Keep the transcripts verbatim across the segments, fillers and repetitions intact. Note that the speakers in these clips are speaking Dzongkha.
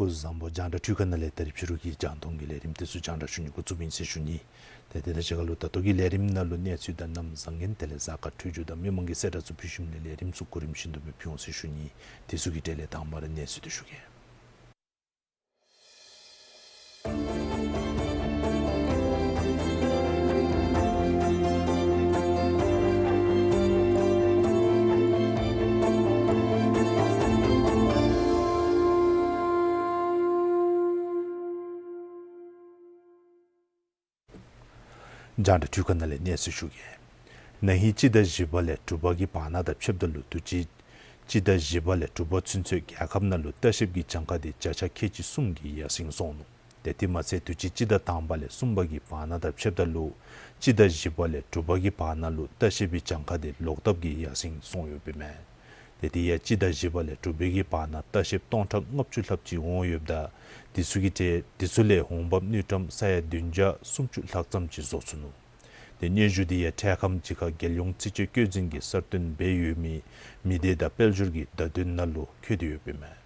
སྐུ་གཟུགས་བཟང་པོ། རྒྱང་བསྒྲགས་འཕྲུལ་ཁང་ནང་ལས་ད་རིས་ཕྱི་རུ་གི་རྒྱང་མཐོང་གི་ལས་རིམ་དེ་ཚུ་རྒྱང་བསྒྲགས་ཞུ་ནི་འགོ་བཙུགསཔ་ཨིན་ཟེར་ཞུ་ནི། ཏེ་དེ་དང་གཅིག་ཁར་ལུ་ད་ལྟོ་གི་ལས་རིམ་ནང་ལུ་གནས་ཚུལ་དང་གནམ་བཟང་ངན་དེ་ལས་གཟའ་སྐར་འཕྲོད་སྦྱོར་དང་མི་མང་གི་གསལ་བསྒྲགས་ཚུ་ཕུལ་ཞིནམ་ལས་ལས་རིམ་ཚུ་གོ་རིམ་བཞིན་དུ་སྦེ་ཕུལ་འོང་ཟེར་ཞུ་ནི། དེ་ཚུ་གི་གྲས་ལས་དང་པ་ར་གནས་ཚུལ་དེ་ཞུ་གེ། རྒྱང་བསྒྲགས་འཕྲུལ་ཁང་ནང་ལས་གནས་ཚུལ་ཞུ་གེ། ན་ཧིང་སྤྱི་ཟླ་བཞི་པ་ལས་དྲུག་པ་གི་བར་ན་དང་ཕྱདཔ་ད་ལུ་དུས་ཅི་སྤྱི་ཟླ་བཞི་པ་ལས་དྲུག་པ་ཚུན་ཚོད་རྒྱལ་ཁབ་ནང་ལུ་ལྟ་བཤལཔ་གི་གྱངས་ཁ་དེ་བརྒྱ་ཆ་ཁལ་གཅིག་གསུམ་གྱིས་ཡར་སེང་སོང་ནུག། ཏེ་དེ་མ་ཚད་དུས་ཅི་སྤྱི་ཟླ་དང་པ་ལས་གསུམ་པ་གི་བར་ན་དང་ཕྱདཔ་ད་ལུ་སྤྱི་ཟླ་བཞི་པ་ལས་དྲུག་པ་གི་བར་ན་ལུ་ལྟ་བཤལ་པའི་གྱངས་ཁ་དེ་ལོག་ལྟབ་ཀྱིས་ཡར་སེང་སོང་ཡོདཔ་ཨིན་མས། ཏེ་དེ་ཡང་སྤྱི་ཟླ་བཞི་པ་ལས་དྲུག་པའི་གི་བར་ན་ལྟ་བཤལཔ་སྟོང་ཕྲག་ལྔ་བཅུ་ལྷགཔ་ཅིག་འོང་ཡོདཔ་ད་དེ་ཚུ་གི་གྲས་དེ་ཚུ་ལས་འོང་འབབ་དངུལ་ཀྲམ་ས་ཡ་བདུན་བརྒྱ་སུམ་ཅུ་ལྷག་ཙམ་ཅིག་བཟོ་ཚུགས་ནུག། ཏེ་སྙན་ཞུ་དེ་ཡང་འཕྲལ་ཁམས་ཅིག་ཁར་རྒྱལ་ཡོངས་རྩིས་དཔྱད་བཀོད་འཛིན་གྱིས་གསར་བཏོན་འབད་ཡོད་མི་མི་སྡེ་དང་དཔལ་འབྱོར་གྱི་བརྡ་དོན་ནང་ལུ་འཁོད་དེ་ཡོདཔ་ཨིན་མས།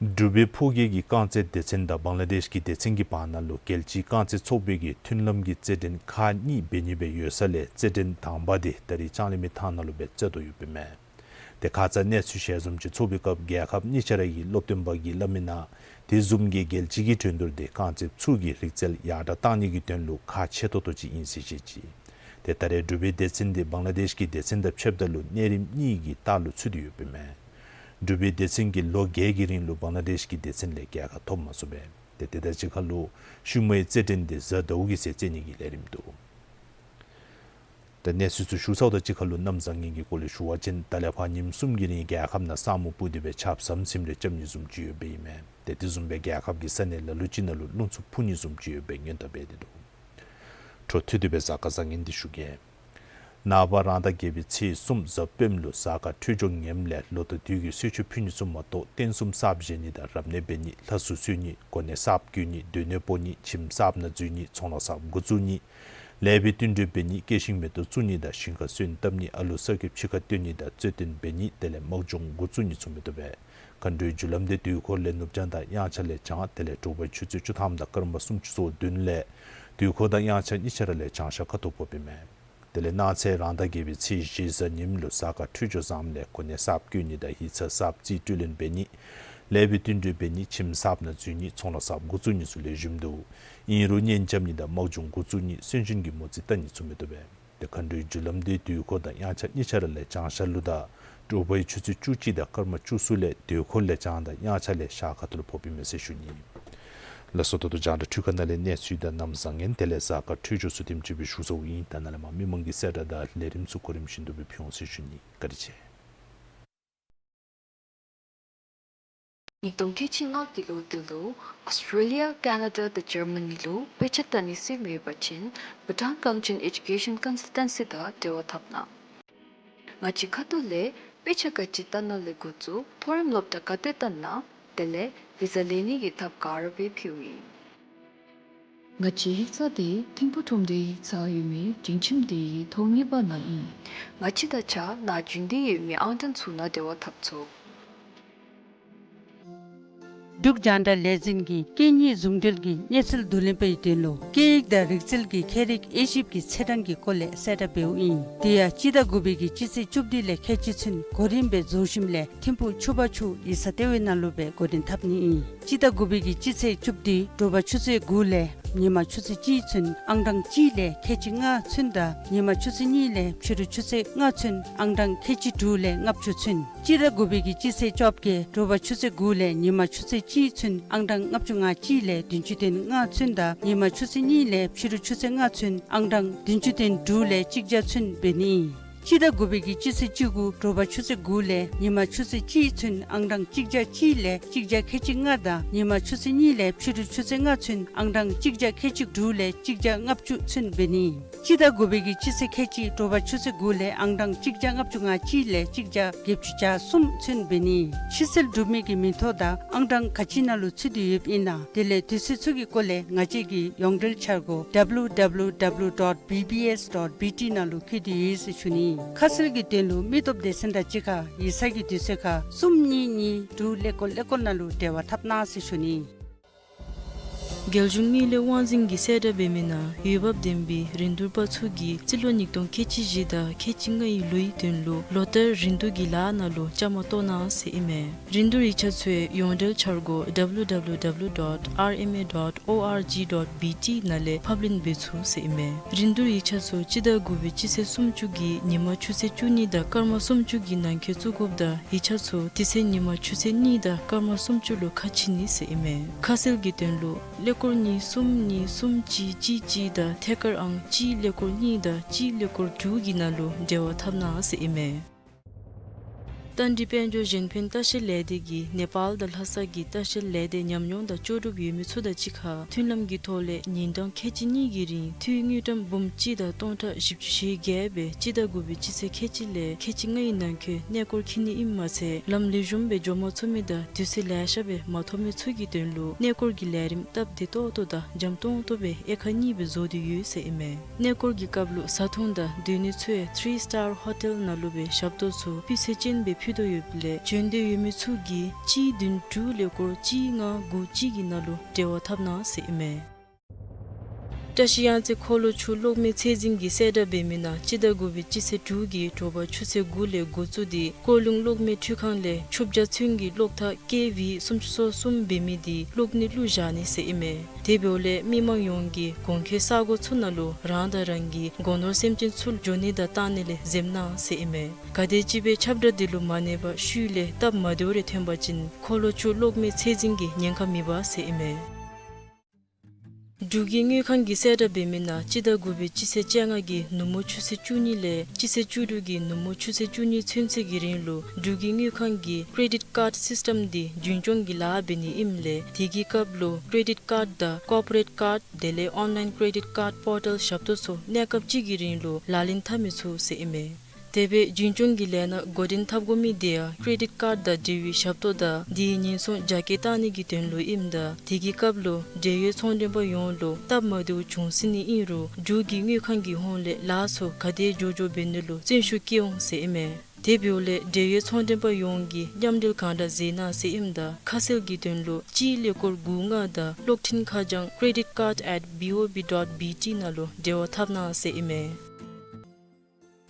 འབྲུག་པའི་ཕོ་སྐྱེས་ཀྱི་རྐང་རྩེད་སྡེ་ཚན་དང་བང་ལ་དེཤ་གི་སྡེ་ཚན་གྱི་བར་ན་ལུ་རྒྱལ་སྤྱིའི་རྐང་རྩེད་ཚོགས་པའི་གི་མཐུན་ལམ་གྱི་རྩེད་འགྲན་ཁག་གཉིས་འབད་ནི་སྦེ་ཡོད་ས་ལས་རྩེད་འགྲན་དང་པ་དེ་ད་རིས་ལྕང་གླིང་མི་ཐང་ནང་ལུ་སྦེ་རྩེད་དོ་ཡོདཔ་ཨིན་མས། ཏེ་ཁ་ཙ་གནས་ཚུལ་ཞལ་འཛོམས་ཅིག་ཚོགས་པའི་སྐབས་རྒྱལ་ཁབ་གཉིས་ཆ་ར་གི་སློབ་སྟོན་པ་གིས་སླབ་མི་ནང་དེ་བཟུམ་གྱི་རྒྱལ་སྤྱི་གི་འགྲན་བསྡུར་དེ་རྐང་རྩེད་ཚུ་གི་རིག་རྩལ་ཡར་དྲག་གཏང་ནི་གི་དོན་ལུ་ཁག་ཆེ་ཏོག་ཏོ་ཅིག་ཨིན་ཟེར་བཤད་ཅི། ཏེ་ད་རེས་འབྲུག་པའི་སྡེ་ཚན་དེ་བང་ལ་དེཤ་གི་སྡེ་ཚན་དང་ཕྱདཔ་ད་ལུ་གནས་རིམ་གཉིས་ཀྱི་ལྟག་ལུ་ཚུད་དེ་ཡོདཔ་ཨིན་མས། འབྲུག་པའི་སྡེ་ཚན་གྱིས་ལོ་བརྒྱད་ཀྱི་རིང་ལུ་བང་ལ་དེཤ་གི་སྡེ་ཚན་ལས་རྒྱལ་ཁ་ཐོབ་མ་ཚུགས་པས། ཏེ་དེ་དང་གཅིག་ཁར་ལུ་ཤུལ་མའི་རྩེད་འགྲན་དེ་གཟའ་ཟླཝ་གི་ཚེ་རྩེད་ནི་གི་ལས་རིམ་འདུག། ད་གནས་ཚུལ་ཚུ་ཞུ་ཚརཝ་དང་གཅིག་ཁར་ལུ་གནམ་བཟང་ངན་གྱི་སྐོར་ལས་ཞུ་བ་ཅིན་ད་ལས་ཕར་ཉིནམ་གསུམ་གྱི་རིང་རྒྱལ་ཁབ་ནང་ས་སྨུག་སྤུབས་ཏེ་སྦེ་ཆརཔ་ཟམ་ཟིམ་རེ་རྐྱབ་ནི་བཟུམ་ཅིག་ཡོདཔ་ཨིན་མས། ཏེ་དེ་བཟུམ་སྦེ་རྒྱལ་ཁབ་ཀྱི་ས་གནས་ལ་ལུ་ཅིག་ནང་ལུ་རླུང་འཚུབ་འཕུ་ནི་བཟུམ་ཅིག་ཡོདཔ་སྦེ་སྔོན་བརྡ་འབད་དེ་འདུག། འཕྲོ་མཐུད་དེ་སྦེ་གཟའ་སྐར་བཟང་ངན་འདི་ཞུ་གེ། ནངས་པ་རང་ཟླ་བརྒྱད་པའི་ཚེས་གསུམ་གཟའ་སྤེནམ་ལུ་གཟའ་སྐར་འཕྲོད་སྦྱོར་ངནམ་ལས་ལོ་དང་དུས་ཀྱི་གསོལ་མཆོད་ཕུལ་ནི་ཚུ་མ་གཏོགས་རྟེན་གསུམ་གསརཔ་བཞེངས་ནི་དང་རབ་གནས་འབད་ནི་ལྷ་གསོལ་གསོལ་ནི་གོ་གནས་གསརཔ་བསྐོ་ནི་སྡོད་གནས་སྤོ་ནི་ཁྱིམ་གསརཔ་ནང་འཛུལ་ནི་ཚོང་ལཱ་གསརཔ་འགོ་བཙུགས་ནི་ལེགས་པའི་བསྟུན་གྲོས་འབད་ནི་སྐྱེད་ཤིང་མེ་ཏོག་བཙུགས་ནི་དང་ཞིང་ཁར་སོན་བཏབ་ནི་ཨ་ལུ་གསར་སྐྱེས་ཕྱི་ཁར་བཏོན་ནི་དང་རྩོད་བསྟུན་འབད་ནི་དེ་ལས་དམག་སྦྱོང་འགོ་བཙུགས་ནི་ཚུ་མི་བཏུབ་པས། མཁའ་འགྲོའི་རྒྱུ་ལམ་དེ་དུས་འཁོར་ལས་ནུབ་བྱང་དང་དབྱངས་འཆར་ལས་བྱང་དེ་ལས་དྲོ་པའི་ཆུ་ཚོད་བཅུ་ཐམ་དང་སྐར་མ་སུམ་ཅུ་སོ་བདུན་ལས་དུས་འཁོར་དང་དབྱངས་འཆར་གཉིས་ཆ་ར་ལས་བྱང་ཤར་ཁ་ཐུག་ཕོགཔ་ཨིན་མས། དེ་ལས་གནངས་ཚེ་རང་ཟླ་བརྒྱད་པའི་ཚེས་བཞི་གཟའ་ཉིམ་ལུ་གཟའ་སྐར་འཕྲོད་སྦྱོར་བཟངམ་ལས་གོ་གནས་གསརཔ་བསྐོ་ནི་དང་ཡིག་ཚང་གསརཔ་རྩིས་སྤྲོད་ལེན་འབད་ནི་ལེགས་པའི་བསྟུན་གྲོས་འབད་ནི་ཁྱིམ་གསརཔ་ནང་འཛུལ་ནི་ཚོང་ལཱ་གསརཔ་འགོ་བཙུགས་ནི་ཚུ་ལེགས་ཤོམ་འདུག། ཨིན་རུང་གཉེན་རྐྱབ་ནི་དང་དམག་སྦྱོང་འགོ་བཙུགས་ནི་གསོན་གཤིན་གྱི་མོ་རྩིས་བལྟ་ནི་ཚུ་མི་བཏུབ་པས། ཏེ་མཁའ་འགྲོའི་རྒྱུ་ལམ་དེ་དུས་འཁོར་དང་དབྱངས་འཆར་གཉིས་ཆ་ར་ལས་བྱང་ཤར་ལུ་དང་དྲོ་པའི་ཆུ་ཚོད་བཅུ་གཅིག་དང་སྐར་མ་བཅུ་གསུམ་ལས་དུས་འཁོར་ལས་བྱང་དང་དབྱངས་འཆར་ལས་ཤར་ཁ་ཐུག་ལུ་ཕོགཔ་ཨིན་མས་ཟེར་ཞུ་ནི། ལགས་སོ། ད་ལྟོ་རྒྱང་བསྒྲགས་འཕྲུལ་ཁང་ནང་ལས་གནས་ཚུལ་དང་གནམ་བཟང་ངན་དེ་ལས་གཟའ་སྐར་འཕྲོད་སྦྱོར་ཚུ་དེམ་ཅིག་སྦེ་ཞུ་ཚརཝ་ཨིན། ད་ནཱ་ལས་མར་མི་མང་གི་གསལ་བསྒྲགས་དང་ལས་རིམ་ཚུ་གོ་རིམ་བཞིན་དུ་སྦེ་ཕུལ་འོང་ཟེར་ཞུ་ནི། བཀའ་དྲིན་ཆེ། ཉིས་སྟོང་ཁལ་གཅིག་ལྔ་གི་ལོ་འདི་ལུ་ཨོསི་ཊྲེ་ལི་ཡ་ཀེ་ན་ཌ་དང་ཇར་མ་ནི་ལུ་དཔེ་ཆ་ལྟ་ནི་ཟེར་མེད་པ་ཅིན་བྷུ་ཊཱན་གངས་ཅན་ཨེ་ཌུ་ཀེ་ཤཱན་ཀོན་སཱལ་ཊེན་སི་དང་འབྲེལ་བ་འཐབ་གནང་། ང་བཅས་ཁ་ཐུག་ལས་དཔེ་ཆ་ག་ཅི་ལྟ་ན་ལས་འགོ་བཙུགས་མཐོ་རིམ་སློབ་གྲྭ་ག་ཏེ་ལྟ་ན་དེ་ལས་བི་ཟ་ལེན་ནི་གི་ཐབས་ག་ར་སྦེ་ཕུལཝ་ཨིན། ང་བཅས་ཡིག་ཚང་འདི་ཐིམ་ཕུག་ཁྲོམ་སྡེའི་ཡིག་ཚང་ཡོད་མི་སྒྲིང་ཁྱིམ་སྡེའི་ཐོག་གཉིས་པ་ནང་ཨིན། ང་བཅས་དང་གཅིག་ཁར་རྒྱུན་ལྡན་ཡོད་མི་ཨང་གྲངས་ཚུ་ནང་འབྲེལ་བ་འཐབ་ཚུགས། འབྲུག་རྒྱང་བསྒྲགས་ལས་འཛིན་གྱིས་སྐད་གཉིས་ཟུང་འབྲེལ་གྱི་གནས་ཚུལ་བསྡུ་ལེན་པའི་དོན་ལུ་སྐད་ཡིག་དང་རིག་རྩལ་གྱི་ཁྱད་རིག་དབྱེ་ཞིབ་ཀྱི་ཚེས་གྲངས་ཀྱི་སྐོར་ལས་གསལ་བསྒྲགས་འབདཝ་ཨིན། དེ་ཡང་སྤྱི་ཟླ་དགུ་པའི་གི་སྤྱི་ཚེས་བཅུ་བདུན་ལས་ཁལ་གཅིག་ཚུན་གོ་རིམ་སྦེ་རྫོགས་ཞིནམ་ལས་ཐིམ་ཕུག་ཆུ་བར་ཆུ་ཡིག་ཚང་ལྟེ་བའི་ནང་ལུ་སྦེ་འགོ་འདྲེན་འཐབ་ནི་ཨིན། སྤྱི་ཟླ་དགུ་པའི་གི་སྤྱི་ཚེས་བཅུ་བདུན་དྲོ་པ་ཆུ་ཚོད་དགུ་ལས་ཉིན་མ་ཆུ་ཚོད་གཅིག་ཚུན་ཨང་གྲངས་གཅིག་ལས་ཁལ་གཅིག་ལྔ་ཚུན་དང་ཉིན་མ་ཆུ་ཚོད་གཉིས་ལས་ཕྱི་རུ་ཆུ་ཚོད་ལྔ་ཚུན་ཨང་གྲངས་ཁལ་གཅིག་དྲུག་ལས་ལྔ་བཅུ་ཚུན། སྤྱི་ཟླ་དགུ་པའི་གི་སྤྱི་ཚེས་བཅོ་བརྒྱད་དྲོ་པ་ཆུ་ཚོད་དགུ་ལས་ཉིན་མ་ཆུ་ཚོད་གཅིག་ཚུན་ཨང་གྲངས་ལྔ་བཅུ་ང་གཅིག་ལས་བདུན་ཅུ་དོན་ལྔ་ཚུན་དང་ཉིན་མ་ཆུ་ཚོད་གཉིས་ལས་ཕྱི་རུ་ཆུ་ཚོད་ལྔ་ཚུན་ཨང་གྲངས་བདུན་ཅུ་དོན་དྲུག་ལས་གཅིག་བརྒྱ་ཚུན་འབད་ནི་ཨིན། སྤྱི་ཟླ་དགུ་པའི་གི་སྤྱི་ཚེས་བཅུ་དགུ་དྲོ་པ་ཆུ་ཚོད་དགུ་ལས་ཉིན་མ་ཆུ་ཚོད་གཅིག་ཚུན་ཨང་གྲངས་གཅིག་བརྒྱ་གཅིག་ལས་གཅིག་བརྒྱ་ཁལ་གཅིག་ལྔ་དང་ཉིན་མ་ཆུ་ཚོད་གཉིས་ལས་ཕྱི་རུ་ཆུ་ཚོད་ལྔ་ཚུན་ཨང་གྲངས་གཅིག་བརྒྱ་ཁལ་གཅིག་དྲུག་ལས་གཅིག་བརྒྱ་ལྔ་བཅུ་ཚུན་འབད་ནི། སྤྱི་ཟླ་དགུ་པའི་གི་སྤྱི་ཚེས་ཁལ་གཅིག་དྲོ་པ་ཆུ་ཚོད་དགུ་ལས་ཨང་གྲངས་གཅིག་བརྒྱ་ལྔ་བཅུ་ང་གཅིག་ལས་གཅིག་བརྒྱ་བརྒྱད་ཅུ་གྱ་གསུམ་ཚུན་འབད་ནི། ཕྱིར་སེལ་གྲུབ་མི་གི་མིང་ཐོ་དང་ཨང་གྲངས་ག་ཅི་ནང་ལུ་ཚུད་དེ་ཡོདཔ་ཨིན་ན་དེ་ལས་དུས་ཚོད་ཚུ་གི་སྐོར་ལས་ང་བཅས་ཀྱི་ཡོངས་འབྲེལ་འཆར་སྒོ་W W W dot B B S dot B T ནང་ལུ་བཀོད་དེ་ཡོད་ཟེར་ཞུ་ནི། ཁ་གསལ་གྱི་དོན་ལུ་མི་སྟོབས་སྡེ་ཚན་དང་གཅིག་ཁར་ཡིག་ཚང་གི་དུས་ཚོད་ཁར་གསུམ་གཉིས་གཉིས་དྲུག་ཀླད་ཀོར་ཀླད་ཀོར་ནང་ལུ་འབྲེལ་བ་འཐབ་གནང་ཟེར་ཞུ་ནི། རྒྱལ་གཞུང་དངུལ་ལས་དབང་འཛིན་གྱིས་གསལ་བསྒྲགས་འབད་མི་ནང་འོས་འབབ་ལྡན་པའི་རིན་བསྡུར་པ་ཚུ་གིས་རྩིས་ལོ་ཉིས་སྟོང་ཁལ་གཅིག་བཞི་དང་ཁལ་གཅིག་ལྔའི་ལོའི་དོན་ལུ་ལོ་ལྟར་རིན་བསྡུར་གྱི་ལཱ་ནང་ལུ་བཅའ་མར་གཏོགས་གནང་ཟེར་ཨིན་མས། རིན་བསྡུར་ཡིག་ཆ་ཚུ་ཡོངས་འབྲེལ་འཆར་སྒོ་W W W dot R M A dot O R G dot B T ནང་ལས་ཕབ་ལེན་འབད་ཚུགས་ཟེར་ཨིན་མས། རིན་བསྡུར་ཡིག་ཆ་ཚུ་སྤྱི་ཟླ་དགུ་པའི་སྤྱི་ཚེས་སུམ་ཅུ་གི་ཉིན་མ་ཆུ་ཚོད་བཅུ་གཉིས་དང་སྐར་མ་སུམ་ཅུ་གི་ནང་འཁོད་བཙུགས་དགོཔ་དང་ཡིག་ཆ་ཚུ་དེ་ཚེ་ཉིན་མ་ཆུ་ཚོད་གཉིས་དང་སྐར་མ་སུམ་ཅུ་ལུ་ཁ་ཕྱེ་ནི་ཟེར་ཨིན་མས། ཁ་གསལ་གྱི་དོན་ལུ་ཀླད་ཀོར་གཉིས་གསུམ་གཉིས་གསུམ་གཅིག་གཅིག་གཅིག་དང་ཐད་ཀར་ཨང་གཅིག་ཀླད་ཀོར་གཉིས་དང་གཅིག་ཀླད་ཀོར་དྲུག་གི་ནང་ལུ་འབྲེལ་བ་འཐབ་གནང་ཟེར་ཨིན་མས། རྟ་མགྲིན་དཔལ་འབྱོར་གཞན་ཕན་ལྟ་བཤལ་ལས་སྡེ་གིས་ནེ་པཱལ་དང་ལྷ་ས་གི་ལྟ་བཤལ་ལས་སྡེ་ཉམས་མྱོང་དང་ལྕོགས་གྲུབ་ཡོད་མི་ཚུ་དང་གཅིག་ཁར་མཐུན་ལམ་གྱི་ཐོག་ལས་ཉིན་གྲངས་ཁལ་གཅིག་གཉིས་ཀྱི་རིང་འཐུས་དངུལ་ཀྲམ་འབུམ་གཅིག་དང་སྟོང་ཕྲག་བཞི་བཅུ་ཞེ་བརྒྱད་སྦེ་སྤྱི་ཟླ་དགུ་པའི་སྤྱི་ཚེས་ཁལ་གཅིག་ལས་ཁལ་གཅིག་ལྔའི་ནང་འཁོད་གནས་སྐོར་འཁྱིད་ནི་ཨིནམ་མ་ཚད་ལམ་ལེགས་ཤོམ་སྦེ་འགྱོ་མ་ཚུགས་མི་དང་དུས་ཚོད་ལེ་ཤ་སྦེ་མ་ཐོབ་མི་ཚུ་གི་དོན་ལུ་གནས་སྐོར་གྱི་ལས་རིམ་སྟབས་བདེ་ཏོག་ཏོ་དང་འཇམ་ཏོང་ཏོ་སྦེ་དབྱེ་ཁག་གཉིས་སྦེ་བཟོ་སྟེ་ཡོད་ཟེར་ཨིན་མས། གནས་སྐོར་གྱི་སྐབས་ལུ་བཟའ་འཐུང་དང་སྡོད་ནི་ཚུ་ཡང་ཐི་རི་སི་ཊར་ཧོ་ཊེལ་ནང་ལུ་སྦེ་ཞབས་ཏོག་ཚུ་སྤུས་ཚད་ཅན་སྦེ་ཕུལ་དོ་ཡོདཔ་ལས་བྱོན་འདོད་ཡོད་མི་ཚུ་གིས་གཅིག་བདུན་དྲུག་ཀླད་ཀོར་གཅིག་ལྔ་དགུ་གཅིག་གི་ནང་ལུ་འབྲེལ་བ་འཐབ་གནང་ཟེར་ཨིན་མས། བཀྲ་ཤིས་གཡང་རྩེ་འཁོར་ལོ་ཆུ་གློག་མེ་ཚད་འཛིན་གྱིས་གསལ་བསྒྲགས་འབད་མི་ནང་སྤྱི་ཟླ་དགུ་པའི་སྤྱི་ཚེས་དྲུག་གི་དྲོ་པ་ཆུ་ཚོད་དགུ་ལས་འགོ་བཙུགས་ཏེ་ཀོ་ལུང་གློག་མེ་འཕྲུལ་ཁང་ལས་ཆུ་བརྒྱ་ཚུན་གྱི་གློག་ཐག་ཀེ་ཝི་སུམ་ཅུ་སོ་གསུམ་འབད་མི་དེ་གློག་ནད་བླུགས་བཞག་ནི་ཟེར་ཨིན་མས། དེ་འབདཝ་ལས་མི་མང་ཡོངས་ཀྱིས་གོང་འཁོད་ས་གོ་ཚུ་ནང་ལུ་རང་དང་རང་གི་སྒོ་ནོར་སེམས་ཅན་ཚུ་འགྱོ་ནི་དང་བཏང་ནི་ལས་འཛེམ་གནང་ཟེར་ཨིན་མས། ག་དེམ་ཅིག་སྦེ་ཁྱབ་བསྒྲགས་དེ་ལུ་མ་གནས་པར་ཤུལ་ལས་སྟབས་མ་བདེཝ་རེ་ཐོན་པ་ཅིན་འཁོར་ལོ་ཆུ་གློག་མེ་ཚད་འཛིན་གྱིས་ཉེན་ཁ་མི་འབག་ཟེར་ཨིན་མས། འབྲུག་གི་དངུལ་ཁང་གིས་གསལ་བསྒྲགས་འབད་མི་ནང་སྤྱི་ཟླ་དགུ་པའི་སྤྱི་ཚེས་བཅོ་ལྔ་གི་ནུབ་མོ་ཆུ་ཚོད་བཅུ་གཉིས་ལས་སྤྱི་ཚེས་བཅུ་དྲུག་གི་ནུབ་མོ་ཆུ་ཚོད་བཅུ་གཉིས་ཚུན་ཚོད་ཀྱི་རིང་ལུ་འབྲུག་གི་དངུལ་ཁང་གིས་ཀེ་རེ་ཌིཊ་ཀཱརཌ་སིསི་ཊམ་དེ་རྒྱུན་སྐྱོང་གི་ལཱ་འབད་ནི་ཨིནམ་ལས་དེ་གི་སྐབས་ལུ་ཀེ་རེ་ཌིཊ་ཀཱརཌ་དང་ཀོར་པོ་རེཊ་ཀཱརཌ་དེ་ལས་ཨོན་ལའིན་ཀེ་རེ་ཌིཊ་ཀཱརཌ་པོར་ཊལ་ཞབས་ཏོག་ཚུ་གནས་སྐབས་གཅིག་གི་རིང་ལུ་ལག་ལེན་འཐབ་མི་ཚུགས་ཟེར་ཨིན་མས། དེ་སྦེ་རྒྱུན་སྐྱོང་གི་ལས་སྣ་འགོ་འདྲེན་འཐབ་དགོ་མི་དེ་ཡང་ཀེ་རེ་ཌིཊ་ཀཱརཌ་དང་འབྲེལ་བའི་ཞབས་ཏོག་དང་དེའི་ཉེན་སྲུང་རྒྱ་སྐྱེད་བཏང་ནི་གི་དོན་ལུ་ཨིནམ་ད་དེ་གི་སྐབས་ལུ་འབྲེལ་ཡོད་ཚོང་མགྲོན་པ་ཡོངས་ལུ་སྟབས་མ་བདེཝ་བྱུང་སྲིད་ནི་ཨིན་རུང་འབྲུག་གི་དངུལ་ཁང་གི་ཧོངས་ལས་ལཱ་ཚུ་ག་དེ་མགྱོགས་མགྱོགས་འབད་ནི་ལུ་བརྩོན་ཤུགས་བསྐྱེད་འོང་ཟེར་ཨིན་མས། དེ་འབདཝ་ལས་འབྲེལ་ཡོད་ཚོང་མགྲོན་པ་ཡོངས་ཀྱིས་མཉམ་འབྲེལ་གང་དྲག་མཛད་གནང་ཟེར་ཨིནམ་ད་ཁ་གསལ་གྱི་དོན་ལུ་གཅིག་ཀླད་ཀོར་དགུ་ལྔ་དང་གློག་འཕྲིན་ཁ་བྱང་credit card at B O B dot B T ནང་ལུ་འབྲེལ་བ་འཐབ་གནང་ཟེར་ཨིན་མས།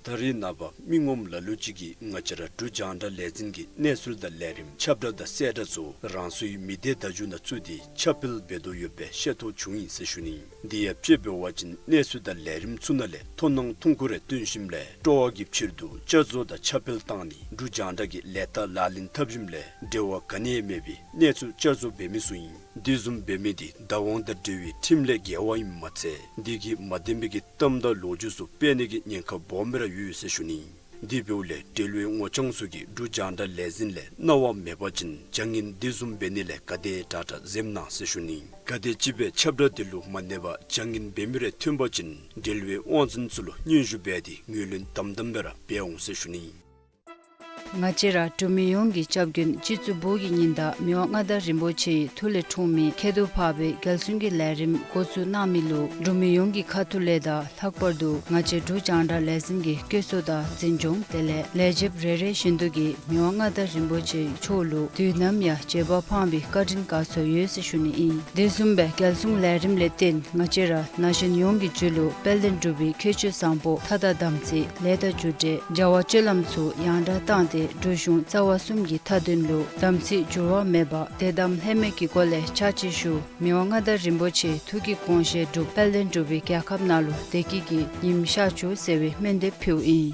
ད་རེས་ནངས་པ་མི་ངོམ་ལ་ལུ་ཅིག་གིས་ང་བཅས་ར་འབྲུག་རྒྱང་བསྒྲགས་ལས་འཛིན་གྱི་གནས་ཚུལ་དང་ལས་རིམ་ཁྱབ་བསྒྲགས་དང་གསལ་བསྒྲགས་ཚུ་རང་སོའི་མི་སྡེ་བརྡ་བརྒྱུད་ནང་བཙུགས་ཏེ་ཁྱབ་སྤེལ་འབད་དོ་ཡོདཔ་སྦེ་ཤེས་རྟོགས་བྱུང་ཡི་ཟེར་ཞུ་ནི། དེ་ཡང་དཔྱེ་འབད་བ་ཅིན་གནས་ཚུལ་དང་ལས་རིམ་ཚུ་ནང་ལས་མཐོང་སྣང་ཐུང་ཀུ་རེ་བཏོན་ཞིནམ་ལས་སྤྲོ་བ་གི་ཕྱིར་དུ་བསྐྱར་བཟོ་དང་ཁྱབ་སྤེལ་བཏང་ནི་འབྲུག་རྒྱང་བསྒྲགས་ཀྱི་ལས་རྟགས་ལག་ལེན་འཐབ་ཞིནམ་ལས་འབྲེལ་བ་ག་ནི་ཡང་མེད་པའི་གནས་ཚུལ་བསྐྱར་བཟོ་འབད་མི་ཚུ་ཨིན། དེ་བཟུམ་འབད་མི་དེ་བདག་དབང་དང་འབྲེལ་བའི་ཁྲིམས་ལས་འགལ་བ་ཨིནམ་མ་ཚད་དེ་གིས་མ་བདེན་པའི་གི་གཏམ་དང་ལོ་རྒྱུས་ཚུ་སྤེལ་ནི་གི་ཉེན་ཁ་སྦོམ་སྦེ་ར་ཡོད་ཟེར་ཞུ་ནི། དེ་འབདཝ་ལས་འབྲེལ་བའི་ངོ་རྐྱང་ཚུ་གིས་འབྲུག་རྒྱང་བསྒྲགས་ལས་འཛིན་ལས་གནང་བ་མེད་པ་ཅིན་བྱ་ངན་དེ་བཟུམ་འབད་ནི་ལས་ག་དེ་དྲག་དྲག་འཛེམ་གནང་ཟེར་ཞུ་ནི། ག་དེམ་ཅིག་སྦེ་ཁྱབ་བསྒྲགས་དེ་ལུ་མ་གནས་པར་བྱ་ངན་འབད་མི་རེ་ཐོན་པ་ཅིན་འབྲེལ་བའི་དབང་འཛིན་ཚུ་ལུ་སྙན་ཞུ་འབད་དེ་ངོས་ལེན་དམ་དམ་སྦེ་ར་འབད་འོང་ཟེར་ཞུ་ནི། ང་བཅས་ར་འབྲུག་མི་ཡོངས་ཀྱི་སྐྱབས་མགོན་སྤྱི་གཙུག་བོད་ཀྱི་ཉི་ཟླ་མི་དབང་མངའ་བདག་རིན་པོ་ཆེའི་ཐུགས་ལས་འཁྲུངས་མི་ཁྱད་དུ་འཕགས་པའི་རྒྱལ་སྲུང་གི་ལས་རིམ་འགོ་བཙུགས་གནང་མི་ལུ་འབྲུག་མི་ཡོངས་ཀྱི་ཁ་ཐུག་ལས་དང་ལྷག་པར་དུ་ང་བཅས་འབྲུག་རྒྱང་བསྒྲགས་ལས་འཛིན་གྱི་བཀོད་ཚོགས་དང་འཛིན་སྐྱོང་དེ་ལས་ལས་བྱེདཔ་རེ་རེ་བཞིན་དུ་གིས་མི་དབང་མངའ་བདག་རིན་པོ་ཆེ་མཆོག་ལུ་དུས་ནམ་ཡང་བྱེད་པ་ཕངས་པའི་བཀའ་དྲིན་དགའ་ཚོར་ཡོད་ཟེར་ཞུ་ནི་ཨིན། དེ་བཟུམ་སྦེ་རྒྱལ་སྲུང་ལས་རིམ་ལས་བརྟེན་ང་བཅས་ར་ན་གཞོན་ཡོངས་ཀྱི་རྒྱུད་ལུ་དཔལ་ལྡན་འབྲུག་པའི་ཁྱད་ཆོས་བཟང་པོ་མཐའ་དག་དམ་ཚིག་ལས་དང་རྒྱུ་འབྲས་བྱ་བ་སྤྱོད་ལམ་ཚུ་ཡང་དག་བཏང་སྟེ་འབྲུག་གཞུང་རྩ་བ་གསུམ་གྱི་མཐའ་དོན་ལུ་དམ་ཚིག་འགྱུར་བ་མེད་པ་དད་དམ་ལྷད་མེད་ཀྱི་སྒོ་ལས་ཕྱག་ཕྱིད་ཞུ། མི་དབང་མངའ་བདག་རིན་པོ་ཆེའི་ཐུགས་ཀྱི་དགོངས་བཞེད་འགྲུབ། དཔལ་ལྡན་འབྲུག་པའི་རྒྱལ་ཁབ་ནང་ལུ་བདེ་སྐྱིད་ཀྱི་ཉིམ་ཤར་བཅུག་ཟེར་བའི་སྨོན་འདེབས་ཕུལཝ་ཨིན།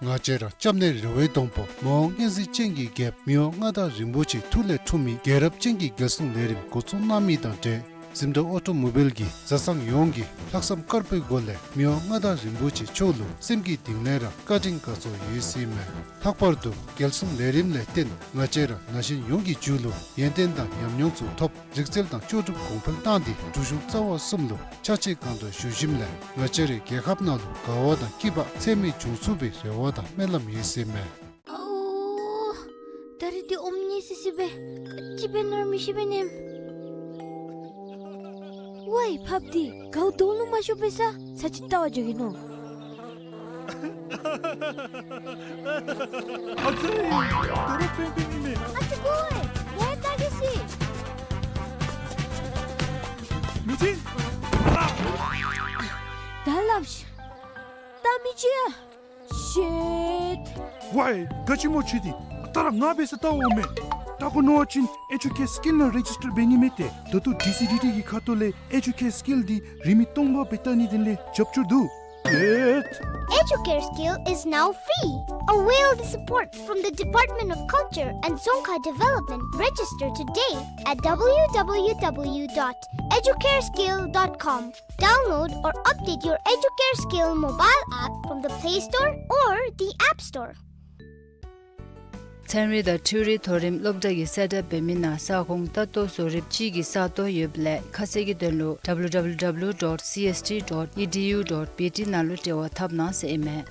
ང་བཅས་ར་སྐྱབས་གནས་ར་བའི་སྡོང་པོ་མི་དབང་མངའ་གཟིགས་ཅན་གྱི་རྒྱལཔོ་མི་དབང་མངའ་བདག་རིན་པོ་ཆེའི་ཐུགས་ལས་འཁྲུངས་མི་རྒྱལ་རབས་ཅན་གྱི་རྒྱལ་སྲུང་ལས་རིམ་འགོ་བཙུགས་གནང་མི་དང་འབྲེལ་ཟིམ་ཏྲ་ཨོ་ཊོ་མོ་བེལ་གྱིས་བཟའ་ཚང་ཡོངས་ཀྱིས་ལྷག་བསམ་དཀར་པོའི་སྒོ་ལས་མི་དབང་མངའ་བདག་རིན་པོ་ཆེ་མཆོག་ལུ་སེམས་ཀྱི་གཏིང་ལས་ར་བཀའ་དྲིན་དགའ་ཚོར་ཡོད་ཟེར་ཨིན་མས། ལྷག་པར་དུ་རྒྱལ་སྲུང་ལས་རིམ་ལས་བརྟེན་ང་བཅས་ར་ན་གཞོན་ཡོངས་ཀྱི་རྒྱུད་ལུ་ཡོན་ཏན་དང་ཉམས་མྱོང་ཚུ་ཐོབ། རིག་རྩལ་དང་ལྕོགས་གྲུབ་གོང་འཕེལ་བཏང་སྟེ་འབྲུག་གཞུང་རྩ་བ་གསུམ་ལུ་ཕྱག་ཕྱིད་གང་དྲག་ཞུ་ཞིནམ་ལས་ང་བཅས་རའི་རྒྱལ་ཁབ་ནང་ལུ་དགའ་བ་དང་སྐྱིད་པ་ཚད་མེད་འབྱུང་ཚུགས་པའི་རེ་བ་དང་སྨོན་ལམ་ཡོད་ཟེར་ཨིན་མས། ཨའོ། ད་རིས་འདི་ཨོམ་ནི་སི་སི་སྦེ་ཅིག་འབད་ནི་ར་མི་ཤེས་པས་ནི། ཝའི་ཕགཔ་འདི་གའུ་དོང་ལུ་མ་ཤོར་བས་ས་ས་ཅིག་བལྟ་བར་འགྱོ་གེ་ནོ། ཨ་ཙི། དོ་རུང་པེན་པེན་ཨིན་མས། ཨ་ཙི་ཀོ་ཝའི། ཡ་ད་གི་སི། མི་ཅིག། ད་སླབ་ཤིག། ད་མི་ཅིག་ཡ། ཤིཊ། ཝའི་ག་ཅི་སྨོ་ཁྱོད་འདི། ད་ར་ང་འབད་ས་བལྟ་འོང་མས། བལྟ་དགོ་མནོ་བ་ཅིན་ཨེ་ཇུ་ཀེར་སི་ཀིལ་ནང་རེ་ཇིས་ཊར་འབད་ནི་མས་ཏེ། ད་ལྟོ་ཌི་སི་ཌི་ཊི་གི་ཁ་ཐུག་ལས་ཨེ་ཇུ་ཀེར་སི་ཀིལ་འདི་རིན་མེད་སྟོང་པ་སྦེ་བལྟ་ནིའི་དོན་ལས་རྒྱབ་སྐྱོར་འདུག། ཨེ། Educare Skill is now free. Avail the support from the Department of Culture and Dzongkha Development. Register today at w w w dot educare skill dot com. Download or update your Educare Skill mobile app from the Play Store or the App Store. ཚན་རིག་དང་འཕྲུལ་རིག་མཐོ་རིམ་སློབ་གྲྭ་གིས་གསལ་བསྒྲགས་འབད་མི་ནང་ས་ཁོངས་ལྟ་རྟོག་བཟོ་རིགཔ་ཅིག་གི་ས་སྟོང་ཡོདཔ་ལས་ཁ་གསལ་གྱི་དོན་ལུ་ཌབ་ལུ་ཌབ་ལུ་ཌབ་ལུ་ཌོཊ་སི་ཨེསི་ཊི་ཌོཊ་ཨི་ཌི་ཡུ་ཌོཊ་བི་ཊི་ནང་ལུ་འབྲེལ་བ་འཐབ་གནང་ཟེར་ཨིན་མས།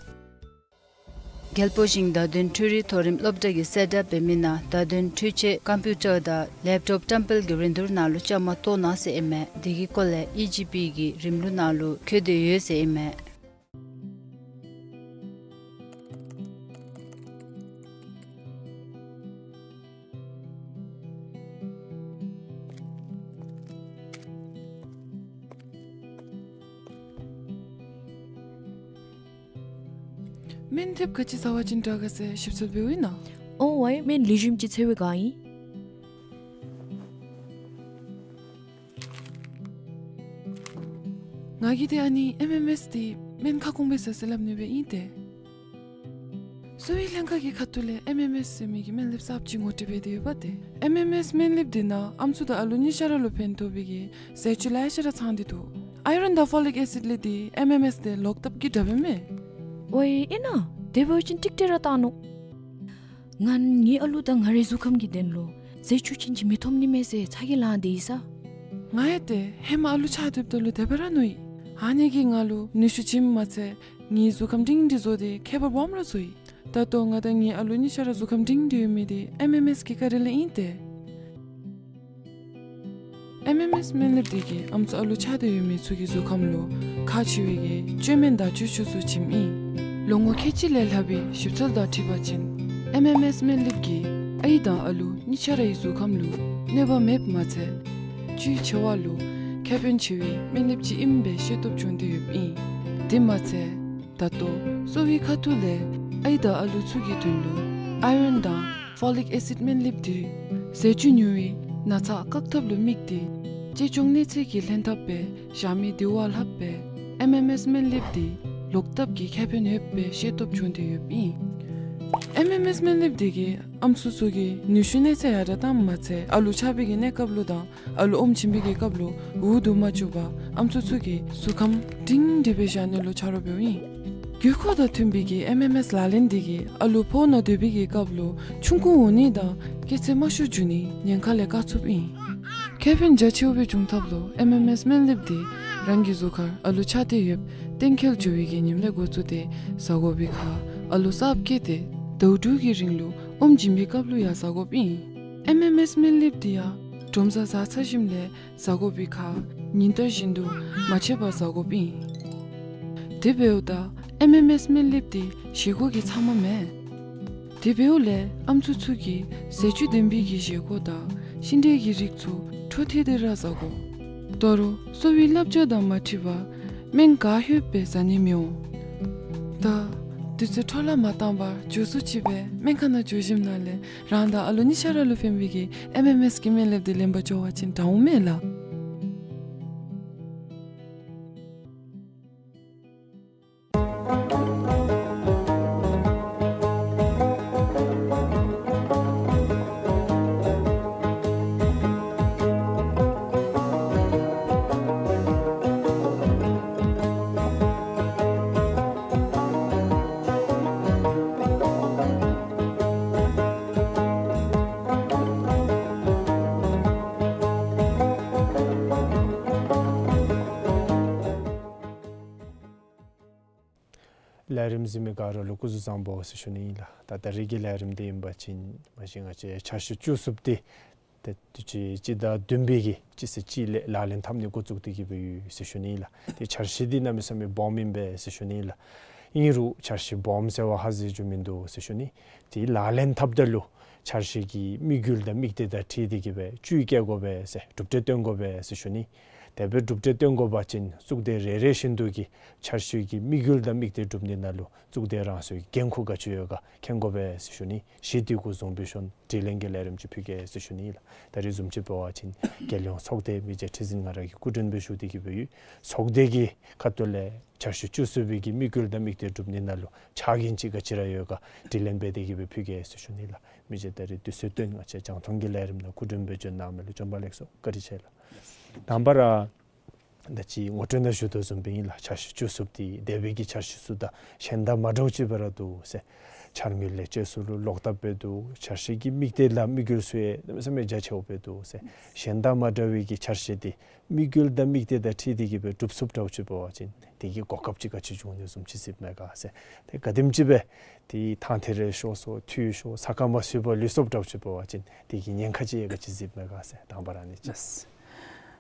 རྒྱལ་པོ་ཞིང་བརྡ་དོན་འཕྲུལ་རིག་མཐོ་རིམ་སློབ་གྲྭ་གིས་གསལ་བསྒྲགས་འབད་མི་ནང་བརྡ་དོན་འཕྲུལ་ཆས་ཀམ་པིའུ་ཊར་དང་ལེབ་ཊོབ་བཀྲམ་སྤེལ་གྱི་རིན་བསྡུར་ནང་ལུ་བཅའ་མར་གཏོགས་གནང་ཟེར་ཨིན་མས། དེ་གི་སྐོར་ལས་ཨི་ཇི་པི་གི་རིམ་ལུགས་ནང་ལུ་འཁོད་དེ་ཡོད་ཟེར་ཨིན་མས། སྨན་ལེབ་ག་ཅི་ཟ་བ་ཅིན་དྲག་ག་ཟེར་ཞིབ་འཚོལ་འབདཝ་ཨིན་ན། ཨོ་ཝའི་སྨན་ལེགས་ཤོམ་ཅིག་འཚོལ་བའི་བསྒང་ཨིན། ང་གིས་ཏེ་ཨ་ནི་ཨེམ་ཨེམ་ཨེསི་འདི་སྨན་ཁ་སྐོང་སྦེ་ཟ་ཟེར་སླབ་ནི་སྦེ་ཨིན་ཏེ། གསོ་བའི་ལྷན་ཁག་གི་ཁ་ཐུག་ལས་ཨེམ་ཨེམ་ཨེསི་ཟེར་མི་གི་སྨན་ལེབ་གསརཔ་ཅིག་ངོ་སྤྲོད་འབད་དེ་ཡོདཔ་ཏེ། ཨེམ་ཨེམ་ཨེསི་སྨན་ལེབ་འདི་ནང་ཨམ་སྲུ་དང་ཨ་ལུ་གཉིས་ཆ་ར་ལུ་ཕན་ཐོགས་པའི་གི་ཟས་བཅུད་ལེ་ཤ་ར་ཚང་སྟེ་འདུག། ཨའི་རཱན་དང་ཕོ་ལིག་ཨེ་སིཌ་ལས་འདི་ཨེམ་ཨེམ་ཨེསི་འདི་ལོག་ལྟབ་ཀྱིས་དྲགཔ་ཨིན་མས། ཝའི་ཨིན་ན། དེ་འབད་བ་ཅིན་ཀྲིག་ཀྲི་ར་བཏང་ནུག། ང་ངེའི་ཨ་ལུ་དང་ང་རའི་གཟུགས་ཁམས་ཀྱི་དོན་ལུ་ཟས་བཅུད་ཅན་ཅིག་མི་ཐོབ་ནི་མས་ཟེར་ཚ་གྱང་ལང་སྟེ་ཡོད་ས། ང་ཡང་ཏེ་ཧེ་མ་ཨ་ལུ་ཆགས་སྡོདཔ་ད་ལུ་དེ་སྦེ་ར་མནོ་ཡི། ཨ་ནི་གིས་ང་ལུ་ནུས་ཤུགས་བྱིནམ་མ་ཚད་ངེའི་གཟུགས་ཁམས་སྒྲིང་སྒྲི་བཟོ་སྟེ་ཁྱད་པར་སྦོམ་ར་བཟོ་ཡི། ད་ལྟོ་ང་དང་ངེའི་ཨ་ལུ་གཉིས་ཆ་ར་གཟུགས་ཁམས་སྒྲིང་སྒྲི་ཡོད་མི་འདི་ཨེམ་ཨེམ་ཨེསི་གི་བཀའ་དྲིན་ལས་ཨིན་ཏེ། ཨེམ་ཨེམ་ཨེསི་སྨན་ལེབ་འདི་གིས་ཨམ་སྲུ་ཨ་ལུ་ཆགས་ཏེ་ཡོད་མི་ཚུ་གི་གཟུགས་ཁམས་ལུ་ཁག་ཆེ་བའི་གི་བཅོས་སྨན་དང་བཅོས་ཆས་ཚུ་བྱིནམ་ཨིན། ལོ་ངོ་ཁལ་གཅིག་ལས་ལྷག་པའི་ཞིབ་འཚོལ་དང་འཁྲིལ་བ་ཅིན་ཨེམ་ཨེམ་ཨེསི་སྨན་ལེབ་ཀྱིས་ཨའི་དང་ཨ་ལུ་གཉིས་ཆ་རའི་གཟུགས་ཁམས་ལུ་གནོད་པ་མེདཔ་མ་ཚད་བཅུད་ཆེ་བ་ལུ་ཁེ་ཕན་ཆེ་བའི་སྨན་ལེབ་ཅིག་ཨིནམ་སྦེ་ཤེས་རྟོགས་བྱུང་སྟེ་ཡོདཔ་ཨིན། དེ་མ་ཚད་ད་ལྟོ་གསོ་བའི་ཁ་ཐུག་ལས་ཨའི་དང་ཨ་ལུ་ཚུ་གི་དོན་ལུ་ཨའི་རཱན་དང་ཕོ་ལིག་ཨེ་སིཌ་སྨན་ལེབ་འདི་ཟས་བཅུད་ཉུང་བའི་ན་ཚ་བཀག་ཐབས་ལུ་དམིགས་ཏེ་གཅེས་སྐྱོང་གནས་ཚད་ཀྱི་ལྷན་ཐབས་སྦེ་བཞག་མི་འདི་བ་ལྷགཔ་སྦེ་ཨེམ་ཨེམ་ཨེསི་སྨན་ལེབ་འདི་ལོག་ལྟབ་ཀྱིས་ཁེ་ཕན་ཡོདཔ་སྦེ་ཤེས་རྟོགས་བྱུང་སྟེ་ཡོདཔ་ཨིན། ཨེམ་ཨེམ་ཨེསི་སྨན་ལེབ་འདི་གིས་ཨམ་སྲུ་ཚུ་གི་ནུས་ཤུགས་གནས་ཚད་ཡར་དྲགས་བཏངམ་མ་ཚད་ཨ་ལུ་ཆགས་པའི་གི་གནས་སྐབས་ལུ་དང་ཨ་ལུ་ཨོམ་བྱིན་པའི་གི་སྐབས་ལུ་འུ་སྡུག་མ་བཅུག་པར་ཨམ་སྲུ་ཚུ་གི་གཟུགས་ཁམས་སྒྲིང་སྒྲི་སྦེ་བཞག་ནི་ལུ་ཆ་རོགས་འབདཝ་ཨིན། དགོས་མཁོ་དང་མཐུན་པའི་གི་ཨེམ་ཨེམ་ཨེསི་ལག་ལེན་འདི་གིས་ཨ་ལུ་ཕོཝ་ནང་སྡོད་པའི་གི་སྐབས་ལུ་ཆུང་ཀུ་འོང་ནི་དང་སྐྱེད་ཚལ་དམའ་ཤོས་འབྱུང་ནི་ཉེན་ཁ་ལས་བཀག་ཚུགསཔ་ཨིན། ཁེ་ཕན་རྒྱ་ཆེཝ་སྦེ་འབྱུང་ཐབས་ལུ་ཨེམ་ཨེམ་ཨེསི་སྨན་ལེབ་འདི་རང་གི་གཟུགས་ཁར་ཨ་ལུ་ཆགས་ཏེ་ཡོདཔ་གཏན་འཁེལ་འགྱོ་བའི་གི་ཉིནམ་ལས་འགོ་བཙུགས་ཏེ་བཟའ་དགོ་པའི་ཁར་ཨ་ལུ་གསརཔ་སྐྱེས་ཏེ་ཟླཝ་དྲུག་གི་རིང་ལུ་ཨོམ་བྱིན་པའི་སྐབས་ལུ་ཡང་བཟའ་དགོཔ་ཨིན། ཨེམ་ཨེམ་ཨེསི་སྨན་ལེབ་འདི་ཡང་གྲོམ་བཟའ་བཟའ་ཚར་ཞིནམ་ལས་བཟའ་དགོ་པའི་ཁར་ཉིན་ལྟར་བཞིན་དུ་མ་ཆད་པར་བཟའ་དགོཔ་ཨིན། དེ་འབདཝ་ད་ཨེམ་ཨེམ་ཨེསི་སྨན་ལེབ་འདི་བཞེས་སྒོ་གི་ཚབ་མ་མེན། དེ་འབདཝ་ལས་ཨམ་སྲུ་ཚུ་གིས་ཟས་བཅུད་ལྡན་པའི་གི་བཞེས་སྒོ་དང་ཤིང་འབྲས་ཀྱི་རིགས་ཚུ་འཕྲོ་མཐུད་དེ་ར་བཟའ་དགོ། ད་རུང་གསོ་བའི་བསླབ་བྱ་དང་མ་འཁྲིལ་བར་སྨན་ག་ལྷོདཔ་སྦེ་བཟའ་ནི་མི་འོང་། ད་དུས་ཚོད་འཕྲོ་བརླག་མ་བཏང་བར་མགྱོགས་སུ་ཅིག་སྦེ་སྨན་ཁང་ནང་འགྱོ་ཞིནམ་ལས་རང་དང་ཨ་ལུ་གཉིས་ཆ་ར་ལུ་ཕན་པའི་གི་ཨེམ་ཨེམ་ཨེསི་གི་སྨན་ལེབ་འདི་ལེན་པར་འགྱོ་བ་ཅིན་དྲག་འོང་མས་ལགས། ལས་རིམ་གཟིགས་མི་ག་ར་ལུ་སྐུ་གཟུགས་བཟང་པོ་ཟེར་ཞུ་ནི་ཨིན་ལགས། ད་ད་རིས་ཀྱི་ལས་རིམ་འདི་ཨིན་པ་ཅིན་མ་གཞི་ང་བཅས་འཆར་གཞི་བཅུ་གསུམ་འདི་ཏེ་དུས་ཅི་སྤྱི་ཟླ་བདུན་པའི་གི་སྤྱི་ཚེས་གཅིག་ལས་ལག་ལེན་འཐབ་ནི་འགོ་བཙུགས་ཏེ་གི་སྦེ་ཡོད་ཟེར་ཞུ་ནི་ཨིན་ལགས། ཏེ་འཆར་གཞི་འདི་གནམ་མེད་ས་མེད་སྦོམ་ཨིན་པས་ཟེར་ཞུ་ནི་ཨིན་ལགས། ཨིན་རུང་འཆར་གཞི་སྦོམ་ཟེར་བ་ཧ་ཟེར་རྒྱུ་མིན་འདུག་ཟེར་ཞུ་ནི། ཏེ་ལག་ལེན་འཐབ་ད་ལུ་འཆར་གཞི་གི་དམིགས་ཡུལ་དང་དམིགས་གཏད་དང་འཁྲིལ་ཏེ་གི་སྦེ་བཅུད་བསྐྱལ་དགོ་པས་ཟེར་གྲུབ་འབྲས་སྟོན་དགོ་པས་ཟེར་ཞུ་ནི། དེ་སྦེ་གྲུབ་འབྲས་སྟོན་དགོ་པ་ཅིན་གཙུག་སྡེ་རེ་རེ་བཞིན་དུ་གིས་འཆར་གཞི་གི་དམིགས་ཡུལ་དང་དམིགས་གཏད་སྒྲུབ་ནི་ནང་ལུ་གཙུག་སྡེ་རང་སོའི་འགན་ཁུར་ག་ཅི་ཡོད་ག་མཁྱེན་དགོ་པས་ཟེར་ཞུ་ནི། གཞི་འདི་གུ་བཟུང་སྦེ་ཞུ་ནི། དྲི་ལན་གྱི་ལས་རིམ་ཅིག་ཕུལ་གེ་ཟེར་ཞུ་ནི་ལགས། ད་རིས་བཟུམ་ཅིག་འབད་བ་ཅིན་རྒྱལ་ཡོངས་ཚོགས་སྡེ་མི་རྗེ་ཁྲི་འཛིན་ང་ར་གིས་སྐུ་མགྲོན་སྦེ་ཞུ་སྟེ་གི་སྦེ་ཡོད། ཚོགས་སྡེ་གི་ཁ་ཐུག་ལས་འཆར་གཞི་བཅུ་གསུམ་པའི་གི་དམིགས་ཡུལ་དང་དམིགས་གཏད་སྒྲུབ་ནི་ནང་ལུ་ཕྱག་འགན་ཅིག་ག་ཅི་ར་ཡོད་ག་དྲི་ལན་འབད་དེ་གི་སྦེ་ཕུལ་གེ་ཟེར་ཞུ་ནི་ལགས། མི་རྗེ་ད་རིས་དུས་ཚོད་བཏོན་ང་བཅས་རྒྱང་མཐོང་གི་ལས་རིམ་ནང་སྐུ་མགྲོན་སྦེ་བྱོན་གནང་མི་ལུ་བྱོན་པ་ལེགས་སོ། བཀའ་དྲིན་ཆེ་ལགས། དང་པ་ར་ད་ཅི་ངོ་སྤྲོད་ནང་ཞུ་དོ་བཟུམ་སྦེ་ཨིན་ལགས། འཆར་གཞི་བཅུ་གསུམ་འདི་འདས་པའི་གི་འཆར་གཞི་ཚུ་དང་གཞན་དང་མ་འདྲཝ་ཅིག་སྦེ་ར་འདུག་ཟེར། འཆར་དངུལ་ལས་བཅད་ཚུ་ལུ་ལོག་བཏབ་སྦེ་འདུག། འཆར་གཞི་གི་དམིགས་གཏད་དང་དམིགས་ཡུལ་ཚུ་ཡང་གནམ་མེད་ས་མེད་རྒྱ་ཆེཝ་སྦེ་འདུག་ཟེར། གཞན་དང་མ་འདྲ་བའི་གི་འཆར་གཞི་འདི་དམིགས་ཡུལ་དང་དམིགས་གཏད་དང་འཁྲིལ་ཏེ་གི་སྦེ་འགྲུབ་ཚུགསཔ་འདྲཝ་ཅིག་འབད་བ་ཅིན་དེ་གི་གོ་སྐབས་ཅིག་ག་ཅི་བྱུང་ནི་བཟུམ་ཅིག་གཟིགསཔ་མས་ག་ཟེར། ཏེ་ག་དེམ་ཅིག་སྦེ་ཏེ་ཐང་ཐེ་རེ་ཤོར་སོང་འཐུས་ཤོར་ས་ཁ་མ་སོན་པར་ལུས་སོངམ་འདྲཝ་ཅིག་འབད་བ་ཅིན་དེ་གི་ཉེན་ཁ་ཅིག་ཡང་ག་ཅི་གཟིགསཔ་མས་ག་ཟེར། དང་པ་ར་ཨ་ནི་ཅིག།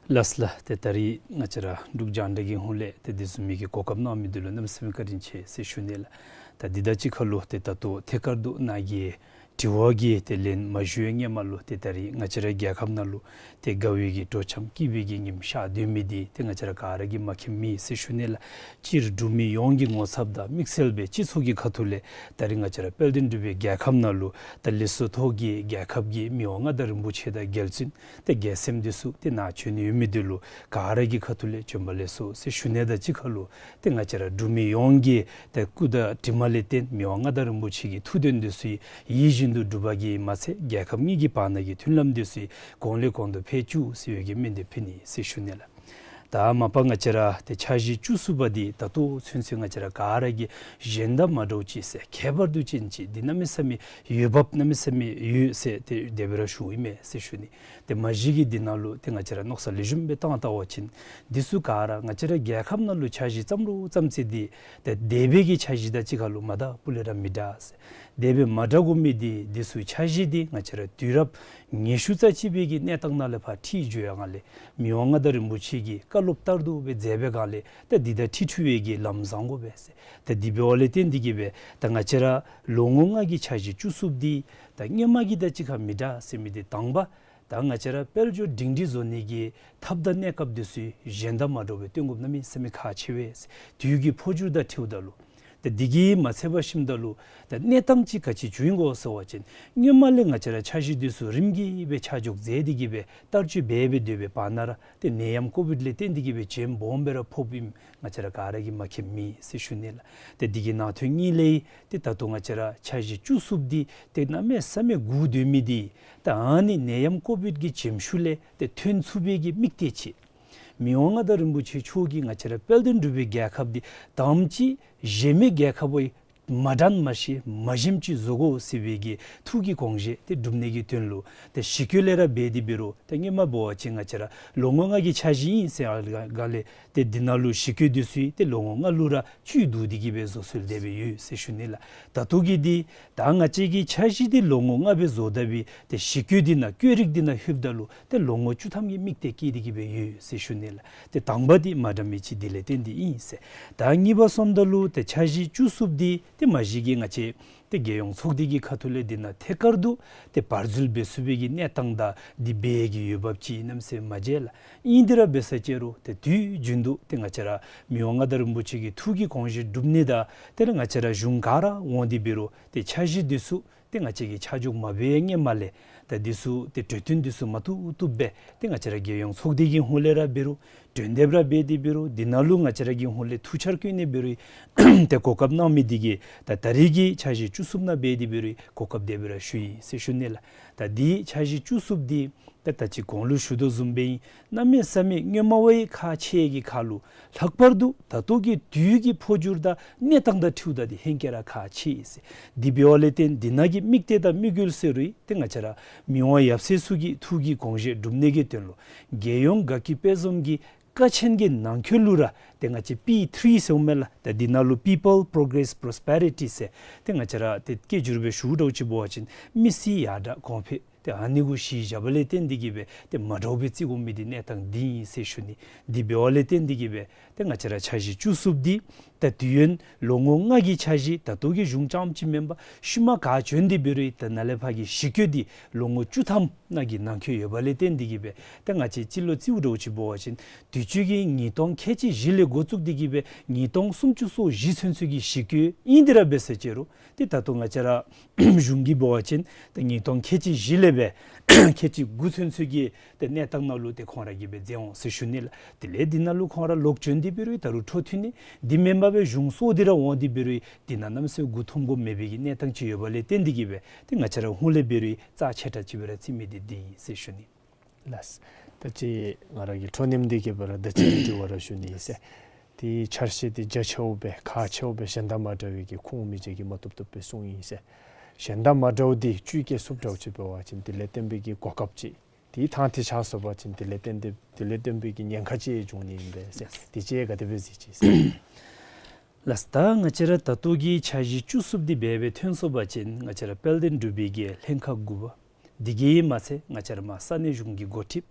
ལགས་ལགས། ཏེ་ད་རིས་ང་བཅས་ར་འབྲུག་རྒྱང་བསྒྲགས་ཀྱི་ཧོངས་ལས་ཏེ་དེ་བཟུམ་མའི་གི་གོ་སྐབས་གནང་མི་འདི་ལུ་གནམ་མེད་ས་མེད་བཀའ་དྲིན་ཆེ་ཟེར་ཞུ་ནི་ལགས། ད་འདི་དང་གཅིག་ཁར་ལུ་ཏེ་ད་ལྟོ་ཐད་ཀར་དུ་ནཱ་གི་དྲི་བ་གི་ཏེ་ལན་མ་ཞུ་བའི་སྔོན་མ་ལུ་ཏེ་ད་རིས་ང་བཅས་ར་རྒྱལ་ཁབ་ནང་ལུ་ཏེ་དགའ་བའི་གི་དྲོ་འཆམ་སྐྱིད་པའི་གི་ཉིམ་ཤར་སྡོད་མི་འདི་ཏེ་ང་བཅས་ར་ག་ར་གིས་མ་མཁྱེནམ་མེད་ཟེར་ཞུ་ནི་ལགས། སྤྱིར་འབྲུག་མི་ཡོངས་ཀྱི་ངོ་ཚབ་དང་དམིགས་བསལ་སྦེ་སྤྱི་ཚོགས་ཀྱི་ཁ་ཐུག་ལས་ད་རིས་ང་བཅས་ར་དཔལ་ལྡན་འབྲུག་པའི་རྒྱལ་ཁབ་ནང་ལུ་ད་ལེ་སོ་ཐོ་གི་རྒྱལ་ཁབ་ཀྱི་མི་དབང་མངའ་བདག་རིན་པོ་ཆེ་དང་རྒྱལ་བཙུན་ཏེ་རྒྱལ་མཚན་འདི་ཚུ་ཏེ་ནཱ་བྱོན་ནི་ཡོད་མི་འདི་ལུ་ག་ར་གི་ཁ་ཐུག་ལས་བྱོན་པ་ལེགས་སོ་ཟེར་ཞུ་ནི་དང་གཅིག་ཁར་ལུ་ཏེ་ང་བཅས་ར་འབྲུག་མི་ཡོངས་ཀྱི་ཏེ་སྐུ་དང་གྲིབ་མ་ལས་བརྟེན་མི་དབང་མངའ་བདག་རིན་པོ་ཆེ་གི་ཐུགས་དོན་འདི་ཚུ་ཡིད་བཞིན་དུ་འགྲུབ་པ་གིས་མ་ཚད་རྒྱལ་ཁབ་གཉིས་ཀྱི་བར་ན་གི་མཐུན་ལམ་འདི་ཚུ་གོང་ལས་གོང་དུ་འཕེལ་བཅུག་ཟེར་བའི་གི་སྨོན་འདེབས་ཕུལ་ནི་ཟེར་ཞུ་ནི་ལགས། ད་མ་པ་ང་བཅས་ར་ཏེ་འཆར་གཞི་བཅུ་གསུམ་པ་འདི་ད་ལྟོ་ཚུན་ཚོད་ང་བཅས་ར་ག་ར་གིས་གཞན་དང་མ་འདྲཝ་ཅིག་ཟེར་ཁྱད་པར་དུ་ཅན་ཅིག་འདི་གནམ་མེད་ས་མེད་ཡོདཔ་གནམ་མེད་ས་མེད་ཡོད་ཟེར་ཏེ་དེ་སྦེ་ར་ཞུཝ་ཨིན་མས་ཟེར་ཞུ་ནི། ཏེ་མ་གཞི་གི་འདི་ནང་ལུ་ཏེ་ང་བཅས་ར་མནོ་བསམ་ལེགས་ཤོམ་སྦེ་བཏང་བལྟ་བ་ཅིན་འདི་ཚུ་ག་ར་ང་བཅས་ར་རྒྱལ་ཁབ་ནང་ལུ་འཆར་གཞི་བརྩམ་རུང་བརྩམ་ཚེ་འདི་ཏེ་འདས་པའི་གི་འཆར་གཞི་དང་གཅིག་ཁར་ལུ་མ་འདྲ་སྤུ་ལས་ར་མི་འདྲ་ཟེར། དེ་སྦེ་མ་འདྲ་དགོ་མི་འདི་འདི་ཚུ་འཆར་གཞི་འདི་ང་བཅས་ར་དུས་རབས་ཉི་ཤུ་རྩ་གཅིག་པའི་གི་གནས་སྟངས་ནང་ལས་ཕར་འཁྲིལ་འགྱོ་ཡར་སྔ་ལས་མི་དབང་མངའ་བདག་རིན་པོ་ཆེ་གི་བཀའ་སློབ་ལྟར་དུ་སྦེ་མཛད་པའི་སྒང་ལས་ད་འདི་དང་འཁྲིལ་འཁྲིལ་བའི་གི་ལམ་བཟང་དགོ་པས་ཟེར། ད་འདི་འབདཝ་ལས་བརྟེན་ཏེ་གི་སྦེ་ད་ང་བཅས་ར་ལོ་ངོ་ལྔ་གི་འཆར་གཞི་བཅུ་གསུམ་འདི་ད་སྔོན་མ་གི་དང་གཅིག་ཁར་མི་འདྲ་ཟེར་མི་འདི་དང་པ་ད་ང་བཅས་ར་དཔལ་འབྱོར་སྒྲིང་སྒྲིང་བཟོ་ནི་གི་ཐབས་དང་གནས་སྐབས་འདི་ཚུ་གཞན་དང་མ་འདྲཝ་སྦེ་སྟོན་དགོཔ་གནམ་མེད་ས་མེད་ཁག་ཆེ་བས། དུས་ཀྱི་འཕོ་འགྱུར་དང་འཁྲིལཝ་ད་ལུ། ཏེ་འདི་གིས་མ་ཚད་པར་ཞིནམ་ད་ལུ་ཏེ་གནས་སྟངས་ཅིག་ག་ཅི་བྱུང་ཡི་གོ་ཟེར་བ་ཅིན་སྔོན་མ་ལས་ང་བཅས་ར་འཆར་གཞི་འདི་ཚུ་རིམ་གྱིས་སྦེ་ཆ་འཇོག་མཛད་དེ་གི་སྦེ་བསྟར་སྤྱོད་འབད་སྦེ་སྡོད་པའི་བར་ན་ར་ཏེ་ནད་ཡམས་ཀོ་བིཌ་ལས་བརྟེན་ཏེ་གི་སྦེ་རྒྱུན་སྦོམ་སྦེ་ར་ཕོགཔ་ཨིནམ་ང་བཅས་ར་ག་ར་གིས་མ་མཁྱེནམ་མེད་ཟེར་ཞུ་ནི་ལགས། ཏེ་འདི་གི་ནང་དོན་གཉིས་ལས་ཏེ་ད་ལྟོ་ང་བཅས་ར་འཆར་གཞི་བཅུ་གསུམ་འདི་ཏེ་གནམ་མེད་ས་མེད་སྒུག་སྡོད་མི་འདི་ད་ཨ་ནི་ནད་ཡམས་ཀོ་བིཌ་ཀྱི་བྱེམ་ཤུགས་ལས་ཏེ་ཐོན་ཚུགས་པའི་གི་དམིགས་གཏད་ཅིག། མི་དབང་མངའ་བདག་རིན་པོ་ཆེ་མཆོག་གིས་ང་བཅས་ར་དཔལ་ལྡན་འབྲུག་པའི་རྒྱལ་ཁབ་འདི་དང་པ་ཅིག་གཞན་མི་རྒྱལ་ཁབ་བ་མ་འདྲཝ་མ་ཤེས་མ་ཞནམ་ཅིག་བཟོ་དགོ་ཟེར་བའི་གི་ཐུགས་ཀྱི་དགོངས་བཞེད་དེ་སྒྲུབ་ནི་གི་དོན་ལུ་ཏེ་ཞི་རྒོལ་ལས་ར་འབད་དེ་འབད་རུང་ཏེ་སྔོན་མ་འབད་བ་ཅིན་ང་བཅས་ར་ལོ་ངོ་ལྔ་གི་འཆར་གཞི་ཨིན་ཟེར་ཡར་ལས་ཏེ་འདི་ནང་ལུ་ཞི་རྒོལ་འདི་ཚུ་ཏེ་ལོ་ངོ་ལྔ་ལུ་ར་བཅུད་བསྡུ་སྟེ་གི་སྦེ་བཟོ་སྲོལ་དེ་སྦེ་ཡོད་ཟེར་ཞུ་ནི་ལགས། ད་ལྟོ་གི་འདི་ད་ང་བཅས་ཀྱི་འཆར་གཞི་འདི་ལོ་ངོ་ལྔ་སྦེ་བཟོ་ད་བའི་ཏེ་ཞི་རྒོལ་འདི་ནང་བཀོད་རིས་འདི་ནང་ལྷོདཔ་ད་ལུ་ཏེ་ལོ་ངོ་བཅུ་ཐམ་གྱི་དམིགས་གཏད་བསྐྱེད་དེ་གི་སྦེ་ཡོད་ཟེར་ཞུ་ནི་ལགས། ཏེ་དང་པ་འདི་མ་འདྲཝ་མེད་ཅིག་འདི་ལས་བརྟེན་ཏེ་ཨིན་ཟེར། ད་གཉིས་པ་སོངམ་ད་ལུ་ཏེ་འཆར་གཞི་བཅུ་གསུམ་འདི་ཏེ་མ་གཞི་གི་ང་བཅས་ཏེ་རྒྱལ་ཡོངས་ཚོགས་སྡེ་གི་ཁ་ཐུག་ལས་འདི་ནང་ཐད་ཀར་དུ་ཏེ་བར་འཛུལ་འབད་ཚུགས་པའི་གི་གནས་སྟངས་དང་འདི་འབད་ནི་གི་འོས་འབབ་ཅིག་གནམ་མེད་ས་མེད་མ་མཇལ་ལགས། ཨིན་དེ་ར་འབད་ས་ཅིག་རུང་ཏེ་དུས་རྒྱུན་དུ་ཏེ་ང་བཅས་ར་མི་དབང་མངའ་བདག་རིན་པོ་ཆེ་གི་ཐུགས་ཀྱི་དགོངས་བཞེད་སྒྲུབ་ནི་དང་ཏེ་ར་ང་བཅས་ར་གཞུང་ག་ར་འོང་སྟེ་འབད་རུང་ཏེ་འཆར་གཞི་འདི་ཚུ་ཏེ་ང་བཅས་ཀྱིས་ཆ་འཇོག་མ་འབད་བའི་སྔོན་མ་ལས་ད་འདི་ཚུ་ཏེ་གྲོས་བསྟུན་འདི་ཚུ་མ་བཏུབ་བཏུབ་སྦེ་ཏེ་ང་བཅས་ར་རྒྱལ་ཡོངས་ཚོགས་སྡེ་གི་ཧོངས་ལས་ར་འབད་རུང་གྲོས་འདེབས་ར་འབད་དེ་འབད་རུང་འདི་ནང་ལུ་ང་བཅས་ར་གི་ཧོངས་ལས་ཐུགས་འཆར་བཀོད་ནི་འབད་རུང་ཏེ་གོ་སྐབས་གནང་མི་འདི་གིས་ད་ད་རེས་ཀྱི་འཆར་གཞི་བཅུ་གསུམ་ནང་འབད་དེ་འབད་རུང་གོ་སྐབས་དེ་སྦེ་ར་ཞུ་ཡི་ཟེར་ཞུ་ནི་ལགས། ད་འདི་འཆར་གཞི་བཅུ་གསུམ་འདི་ད་ད་ཅི་གོང་ལུ་ཞུ་དོ་བཟུམ་སྦེ་ཨིན། གནམ་མེད་ས་མེད་སྔོན་མ་བ་ཡི་ཁག་ཆེ་གི་ཁར་ལུ་ལྷག་པར་དུ་ད་ལྟོ་གི་དུས་ཀྱི་འཕོ་འགྱུར་དང་གནས་སྟངས་དང་འཁྲིལཝ་ད་འདི་ཧེང་སྐལ་ར་ཁག་ཆེ་ཟེར། འདི་འབདཝ་ལས་བརྟེན་འདི་ནང་གི་དམིགས་གཏད་དང་དམིགས་ཡུལ་ཟེར་རུང་ཏེ་ང་བཅས་ར་མི་དབང་ཡབ་སྲས་ཚུ་གི་ཐུགས་ཀྱི་དགོངས་བཞེད་སྒྲུབ་ནི་གི་དོན་ལུ་རྒྱལ་ཡོངས་དགའ་སྐྱིད་དཔལ་འཛོམས་ཀྱི་ཀ་ཆེན་གྱི་ནང་འཁོད་ལུ་ར་ཏེ་ང་བཅས་པི་ཐི་རི་ཟེར་མས་ལགས། ད་འདི་ནང་ལུ་People Progress Prosperity ཟེར་ཏེ་ང་བཅས་ར་ཏེ་སྐད་སྒྱུར་སྦེ་ཞུཝ་འདྲཝ་ཅིག་འབད་བ་ཅིན་མི་སེར་ཡར་དྲག་གོང་འཕེལ་ཏེ་ཨ་ནི་གུ་གཞི་བཞག་པ་ལས་བརྟེན་ཏེ་གི་སྦེ་ཏེ་མ་འདྲཝ་སྦེ་བརྩི་དགོ་མི་འདི་གནས་སྟངས་འདི་ཨིན་ཟེར་ཞུ་ནི། འདི་འབདཝ་ལས་བརྟེན་ཏེ་གི་སྦེ་ཏེ་ང་བཅས་ར་འཆར་གཞི་བཅུ་གསུམ་འདི་ད་དུས་ཡུན་ལོ་ངོ་ལྔ་གི་འཆར་གཞི་ད་ལྟོ་གི་གཞུང་རྐྱངམ་ཅིག་མེན་པར་ཤུལ་མ་ག་བྱོན་ཏེ་འབད་རུང་ད་ནཱ་ལས་ཕར་གྱི་ཞི་རྒོལ་འདི་ལོ་ངོ་བཅུ་ཐམ་ནང་གི་ནང་འཁོད་ཡོདཔ་ལས་བརྟེན་ཏེ་གི་སྦེ་ཏེ་ང་བཅས་སྤྱི་ལོ་རྩིཝ་འདྲཝ་ཅིག་འབད་བ་ཅིན་དུས་ཅི་གི་ཉིས་སྟོང་ཁལ་གཅིག་བཞི་ལས་འགོ་བཙུགས་ཏེ་གི་སྦེ་ཉིས་སྟོང་སུམ་ཅུ་སོ་བཞི་ཚུན་ཚོད་ཀྱི་ཞི་རྒོལ་ཨིན་དེ་ར་འབད་ས་ཅིག་རུང་ཏེ་ད་ལྟོ་ང་བཅས་ར་གཞུང་གིས་འབད་བ་ཅིན་ཏེ་ཉིས་སྟོང་ཁལ་གཅིག་བཞི་ལས་སྦེ་ཁལ་གཅིག་དགུ་ཚུན་ཚོད་ཀྱི་ཏེ་གནས་སྟངས་ནང་ལུ་ཏེ་ཁོང་ར་གིས་སྦེ་མཛད་འོང་ཟེར་ཞུ་ནི་ལགས། དེ་ལས་འདི་ནང་ལུ་ཁོང་ར་ལོག་བྱོན་ཏེ་འབད་རུང་ད་རུང་འཕྲོ་མཐུད་ནི་འདི་མེན་པར་སྦེ་གཞུང་སོར་འདི་ར་འོང་སྟེ་འབད་རུང་འདི་ནང་གནམ་མེད་ས་མེད་མགུ་འཐོམ་དགོ་མེད་པའི་གི་གནས་སྟངས་ཅིག་ཡོདཔ་ལས་བརྟེན་ཏེ་གི་སྦེ་ཏེ་ང་བཅས་ར་ཧོངས་ལས་འབད་རུང་རྩ་ཆེ་དྲགས་ཅིག་སྦེ་ར་བརྩི་མི་འདི་འདི་ཨིན་ཟེར་ཞུ་ནི། ལགས། ད་ཅི་ང་ར་གི་འཕྲོ་མཉམ་འདི་གི་བར་ད་ཅི་འདི་བར་ཞུ་ནི་ཟེར། ཏེ་འཆར་གཞི་འདི་རྒྱ་ཆེཝ་སྦེ་ཁག་ཆེཝ་སྦེ་གཞན་དང་མ་འདྲ་བའི་གི་ཁུངས་མི་འཇལ་གྱི་མ་བཏུབ་བཏུབ་སྦེ་གསུངས་ཡི་ཟེར། གཞན་དང་མ་འདྲཝ་འདི་བཅུད་སྐྱེད་ཚུགསཔ་འདྲཝ་ཅིག་འབད་བ་ཅིན་དེ་ལས་བརྟེན་པའི་གི་གོ་སྐབས་ཅིག་ཏེ་ཐང་ཏེ་ཆ་སོང་པ་ཅིན་དེ་ལས་བརྟེན་ཏེ་དེ་ལས་བརྟེན་པའི་གི་ཉེན་ཁ་ཅིག་འབྱུང་ནི་ཨིན་པས་ཟེར། དེ་ཅིག་ག་དེ་སྦེ་གཟིགས་ཅི་ཟེར། ལགས། ད་ང་བཅས་ར་ད་ལྟོ་གི་འཆར་གཞི་བཅུ་གསུམ་འདི་འབད་སྦེ་ཐོན་སོང་པ་ཅིན་ང་བཅས་ར་དཔལ་ལྡན་འབྲུག་པའི་གི་ལྷན་ཁག་དགུ་པ་འདི་གིས་མ་ཚད་ང་བཅས་ར་མར་ས་གནས་གཞུང་གི་འགོ་ཁྲིདཔ་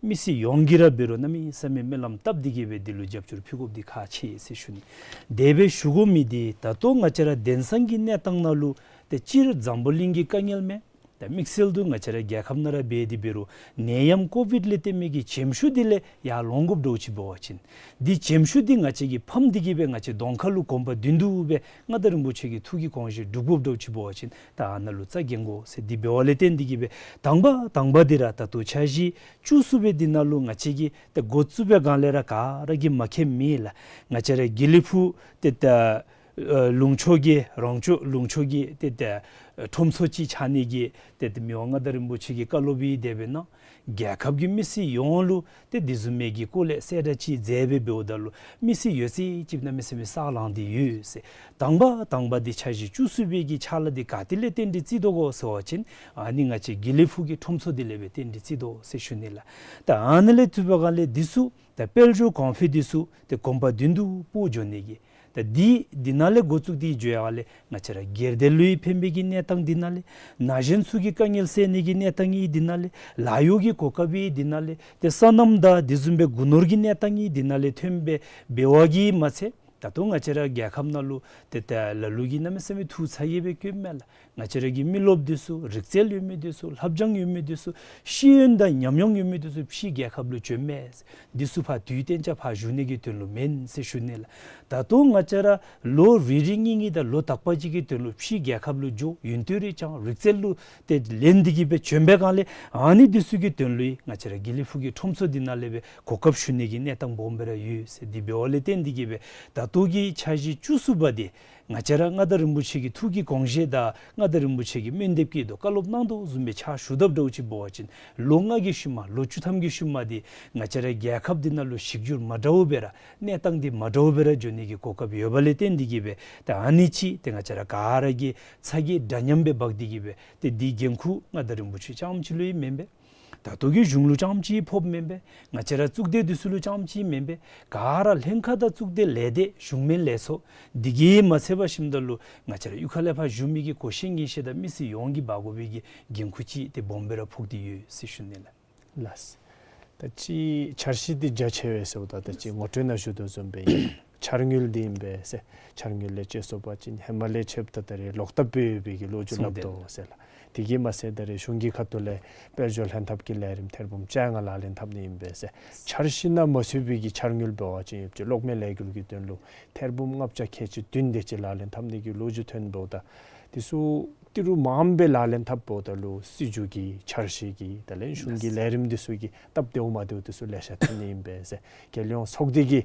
མི་སེར་ཡོངས་ཀྱིས་ར་འབད་རུང་གནམ་མེད་ས་མེད་སྨོན་ལམ་བཏབ་སྟེ་གི་སྦེ་འདི་ལུ་རྒྱབ་སྐྱོར་ཕུལ་དགོཔ་འདི་ཁག་ཆེ་ཟེར་ཞུ་ནི། དེ་སྦེ་ཞུ་དགོ་མི་འདི་ད་ལྟོ་ང་བཅས་ར་དེང་སང་གི་གནས་སྟངས་ནང་ལུ་ཏེ་སྤྱིར་འཛམ་བུ་གླིང་གི་དཀའ་ངལ་མས། ད་དམིགས་བསལ་དུ་ང་བཅས་ར་རྒྱལ་ཁབ་ནང་ར་འབད་དེ་འབད་རུང་ནད་ཡམས་ཀོ་བིཌ་ལས་བརྟེན་མི་གི་བྱེམ་ཤུགས་འདི་ལས་ཡར་ལོང་དགོཔ་འདྲཝ་ཅིག་འབད་བ་ཅིན་འདི་བྱེམ་ཤུགས་འདི་ང་བཅས་ཀྱིས་ཕམ་སྟེ་གི་སྦེ་ང་བཅས་གདོང་ཁ་ལུ་གོམ་པ་མདུན་དུ་སྦེ་མངའ་བདག་རིན་པོ་ཆེ་གི་ཐུགས་ཀྱི་དགོངས་བཞེད་སྒྲུབ་དགོཔ་འདྲཝ་ཅིག་འབད་བ་ཅིན་ད་ཨ་ནཱ་ལུ་རྩ་འགེངས་དགོ་ཟེར། འདི་འབདཝ་ལས་བརྟེན་ཏེ་གི་སྦེ་དང་པ་དང་པ་འདི་ར་ད་ལྟོ་འཆར་གཞི་བཅུ་གསུམ་པའི་འདི་ནང་ལུ་ང་བཅས་ཀྱིས་ད་འགོ་བཙུགས་པའི་སྒང་ལས་ར་ག་ར་གིས་མ་མཁྱེན་མེད་ལགས། ང་བཅས་ར་དགེ་ལེགས་ཕུག་ཏེ་ད་ཨ་ལུང་ཕྱོགས་ཀྱི་རོང་ཕྱོགས་ལུང་ཕྱོགས་ཀྱི་ཏེ་ཏེ་ཨ་ཁྲོམ་ཚོགས་ཅིག་ཆགས་ནི་གི་ཏེ་ཏེ་མི་དབང་མངའ་བདག་རིན་པོ་ཆེ་གིས་བཀའ་སློབ་ཡང་དེ་སྦེ་གནང་། རྒྱལ་ཁབ་ཀྱི་མི་སེར་ཡོངས་ལུ་ཏེ་དེ་བཟུམ་མའི་གི་སྐོར་ལས་གསལ་བསྒྲགས་ཅིག་མཛད་སྦེ་འབདཝ་ད་ལུ་མི་སེར་ཡོད་ཚད་ཅིག་གནམ་མེད་ས་མེད་ས་ལངས་ཏེ་ཡོད་ཟེར། དང་པ་དང་པ་འདི་འཆར་གཞི་བཅུ་གསུམ་པའི་གི་ཕྱག་ལཱ་འདི་ག་ཏེ་ལས་བརྟེན་ཏེ་བརྩི་དོ་གོ་ཟེར་བ་ཅིན་ཨ་ནི་ང་བཅས་དགེ་ལེགས་ཕུག་གི་ཁྲོམ་ཚོགས་འདི་ལས་སྦེ་བརྟེན་ཏེ་བརྩི་དོ་ཟེར་ཞུ་ནི་ལགས། ད་ཨ་ནི་ལས་བརྟེན་པའི་སྒང་ལས་འདི་ཚུ་ད་དཔལ་འབྱོར་གོང་འཕེལ་འདི་ཚུ་ཏེ་གོམ་པ་མདུན་དུ་སྤོ་འགྱོ་ནི་གི་ད་འདི་འདི་ནང་ལས་འགོ་བཙུགས་ཏེ་འགྱོ་ཡར་ལས་ང་བཅས་ར་སྒེར་སྡེ་ལུ་ཡང་ཕན་པའི་གི་གནས་སྟངས་འདི་ནང་ལས་ན་གཞོན་ཚུ་གི་དཀའ་ངལ་སེལ་ནི་གི་གནས་སྟངས་ཡང་འདི་ནང་ལས་ལཱ་གཡོག་གི་གོ་སྐབས་ཡང་འདི་ནང་ལས་ཏེ་སོ་ནམ་དང་དེ་བཟུམ་སྦེ་སྒོ་ནོར་གྱི་གནས་སྟངས་ཡང་འདི་ནང་ལས་ཐོན་པའི་འབདཝ་གིས་མ་ཚད་ད་ལྟོ་ང་བཅས་ར་རྒྱལ་ཁབ་ནང་ལུ་ཏེ་ད་ལ་ལུ་གིས་གནམ་མེད་ས་མེད་ཐུགས་ཚ་ཡི་སྦེ་བཀོདཔ་མས་ལགས། ང་བཅས་ར་གི་མི་རློབས་འདི་ཚུ་རིག་རྩལ་ཡོད་མི་འདི་ཚུ་ལྷབ་སྦྱང་ཡོད་མི་འདི་ཚུ་ཤེས་ཡོན་དང་ཉམས་མྱོང་ཡོད་མི་འདི་ཚུ་ཕྱིའི་རྒྱལ་ཁབ་ལུ་བྱོནམ་མས། འདི་ཚུ་ཕར་དུས་གཏན་འཇགས་ཕར་བཞུགས་ནི་གི་དོན་ལུ་མེན་ཟེར་ཞུ་ནི་ལགས། ད་ལྟོ་ང་བཅས་ར་ལོ་རེ་རེ་གཉིས་གཉིས་དང་ལོ་དག་པ་ཅིག་གི་དོན་ལུ་ཕྱིའི་རྒྱལ་ཁབ་ལུ་འགྱོ་ཡོན་ཏན་རེ་སྦྱང་རིག་རྩལ་ལུ་ཏེ་ལེན་ཏེ་གི་སྦེ་བྱོན་པའི་སྒང་ལས་ཨ་ནི་འདི་ཚུ་གི་དོན་ལུ་ཡང་ང་བཅས་ར་དགེ་ལེགས་ཕུག་གི་ཁྲོམ་ཚོགས་འདི་ནང་ལས་སྦེ་གོ་སྐབས་ཞུ་ནི་གི་གནས་སྟངས་སྦོམ་སྦེ་ར་ཡོད་ཟེར། འདི་འབདཝ་ལས་བརྟེན་ཏེ་གི་སྦེ་ད་ལྟོ་གི་འཆར་གཞི་བཅུ་གསུམ་པ་འདི་ ང་བཅས་ར་མངའ་བདག་རིན་པོ་ཆེ་གི་ཐུགས་ཀྱི་དགོངས་བཞེད་དང་མངའ་བདག་རིན་པོ་ཆེ་གི་སྨོན་འདེབས་ཀྱི་དོ་བཀའ་སློབ་གནང་དོ་བཟུམ་སྦེ་ཕྱག་ཞུ་དཔ་འདྲཝ་ཅིག་འབད་བ་ཅིན་ལོ་ལྔ་གི་ཤུལ་མ་ལོ་བཅུ་ཐམ་གྱི་ཤུལ་མ་འདི་ང་བཅས་ར་རྒྱལ་ཁབ་འདི་ནང་ལུ་ཞིབ་འཇུག་མ་འདྲཝ་སྦེ་ར་གནས་སྟངས་འདི་མ་འདྲཝ་སྦེ་ར་འགྱོ་ནི་གི་གོ་སྐབས་ཡོདཔ་ལས་བརྟེན་ཏེ་གིས་སྦེ་ད་ཨ་ནི་ཅིག་ཏེ་ང་བཅས་ར་ག་ར་གིས་ཚ་གྱང་འདྲ་མཉམ་སྦེ་འབག་སྟེ་གིས་སྦེ་ཏེ་འདི་འགན་ཁུར་མངའ་བདག་རིན་པོ་ཆེ་རྐྱངམ་གཅིག་ལུ་ཡང་མེན་པས། ད་ལྟོ་གི་གཞུང་ལུ་རྐྱངམ་གཅིག་ཕོགཔ་མེན་པས། ང་བཅས་ར་གཙུག་སྡེ་འདི་ཚུ་ལུ་རྐྱངམ་གཅིག་མེན་པས། ག་ར་ལྷན་ཁག་དང་གཙུག་སྡེ་ལས་སྡེ་གཞུང་མིན་ལས་ཚོགས་འདི་གིས་མ་ཚད་པར་ཞིནམ་ད་ལུ་ང་བཅས་ར་གཡུས་ཁ་ལས་ཕར་བཞུགས་མི་གི་གོ་ཤེས་ངེས་ཤེས་དང་མི་སེར་ཡོངས་ཀྱིས་འབག་དགོ་པའི་གི་འགན་ཁུར་ཅིག་ཏེ་སྦོམ་སྦེ་ར་ཕོག་སྟེ་ཡོད་ཟེར་ཞུ་ནི་ལགས། ལགས། ད་ཅི་འཆར་གཞི་འདི་རྒྱ་ཆེ་བས་ཟེརཝ་ད་ད་ཅི་ངོ་སྤྲོད་ནང་ཞུ་དོ་བཟུམ་སྦེ་ཨིན། འཆར་དངུལ་འདི་ཨིན་པས་ཟེར། འཆར་དངུལ་ལས་བཅད་སོང་པ་ཅིན་ཧེ་མ་ལས་ཆེཝ་ད་ད་རེས་ལོག་བཏབ་སྦེ་ཡོད་པའི་གི་ལོ་རྒྱུས་སླབ་དོ་ཟེར་ལགས། དེ་གིས་མ་ཚད་ད་རེས་གཞུང་གི་ཁ་ཐུག་ལས་དཔལ་འབྱོར་ལྷན་ཐབས་ཀྱི་ལས་རིམ་ཐེར་འབུམ་བཅོ་ལྔ་ལག་ལེན་འཐབ་ནི་ཨིན་པས་ཟེར། འཆར་གཞི་ནང་མ་ཚུད་པའི་གི་འཆར་དངུལ་འབད་བ་ཅིན་ཡོདཔ་ཅིག་གློག་མེ་ལས་འགུལ་གྱི་དོན་ལུ་ཐེར་འབུམ་ལྔ་བརྒྱ་ཁལ་གཅིག་བདུན་དེ་ཅིག་ལག་ལེན་འཐབ་ནི་གི་ལོ་རྒྱུས་ཐོན་འབདཝ་ད་དེ་ཚུ་ཏི་རུ་མངམ་སྦེ་ལག་ལེན་འཐབ་འབདཝ་ད་ལུ་སྲིད་བྱུས་ཀྱི་འཆར་གཞི་གི་ད་ལན་གཞུང་གི་ལས་རིམ་འདི་ཚུ་གི་སྟབས་བདེཝ་མ་བདེཝ་འདི་ཚུ་ལེ་ཤ་ཐོན་ནི་ཨིན་པས་ཟེར། རྒྱལ་ཡོངས་ཚོགས་སྡེ་གི་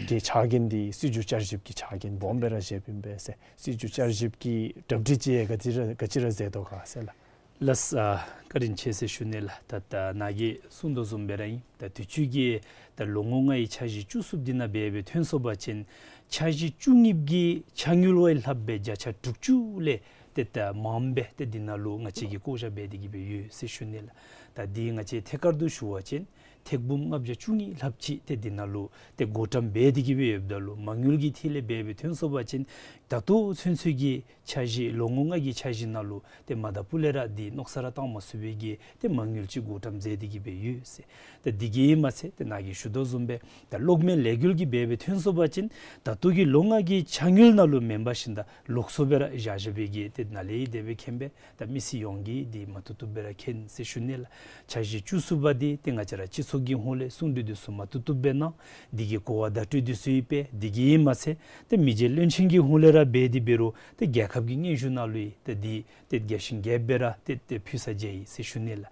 གི་ཕྱག་འགན་འདི་སྲིད་བྱུས་བསྐྱར་ཞིབ་ཀྱི་ཕྱག་འགན་སྦོམ་སྦེ་ར་བཞེསཔ་ཨིན་པས་ཟེར། སྲིད་བྱུས་བསྐྱར་ཞིབ་ཀྱི་གྲ་སྒྲིག་ཅིག་ཡང་ག་ཅི་ར་ག་ཅི་ར་མཛད་དོ་ག་ཟེར་ལགས། ལགས། ཨ་བཀའ་དྲིན་ཆེ་ཟེར་ཞུ་ནི་ལགས། ད་ད་ནཱ་གིས་གསུང་དོ་བཟུམ་སྦེ་ར་ཨིན། ད་དུས་ཅི་གི་ད་ལོ་ངོ་ལྔའི་འཆར་གཞི་བཅུ་གསུམ་འདི་ནང་འབད་སྦེ་ཐོན་སོང་པ་ཅིན་འཆར་གཞི་བཅུ་གཉིས་ཀྱི་འཆར་དངུལ་བ་ལྷགཔ་སྦེ་བརྒྱ་ཆ་དྲུག་ཅུ་ལས་ཏེ་ད་མངམ་སྦེ་ཏེ་འདི་ནང་ལུ་ང་བཅས་ཀྱིས་བསྐོ་བཞག་འབད་དེ་གིས་སྦེ་ཡོད་ཟེར་ཞུ་ནི་ལགས། ད་འདི་ང་བཅས་ཐད་ཀར་དུ་ཞུ་བ་ཅིན་ཐེར་འབུམ་ལྔ་བརྒྱ་བཅུ་གཉིས་ལྷགཔ་ཅིག་ཏེ་འདི་ནང་ལུ་ཏེ་བགོ་བཀྲམ་འབད་དེ་གིས་སྦེ་ཡོདཔ་ད་ལུ་མ་དངུལ་གྱི་ཐད་ལས་འབད་སྦེ་ཐོན་སོང་པ་ཅིན་ད་ལྟོ་ཚུན་ཚོད་ཀྱི་འཆར་གཞི་ལོ་ངོ་ལྔ་གི་འཆར་གཞི་ནང་ལུ་ཏེ་མ་དང་ཕུ་ལས་ར་འདི་མནོ་བསམ་ར་བཏང་མ་ཚུགས་པའི་གི་ཏེ་མ་དངུལ་ཅིག་བགོ་བཀྲམ་མཛད་དེ་གིས་སྦེ་ཡོད་ཟེར། ཏེ་འདི་གིས་མ་ཚད་ཏེ་ནཱ་གིས་ཞུ་དོ་བཟུམ་སྦེ་ད་གློག་མེ་ལས་འགུལ་གྱི་འབད་སྦེ་ཐོན་སོང་པ་ཅིན་ད་ལྟོ་གི་ལོ་ལྔ་གི་འཆར་དངུལ་ནང་ལུ་མེན་པར་ཞིནམ་ད་ལོགས་སུ་སྦེ་ར་བཞག་བཞག་པའི་གི་ཏེ་ནཱ་ལས་དེ་སྦེ་མཁྱེན་པས། ད་མི་སེར་ཡོངས་ཀྱིས་འདི་མ་བཏུབ་བཏུབ་སྦེ་ར་མཁྱེན་ཟེར་ཞུ་ནི་ལགས། འཆར་གཞི་བཅུ་གསུམ་པ་འདི་ཏེ་ང་བཅས་ར་སྤྱི་ཚོགས་ཀྱི་ཧོངས་ལས་གསུང་གྲོས་འདི་ཚུ་མ་བཏུབ་བཏུབ་སྦེ་གནང་། འདི་གི་གོ་བ་བརྡ་སྤྲོད་འདི་ཚུ་ཡང་སྤེལ། འདི་གིས་མ་ཚད་ཏེ་མི་རྗེ་བློན་ཆེན་གྱི་ཧོངས་ལས་ར་འབད་དེ་འབད་རུང་ཏེ་རྒྱལ་ཁབ་ཀྱི་སྙན་ཞུ་ནང་ལུ་ཡང་ཏེ་འདི་ཏེ་རྒྱས་ཤིང་རྒྱས་པ་སྦེ་ར་ཏེ་ཏེ་ཕུལ་ས་མཛད་ཡི་ཟེར་ཞུ་ནི་ལགས།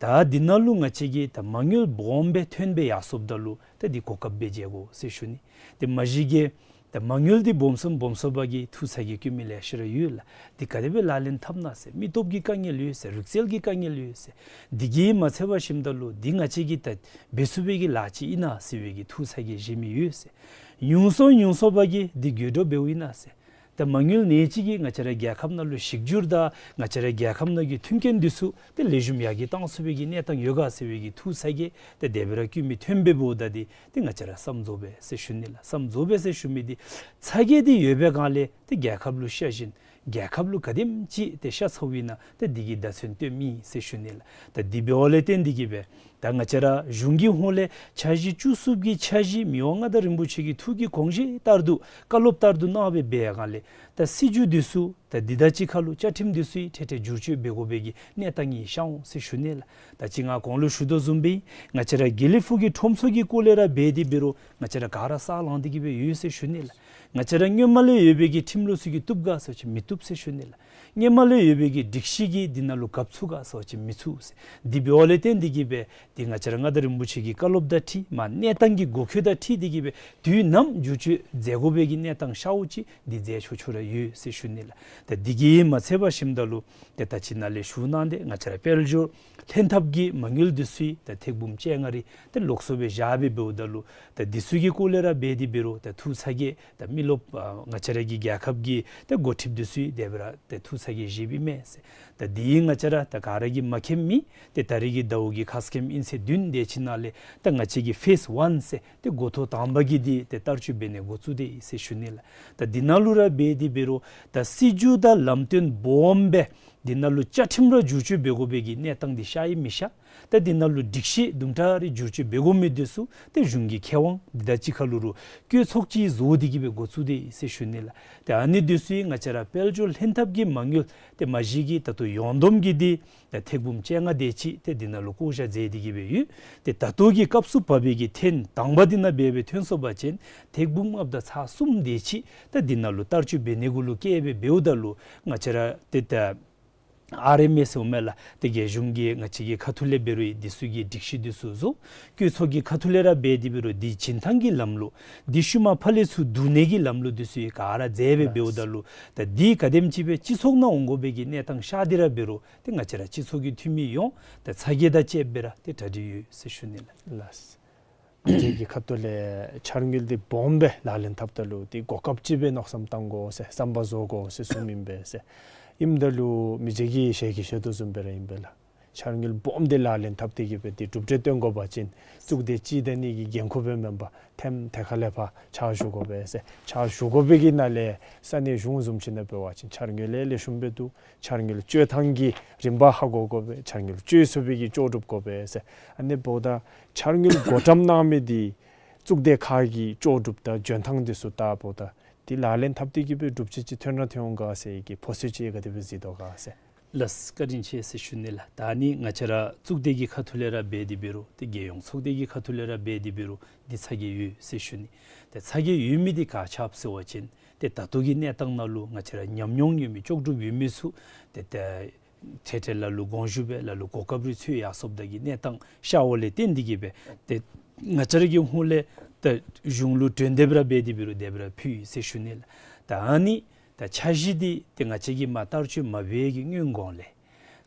ད་འདི་ནང་ལུ་ང་བཅས་ཀྱིས་ད་མ་དངུལ་སྦོམ་སྦེ་ཐོན་སྦེ་ཡར་སོངམ་ད་ལུ་ད་འདི་གོ་སྐབས་སྦེ་མཇལ་དགོ་ཟེར་ཞུ་ནི། ཏེ་མ་གཞི་གིས་ད་མ་དངུལ་འདི་སྦོམ་སོངམ་སྦོམ་སོངམ་པ་གིས་ཐུགས་ཚ་གྱང་བསྐྱེད་མི་ལེ་ཤ་ར་ཡོད་ལགས། འདི་ག་དེ་སྦེ་ལག་ལེན་འཐབ་ན་ཟེར། མི་སྟོབས་ཀྱི་དཀའ་ངལ་ཡོད་ཟེར། རིག་རྩལ་གྱི་དཀའ་ངལ་ཡོད་ཟེར། འདི་གིས་མ་ཚད་པར་ཞིནམ་ད་ལུ་འདི་ང་བཅས་ཀྱིས་ད་འབད་ཚུགས་པའི་གི་ལཱ་ཅིག་ཨིན་ན་ཟེར་བའི་གི་ཐུགས་ཚ་གྱང་བཞེས་མི་ཡོད་ཟེར། ཉུང་སོང་ཉུང་སོང་པ་གིས་འདི་དགོད་བྲོ་འབདཝ་ཨིན་ན་ཟེར། ད་མ་དངུལ་ནེ་ཅིག་གིས་ང་བཅས་ར་རྒྱལ་ཁབ་ནང་ལུ་ཞིབ་འཇུག་དང་ང་བཅས་ར་རྒྱལ་ཁབ་ནང་གི་མཐུན་རྐྱེན་འདི་ཚུ་ཏེ་ལེགས་ཤོམ་ཡར་རྒྱས་བཏང་ཚུགས་པའི་གི་གནས་སྟངས་ཡོད་ག་ཟེར་བའི་གི་ཐུགས་ཚ་གྱང་ཏེ་དེ་སྦེ་ར་བསྐྱེད་མི་ཐོན་པས་འབདཝ་ད་འདི་ཏེ་ང་བཅས་ར་བསམ་རྫོགས་པས་ཟེར་ཞུ་ནི་ལགས། བསམ་རྫོགས་པས་ཟེར་ཞུ་མི་འདི་ཚ་གྱང་འདི་ཡོད་པའི་སྒང་ལས་ཏེ་རྒྱལ་ཁབ་ལུ་ཤ་ཞེན། རྒྱལ་ཁབ་ལུ་ག་དེམ་ཅིག་ཏེ་ཤ་ཚཝ་ཨིན་ན་ཏེ་འདི་གིས་བརྡ་མཚོན་སྟོནམ་ཨིན་ཟེར་ཞུ་ནི་ལགས། ད་འདི་འབདཝ་ལས་བརྟེན་ཏེ་གིས་སྦེ་ད་ང་བཅས་ར་གཞུང་གི་ཧོངས་ལས་འཆར་གཞི་བཅུ་གསུམ་གྱི་འཆར་གཞི་མི་དབང་མངའ་བདག་རིན་པོ་ཆེ་གི་ཐུགས་ཀྱི་དགོངས་བཞེད་ལྟར་དུ་བཀའ་སློབ་ལྟར་དུ་གནང་སྦེ་འབད་བའི་སྒང་ལས་ད་སྲིད་བྱུས་འདི་ཚུ་ད་འདི་དང་གཅིག་ཁར་ལུ་བཅའ་ཁྲིམས་འདི་ཚུ་ཡང་ཏེ་ཏེ་བསྒྱུར་བཅོས་འབད་དགོ་པའི་གི་གནས་སྟངས་ཨིན་ཤར་འོང་ཟེར་ཞུ་ནི་ལགས། ད་ཅི་ང་གོང་ལུ་ཞུ་དོ་བཟུམ་སྦེ་ང་བཅས་ར་དགེ་ལེགས་ཕུག་གི་ཁྲོམ་ཚོགས་ཀྱི་སྐོར་ལས་ར་འབད་དེ་འབད་རུང་ང་བཅས་ར་ག་ར་ས་ལང་སྟེ་གིས་སྦེ་ཡོད་ཟེར་ཞུ་ནི་ལགས། ང་བཅས་ར་སྔོན་མ་ལས་ཡོད་པའི་གི་ཁྲིམས་ལུགས་ཚུ་གིས་བཏུབ་ག་ཟེར་བ་ཅིན་མི་བཏུབ་ཟེར་ཞུ་ནི་ལགས། སྔོན་མ་ལས་ཡོད་པའི་གི་སྒྲིག་གཞི་གིས་འདི་ནང་ལུ་རྒཔོ་ཚུགས་ག་ཟེར་བ་ཅིན་མི་ཚུགས་ཟེར། འདི་འབདཝ་ལས་བརྟེན་ཏེ་གིས་སྦེ་འདི་ང་བཅས་ར་མངའ་བདག་རིན་པོ་ཆེ་གི་བཀའ་སློབ་དང་འཁྲིལ་མར་གནས་སྟངས་ཀྱི་འགོ་འཁོད་དང་འཁྲིལ་ཏེ་གིས་སྦེ་དུས་ནམ་བསྒྱུར་བཅོས་མཛད་དགོ་པའི་གི་གནས་སྟངས་ཤརཝ་ཅིག་འདི་མཛད་ཆོག་ཆོག་ར་ཡོད་ཟེར་ཞུ་ནི་ལགས། ད་འདི་གིས་མ་ཚད་པར་ཞིནམ་ད་ལུ་ཏེ་ད་ཅི་ནཱ་ལས་ཞུ་གནང་སྟེ་ང་བཅས་ར་དཔལ་འབྱོར་ལྷན་ཐབས་ཀྱི་མ་དངུལ་འདི་ཚུ་ཡང་ད་ཐེར་འབུམ་བཅོ་ལྔ་རེ་ཏེ་ལོགས་སུ་སྦེ་བཞག་སྦེ་འབདཝ་ད་ལུ་ད་འདི་ཚུ་གི་སྐོར་ལས་ར་འབད་དེ་འབད་རུང་ད་ཐུགས་ཚ་གྱང་ད་མི་རློབས་ཨ་ང་བཅས་ར་གི་རྒྱལ་ཁབ་ཀྱི་ད་འགོ་ཁྲིདཔ་འདི་ཚུ་ཡང་དེ་སྦེ་ར་ད་ཐུགས་ཚ་གྱང་བཞེསཔ་ཨིན་མས་ཟེར། ད་འདི་ང་བཅས་ར་ད་ག་ར་གིས་མ་མཁྱེནམ་མེད། ཏེ་ད་རེས་ཀྱི་ཟླཝ་གི་ཁ་སྐོམ་ཨིན་ཚེས་བདུན་དེ་ཅིག་ནང་ལས་ད་ང་བཅས་ཀྱིས་ཕེསི་ཝན་ཟེར་ཏེ་འགོ་ཐོག་དང་པ་གི་འདི་ཏེ་བསྟར་སྤྱོད་འབད་ནི་འགོ་བཙུགས་ཏེ་ཨིན་ཟེར་ཞུ་ནི་ལགས། ད་འདི་ནང་ལུ་ར་འབད་དེ་འབད་རུང་ད་སྲིད་བྱུས་དང་ལམ་སྟོན་སྦོམ་སྦེ་འདི་ནང་ལུ་བཅའ་ཁྲིམས་ར་བསྒྱུར་བཅོས་འབད་དགོ་པའི་གི་གནས་སྟངས་འདི་ཤར་ཡི་མི་ཤར། ད་འདི་ནང་ལུ་སྒྲིག་གཞི་དུམ་གྲ་རེ་བསྒྱུར་བཅོས་འབད་དགོ་མི་འདི་ཚུ་ཏེ་གཞུང་གི་ཁེ་དབང་འདི་དང་གཅིག་ཁར་ལུ་རུང་བཀོད་ཚོགས་ཅིག་བཟོ་སྟེ་གིས་སྦེ་འགོ་བཙུགས་ཏེ་ཨིན་ཟེར་ཞུ་ནི་ལགས། ཏེ་ཨ་ནི་འདི་ཚུ་ཡང་ང་བཅས་ར་དཔལ་འབྱོར་ལྷན་ཐབས་ཀྱི་མ་དངུལ་ཏེ་མ་གཞི་གིས་ད་ལྟོ་ཡོངས་བསྡོམས་ཀྱི་འདི་ད་ཐེར་འབུམ་བཅོ་ལྔ་དེ་ཅིག་ཏེ་འདི་ནང་ལུ་བཀོ་བཞག་མཛད་དེ་གིས་སྦེ་ཡོད། ཏེ་ད་ལྟོ་གི་སྐབས་སུ་བབས་པའི་གི་ཐེངས་དང་པ་འདི་ནང་འབད་སྦེ་ཐོན་སོང་པ་ཅིན་ཐེར་འབུམ་ལྔ་བརྒྱ་ཚག་གསུམ་དེ་ཅིག་ད་འདི་ནང་ལུ་བསྟར་སྤྱོད་འབད་ནི་གུ་ལུ་བཀལ་སྦེ་འབདཝ་ད་ལུ་ང་བཅས་ར་ཏེ་ད་ ཨར་ཨེམ་ཨེ་ཟེར་མས་ལགས། ཏེ་རྒྱལ་གཞུང་གི་ང་བཅས་ཀྱི་ཁ་ཐུག་ལས་འབད་རུང་འདི་ཚུ་གི་སྒྲིག་གཞི་འདི་ཚུ་བཟོ། བཀོད་ཚོགས་ཀྱི་ཁ་ཐུག་ལས་ར་འབད་དེ་འབད་རུང་འདི་བྱིན་ཐངས་ཀྱི་ལམ་ལུགས། འདི་ཤུལ་མ་ཕར་ལས་ཚུར་བསྡུ་ནི་གི་ལམ་ལུགས་འདི་ཚུ་ག་ར་མཛད་སྦེ་འབདཝ་ད་ལུ། ད་འདི་ག་དེམ་ཅིག་སྦེ་སྤྱི་ཚོགས་ནང་འོང་དགོ་པའི་གི་གནས་སྟངས་ཤར་ཏེ་ར་འབད་རུང་ཏེ་ང་བཅས་ར་སྤྱི་ཚོགས་ཀྱི་འཐུས་མི་ཡོངས་ད་ཚ་གྱང་དང་བཅསཔ་སྦེ་ར་ཏེ་གྲ་སྒྲིག་ཡོད་ཟེར་ཞུ་ནི་ལགས། ལགས། མི་སེར་གྱི་ཁ་ཐུག་ལས་འཆར་དངུལ་འདི་སྦོམ་སྦེ་ལག་ལེན་འཐབ་ད་ལུ་ཏེ་གོ་སྐབས་ཅིག་སྦེ་མནོ་བསམ་བཏང་དགོ་ཟེར་བསམ་པ་བཟོ་དགོ་ཟེར་གསུངམ་ཨིན་པས་ཟེར། ཨིནམ་ད་ལུ་མི་སེར་གྱིས་ཞལ་གྱིས་བཞེས་དོ་བཟུམ་སྦེ་ར་ཨིན་པས་ལགས། འཆར་དངུལ་སྦོམ་འདི་ལག་ལེན་འཐབ་སྟེ་གི་སྦེ་ཏེ་གྲུབ་འབྲས་སྟོན་དགོ་པ་ཅིན་གཙུག་སྡེ་ཅིག་དང་གཉིས་ཀྱི་འགན་ཁུར་སྦེ་མེན་པར་ཐེམ་ཐེ་ཁ་ལས་ཕར་ཕྱག་ཞུ་དགོ་པས་ཟེར། ཕྱག་ཞུ་དགོ་པའི་གི་ནང་ལས་ས་གནས་གཞུང་བཟུམ་ཅིག་ནང་འབད་བ་ཅིན་འཆར་དངུལ་ལེགས་ལེགས་ཤོམ་སྦེ་བསྡུ། འཆར་དངུལ་སྤྱོད་ཐངས་ཀྱི་རིམ་པ་ཧ་གོ་དགོ་པས། འཆར་དངུལ་སྤྱོད་ཚུགས་པའི་གི་ལྕོགས་གྲུབ་དགོ་པས་ཟེར། ཨ་ནི་འབདཝ་ད་འཆར་དངུལ་བགོ་བཀྲམ་གནང་མི་འདི་གཙུག་སྡེ་ཁག་གི་ལྕོགས་གྲུབ་དང་འཇོན་ཐངས་འདི་ཚུ་ལྟ་བུ་དང་འདི་ལག་ལེན་འཐབ་སྟེ་གི་སྦེ་གྲུབ་འབྲས་ཅིག་ཐོན་ར་ཐོན་འོང་ག་ཟེར་གྱི་ཕོ་སི་ཅིག་ག་དེ་སྦེ་གཟིགས་དོ་ག་ཟེར། ལགས། བཀའ་དྲིན་ཆེ་ཟེར་ཞུ་ནི་ལགས། ད་ནི་ང་བཅས་ར་གཙུག་སྡེ་གི་ཁ་ཐུག་ལས་ར་འབད་དེ་འབད་རུང་ཏེ་རྒྱལ་ཡོངས་ཚོགས་སྡེ་གི་ཁ་ཐུག་ལས་ར་འབད་དེ་འབད་རུང་འདི་ཚ་གྱང་ཡོད་ཟེར་ཞུ་ནི། ཏེ་ཚ་གྱང་ཡོད་མི་འདི་ག་ཅི་འབད་ཟེར་བ་ཅིན་ཏེ་ད་ལྟོ་གི་གནས་སྟངས་ནང་ལུ་ང་བཅས་ར་ཉམས་མྱོང་ཡོད་མི་ལྕོགས་གྲུབ་ཡོད་མི་ཚུ་ཏེ་ཏེ་ཏེ་ཏེ་ལ་ལུ་དགོངས་ཞུ་སྦེ་ལ་ལུ་གོ་སྐབས་རེ་འཚོལ་ཡར་སོངམ་ད་གི་གནས་སྟངས་ཤར་བ་ལས་བརྟེན་ཏེ་གི་སྦེ་ཏེ་ང་བཅས་ར་གི་ཧོངས་ལས་ཏེ་གཞུང་ལུ་འདྲེན་དེ་སྦེ་ར་འབད་དེ་འབད་རུང་དེ་སྦེ་ར་ཕུལ་ཡི་ཟེར་ཞུ་ནི་ལགས། ད་ཨ་ནི་ད་འཆར་གཞི་འདི་ཏེ་ང་བཅས་ཀྱིས་མ་བསྟར་སྤྱོད་མ་འབད་བའི་གི་སྔོན་གོང་ལས་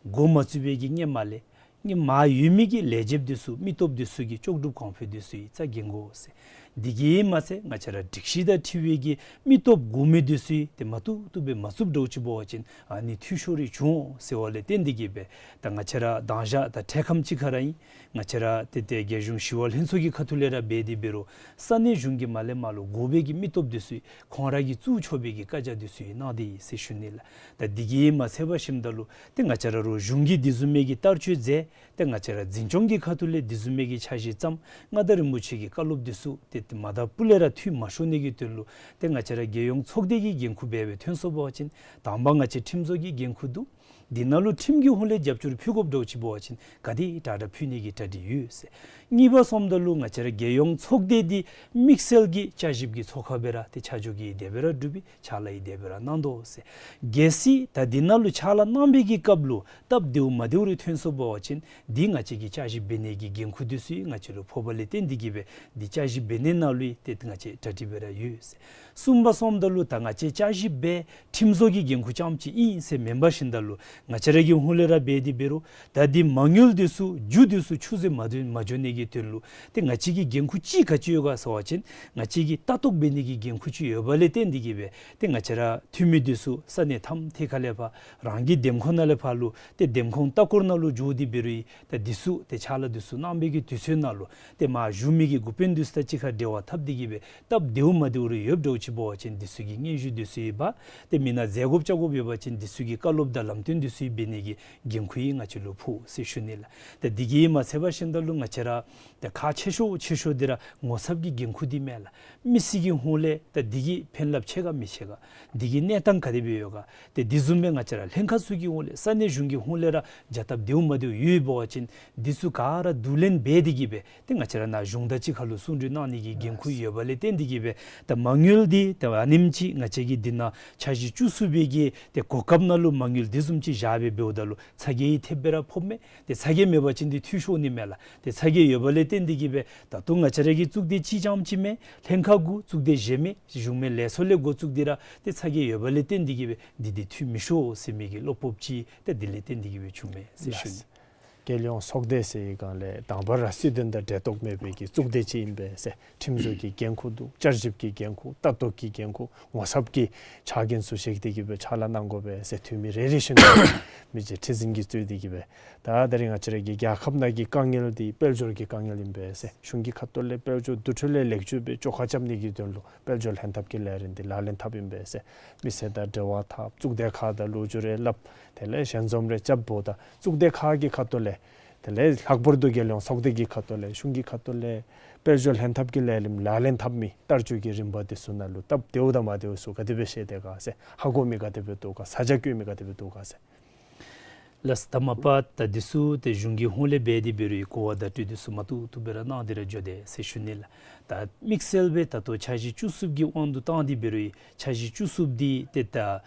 འགོ་མ་བཙུགས་པའི་གི་སྔོན་མ་ལས་སྔོན་མ་ཡོད་མི་གི་ལས་བྱེདཔ་འདི་ཚུ་མི་སྟོབས་འདི་ཚུ་གི་ལྕོགས་གྲུབ་གོང་འཕེལ་འདི་ཚུ་ཡི་རྩ་འགེངས་དགོ་ཟེར། འདི་གིས་མ་ཚད་ང་བཅས་ར་སྒྲིག་གཞི་དང་འཁྲིལ་བའི་གི་མི་སྟོབས་དགོ་མི་འདི་ཚུ་ཡི་ཏེ་མ་བཏུབ་བཏུབ་སྦེ་མ་བཙུགསཔ་འདྲཝ་ཅིག་འབད་བ་ཅིན་ཨ་ནི་འཐུས་ཤོར་རེ་འབྱུང་འོང་ཟེར་བ་ལས་བརྟེན་ཏེ་གི་སྦེ་ད་ང་བཅས་ར་དང་ཞག་ད་འཕྲལ་ཁམས་ཅིག་ཁར་ར་ཨིན། ང་བཅས་ར་ཏེ་ཏེ་རྒྱལ་གཞུང་ཞི་གཡོག་ལྷན་ཚོགས་ཀྱི་ཁ་ཐུག་ལས་ར་འབད་དེ་འབད་རུང་ས་གནས་གཞུང་གི་མར་ལས་མར་ལུ་དགོ་པའི་གི་མི་སྟོབས་འདི་ཚུ་ཡི་ཁོང་ར་གིས་བཙུགས་ཆོག་པའི་གི་བཀའ་རྒྱ་འདི་ཚུ་ཡི་གནང་སྟེ་ཡི་ཟེར་ཞུ་ནི་ལགས། ད་འདི་གིས་མ་ཚད་འབད་ཞིནམ་ད་ལུ་ཏེ་ང་བཅས་ར་རོགས་གཞུང་གིས་འདི་བཟུམ་མའི་གི་བསྟར་སྤྱོད་མཛད། ཏེ་ང་བཅས་ར་འཛིན་སྐྱོང་གི་ཁ་ཐུག་ལས་འདི་བཟུམ་མའི་གི་འཆར་གཞི་བརྩམས། མངའ་བདག་རིན་པོ་ཆེ་གི་བཀའ་སློབ་འདི་ཚུ་ཏེ་ཏེ་མ་དང་ཕུ་ལས་ར་འཐུས་མ་ཤོར་ནི་གི་དོན་ལུ་ཏེ་ང་བཅས་ར་རྒྱལ་ཡོངས་ཚོགས་སྡེ་གི་འགན་ཁུར་འབད་སྦེ་ཐོན་སོང་པ་ཅིན་དང་པ་ང་བཅས་ཁྲིམས་བཟོ་གི་འགན་ཁུར་འདུག། འདི་ནང་ལུ་ཁྲིམས་ཀྱི་ཧོངས་ལས་རྒྱབ་སྐྱོར་ཕུལ་དགོཔ་འདྲཝ་ཅིག་འབད་བ་ཅིན་ག་དེ་དྲག་དྲག་ཕུལ་ནི་གི་གྲ་སྒྲིག་ཡོད་ཟེར། གཉིས་པ་སོངམ་ད་ལུ་ང་བཅས་ར་རྒྱལ་ཡོངས་ཚོགས་སྡེ་འདི་དམིགས་བསལ་གྱི་བསྐྱར་ཞིབ་ཀྱི་ཚོགས་ཁང་སྦེ་ར་ཏེ་ཆ་འཇོག་གི་དེ་སྦེ་ར་གྲུབ་པའི་ཕྱག་ལཱ་ཡི་དེ་སྦེ་ར་གནང་དོ་ཟེར། གལ་སྲིད་ད་འདི་ནང་ལུ་ཕྱག་ལཱ་གནང་པའི་གི་སྐབས་ལུ་སྟབས་བདེཝ་མ་བདེཝ་རེ་ཐོན་སོང་པ་ཅིན་འདི་ང་བཅས་ཀྱིས་བསྐྱར་ཞིབ་འབད་ནི་གི་འགན་ཁུར་འདི་ཚུ་ཡི་ང་བཅས་ལུ་ཕོག་པ་ལས་བརྟེན་ཏེ་གི་སྦེ་འདི་བསྐྱར་ཞིབ་འབད་ནི་ནང་ལུ་ཡི་ཏེ་ང་བཅས་གྲ་སྒྲིག་སྦེ་ར་ཡོད་ཟེར། གསུམ་པ་སོངམ་ད་ལུ་ད་ང་བཅས་བསྐྱར་ཞིབ་འབད་ཁྲིམས་བཟོ་གི་འགན་ཁུར་རྐྱངམ་ཅིག་ཨིན་ཟེར་མེན་པར་ཞིནམ་ད་ལུ་ང་བཅས་ར་གི་ཧོངས་ལས་ར་འབད་དེ་འབད་རུང་ད་འདི་མ་དངུལ་འདི་ཚུ་རྒྱུ་འདི་ཚུ་ཆུད་ཟོས་མ་འགྱོ་མ་འགྱོ་ནི་གི་དོན་ལུ་ཏེ་ང་བཅས་ཀྱི་འགན་ཁུར་ཅིག་ག་ཅི་ཡོད་ག་ཟེར་བ་ཅིན་ང་བཅས་ཀྱིས་ལྟ་རྟོག་འབད་ནི་གི་འགན་ཁུར་ཅིག་ཡོད་པ་ལས་བརྟེན་ཏེ་གི་སྦེ་ཏེ་ང་བཅས་ར་འཐུས་མི་འདི་ཚུ་ས་གནས་ཐམ་ཐེ་ཁ་ལས་ཕར་རང་གི་འདེམས་ཁོངས་ནང་ལས་ཕར་ལུ་ཏེ་འདེམས་ཁོངས་ལྟ་སྐོར་ནང་ལུ་འགྱོ་སྟེ་འབད་རུང་ཡི་ད་འདི་ཚུ་ཏེ་ཕྱག་ལཱ་འདི་ཚུ་གནང་པའི་གི་དུས་ཚོད་ནང་ལུ་ཏེ་མར་བཞུགས་མི་གི་འགོ་དཔོན་འདི་ཚུ་དང་གཅིག་ཁར་འབྲེལ་བ་འཐབ་སྟེ་གི་སྦེ་སྟབས་བདེཝ་མ་བདེཝ་རེ་ཡོདཔ་འདྲཝ་ཅིག་འབད་བ་ཅིན་འདི་ཚུ་གི་སྙན་ཞུ་འདི་ཚུ་ཡི་འབག། ཏེ་མི་ནང་མཛད་དགོཔ་བཅར་དགོཔ་ཡོད་པ་ཅིན་འདི་ཚུ་གི་བཀའ་སློབ་དང་ལམ་སྟོན་འདི་ཚུ་ཡི་འབད་ནི་གི་འགན་ཁུར་ཡི་ང་བཅས་ལུ་ཕོག་ཟེར་ཞུ་ནི་ལགས། ཏེ་འདི་གིས་མ་ཚད་འབད་ཞིནམ་ད་ལུ་ང་བཅས་ར་ཏེ་ཁག་ཆེ་ཤོས་ཆེ་ཤོས་འདི་ར་ངོ་ཚབ་ཀྱི་འགན་ཁུར་འདི་མས་ལགས། མི་སེར་གྱི་ཧོངས་ལས་ད་འདི་གིས་ཕན་རླབས་ཆེ་ག་མི་ཆེ་ག། འདི་གི་གནས་སྟངས་ག་དེ་སྦེ་ཡོད་ག། ཏེ་འདི་བཟུམ་སྦེ་ང་བཅས་ར་ལྷན་ཁག་ཚུ་གི་ཧོངས་ལས་ས་གནས་གཞུང་གི་ཧོངས་ལས་ར་བྱ་སྟབས་བདེཝ་མ་བདེཝ་ཡོདཔ་འབད་བ་ཅིན་འདི་ཚུ་ག་ར་བསྡུ་ལེན་འབད་དེ་གི་སྦེ་ཏེ་ང་བཅས་ར་ནཱ་གཞུང་དང་གཅིག་ཁར་ལུ་གསུང་གྲོས་གནང་ནི་གི་འགན་ཁུར་ཡོད་པ་ལས་བརྟེན་ཏེ་གི་སྦེ་ད་མ་དངུལ་འདི་ད་ཨ་ནེམ་ཅིག་ང་བཅས་ཀྱིས་འདི་ནང་འཆར་གཞི་བཅུ་གསུམ་པའི་གི་ཏེ་གོ་སྐབས་ནང་ལུ་མ་དངུལ་འདི་བཟུམ་ཅིག་བཞག་སྦེ་འབདཝ་ད་ལུ་ཚ་གྱང་ཡི་ཐེབས་སྦེ་ར་ཕོགཔ་མས། ཏེ་ཚ་གྱང་མེད་པ་ཅིན་འདི་འཐུས་ཤོར་ནི་མས་ལགས། ཏེ་ཚ་གྱང་ཡོད་པ་ལས་བརྟེན་ཏེ་གི་སྦེ་ད་ལྟོ་ང་བཅས་ར་གི་གཙུག་སྡེ་གཅིག་རྐྱངམ་ཅིག་མེན། ལྷན་ཁག་དགུ་གཙུག་སྡེ་བཞི་མེན། གཞུང་མེན་ལས་ཚོགས་ལས་འགོ་བཙུགས་ཏེ་ར་ཏེ་ཚ་གྱང་ཡོད་པ་ལས་བརྟེན་ཏེ་གི་སྦེ་འདི་འདི་འཐུས་མི་ཤོར་ཟེར་མི་གི་བློ་སྤོབས་ཅིག་ཏེ་འདི་ལས་བརྟེན་ཏེ་གི་སྦེ་བྱུངམ་མས་ཟེར་ཞུ་ནི། རྒྱལ་ཡོངས་ཚོགས་སྡེ་ཟེར་བའི་སྒང་ལས་དང་པ་ར་སྲིད་དོན་དང་འབྲེལ་གཏོགས་མེད་པའི་གི་གཙུག་སྡེ་ཅིག་ཨིན་པས་ཟེར། ཁྲིམས་བཟོ་གི་འགན་ཁུར་འདུག། བསྐྱར་ཞིབ་ཀྱི་འགན་ཁུར། ལྟ་རྟོག་གི་འགན་ཁུར། ངོ་ཚབ་ཀྱི་ཕྱག་འགན་ཚུ་བཞེས་ཏེ་གི་སྦེ་ཕྱག་ལཱ་གནང་དགོ་པས་ཟེར། འཐུས་མི་རེ་རེ་བཞིན་དུ་མི་རྗེ་ཁྲི་འཛིན་གྱིས་གཙོས་ཏེ་གི་སྦེ། ད་ད་རིས་ང་བཅས་ར་གི་རྒྱལ་ཁབ་ནང་གི་དཀའ་ངལ་འདི་དཔལ་འབྱོར་གྱི་དཀའ་ངལ་ཨིན་པས་ཟེར། གཞུང་གི་ཁ་ཐུག་ལས་དཔལ་འབྱོར་འདུ་འཕྲོད་ལས་ལེགས་བཅོས་སྦེ་བཅོ་ཁ་རྐྱབ་ནི་གི་དོན་ལུ་དཔལ་འབྱོར་ལྷན་ཐབས་ཀྱི་ལས་རིམ་འདི་ལག་ལེན་འཐབ་ཨིན་པས་ཟེར། མི་སེར་དང་འབྲེལ་བ་འཐབ། གཙུག་སྡེ་ཁག་དང་ལོ་རྒྱུས་རེ་སླབ། དེ་ལས་ཞལ་འཛོམས་རེ་རྐྱབ་འབདཝ་ད་གཙུག་སྡེ་ཁག་གི་ཁ་ཐུག་ལས། དེ་ལས་ལྷག་པར་དུ་རྒྱལ་ཡོངས་ཚོགས་སྡེ་གི་ཁ་ཐུག་ལས་གཞུང་གི་ཁ་ཐུག་ལས་དཔལ་འབྱོར་ལྷན་ཐབས་ཀྱི་ལས་རིམ་ལག་ལེན་འཐབ་མི་བསྟར་སྤྱོད་ཀྱི་རིམ་པ་འདི་ཚུ་ནང་ལུ་སྟབས་བདེཝ་དང་མ་བདེཝ་ཚུ་ག་དེ་སྦེ་ཤེས་དེས་ག་ཟེར། ཧ་གོ་མི་ག་དེ་སྦེ་འདུག་ག། ས་ཆ་བཀོད་མི་ག་དེ་སྦེ་འདུག་ག་ཟེར། ལགས། ད་མ་པ་ད་འདི་ཚུ་ཏེ་གཞུང་གི་ཧོངས་ལས་འབད་དེ་འབད་རུང་གོ་བ་བརྡ་སྤྲོད་འདི་ཚུ་མ་ཐུབ་ཐུབ་སྦེ་ར་གནང་སྟེ་ར་འགྱོ་དེས་ཟེར་ཞུ་ནི་ལགས། ད་དམིགས་བསལ་སྦེ་ད་ལྟོ་འཆར་གཞི་བཅུ་གསུམ་གྱི་དབང་དུ་བཏང་སྟེ་འབད་རུང་འཆར་གཞི་བཅུ་གསུམ་འདི་ཏེ་ད་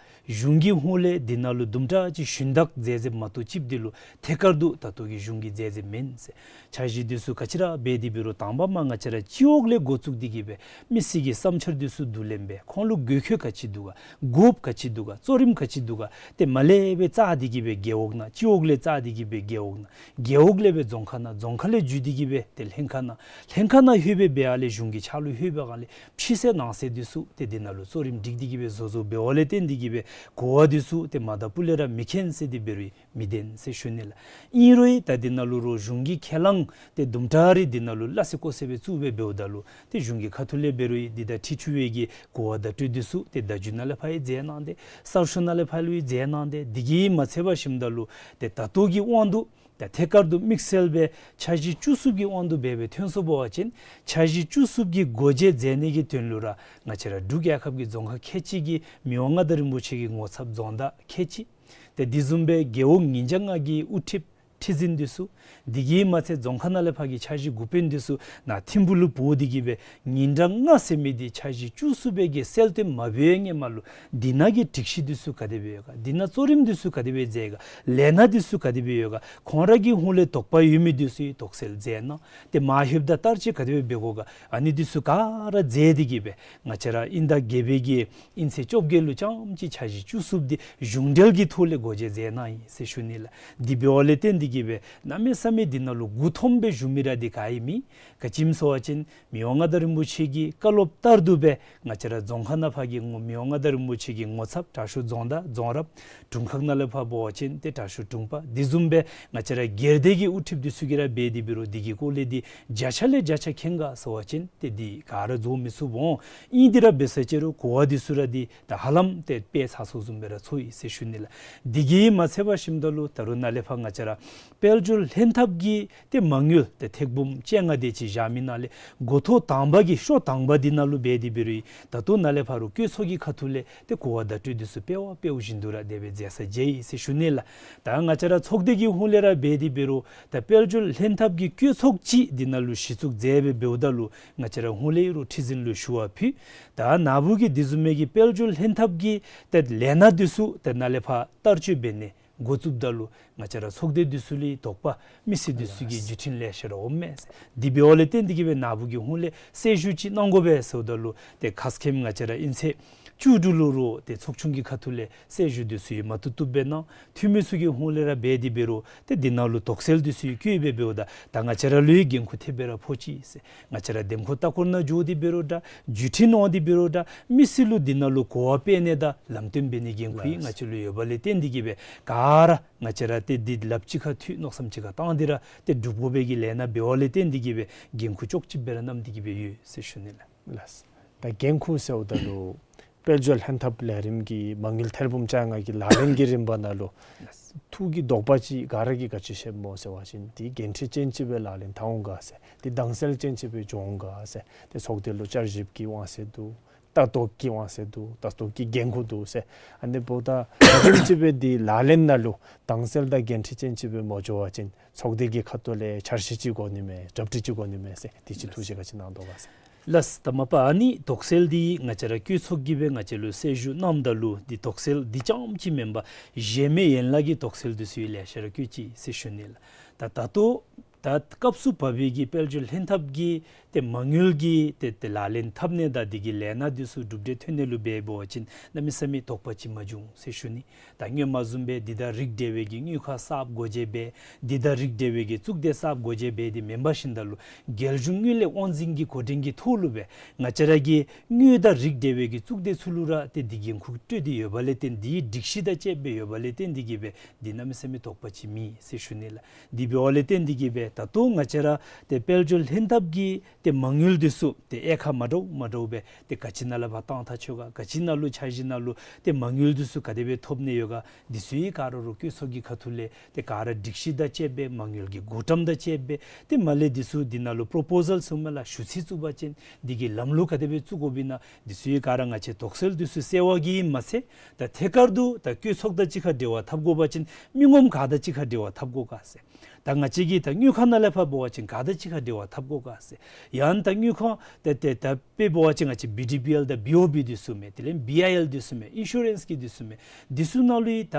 གཞུང་གི་ཧོངས་ལས་འདི་ནང་ལུ་དུམ་གྲ་ཅིག་ཞུན་དག་མཛད་མཛདཔ་མ་གཏོགས་ཅིག་འདི་ལུ་ཐད་ཀར་དུ་ད་ལྟོ་གི་གཞུང་གིས་མཛད་མཛདཔ་མེན་ཟེར། འཆར་གཞི་འདི་ཚུ་ག་ཅི་ར་འབད་དེ་འབད་རུང་དང་པ་མ་ང་བཅས་ར་སྤྱི་འོག་ལས་འགོ་བཙུགས་ཏེ་གི་སྦེ་མི་སེར་གྱི་བསམ་འཆར་འདི་ཚུ་བསྡུ་ལེན་འབད། ཁོང་ལུ་དགོས་མཁོ་ག་ཅི་འདུག་ག། དགོཔ་ག་ཅི་འདུག་ག། གཙོ་རིམ་ག་ཅི་འདུག་ག། ཏེ་མར་ལས་སྦེ་བཙུགས་ཏེ་གི་སྦེ་རྒེད་འོག་ནང་། སྤྱི་འོག་ལས་བཙུགས་ཏེ་གི་སྦེ་རྒེད་འོག་ནང་། རྒེད་འོག་ལས་སྦེ་རྫོང་ཁག་ནང་། རྫོང་ཁག་ལས་བརྒྱུད་དེ་གི་སྦེ་ཏེ་ལྷན་ཁག་ནང་། ལྷན་ཁག་ནང་ལྷོད་པའི་སྦེ་ཨ་ལས་གཞུང་གི་ཕྱག་ལུ་ལྷོད་པའི་སྒང་ལས་ཕྱི་གསལ་ནང་གསལ་འདི་ཚུ་ཏེ་འདི་ནང་ལུ་གཙོ་རིམ་སྒྲིག་སྟེ་གི་སྦེ་བཟོ་བཟོཝ་འབདཝ་ལས་བརྟེན་ཏེ་གི་སྦེ་གོ་བ་འདི་ཚུ་ཏེ་མ་དང་ཕུ་ལས་ར་མི་མཁྱེན་ཟེར་འདི་འབད་རུང་མི་བདེན་ཟེར་ཞུ་ནི་ལགས། ཨིན་རུང་ད་འདི་ནང་ལུ་རོགས་གཞུང་གིས་ཁས་བླངས་ཏེ་དུམ་གྲ་རེ་འདི་ནང་ལུ་སླ་བསྲེ་ཀོ་བསྲེ་སྦེ་བཙུགས་སྦེ་འབདཝ་ད་ལུ་ཏེ་གཞུང་གི་ཁ་ཐུག་ལས་འབད་རུང་འདི་དང་འཁྲིལ་ཚུགས་པའི་གི་གོ་བ་བརྡ་སྤྲོད་འདི་ཚུ་ཏེ་བརྡ་བརྒྱུད་ནང་ལས་ཕར་ཡང་མཛད་གནང་སྟེ། གསར་ཤོག་ནང་ལས་ཕར་ལུ་ཡང་མཛད་གནང་སྟེ། འདི་གིས་མ་ཚད་པར་ཞིནམ་ད་ལུ་ཏེ་ད་ལྟོ་གི་དབང་དུ་ད་ཐད་ཀར་དུ་དམིགས་བསལ་སྦེ་འཆར་གཞི་བཅུ་གསུམ་གྱི་དབང་དུ་སྦེ་སྦེ་ཐོན་སོང་པ་ཅིན་འཆར་གཞི་བཅུ་གསུམ་གྱི་སྒོ་འབྱེད་མཛད་ནི་གི་དོན་ལུ་ར་ང་བཅས་ར་འབྲུག་རྒྱལ་ཁབ་ཀྱི་རྫོང་ཁག་ཁལ་གཅིག་གི་མི་དབང་མངའ་བདག་རིན་པོ་ཆེ་གི་ངོ་ཚབ་རྫོང་བདག་ཁལ་གཅིག། ཏེ་དེ་བཟུམ་སྦེ་རྒེད་འོག་ཉིས་བརྒྱ་ལྔ་གི་དབུ་ཁྲིདཔ་ཁྲི་འཛིན་འདི་ཚུ། དེ་གིས་མ་ཚད་རྫོང་ཁག་ནང་ལས་ཕར་གྱི་འཆར་གཞི་འགོ་དཔོན་འདི་ཚུ་ནཱ་ཐིམ་ཕུག་ལུ་འབོ་སྟེ་གི་སྦེ་ཉིན་གྲངས་ལྔ་ཟེར་མི་འདི་འཆར་གཞི་བཅུ་གསུམ་པའི་གི་གསལ་སྟོན་མ་འབད་བའི་སྔོན་མ་ལུ་འདི་ནང་གི་སྒྲིག་གཞི་འདི་ཚུ་ག་དེ་སྦེ་ཡོད་ག། འདི་ནང་གཙོ་རིམ་འདི་ཚུ་ག་དེ་སྦེ་མཛད་ག། ལས་སྣ་འདི་ཚུ་ག་དེ་སྦེ་ཡོད་ག། ཁོང་ར་གི་ཧོངས་ལས་དོགས་པ་ཡོད་མི་འདི་ཚུ་ཡང་དོགས་སེལ་མཛད་གནང་། ཏེ་མར་ལྷོདཔ་ད་བསྟར་སྤྱོད་ག་དེ་སྦེ་འབད་དགོ་ག། ཨ་ནི་འདི་ཚུ་ག་ར་མཛད་དེ་གི་སྦེ་ང་བཅས་ར་དབྱིན་ཟླ་བརྒྱད་པའི་གི་དབྱིན་ཚེས་བཅོ་བརྒྱད་ལུ་རྐྱངམ་གཅིག་འཆར་གཞི་བཅུ་གསུམ་འདི་གཞུང་འབྲེལ་གྱི་ཐོག་ལས་སྒོ་འབྱེད་མཛད་གནང་ཡི་ཟེར་ཞུ་ནི་ལགས། དེ་འབདཝ་ལས་བརྟེན་ཏེ་གི་སྦེ་གནམ་མེད་ས་མེད་འདི་ནང་ལུ་མགུ་འཐོམ་སྦེ་བཞུགས་མི་ར་འདི་ག་ཡང་མེད། ག་ཅི་སྨོ་ཟེར་བ་ཅིན་མི་དབང་མངའ་བདག་རིན་པོ་ཆེ་གི་བཀའ་སློབ་ལྟར་དུ་སྦེ་ང་བཅས་ར་རྫོང་ཁག་ནང་ཕར་གྱི་ངོ་མི་དབང་མངའ་བདག་རིན་པོ་ཆེ་གི་ངོ་ཚབ་དྲག་ཤོས་རྫོང་བདག་རྫོང་རབ། དྲུང་ཁག་ནང་ལས་ཕར་འབད་བ་ཅིན་ཏེ་དྲག་ཤོས་དྲུང་པ། དེ་བཟུམ་སྦེ་ང་བཅས་ར་སྒེར་སྡེ་གི་དབུ་ཁྲིདཔ་འདི་ཚུ་གིས་ར་འབད་དེ་འབད་རུང་འདི་གི་སྐོར་ལས་འདི་བརྒྱ་ཆ་ལས་བརྒྱ་ཆ་མཁྱེན་ག་ཟེར་བ་ཅིན་ཏེ་འདི་ག་ར་རྫོགས་མི་ཚུགས་འོང་། ཨིན་དེ་ར་འབད་ས་ཅིག་རུང་གོ་བ་འདི་ཚུ་ར་འདི་ད་ཧ་ལམ་ཏེ་དཔེ་ཚར་སོང་བཟུམ་སྦེ་ར་ཚོར་ཡི་ཟེར་ཞུ་ནི་ལགས། འདི་གིས་མ་ཚད་པར་ཞིནམ་ད་ལུ་ད་རུང་ནཱ་ལས་ཕར་ང་བཅས་ར་དཔལ་འབྱོར་ལྷན་ཐབས་ཀྱི་ཏེ་མ་དངུལ་ཏེ་ཐེར་འབུམ་བཅོ་ལྔ་དེ་ཅིག་བཞག་མི་ནང་ལས་འགོ་ཐོག་དང་པ་གི་ཤོག་དང་པ་འདི་ནང་ལུ་འབད་དེ་འབད་རུང་ད་ལྟོ་ནཱ་ལས་ཕར་རུང་བཀོད་ཚོགས་ཀྱི་ཁ་ཐུག་ལས་ཏེ་གོ་བ་བརྡ་སྤྲོད་འདི་ཚུ་དཔེ་བ་དཔེ་བཞིན་དུ་ར་དེ་སྦེ་མཛད་ས་མཇལ་ཡི་ཟེར་ཞུ་ནི་ལགས། ད་ང་བཅས་ར་ཚོགས་སྡེ་གི་ཧོངས་ལས་ར་འབད་དེ་འབད་རུང་ད་དཔལ་འབྱོར་ལྷན་ཐབས་ཀྱི་བཀོད་ཚོགས་ཅིག་འདི་ནང་ལུ་གཞི་བཙུགས་མཛད་སྦེ་འབདཝ་ད་ལུ་ང་བཅས་ར་ཧོངས་ལས་རུང་ཁྲི་འཛིན་ལུ་ཞུ་བ་ཕུལ། ད་ནཱ་བུ་གི་དེ་བཟུམ་མའི་གི་དཔལ་འབྱོར་ལྷན་ཐབས་ཀྱི་ཏེ་ལས་སྣ་འདི་ཚུ་ཏེ་ནཱ་ལས་ཕར་བསྟར་སྤྱོད་འབད་ནི་འགོ་བཙུགསཔ་ད་ལུ་ང་བཅས་ར་ཚོགས་སྡེ་འདི་ཚུ་ལུ་དོགས་པ་མི་སེར་འདི་ཚུ་གི་བརྒྱུད་འཕྲིན་ལེ་ཤ་ར་འོངམ་མས་ཟེར། དེ་འབདཝ་ལས་བརྟེན་ཏེ་གི་སྦེ་ནཱ་བུ་གི་ཧོངས་ལས་གསལ་ཞུ་ཅིག་གནང་དགོ་པས་ཟེརཝ་ད་ལུ་ཏེ་ཁ་སྐོམ་ང་བཅས་ར་ཨིན་ཚེ་བཅུ་དྲུག་ལུ་རོགས་ཏེ་ཚོགས་ཆུང་གི་ཁ་ཐུག་ལས་གསལ་ཞུ་འདི་ཚུ་ཡང་མ་བཏུབ་བཏུབ་སྦེ་གནང་། འཐུས་མི་ཚུ་གི་ཧོངས་ལས་ར་འབད་དེ་འབད་རུང་ཏེ་འདི་ནང་ལུ་དོགས་སེལ་འདི་ཚུ་ཡང་བཀོད་སྦེ་འབདཝ་ད་ད་ང་བཅས་ར་ལུ་ཡང་འགན་ཁུར་ཐེབས་སྦེ་ར་ཕོག་ཅི་ཟེར། ང་བཅས་ར་འདེམས་ཁོངས་ལྟ་སྐོར་ནང་འགྱོ་སྟེ་འབད་རུང་འདྲ་བརྒྱུད་འཕྲིན་འོང་སྟེ་འབད་རུང་འདྲ་མི་སེར་ལུ་འདི་ནང་ལུ་གོ་བ་སྤེལ་ནི་དང་ལམ་སྟོན་འབད་ནི་འགན་ཁུར་ཡང་ང་བཅས་ལུ་ཡོདཔ་ལས་བརྟེན་ཏེ་གི་སྦེ་ག་ར་ང་བཅས་ར་ཏེ་འདི་ལགཔ་གཅིག་ཁར་མཐུད་མནོ་བསམ་གཅིག་ཁར་བཏང་སྟེ་ར་ཏེ་སྒྲུབ་དགོ་པའི་གི་ལས་སྣ་འབདཝ་ལས་བརྟེན་ཏེ་གི་སྦེ་འགན་ཁུར་ལྕོགས་ཅིག་སྦེ་ར་བསྣམས་ཏེ་གི་སྦེ་ཡོད་ཟེར་ཞུ་ནི་ལགས། ལགས། ད་འགན་ཁུར་ཟེརཝ་ད་ལུ་དཔལ་འབྱོར་ལྷན་ཐབས་ལས་རིམ་གྱི་མ་དངུལ་ཐེར་འབུམ་བཅོ་ལྔ་གི་ལག་ལེན་གྱི་རིམ་པ་ནང་ལུ་ཐུགས་ཀྱི་དོགས་པ་ཅིག་ག་ར་གིས་ག་ཅི་བཤདཔ་སྨོ་ཟེར་བ་ཅིན་འདི་འགན་འཁྲི་ཅན་ཅིག་སྦེ་ལག་ལེན་འཐབ་འོང་ག་ཟེར། འདི་དྭངས་གསལ་ཅན་ཅིག་སྦེ་འགྱོ་འོང་ག་ཟེར། འདི་ཚོགས་སྡེ་ལུ་བསྐྱར་ཞིབ་ཀྱི་དབང་ཚད་འདུག། ལྟ་རྟོག་གི་དབང་ཚད་འདུག། ལྟ་རྟོག་གི་འགན་ཁུར་འདུག་ཟེར། ཨ་ནི་འབདཝ་ད་ག་དེམ་ཅིག་སྦེ་འདི་ལག་ལེན་ནང་ལུ་དྭངས་གསལ་དང་འགན་འཁྲི་ཅན་ཅིག་སྦེ་མ་འགྱོ་བ་ཅིན་ཚོགས་སྡེ་གི་ཁ་ཐུག་ལས་འཆར་གཞི་ཅིག་དགོ་ནི་མས། གྲ་སྒྲིག་ཅིག་དགོ་ནི་མས་ཟེར། འདི་ཅིག་ཐུགས་བཞེད་ག་ཅི་གནང་དོ་ག་ཟེར། ལགས། ད་མ་པ་ཨ་ནི་དོགས་སེལ་འདི་ང་བཅས་ར་བཀོད་ཚོགས་ཀྱིས་སྦེ་ང་བཅས་ལུ་གསལ་ཞུ་གནངམ་ད་ལུ་འདི་དོགས་སེལ་འདི་རྐྱངམ་ཅིག་མེན་པར་གཞན་མི་ཡན་ལག་གི་དོགས་སེལ་འདི་ཚུ་ཡང་ལེ་ཤ་ར་བཀོད་ཅི་ཟེར་ཞུ་ནི་ལགས། ད་ད་ལྟོ་ད་སྐབས་སུ་བབས་པའི་གི་དཔལ་འབྱོར་ལྷན་ཐབས་ཀྱི་ཏེ་མ་དངུལ་གྱི་ཏེ་ཏེ་ལག་ལེན་འཐབ་ནི་དང་འདི་གི་ལས་སྣ་འདི་ཚུ་གྲུབ་འབྲས་ཐོན་ནི་ལུ་འབད་བ་ཅིན་གནམ་མེད་ས་མེད་དོགས་པ་ཅིག་མ་བྱུང་ཟེར་ཞུ་ནི། ད་སྔོན་མ་བཟུམ་སྦེ་འདི་དང་རིགས་འབྲེལ་བའི་གི་དངུལ་ཁང་གསརཔ་སྒོ་འབྱེད་འབད། འདི་དང་རིགས་འབྲེལ་བའི་གི་གཙུག་སྡེ་གསརཔ་སྒོ་འབྱེད་འབད་དེ་མེན་པར་ཞིནམ་ད་ལུ་རྒྱལ་གཞུང་དངུལ་ལས་དབང་འཛིན་གྱི་འགོ་འདྲེན་གྱི་ཐོག་ལུ་སྦེ་ང་བཅས་ར་གི་དངུལ་དང་རིགས་འབྲེལ་བའི་གི་གཙུག་སྡེ་ཚུ་ལུ་ར་ཏེ་འདི་འགན་ཁུར་སྤྲོད་དེ་ཡོདཔ་ལས་བརྟེན་འདི་སྒྲིག་གཞི་དང་བཅསཔ་སྦེ་ཡོདཔ་ལས་བརྟེན་འདི་གིས་སྦེ་འདི་གནམ་མེད་ས་མེད་དོགས་པ་ཅིག་མེད་ཟེར་ཞུ་ནི་ལགས། འདི་འབདཝ་ལས་བརྟེན་འདི་གིས་སྦེ་ད་ལྟོ་ང་བཅས་ར་ཏེ་དཔལ་འབྱོར་ལྷན་ཐབས་ཀྱི་ཏེ་མ་དངུལ་འདི་ཚུ་ཏེ་དབྱེ་ཁག་མ་འདྲཝ་མ་འདྲཝ་སྦེ་ཏེ་ག་ཅི་ནང་ལས་ཕར་བཏང་ཐག་ཆོད་ག། ག་ཅི་ནང་ལུ་འཆར་གཞི་ནང་ལུ་ཏེ་མ་དངུལ་འདི་ཚུ་ག་དེ་སྦེ་ཐོབ་ནི་ཡོད་ག། འདི་ཚུ་ཡང་ག་ར་རུང་བཀོད་ཚོགས་ཀྱི་ཁ་ཐུག་ལས་ཏེ་ག་ར་སྒྲིག་གཞི་དང་བཅསཔ་སྦེ་མ་དངུལ་གྱི་བགོ་བཀྲམ་དང་བཅསཔ་སྦེ་ཏེ་མར་ལས་འདི་ཚུ་འདི་ནང་ལུ་པོརོ་པོ་ཟཱལ་ཟེར་མི་ལགས་ཞུ་ཚིག་བཙུགས་པ་ཅིན་འདི་གི་ལམ་ལུགས་ག་དེ་སྦེ་བཙུགས་དགོཔ་ཨིན་ན་འདི་ཚུ་ཡང་ག་ར་ང་བཅས་དོགས་སེལ་འདི་ཚུ་སེལ་བ་གིས་མ་ཚད་ད་ཐད་ཀར་དུ་ད་བཀོད་ཚོགས་དང་གཅིག་ཁར་འབྲེལ་བ་འཐབ་དགོ་པ་ཅིན་མི་ངོམ་ག་དང་གཅིག་ཁར་འབྲེལ་བ་འཐབ་དགོ་ག་ཟེར། ད་ ད་ང་བཅས་ཀྱིས་ད་དངུལ་ཁང་ནང་ལས་ཕར་འབད་བ་ཅིན་ག་དང་གཅིག་ཁར་འབྲེལ་བ་འཐབ་དགོ་ག་ཟེར། ཡང་ད་དངུལ་ཁང་ད་ཏེ་ད་དཔེ་འབད་བ་ཅིན་ང་བཅས་བི་ཌི་བི་ཨེལ་དང་བི་ཨོ་བི་འདི་ཚུ་མས། དེ་ལས་བི་ཨའི་ཨེལ་འདི་ཚུ་མས། ཨིན་ཤུ་རེནསི་གི་འདི་ཚུ་མས། འདི་ཚུ་ནང་ལུ་ཡང་ད་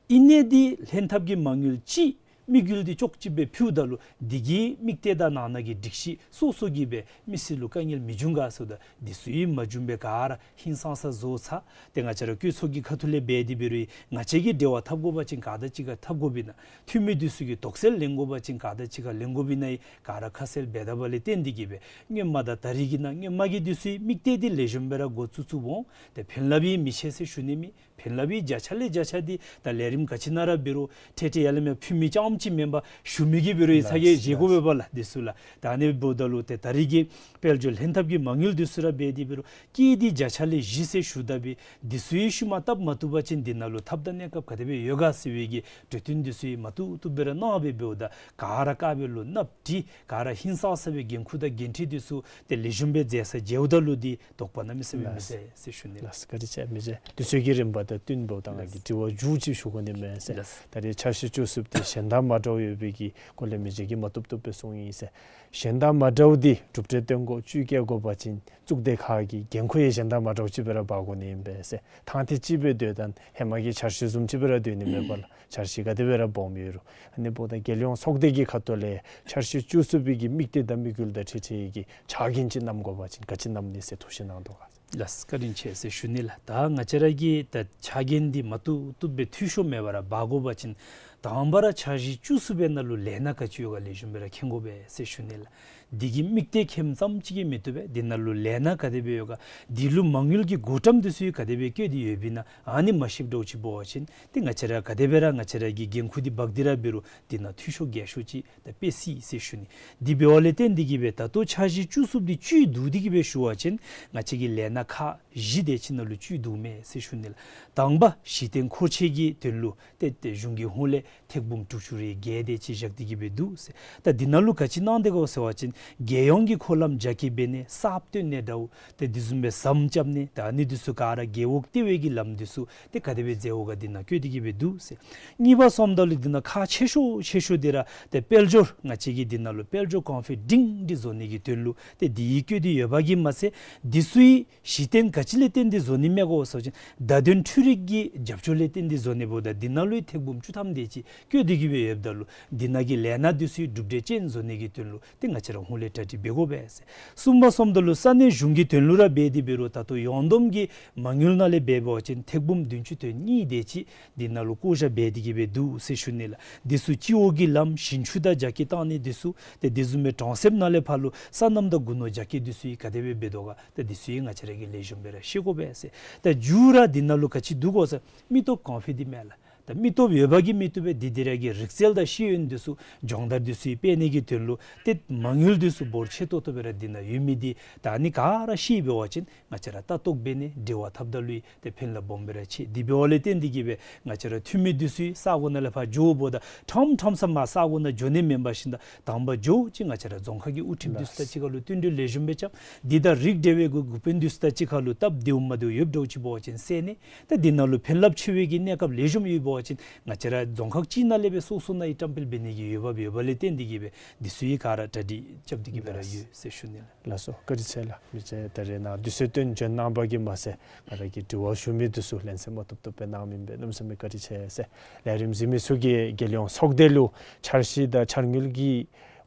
ཨིན་ནི་འདི་ལྷན་ཐབས་ཀྱི་མ་དངུལ་ཅིག་དམིགས་ཡུལ་འདི་ཅོག་གཅིག་སྦེ་ཕུལཝ་ད་ལུ་འདི་གི་དམིགས་གཏད་དང་ནང་ན་གི་སྒྲིག་གཞི་སོ་སོ་གིས་སྦེ་མི་སེར་ལུ་དཀའ་ངལ་མི་འབྱུང་ག་ཟེརཝ་ད་འདི་ཚུ་ཡང་མ་འབྱུང་པར་ག་ར་ཧིང་སངས་ས་བཟོ་ཚར། ཏེ་ང་བཅས་ར་བཀོད་ཚོགས་ཀྱི་ཁ་ཐུག་ལས་འབད་དེ་འབད་རུང་ང་བཅས་ཀྱིས་འབྲེལ་བ་འཐབ་དགོ་པ་ཅིན་ག་དང་གཅིག་ཁར་འཐབ་དགོཔ་ཨིན་ན། འཐུས་མི་འདི་ཚུ་གིས་དོགས་སེལ་ལེན་དགོ་པ་ཅིན་ག་དང་གཅིག་ཁར་ལེན་དགོཔ་ཨིན་ན་ཡང་ག་ར་ཁ་གསལ་འབད་དཝ་ལས་བརྟེན་འདི་གིས་སྦེ་སྔོན་མ་དང་ད་རིས་ཀྱི་ནང་སྔོན་མ་གི་འདི་ཚུ་ཡང་དམིགས་གཏད་འདི་ལེགས་ཤོམ་སྦེ་ར་འགོ་བཙུགས་བཙུགསཔ་འོང་། ཏེ་ཕན་རླབས་ཡང་མི་ཆེ་ཟེར་ཞུ་ནི་མེད། ཕན་རླབས་ཡང་བརྒྱ་ཆ་ལས་བརྒྱ་ཆ་འདི་ད་ལས་རིམ་ག་ཅི་ནང་ར་འབད་རུང་ཏེ་ཏེ་ཡར་ལས་མར་ཕུལ་མི་རྐྱངམ་ཅིག་མེན་པར་ཞུ་མི་གིས་འབད་རུང་ཡང་ཚ་གྱང་བཞེས་དགོ་པས་ལགས་འདི་ཚུ་ལགས། ད་ཨ་ནི་འབདཝ་ད་ལུ་ཏེ་ད་རིས་ཀྱི་དཔལ་འབྱོར་ལྷན་ཐབས་ཀྱི་མ་དངུལ་འདི་ཚུ་ར་འབད་དེ་འབད་རུང་སྐྱེད་འདི་བརྒྱ་ཆ་ལས་བཞི་ཟེར་ཞུ་ད་འབད་འདི་ཚུ་ཡང་ཤུལ་མ་བཏབ་མ་བཏུབ་པ་ཅིན་འདི་ནང་ལུ་ཐབས་དང་གནས་སྐབས་ག་དེ་སྦེ་ཡོད་ག་ཟེར་བའི་གི་གྲོས་བསྟུན་འདི་ཚུ་ཡང་མ་བཏུབ་བཏུབ་སྦེ་ར་གནང་སྦེ་འབདཝ་ད་ག་ར་དཀར་སྦེ་ལུ་ནགཔོ་བྲིས་ག་ར་ཧིང་སངས་ས་སྦེ་འགན་ཁུར་དང་འགན་འཁྲི་འདི་ཚུ་ཏེ་ལེགས་ཤོམ་སྦེ་མཛད་ས་མཇལཝ་ད་ལུ་འདི་དོགས་པ་གནམ་མེད་ས་མེད་མི་ཟད་ཟེར་ཞུ་ནི་ལགས། ལགས་སོ། བཀའ་དྲིན་ཆེ། མི་རྗེ་དུས་ཚོད་ཀྱི་རིམ་པ་དང་བསྟུན་འབདཝ་ད་ང་གིས་དྲི་བ་མཇུག་ཅིག་ཞུ་དགོ་ནི་མས་ཟེར། ལགས་སོ། ད་རེས་འཆར་གཞི་བཅུ་གསུམ་འདི་གཞན་དང་མ་འདྲཝ་ཡོད་པའི་གི་སྐོར་ལས་མི་རྗེ་གིས་མ་བཏུབ་བཏུབ་སྦེ་གསུངས་ཡི་ཟེར། གཞན་དང་མ་འདྲཝ་འདི་གྲུབ་འབྲས་སྟོན་དགོ་བཅུད་བསྐྱེད་དགོ་པ་ཅིན་གཙུག་སྡེ་ཁག་གི་འགན་ཁུར་ཡང་གཞན་དང་མ་འདྲཝ་ཅིག་སྦེ་ར་འབག་དགོ་ནི་ཨིན་པས་ཟེར། ཐང་ཐིག་ཅིག་སྦེ་སྡོད་ད་ཧེ་མ་གི་འཆར་གཞི་བཟུམ་ཅིག་སྦེ་ར་སྡོད་ནི་མེད་པར་འཆར་གཞི་ག་དེ་སྦེ་ར་སྦོམ་ཡོད་རུང་ཨ་ནི་འབདཝ་ད་རྒྱལ་ཡོངས་ཚོགས་སྡེ་གི་ཁ་ཐུག་ལས་འཆར་གཞི་བཅུ་གསུམ་པའི་གི་དམིགས་གཏད་དང་དམིགས་ཡུལ་དང་འཁྲིལ་འཁྲིལ་གྱི་ཕྱག་འགན་ཅིག་བསྣམ་དགོ་པ་ཅིན་ག་ཅི་བསྣམ་ནི་ཟེར་ཐུགས་བཞེད་གནང་དོ་ག། ལགས་སོ། བཀའ་དྲིན་ཆེ་ཟེར་ཞུ་ནི་ལགས། ད་ང་བཅས་ར་གི་ད་ཕྱག་འགན་འདི་མ་བཏུབ་བཏུབ་སྦེ་འཐུས་ཤོར་མེད་པར་ར་འབག་དགོ་པ་ཅིན་དང་པ་ར་འཆར་གཞི་བཅུ་གསུམ་པའི་ནང་ལུ་ལས་སྣ་ག་ཅི་ཡོད་ག་ལེགས་ཤོམ་སྦེ་ར་མཁྱེན་དགོ་པས་ཟེར་ཞུ་ནི་ལགས། འདི་གི་དམིགས་གཏད་མཁྱེནམ་ཙམ་ཅིག་གིས་མི་བཏུབ་པས། འདི་ནང་ལུ་ལས་སྣ་ག་དེ་སྦེ་ཡོད་ག་འདི་ལུ་མ་དངུལ་གྱི་བགོ་བཀྲམ་འདི་ཚུ་ག་དེ་སྦེ་བཀོད་དེ་ཡོདཔ་ཨིན་ན་ཨ་ནི་མ་ཤེསཔ་འདྲཝ་ཅིག་འབད་བ་ཅིན་ཏེ་ང་བཅས་ར་ག་དེ་སྦེ་ར་ང་བཅས་ར་གི་འགན་ཁུར་འདི་འབག་སྟེ་ར་འབད་རུང་འདི་ནང་འཐུས་ཤོར་འགལ་ཤོར་ཅིག་ད་འབད་སྲིད་ཟེར་ཞུ་ནི། དེ་འབདཝ་ལས་བརྟེན་འདི་གིས་སྦེ་ད་ལྟོ་འཆར་གཞི་བཅུ་གསུམ་འདི་བཅུད་བསྡུ་སྟེ་གིས་སྦེ་ཞུ་བ་ཅིན་ང་བཅས་ཀྱི་ལས་སྣ་ཁག་བཞི་དེ་ཅིག་ནང་ལུ་བཅུད་བསྡུཝ་མས་ཟེར་ཞུ་ནི་ལགས། དང་པ་གཞི་རྟེན་མཁོ་ཆས་ཀྱི་དོན་ལུ་ཏེ་ཏེ་གཞུང་གི་ཧོངས་ལས་ཐེར་འབུམ་དྲུག་ཅུ་རེ་བརྒྱད་དེ་ཅིག་བཞག་སྟེ་གིས་སྦེ་འདུག་ཟེར། ད་འདི་ནང་ལུ་ག་ཅི་གནང་སྟེ་གོ་ཟེར་བ་ཅིན་རྒྱལ་ཡོངས་ཀྱི་འཁོར་ལམ་རྒྱ་སྐྱེད་འབད་ནི་གསརཔ་བཏོན་ནི་འདྲཝ་ཏེ་དེ་བཟུམ་སྦེ་ཟམ་རྐྱབ་ནི་ད་ཨ་ནི་འདི་ཚུ་ག་ར་རྒེད་འོག་ལྟེ་བའི་གི་ལམ་འདི་ཚུ་ཏེ་ག་དེ་སྦེ་མཛདཔ་འོང་ག་འདི་ནང་བཀོད་དེ་གིས་སྦེ་འདུག་ཟེར། གཉིས་པ་སོངམ་ད་ལུ་འདི་ནང་ཁག་ཆེ་ཤོས་ཆེ་ཤོས་འདི་ར་ཏེ་དཔལ་འབྱོར་ང་བཅས་ཀྱིས་འདི་ནང་ལུ་དཔལ་འབྱོར་གོང་འཕེལ་སྒྲིང་སྒྲི་བཟོ་ནི་གི་དོན་ལུ་ཏེ་འདི་ཡང་བཀོད་དེ་ཡོདཔ་གིས་མ་ཚད་འདི་ཚུ་ཡང་གཞི་རྟེན་ག་ཅི་ལས་བརྟེན་ཏེ་བཟོ་ནི་མས་གོ་ཟེར་བ་ཅིན་བརྡ་དོན་འཕྲུལ་རིག་གི་རྒྱབ་སྐྱོར་ལས་བརྟེན་ཏེ་བཟོ་ནི་འབདཝ་ད་འདི་ནང་ལུ་ཡང་ཐེར་འབུམ་བཅུ་ཐམ་དེ་ཅིག་བཀོད་དེ་གིས་སྦེ་ཡོདཔ་ད་ལུ་འདི་ནང་གི་ལས་སྣ་འདི་ཚུ་ཡང་གྲུབ་འབྲས་ཅན་བཟོ་ནི་གི་དོན་ལུ་ཏེ་ང་བཅས་ར་ཧོངས་ལས་གྲ་སྒྲིག་འབད་དགོ་པས་ཟེར། གསུམ་པ་སོངམ་ད་ལུ་ས་གནས་གཞུང་གི་དོན་ལུ་ར་འབད་དེ་འབད་རུང་ད་ལྟོ་ཡོངས་བསྡོམས་ཀྱི་མ་དངུལ་ནང་ལས་འབད་བ་ཅིན་ཐེར་འབུམ་བདུན་ཅུ་དོན་གཉིས་དེ་ཅིག་འདི་ནང་ལུ་བཀོ་བཞག་འབད་དེ་གིས་སྦེ་འདུག་ཟེར་ཞུ་ནི་ལགས། འདི་ཚུ་སྤྱི་འོག་གི་ལམ་ཞིང་ཆུ་དང་རྒྱ་སྐྱེད་བཏང་ནི་འདི་ཚུ་ཏེ་དེ་བཟུམ་སྦེ་གྲོང་གསེབ་ནང་ལས་ཕར་ལུ་སོ་ནམ་དང་སྒོ་ནོར་རྒྱ་སྐྱེད་འདི་ཚུ་ཡང་ག་དེ་སྦེ་འབད་དོ་ག་ཏེ་འདི་ཚུ་ཡང་ང་བཅས་ར་གིས་ལེགས་ཤོམ་སྦེ་ར་ཤེས་དགོ་པས་ཟེར། ད་མཇུག་ར་འདི་ནང་ལུ་ག་ཅི་འདུག་གོ་ཟེར་མི་སྟོབས་གོང་འཕེལ་འདི་མས་ལགས། ད་མི་སྟོབས་ཡོད་པ་གིས་མི་བཏུབ་པས། འདི་འདི་ར་གི་རིག་རྩལ་དང་ཤེས་ཡོན་འདི་ཚུ་སྦྱོང་བརྡར་འདི་ཚུ་ཡང་སྤེལ་ནི་གི་དོན་ལུ་ཏེ་མ་དངུལ་འདི་ཚུ་འབོར་ཆེ་ཏོག་ཏོ་སྦེ་ར་འདི་ནང་ཡོད་མི་འདི་ད་ཨ་ནི་ག་ར་ཤེས་འབད་བ་ཅིན་ང་བཅས་ར་ལྟ་རྟོག་འབད་ནི་འབྲེལ་བ་འཐབ་ད་ལུ་ཡང་ཏེ་ཕན་རླབས་སྦོམ་སྦེ་ར་ཆེ། དེ་འབདཝ་ལས་བརྟེན་འདི་གིས་སྦེ་ང་བཅས་ར་འཐུས་མི་འདི་ཚུ་ཡང་ས་གོ་ནང་ལས་ཕར་འགྱོཝ་ད་ཕྲང་ཕྲང་ས་མར་ས་གོ་ནང་འགྱོ་ནི་མེན་པར་ཞིནམ་ད་དང་པ་འགྱོ་ཅིག་ང་བཅས་ར་རྫོང་ཁག་གི་དབུ་ཁྲིདཔ་འདི་ཚུ་དང་གཅིག་ཁར་ལུ་བསྟུན་གྲོས་ལེགས་ཤོམ་སྦེ་རྐྱབ། འདི་དང་རིགས་འབྲེལ་བའི་གི་འགོ་དཔོན་འདི་ཚུ་དང་གཅིག་ཁར་ལུ་སྟབས་བདེཝ་མ་བདེཝ་ཡོདཔ་འདྲཝ་ཅིག་འབད་བ་ཅིན་བསལ་ནི། ད་འདི་ནང་ལུ་ཕན་རླབས་ཆེ་བའི་གི་གནས་སྐབས་ལེགས་ཤོམ་ཡོདཔ་འབད་བ་ཅིན་ང་བཅས་ར་རྫོང་ཁག་གཅིག་ནང་ལས་སྦེ་སོ་སོ་ནང་ཡང་བཀྲམ་སྤེལ་འབད་ནི་གི་འོས་འབབ་ཡོདཔ་ལས་བརྟེན་འདི་གིས་སྦེ་འདི་ཚུ་ཡང་ག་ར་གྲ་སྒྲིག་རྐྱབ་སྟེ་གིས་སྦེ་ར་ཡོད་ཟེར་ཞུ་ནི་ལགས། ལགས་སོ། བཀའ་དྲིན་ཆེ་ལགས། མི་རྗེ་ད་རེས་ནཱ་དུས་ཚོད་བཏོན་བྱོན་གནང་བ་གིས་མ་ཚད་ང་ར་གི་དྲི་བ་ཞུ་མི་འདི་ཚུ་ལན་གསལ་མ་བཏུབ་བཏུབ་སྦེ་གནང་མི་འབད་གནམ་མེད་ས་མེད་བཀའ་དྲིན་ཆེ་ཟེར། ལས་རིམ་གཟིགས་མི་ཚུ་གིས་རྒྱལ་ཡོངས་ཚོགས་སྡེ་ལུ་འཆར་གཞི་དང་འཆར་དངུལ་གྱི་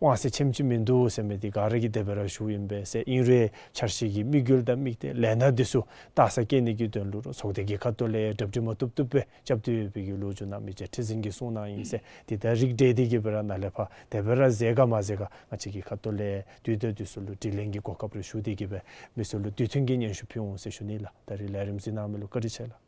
དབང་ཚད་ཆེམ་ཅིག་མིན་འདུག་ཟེར་མི་འདི་ག་ར་གིས་དེ་སྦེ་ར་ཞུཝ་ཨིན་པས་ཟེར། ཨིན་རུང་འཆར་གཞི་གི་དམིགས་ཡུལ་དང་དམིགས་གཏད་ལས་སྣ་འདི་ཚུ་ལྟ་ས་བཀལ་ནི་གི་དོན་ལུ་ར་ཚོགས་སྡེ་གི་ཁ་ཐུག་ལས་གྲ་སྒྲིག་མ་བཏུབ་བཏུབ་སྦེ་རྐྱབ་སྟེ་ཡོད་པའི་གི་ལོ་རྒྱུས་ནང་མི་རྗེ་ཁྲི་འཛིན་གྱིས་གསུངས་གནང་ཡི་ཟེར། འདི་དང་རིགས་འབྲེལ་ཏེ་གིས་སྦེ་ར་ནཱ་ལས་ཕར་དེ་སྦེ་ར་མཛད་ག་མ་མཛད་ག་ང་བཅས་ཀྱི་ཁ་ཐུག་ལས་དུས་དང་དུས་སུ་ལུ་དྲི་ལན་གྱི་གོ་སྐབས་རེ་ཞུ་སྟེ་གིས་སྦེ་མི་ཚུ་ལུ་དུས་མཐུན་གྱི་སྙན་ཞུ་ཕུལ་འོང་ཟེར་ཞུ་ནི་ལགས། ད་རིས་ལས་རིམ་གཟིགས་གནང་མི་ལུ་བཀའ་དྲིན་ཆེ་ལགས།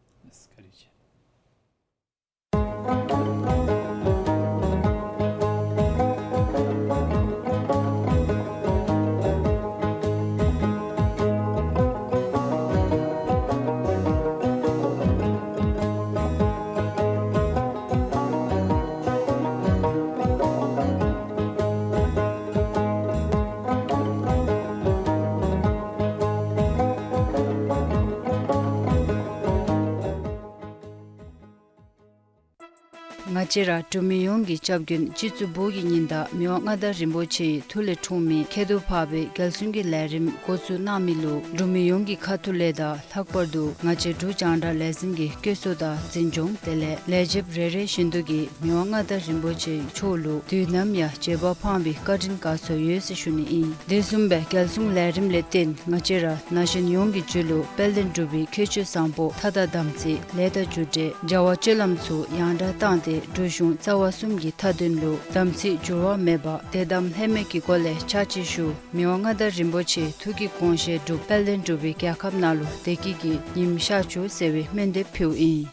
ང་བཅས་ར་འབྲུག་མི་ཡོངས་ཀྱི་སྐྱབས་མགོན་སྤྱི་གཙུག་བོད་ཀྱི་ཉི་ཟླ་མི་དབང་མངའ་བདག་རིན་པོ་ཆེའི་ཐུགས་ལས་འཁྲུངས་མི་ཁྱད་དུ་འཕགས་པའི་རྒྱལ་སྲུང་གི་ལས་རིམ་འགོ་བཙུགས་གནང་མི་ལུ་འབྲུག་མི་ཡོངས་ཀྱི་ཁ་ཐུག་ལས་དང་ལྷག་པར་དུ་ང་བཅས་འབྲུག་རྒྱང་བསྒྲགས་ལས་འཛིན་གྱི་བཀོད་ཚོགས་དང་འཛིན་སྐྱོང་དེ་ལས་ལས་བྱེདཔ་རེ་རེ་བཞིན་དུ་གིས་མི་དབང་མངའ་བདག་རིན་པོ་ཆེ་མཆོག་ལུ་དུས་ནམ་ཡང་རྗེས་དཔག་འཕངས་པའི་བཀའ་དྲིན་དགའ་ཚོར་ཡོད་ཟེར་ཞུ་ནི་ཨིན། དེ་བཟུམ་སྦེ་རྒྱལ་སྲུང་ལས་རིམ་ལས་བརྟེན་ང་བཅས་ར་ན་གཞོན་ཡོངས་ཀྱི་རྒྱུད་ལུ་དཔལ་ལྡན་འབྲུག་པའི་ཁྱད་ཆོས་བཟང་པོ་མཐའ་དག་དམ་ཚིག་ལས་དང་རྒྱུ་འབྲས་བྱ་བ་སྤྱོད་ལམ་ཚུ་ཡང་དྲག་བཏང་སྟེ་འབྲུག་གཞུང་རྩ་བ་གསུམ་གྱི་མཐའ་དོན་ལུ་དམ་ཚིག་འགྱུར་བ་མེད་པ་དད་དམ་ལྷད་མེད་ཀྱི་སྒོ་ལས་ཕྱག་ཕྱིད་ཞུ། མི་དབང་མངའ་བདག་རིན་པོ་ཆེའི་ཐུགས་ཀྱི་དགོངས་བཞེད་འགྲུབ། དཔལ་ལྡན་འབྲུག་པའི་རྒྱལ་ཁབ་ནང་ལུ་བདེ་སྐྱིད་ཀྱི་ཉིམ་ཤར་བཅུག་ཟེར་བའི་སྨོན་འདེབས་ཕུལཝ་ཨིན།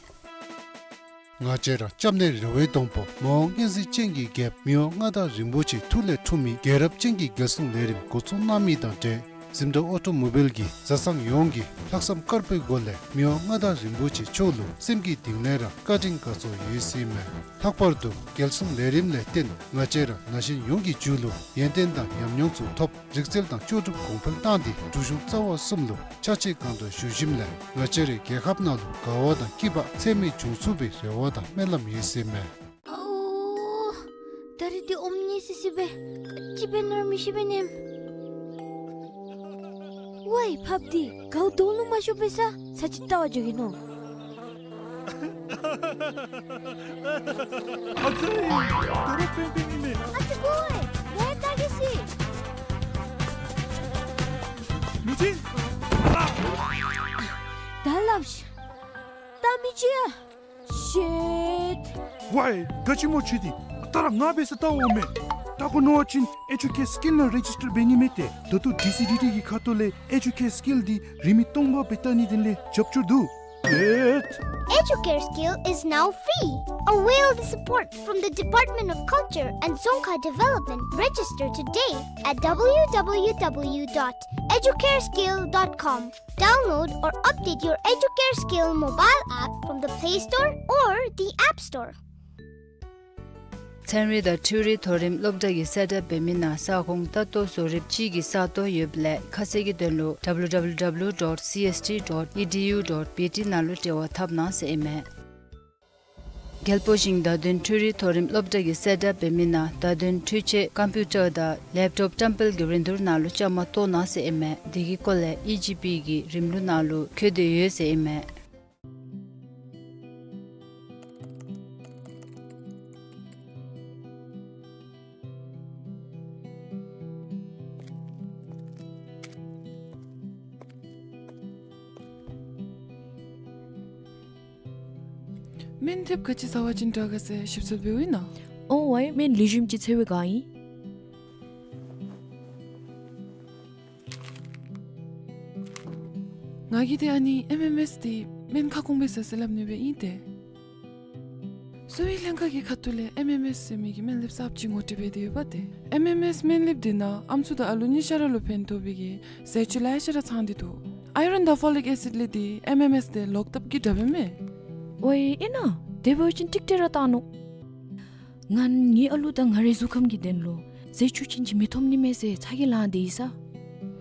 ང་བཅས་ར་སྐྱབས་གནས་ར་བའི་སྡོང་པོ་མ་འོངས་སྙན་གཟིགས་ཅན་གྱི་རྒྱལཔོ་མི་དབང་མངའ་བདག་རིན་པོ་ཆེའི་ཐུགས་ལས་འཁྲུངས་མི་རྒྱལ་རབས་ཅན་གྱི་རྒྱལ་སྲུང་ལས་རིམ་འགོ་བཙུགས་གནང་མི་དང་འབྲེལ་ཟིམ་ཏོག་ཨོ་ཊོ་མོ་བཱའིལ་གྱི་བཟའ་ཚང་ཡོངས་ཀྱིས་ལྷག་བསམ་དཀར་པོའི་སྒོ་ལས་མི་དབང་མངའ་བདག་རིན་པོ་ཆེ་མཆོག་ལུ་སེམས་ཀྱི་གཏིང་ལས་ར་བཀའ་དྲིན་དགའ་ཚོར་ཡོད་ཟེར་ཨིན་མས། ལྷག་པར་དུ་རྒྱལ་སྲུང་ལས་རིམ་ལས་བརྟེན་ང་བཅས་ར་ན་གཞོན་ཡོངས་ཀྱི་རྒྱུད་ལུ་ཡོན་ཏན་དང་ཉམས་མྱོང་ཚུ་ཐོབ། རིག་རྩལ་དང་ལྕོགས་གྲུབ་གོང་འཕེལ་བཏང་སྟེ་འབྲུག་གཞུང་རྩ་བ་གསུམ་ལུ་ཕྱག་ཕྱིད་གང་དྲག་ཞུ་ཞིནམ་ལས་ང་བཅས་རའི་རྒྱལ་ཁབ་ནང་ལུ་དགའ་བ་དང་སྐྱིད་པ་ཚད་མེད་འབྱུང་ཚུགས་པའི་རེ་བ་དང་སྨོན་ལམ་ཡོད་ཟེར་ཨིན་མས། ཨའོ། ད་རིས་འདི་ཨོམ་ནི་སི་སི་སྦེ་ཅིག་འབད་ནི་ར་མི་ཤེས་པས་ནམ། ཝའི་ཕགཔ་འདི་གའུ་དོང་ལུ་མ་ཤོར་བའི་ས་ས་ཅིག་བལྟ་བར་འགྱོ་གེ་ནོ། ཨ་ཙི། ད་རུང་ཕན་ཕན་ཨིན་མས། ཨ་ཙི་ཀོ་ཝའི། ལེགས་ད་གི་སི། ལུ་ཅིན། ད་སླབ་ཤིག། ད་མི་ཅིག་ཡ། ཤིཊ། ཝའི་ག་ཅི་སྨོ་ཁྱོད་འདི། ད་ར་ང་འབད་སར་བལྟ་འོང་མས། བལྟ་དགོ་མནོ་བ་ཅིན་ཨེ་ཇུ་ཀེར་སི་ཀིལ་ནང་རེ་ཇིས་ཊར་འབད་ནི་མས་ཏེ། ད་ལྟོ་ཌི་སི་ཌི་ཊི་གི་ཁ་ཐུག་ལས་ཨེ་ཇུ་ཀེར་སི་ཀིལ་འདི་རིན་མེད་སྟོང་པ་སྦེ་བལྟ་ནི་དེ་ལས་རྒྱབ་སྐྱོར་འདུག། ཤིཊ། Educare Skill is now free. Avail the support from the Department of Culture and Dzongkha Development. Register today at w w w dot educare skill dot com. Download or update your Educare Skill mobile app from the Play Store or the App Store. ཚན་རིག་དང་འཕྲུལ་རིག་མཐོ་རིམ་སློབ་གྲྭ་གིས་གསལ་བསྒྲགས་འབད་མི་ནང་ས་ཁོངས་ལྟ་རྟོག་བཟོ་རིགཔ་ཅིག་གི་ས་སྟོང་ཡོདཔ་ལས་ཁ་གསལ་གྱི་དོན་ལུ་ཌབ་ལུ་ཌབ་ལུ་ཌབ་ལུ་ཌོཊ་སི་ཨེསི་ཊི་ཌོཊ་ཨི་ཌི་ཡུ་ཌོཊ་བི་ཊི་ནང་ལུ་འབྲེལ་བ་འཐབ་གནང་ཟེར་ཨིན་མས། རྒྱལ་པོ་ཞིང་བརྡ་དོན་འཕྲུལ་རིག་མཐོ་རིམ་སློབ་གྲྭ་གིས་གསལ་བསྒྲགས་འབད་མི་ནང་བརྡ་དོན་འཕྲུལ་ཆས་ཀམ་པིའུ་ཊར་དང་ལེབ་ཊོབ་བཀྲམ་སྤེལ་གྱི་རིན་བསྡུར་ནང་ལུ་བཅའ་མར་གཏོགས་གནང་ཟེར་ཨིན་མས། དེ་གི་སྐོར་ལས་ཨི་ཇི་པི་གི་རིམ་ལུགས་ནང་ལུ་འཁོད་དེ་ཡོད་ཟེར་ཨིན་མས། སྨན་ལེབ་ག་ཅི་ཟ་བ་ཅིན་དྲག་ག་ཟེར་ཞིབ་འཚོལ་འབདཝ་ཨིན་ན། ཨོ་ཝའི་སྨན་ལེགས་ཤོམ་ཅིག་འཚོལ་བའི་བསྒང་ཨིན། ང་གིས་འདི་ཨ་ནི་ཨེམ་ཨེམ་ཨེསི་འདི་སྨན་ཁ་སྐོང་སྦེ་ཟ་ཟེར་སླབ་ནི་སྦེ་ཨིན་ཏེ། གསོ་བའི་ལྷན་ཁག་གི་ཁ་ཐུག་ལས་ཨེམ་ཨེམ་ཨེསི་ཟེར་མི་གི་སྨན་ལེབ་གསརཔ་ཅིག་ངོ་སྤྲོད་འབད་དེ་ཡོདཔ་ཏེ། ཨེམ་ཨེམ་ཨེསི་སྨན་ལེབ་འདི་ནང་ཨམ་སྲུ་དང་ཨ་ལུ་གཉིས་ཆ་ར་ལུ་ཕན་ཐོགས་པའི་གི་ཟས་བཅུད་ལེ་ཤ་ར་ཚང་སྟེ་འདུག། ཨའི་རཱན་དང་ཕོ་ལིག་ཨེ་སིཌ་ལས་འདི་ཨེམ་ཨེམ་ཨེསི་འདི་ལོག་ལྟབ་ཀྱི་དྲགཔ་ཨིན་མས། ཝའི་ཨིན་ན། དེ་འབད་བ་ཅིན་ཀྲིག་ཀྲི་ར་བཏང་ནུག། ང་ངེའི་ཨ་ལུ་དང་ང་རའི་གཟུགས་ཁམས་ཀྱི་དོན་ལུ་ཟས་བཅུད་ཅན་ཅིག་མི་ཐོབ་ནི་མས་ཟེར་ཚ་གྱང་ལང་སྟེ་ཡོད་ས།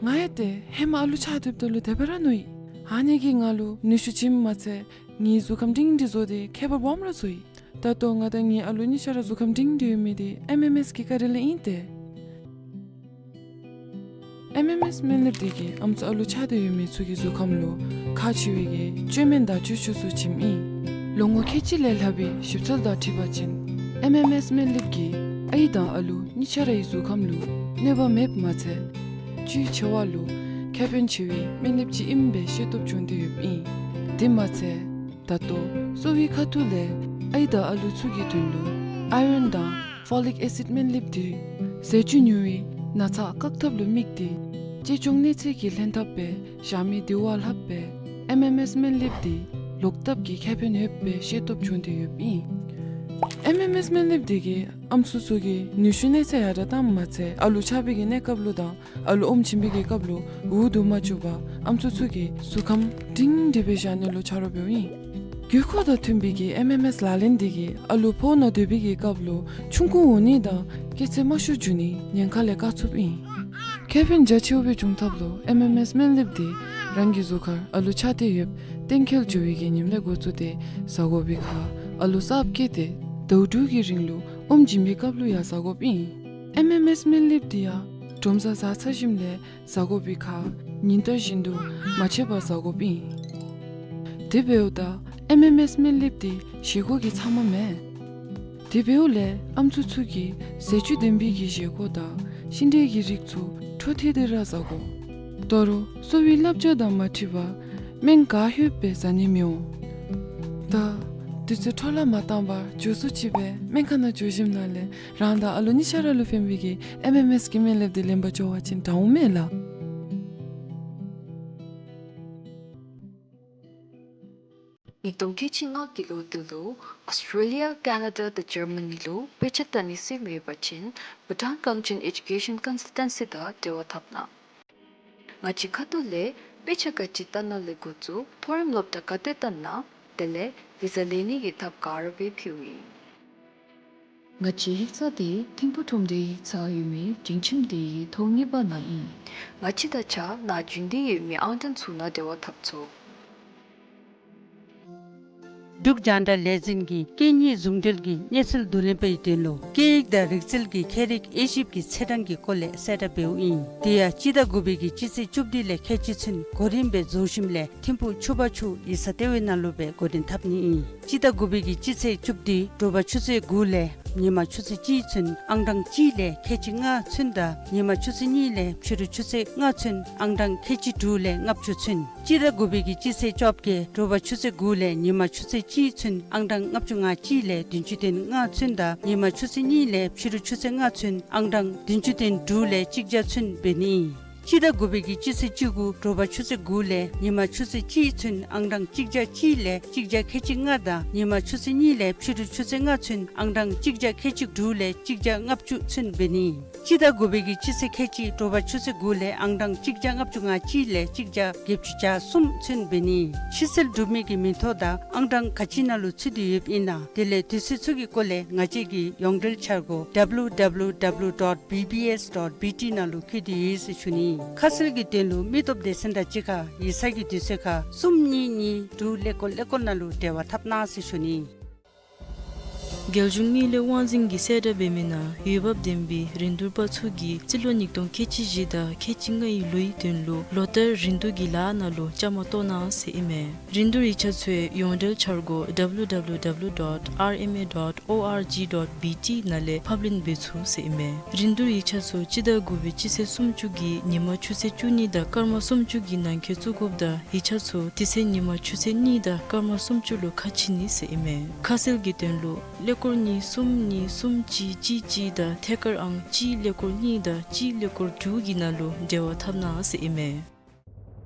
ང་ཡང་ཏེ་ཧེ་མ་ཨ་ལུ་ཆགས་སྡོདཔ་ད་ལུ་དེ་སྦེ་ར་མནོ་ཡི། ཨ་ནི་གིས་ང་ལུ་ནུས་ཤུགས་བྱིནམ་མ་ཚད་ངེའི་གཟུགས་ཁམས་སྒྲིང་སྒྲི་བཟོ་སྟེ་ཁྱད་པར་སྦོམ་ར་བཟོ་ཡི། ད་ལྟོ་ང་དང་ངེའི་ཨ་ལུ་གཉིས་ཆ་ར་གཟུགས་ཁམས་སྒྲིང་སྒྲི་ཡོད་མི་འདི་ཨེམ་ཨེམ་ཨེསི་གི་བཀའ་དྲིན་ལས་ཨིན་ཏེ། ཨེམ་ཨེམ་ཨེསི་སྨན་ལེབ་འདི་གིས་ཨམ་སྲུ་ཨ་ལུ་ཆགས་ཏེ་ཡོད་མི་ཚུ་གི་གཟུགས་ཁམས་ལུ་ཁག་ཆེ་བའི་གི་བཅོས་སྨན་དང་བཅོས་ཆས་ཚུ་བྱིནམ་ཨིན། ལོ་ངོ་ཁལ་གཅིག་ལས་ལྷག་པའི་ཞིབ་འཚོལ་དང་འཁྲིལ་བ་ཅིན་ཨེམ་ཨེམ་ཨེསི་སྨན་ལེབ་ཀྱིས་ཨའི་དང་ཨ་ལུ་གཉིས་ཆ་རའི་གཟུགས་ཁམས་ལུ་གནོད་པ་མེདཔ་མ་ཚད་བཅུད་ཆེ་བ་ལུ་ཁེ་ཕན་ཆེ་བའི་སྨན་ལེབ་ཅིག་ཨིནམ་སྦེ་ཤེས་རྟོགས་བྱུང་སྟེ་ཡོདཔ་ཨིན། དེ་མ་ཚད་ད་ལྟོ་གསོ་བའི་ཁ་ཐུག་ལས་ཨའི་དང་ཨ་ལུ་ཚུ་གི་དོན་ལུ་ཨའི་རཱན་དང་ཕོ་ལིག་ཨེ་སིཌ་སྨན་ལེབ་འདི་ཟས་བཅུད་ཉུང་བའི་ན་ཚ་བཀག་ཐབས་ལུ་དམིགས་ཏེ་གཅེས་སྐྱོང་གནས་ཚད་ཀྱི་ལྷན་ཐབས་སྦེ་བཞག་མི་དེ་བ་ལྷགཔ་སྦེ་ཨེམ་ཨེམ་ཨེསི་སྨན་ལེབ་འདི་ལོག་ལྟབ་ཀྱི་ཁེ་ཕན་ཡོདཔ་སྦེ་ཤེས་རྟོགས་བྱུང་སྟེ་ཡོདཔ་ཨིན། ཨེམ་ཨེམ་ཨེསི་སྨན་ལེབ་འདི་གིས་ཨམ་སྲུ་ཚུ་གི་ནུས་ཤུགས་གནས་ཚད་ཡར་དྲགས་བཏངམ་མ་ཚད་ཨ་ལུ་ཆགས་པའི་གི་གནས་སྐབས་ལུ་དང་ཨ་ལུ་ཨོམ་བྱིན་པའི་གི་སྐབས་ལུ་འུ་སྡུག་མ་བཅུག་པར་ཨམ་སྲུ་ཚུ་གི་གཟུགས་ཁམས་སྒྲིང་སྒྲི་སྦེ་བཞག་ནི་ལུ་ཆ་རོགས་འབདཝ་ཨིན། དགོས་མཁོ་དང་མཐུན་པའི་གི་ཨེམ་ཨེམ་ཨེསི་ལག་ལེན་འདི་གིས་ཨ་ལུ་ཕོཝ་ནང་སྡོད་པའི་གི་སྐབས་ལུ་ཆུང་ཀུ་འོང་ནི་དང་སྐྱེས་ཚད་དམའ་ཤོས་འགྱོ་ནི་ཉེན་ཁ་ལས་བཀག་ཚུགསཔ་ཨིན། ཁེ་ཕན་རྒྱ་ཆེཝ་སྦེ་འབྱུང་ཐབས་ལུ་ཨེམ་ཨེམ་ཨེསི་སྨན་ལེབ་འདི་རང་གི་གཟུགས་ཁར་ཨ་ལུ་ཆགས་ཏེ་ཡོདཔ་གཏན་འཁེལ་འགྱོ་བའི་གི་ཉིནམ་ལས་འགོ་བཙུགས་ཏེ་ཟ་དགོ་པའི་ཁར་ཨ་ལུ་གསརཔ་སྐྱེས་ཏེ་ ཟླཝ་དྲུག་གི་རིང་ལུ་ཨོམ་བྱིན་པའི་སྐབས་ལུ་ཡང་བཟའ་དགོཔ་ཨིན། ཨེམ་ཨེམ་ཨེསི་སྨན་ལེབ་འདི་ཡང་འབྲོམ་བཟའ་བཟའ་ཚར་ཞིནམ་ལས་བཟའ་དགོ་པའི་ཁར་ཉིན་ལྟར་བཞིན་དུ་མ་ཆད་པར་བཟའ་དགོཔ་ཨིན། དེ་འབདཝ་ད་ཨེམ་ཨེམ་ཨེསི་སྨན་ལེབ་འདི་བཞེས་སྒོ་གི་ཚབ་མ་མེན། དེ་འབདཝ་ལས་ཨམ་སྲུ་ཚུ་གིས་ཟས་བཅུད་ལྡན་པའི་གི་བཞེས་སྒོ་དང་ཤིང་འབྲས་ཀྱི་རིགས་ཚུ་འཕྲོ་མཐུད་དེ་ར་བཟའ་དགོ། དོ་རུང་གསོ་བའི་བསླབ་བྱ་དང་མ་འཁྲིལ་བར་སྨན་ག་ལྷོད་སྦེ་བཟའ་ནི་མི་འོང་། ད་དུས་ཚོད་འཕྲོ་བརླག་མ་བཏང་བར་མགྱོགས་སུ་ཅིག་སྦེ་སྨན་ཁང་ནང་འགྱོ་ཞིནམ་ལས་རང་དང་ཨ་ལོ་གཉིས་ཆ་ར་ལུ་ཕན་པའི་གི་ཨེམ་ཨེམ་ཨེསི་གི་སྨན་ལེབ་འདི་ལེན་པར་འགྱོ་བ་ཅིན་དྲག་འོང་མས་ལགས། ཉིས་སྟོང་ཁལ་གཅིག་ལྔ་གི་ལོ་འདི་ལུ་ཨོསི་ཊྲེ་ལི་ཡ་ཀེ་ན་ཌ་དང་ཇར་མ་ནི་ལུ་དཔེ་ཆ་ལྟ་ནི་ཟེར་མེད་པ་ཅིན་བྷུ་ཊཱན་ཀོང་ཅིན་ཨེ་ཌུ་ཀེ་ཤཱན་ཀོན་སཱལ་ཊེན་སི་དང་འབྲེལ་བ་འཐབ་གནང་། ང་བཅས་ཁ་ཐུག་ལས་དཔེ་ཆ་ག་ཅི་ལྟ་ན་ལས་འགོ་བཙུགས་མཐོ་རིམ་སློབ་གྲྭ་ག་ཏེ་ལྟ་ན་དེ་ལས་བི་ཟ་ལེན་ནི་གི་ཐབས་ག་ར་སྦེ་ཕུལཝ་ཨིན། ང་བཅས་ཡིག་ཚང་འདི་ཐིམ་ཕུག་ཁྲོམ་སྡེའི་ཡིག་ཚང་ཡོད་མི་སྒྲིང་ཁྱིམ་སྡེའི་ཐོག་གཉིས་པ་ནང་ཨིན། ང་བཅས་དང་གཅིག་ཁར་ནཱ་བྱོན་ཏེ་ཡོད་མི་ཨང་གྲངས་ཚུ་ནང་འབྲེལ་བ་འཐབ་ཚུགས། འབྲུག་རྒྱང་བསྒྲགས་ལས་འཛིན་གྱིས་སྐད་གཉིས་ཟུང་འབྲེལ་གྱི་གནས་ཚུལ་བསྡུ་ལེན་པའི་དོན་ལུ་སྐད་ཡིག་དང་རིག་རྩལ་གྱི་ཁྱད་རིག་དབྱེ་ཞིབ་ཀྱི་ཚེས་གྲངས་ཀྱི་སྐོར་ལས་གསལ་བསྒྲགས་འབདཝ་ཨིན། དེ་ཡང་སྤྱི་ཟླ་དགུ་པའི་གི་སྤྱི་ཚེས་བཅུ་བདུན་ལས་ཁལ་གཅིག་ཚུན་གོ་རིམ་སྦེ་རྫོགས་ཞིནམ་ལས་ཐིམ་ཕུག་ཕྱུག་པ་ཕྱུག་ཡིག་ཚང་ལྟེ་བའི་ནང་ལུ་སྦེ་འགོ་འདྲེན་འཐབ་ནི་ཨིན། སྤྱི་ཟླ་དགུ་པའི་གི་སྤྱི་ཚེས་བཅུ་བདུན་དྲོ་པ་ཆུ་ཚོད་དགུ་ལས་ཉིན་མ་ཆུ་ཚོད་གཅིག་ཚུན་ཨང་གྲངས་གཅིག་ལས་ཁལ་གཅིག་ལྔ་ཚུན་དང་ཉིན་མ་ཆུ་ཚོད་གཉིས་ལས་ཕྱི་རུ་ཆུ་ཚོད་ལྔ་ཚུན་ཨང་གྲངས་ཁལ་གཅིག་དྲུག་ལས་ལྔ་བཅུ་ཚུན། སྤྱི་ཟླ་དགུ་པའི་གི་སྤྱི་ཚེས་བཅོ་བརྒྱད་དྲོ་པ་ཆུ་ཚོད་དགུ་ལས་ཉིན་མ་ཆུ་ཚོད་གཅིག་ཚུན་ཨང་གྲངས་ལྔ་བཅུ་ང་གཅིག་ལས་བདུན་ཅུ་དོན་ལྔ་ཚུན་དང་ཉིན་མ་ཆུ་ཚོད་གཉིས་ལས་ཕྱི་རུ་ཆུ་ཚོད་ལྔ་ཚུན་ཨང་གྲངས་བདུན་ཅུ་དོན་དྲུག་ལས་གཅིག་བརྒྱ་ཚུན་འབད་ནི་ཨིན། སྤྱི་ཟླ་དགུ་པའི་གི་སྤྱི་ཚེས་བཅུ་དགུ་དྲོ་པ་ཆུ་ཚོད་དགུ་ལས་ཉིན་མ་ཆུ་ཚོད་གཅིག་ཚུན་ཨང་གྲངས་གཅིག་བརྒྱ་གཅིག་ལས་གཅིག་བརྒྱ་ཁལ་གཅིག་ལྔ་དང་ཉིན་མ་ཆུ་ཚོད་གཉིས་ལས་ཕྱི་རུ་ཆུ་ཚོད་ལྔ་ཚུན་ཨང་གྲངས་གཅིག་བརྒྱ་ཁལ་གཅིག་དྲུག་ལས་གཅིག་བརྒྱ་ལྔ་བཅུ་ཚུན་འབད་ནི་ཨིན། སྤྱི་ཟླ་དགུ་པའི་གི་སྤྱི་ཚེས་ཁལ་གཅིག་དྲོ་པ་ཆུ་ཚོད་དགུ་ལས་ཨང་གྲངས་གཅིག་བརྒྱ་ལྔ་བཅུ་ང་གཅིག་ལས་གཅིག་བརྒྱ་བརྒྱད་ཅུ་གྱ་གསུམ་ཚུན་འབད་ནི་ཨིན། ཕྱིར་སེལ་གྲུབ་མི་གི་མིང་ཐོ་དང་ཨང་གྲངས་ག་ཅི་ནང་ལུ་ཚུད་དེ་ཡོདཔ་ཨིན་ན་དེ་ལས་དུས་ཚོད་ཚུ་གི་སྐོར་ལས་ང་བཅས་ཀྱི་ཡོངས་འབྲེལ་འཆར་སྒོ་W W W dot B B S dot B T ནང་ལུ་བཀོད་དེ་ཡོད་ཟེར་ཞུ་ནི། ཁ་གསལ་གྱི་དོན་ལུ་མི་སྟོབས་སྡེ་ཚན་དང་གཅིག་ཁར་ཡིག་ཚང་གི་དུས་ཚོད་ཁར་གསུམ་གཉིས་གཉིས་དྲུག་ཀླད་ཀོར་ཀླད་ཀོར་ནང་ལུ་འབྲེལ་བ་འཐབ་གནང་ཟེར་ཞུ་ནི། རྒྱལ་གཞུང་དངུལ་ལས་དབང་འཛིན་གྱིས་གསལ་བསྒྲགས་འབད་མི་ནང་འོས་འབབ་ལྡན་པའི་རིན་བསྡུར་པ་ཚུ་གིས་རྩིས་ལོ་ཉིས་སྟོང་ཁལ་གཅིག་བཞི་དང་ཁལ་གཅིག་ལྔའི་ལོའི་དོན་ལུ་ལོ་ལྟར་རིན་བསྡུར་གྱི་ལཱ་ནང་ལུ་བཅའ་མར་གཏོགས་གནང་ཟེར་ཨིན་མས། རིན་བསྡུར་ཡིག་ཆ་ཚུའི་ཡོངས་འབྲེལ་འཆར་སྒོ་W W W dot R M A dot O R G dot B T ནང་ལས་ཕབ་ལེན་འབད་ཚུགས་ཟེར་ཨིན་མས། རིན་བསྡུར་ཡིག་ཆ་ཚུ་སྤྱི་ཟླ་དགུ་པའི་སྤྱི་ཚེས་སུམ་ཅུ་གི་ཉིན་མ་ཆུ་ཚོད་བཅུ་གཉིས་དང་སྐར་མ་སུམ་ཅུ་གི་ནང་འཁོད་བཙུགས་དགོཔ་དང་ཡིག་ཆ་ཚུ་དེ་ཚེ་ཉིན་མ་ཆུ་ཚོད་གཉིས་དང་སྐར་མ་སུམ་ཅུ་ལུ་ཁ་ཕྱེ་ནི་ཟེར་ཨིན་མས། ཁ་གསལ་གྱི་དོན་ལུ་ཀླད་ཀོར་གཉིས་གསུམ་གཉིས་གསུམ་གཅིག་གཅིག་གཅིག་དང་ཐད་ཀར་ཨང་གཅིག་ཀླད་ཀོར་གཉིས་དང་གཅིག་ཀླད་ཀོར་དྲུག་གི་ནང་ལུ་འབྲེལ་བ་འཐབ་གནང་ཟེར་ཨིན་མས།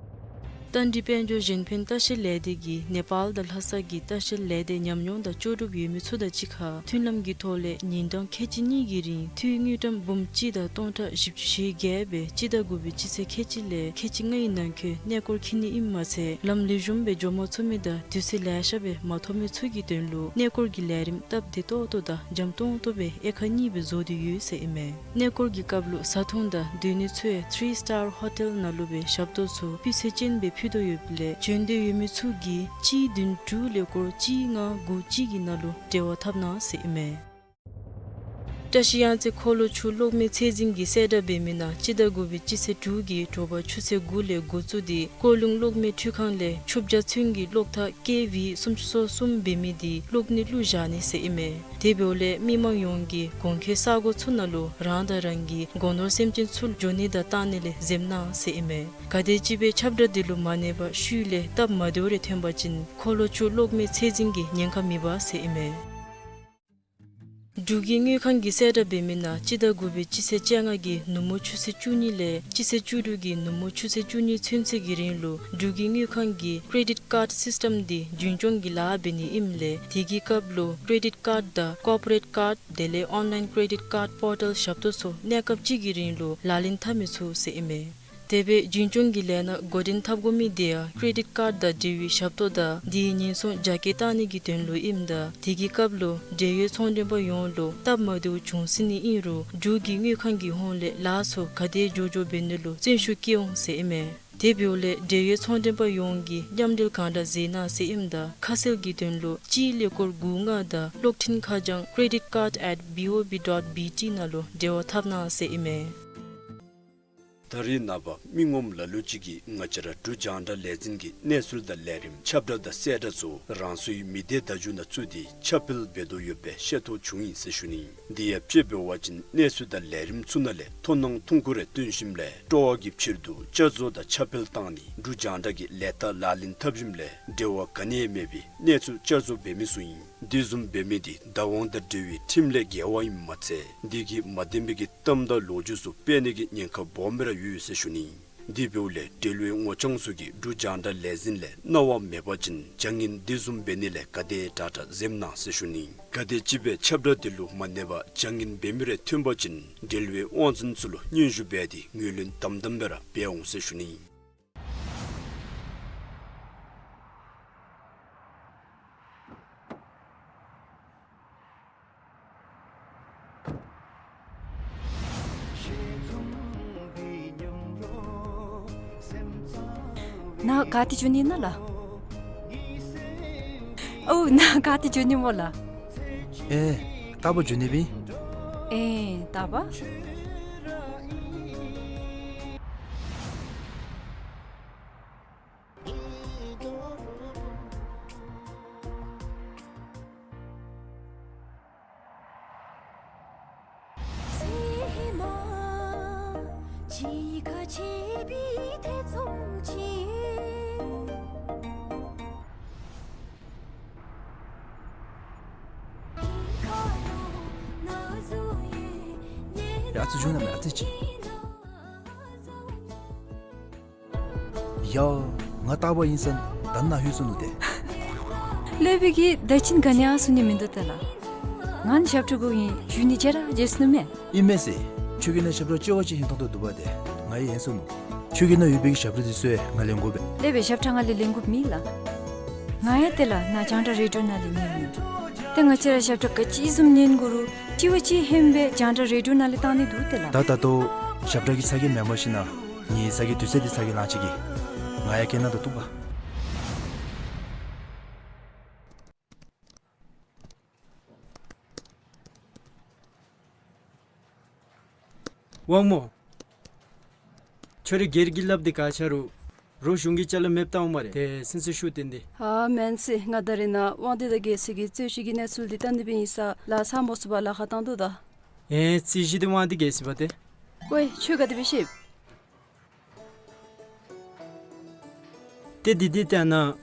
རྟ་མགྲིན་དཔལ་འབྱོར་གཞན་ཕན་ལྟ་བཤལ་ལས་སྡེ་གིས་ནེ་པཱལ་དང་ལྷ་ས་གི་ལྟ་བཤལ་ལས་སྡེ་ཉམས་མྱོང་དང་ལྕོགས་གྲུབ་ཡོད་མི་ཚུ་དང་གཅིག་ཁར་མཐུན་ལམ་གྱི་ཐོག་ལས་ཉིན་གྲངས་ཁལ་གཅིག་གཉིས་ཀྱི་རིང་འཐུས་དངུལ་ཀྲམ་འབུམ་གཅིག་དང་སྟོང་ཕྲག་བཞི་བཅུ་ཞེ་བརྒྱད་སྦེ་སྤྱི་ཟླ་དགུ་པའི་སྤྱི་ཚེས་ཁལ་གཅིག་ལས་ཁལ་གཅིག་ལྔའི་ནང་འཁོད་གནས་སྐོར་འཁྱིད་ནི་ཨིནམ་མ་ཚད་ལམ་ལེགས་ཤོམ་སྦེ་འགྱོ་མ་ཚུགས་མི་དང་དུས་ཚོད་ལེ་ཤ་སྦེ་མ་ཐོབ་མི་ཚུ་གི་དོན་ལུ་གནས་སྐོར་གྱི་ལས་རིམ་སྟབས་བདེ་ཏོག་ཏོ་དང་འཇམ་ཏོང་ཏོ་སྦེ་དབྱེ་ཁག་གཉིས་སྦེ་བཟོ་སྟེ་ཡོད་ཟེར་ཨིན་མས། གནས་སྐོར་གྱི་སྐབས་ལུ་བཟའ་འཐུང་དང་སྡོད་ནི་ཚུ་ཡང་ཐི་རི་སི་ཊར་ཧོ་ཊེལ་ནང་ལུ་སྦེ་ཞབས་ཏོག་ཚུ་སྤུས་ཚད་ཅན་སྦེ་ཕུལ་དོ་ཡོདཔ་ལས་བྱོན་འདོད་ཡོད་མི་ཚུ་གིས་གཅིག་བདུན་དྲུག་ཀླད་ཀོར་གཅིག་ལྔ་དགུ་གཅིག་གི་ནང་ལུ་འབྲེལ་བ་འཐབ་གནང་ཟེར་ཨིན་མས། བཀྲ་ཤིས་གཡང་རྩེ་འཁོར་ལོ་ཆུ་གློག་མེ་ཚད་འཛིན་གྱིས་གསལ་བསྒྲགས་འབད་མི་ནང་སྤྱི་ཟླ་དགུ་པའི་སྤྱི་ཚེས་དྲུག་གི་དྲོ་པ་ཆུ་ཚོད་དགུ་ལས་འགོ་བཙུགས་ཏེ་ཀོ་ལུང་གློག་མེ་འཕྲུལ་ཁང་ལས་ཆུ་བརྒྱ་ཚུན་གྱི་གློག་ཐག་ཀེ་ཝི་སུམ་ཅུ་སོ་གསུམ་འབད་མི་དེ་གློག་ནད་བླུག་བཞག་ནི་ཟེར་ཨིན་མས། དེ་འབདཝ་ལས་མི་མང་ཡོངས་ཀྱིས་གོང་འཁོད་ས་གོ་ཚུ་ནང་ལུ་རང་དང་རང་གི་སྒོ་ནོར་སེམས་ཅན་ཚུ་འགྱོ་ནི་དང་བཏང་ནི་ལས་འཛེམ་གནང་ཟེར་ཨིན་མས། ག་དེམ་ཅིག་སྦེ་ཁྱབ་བསྒྲགས་དེ་ལུ་མ་གནས་པར་ཤུལ་ལས་སྟབས་མ་བདེཝ་རེ་ཐོན་པ་ཅིན་འཁོར་ལོ་ཆུ་གློག་མེ་ཚད་འཛིན་གྱིས་ཉེན་ཁ་མི་འབག་ཟེར་ཨིན་མས། འབྲུག་གི་དངུལ་ཁང་གིས་གསལ་བསྒྲགས་འབད་མི་ནང་སྤྱི་ཟླ་དགུ་པའི་སྤྱི་ཚེས་བཅོ་ལྔ་གི་ནུབ་མོ་ཆུ་ཚོད་བཅུ་གཉིས་ལས་སྤྱི་ཚེས་བཅུ་དྲུག་གི་ནུབ་མོ་ཆུ་ཚོད་བཅུ་གཉིས་ཚུན་ཚོད་ཀྱི་རིང་ལུ་འབྲུག་གི་དངུལ་ཁང་གི་ཀེ་རེ་ཌིཊ་ཀཱཌ་སིསི་ཊམ་དེ་རྒྱུན་སྐྱོང་གི་ལཱ་འབད་ནི་ཨིནམ་ལས་དེ་གི་སྐབས་ལུ་ཀེ་རེ་ཌིཊ་ཀཱཌ་དང་ཀོར་པོ་རེཊ་ཀཱཌ་དེ་ལས་ཨོན་ལའིན་ཀེ་རེ་ཌིཊ་ཀཱཌ་པོར་ཊལ་ཞབས་ཏོག་ཚུ་གནས་སྐབས་གཅིག་གི་རིང་ལུ་ལག་ལེན་འཐབ་མི་ཚུགས་ཟེར་ཨིན་མས། དེ་སྦེ་རྒྱུན་སྐྱོང་གི་ལས་སྣ་འགོ་འདྲེན་འཐབ་དགོ་མི་དེ་ཡང་ཀེ་རེ་ཌིཊ་ཀཱཌ་དང་འབྲེལ་བའི་ཞབས་ཏོག་དང་དེའི་ཉེན་སྲུང་རྒྱ་སྐྱེད་བཏང་ནི་གི་དོན་ལུ་ཨིནམ་ད་དེ་གི་སྐབས་ལུ་འབྲེལ་ཡོད་ཚོང་མགྲོན་པ་ཡོངས་ལུ་སྟབས་མ་བདེཝ་བྱུང་སྲིད་ནི་ཨིན་རུང་འབྲུག་གི་དངུལ་ཁང་གི་ཧོངས་ལས་ལཱ་ཚུ་ག་དེ་མགྱོགས་མགྱོགས་འབད་ནི་ལུ་བརྩོན་ཤུགས་བསྐྱེད་འོང་ཟེར་ཨིན་མས། དེ་འབདཝ་ལས་འབྲེལ་ཡོད་ཚོང་མགྲོན་པ་ཡོངས་ཀྱིས་མཉམ་འབྲེལ་གང་དྲག་མཛད་གནང་ཟེར་ཨིནམ་ད་ཁ་གསལ་གྱི་དོན་ལུ་སྤྱིའི་ཀླད་ཀོར་དགུ་ལྔ་དང་གློག་འཕྲིན་ཁ་བྱང་credit card at B O B dot B T ནང་ལུ་འབྲེལ་བ་འཐབ་གནང་ཟེར་ཨིན་མས། ད་རེས་ནངས་པ་མི་ངོམ་ལ་ལུ་ཅིག་གིས་ང་བཅས་ར་འབྲུག་རྒྱང་བསྒྲགས་ལས་འཛིན་གྱི་གནས་ཚུལ་དང་ལས་རིམ་ཁྱབ་བསྒྲགས་དང་གསལ་བསྒྲགས་ཚུ་རང་སོའི་མི་སྡེ་བརྡ་བརྒྱུད་ནང་བཙུགས་ཏེ་ཁྱབ་སྤེལ་འབད་དོ་ཡོད་པའི་ཤེས་རྟོགས་བྱུང་ཡི་ཟེར་ཞུ་ནི། དེ་ཡང་དཔྱེ་འབད་བ་ཅིན་གནས་ཚུལ་དང་ལས་རིམ་ཚུ་ནང་ལས་མཐོང་སྣང་ཐུང་ཀུ་རེ་སྟོན་ཞིནམ་ལས་སྤྲོ་བ་གི་ཕྱིར་དུ་བསྐྱར་བཟོ་དང་ཁྱབ་སྤེལ་བཏང་ནི་འབྲུག་རྒྱང་བསྒྲགས་ཀྱི་ལས་རྟགས་ལག་ལེན་འཐབ་ཞིནམ་ལས་འབྲེལ་བ་ག་ནི་ཡང་མེད་པའི་གནས་ཚུལ་བསྐྱར་བཟོ་འབད་མི་ཚུ་ཨིན། དེ་བཟུམ་འབད་མི་དེ་བདག་དབང་དང་འབྲེལ་བའི་ཁྲིམས་ལས་འགལ་བ་ཨིནམ་མ་ཚད་དེ་གིས་མ་བདེན་པའི་གི་གཏམ་དང་ལོ་རྒྱུས་ཚུ་སྤེལ་ནི་གི་ཉེན་ཁ་སྦོམ་སྦེ་ར་ཡོད་ཟེར་ཞུ་ནི། དེ་འབདཝ་ལས་འབྲེལ་བའི་ངོ་རྐྱང་ཚུ་གིས་འབྲུག་རྒྱང་བསྒྲགས་ལས་འཛིན་ལས་གནང་བ་མེད་པ་ཅིན་བྱ་ངན་དེ་བཟུམ་འབད་ནི་ལས་ག་དེ་དྲག་དྲག་གཟེམ་གནང་ཟེར་ཞུ་ནི། གལ་ཏེ་ཅིག་སྦེ་ཁྱབ་བསྒྲགས་དེ་ལུ་མ་གནས་པར་བྱ་ངན་འབད་མི་རེ་ཐོན་པ་ཅིན་འབྲེལ་བའི་དབང་འཛིན་ཚུ་ལུ་སྙན་ཞུ་འབད་དེ་ངོས་ལེན་དམ་དམ་སྦེ་ར་འབད་འོང་ཟེར་ཞུ་ནི། ནཱ་ག་ཏེ་འགྱོ་ནི་ཨིན་ན་ལགས། ཨོ་ནཱ་ག་ཏེ་འགྱོ་ནི་སྨོ་ལགས། ཨེ་རྟག་པར་འགྱོ་ནི་སྦེ་ཨིན། ཨེ་རྟག་པར། ཡ་ཨ་ཙི་བྱོན་ན་མེན་ཨ་ཙི་ཅིག། ཡ་ང་རྟག་པར་ཨིན་ཟེར་ད་ནཱ་ལྷོད་སོ་ནུག་ཏེ། ལས་པའི་གི་ད་ཅི་ག་ནི་ཡང་གསུང་ནི་མིན་འདུག་ཏེ་ལགས། ང་ནི་ཞབས་ཁྲ་གུ་ཨིན། བཞུགས་ནི་བརྗེད་ར་བརྗེད་སོ་ནུག་མས། ཨིན་མས་ཟེར། ཁྱོད་ཀྱི་ནང་ཞབས་ཁྲ་ལྕི་བ་ཅིག་ཧིང་ཐང་ཐོག་འདུག་པ་ཏེ་ང་ཡང་ཧན་སོ་ནུག། ཁྱོད་ཀྱི་ནང་ཡོད་པའི་གི་ཞབས་ཁྲ་དེ་ཚུ་ཡང་ང་ལེན་དགོ་པས། ལས་པའི་ཞབས་ཁྲ་ང་ལས་ལེན་དགོཔ་མེད་ལགས། ང་ཡང་ཏེ་ལགས་ནཱ་རྒྱང་བསྒྲགས་རེ་ཌི་ཡོ་ནང་ལས་ཉན་ནི། ཏེ་ང་བཅས་ར་ཞབས་ཁྲ་ག་ཅི་བཟུམ་ཉན་དགོ་རུང་ལྕི་བ་ཅིག་ཧན་སྦེ་རྒྱང་བསྒྲགས་རེ་ཌི་ཡོ་ནང་ལས་བཏང་ནི་འདུག་ཏེ་ལགས། ད་ད་ལྟོ་ཞབས་ཁྲ་གི་ཚ་གྱང་མེན་པར་ཞིན་ན་ངེའི་ཚ་གྱང་དུས་ཚོད་འདི་ཚ་གྱང་ལང་ཅི་གི། ང་ཡང་སྐད་ནང་དུ་གཏུགས་པ། དབང་མོ། ཁྱོད་རའི་སྒེར་གྱི་ལགཔ་འདི་ག་ཆ་རུང་རོགས་གཞུང་གི་ཅ་ལ་མེདཔ་བཏང་འོང་སྨ་རེ། ཏེ་སེམས་སུ་ཤུགས་བཏོན་ཏེ། ཨ་མེན་ཟེར། ང་ད་རེས་ནཱ་དབང་འདུས་དང་རྒྱལ་སྲས་ཀྱི་རྩོད་གཞི་གི་གནས་ཚུལ་འདི་བལྟ་ནི་སྦེ་ཨིན་ས་ལགས་ས་མོ་སུ་བ་ལཱ་ཁག་བཏང་དོ་ད། ཨེ་རྩོད་གཞི་འདི་དབང་འདུས་རྒྱལ་སྲས་པ་ཏེ། ཝའེ་ཁྱོད་ག་དེ་སྦེ་ཤེས། ཏེ་འདི་འདི་ཏེ་ཨ་ནཱ་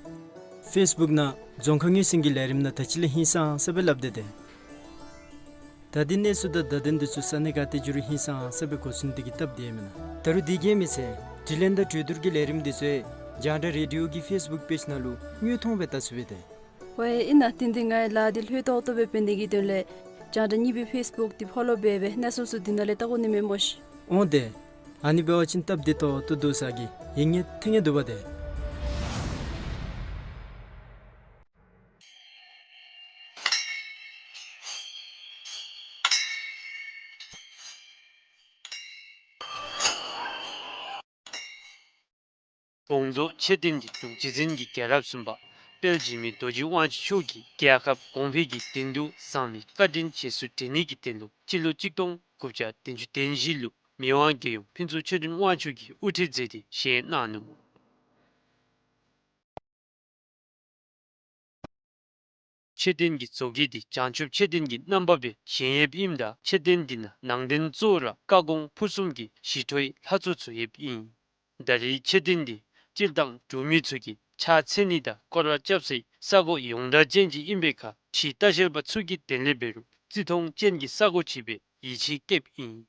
ཕེསི་བུཀ་ནང་རྫོང་ཁ་ངོས་ཟིན་གྱི་ལས་རིམ་ནང་ད་ཅི་ལས་ཧིང་སངས་ས་སྦེ་སླབ་སྟེ་ཏེ། ད་འདི་གནས་ཚུལ་དང་བརྡ་དོན་འདི་ཚུ་ས་གནས་ག་ཏེ་འགྱོ་རུང་ཧིང་སངས་ས་སྦེ་གོ་ཚུགས་ནི་དེ་གིས་སྟབས་བདེ་མེན་ན། ད་རུང་དེ་གིས་མི་ཚད་དྲི་ལན་དང་གྲོས་བསྡུར་གྱི་ལས་རིམ་འདི་ཚུ་ཡང་རྒྱང་བསྒྲགས་རེ་ཌི་ཡོ་གི་ཕེསི་བུཀ་པེཇ་ནང་ལུ་དངོས་མཐོང་སྦེ་བལྟ་ཚུགས་པས་ཏེ། ཝའེ་ཨིན་ན་དེ་འདི་ངེའི་ལཱ་འདི་ལྷོད་ཏོག་ཏོ་སྦེ་འབད་ནི་གི་དོན་ལས་རྒྱང་བསྒྲགས་གཉིས་པའི་ཕེསི་བུཀ་འདི་ཕོ་ལོ་འབད་སྦེ་གནས་ཚུལ་ཚུ་འདི་ནང་ལས་བལྟ་དགོ་ནི་མས་སྨོ་ཤིག། འོང་ཏེ། ཨ་ནི་འབད་བ་ཅིན་སྟབས་བདེ་ཏོག་ཏོ་འདུག་ས་གི་ཡིད་ངེས་ཐིང་ངེས་འདུག་པ་ཏེ། དགོངས་རྫོགས་མཆོད་རྟེན་གྱི་དྲུང་རྗེ་འཛིན་གྱི་རྒྱལ་རབས་གསུམ་པ་དཔལ་འཇིགས་མེད་རྡོ་རྗེ་དབང་ཕྱུག་མཆོག་གིས་རྒྱལ་ཁབ་གོང་འཕེལ་གྱི་དོན་དུ་བཟང་ལས་བཀའ་དྲིན་རྗེས་སུ་དྲན་ནི་གི་དོན་ལུ་སྤྱི་ལོ་གཅིག་སྟོང་དགུ་བརྒྱ་བདུན་ཅུ་དོན་བཞི་ལུ་མི་དབང་རྒྱལ་ཡུམ་ཕུན་ཚོགས་ཆོས་སྒྲོན་དབང་ཕྱུག་གིས་དབུ་ཁྲིད་མཛད་དེ་བཞེངས་གནང་ནུག། མཆོད་རྟེན་གྱི་བཟོ་བཀོད་འདི་བྱང་ཆུབ་མཆོད་རྟེན་གྱི་རྣམ་པ་སྦེ་བཞེངས་ཡོདཔ་ཨིནམ་ད་མཆོད་རྟེན་འདི་ནང་ནང་རྟེན་གཙོ་བོ་ར་བཀའ་དགོངས་ཕུར་གསུམ་གྱི་ཞི་ཁྲོའི་ལྷ་ཚོགས་ཚུ་ཡོདཔ་ཨིན། ད་རེས་མཆོད་རྟེན་འདི་སྤྱིར་བཏང་འབྲུག་མི་ཚུ་གིས་ཕྱག་འཚལ་ནི་དང་སྐོར་ར་རྐྱབ་སའི་ས་གོ་ཡོངས་གྲགས་ཅན་ཅིག་ཨིན་པའི་ཁར་ཁྲི་ལྟ་བཤལ་པ་ཚུ་གིས་དེ་ལས་འབད་རུང་རྩིས་མཐོང་ཅན་གྱི་ས་གོ་ཅིག་སྦེ་ཡིད་ཆེས་བསྐྱེདཔ་ཨིན།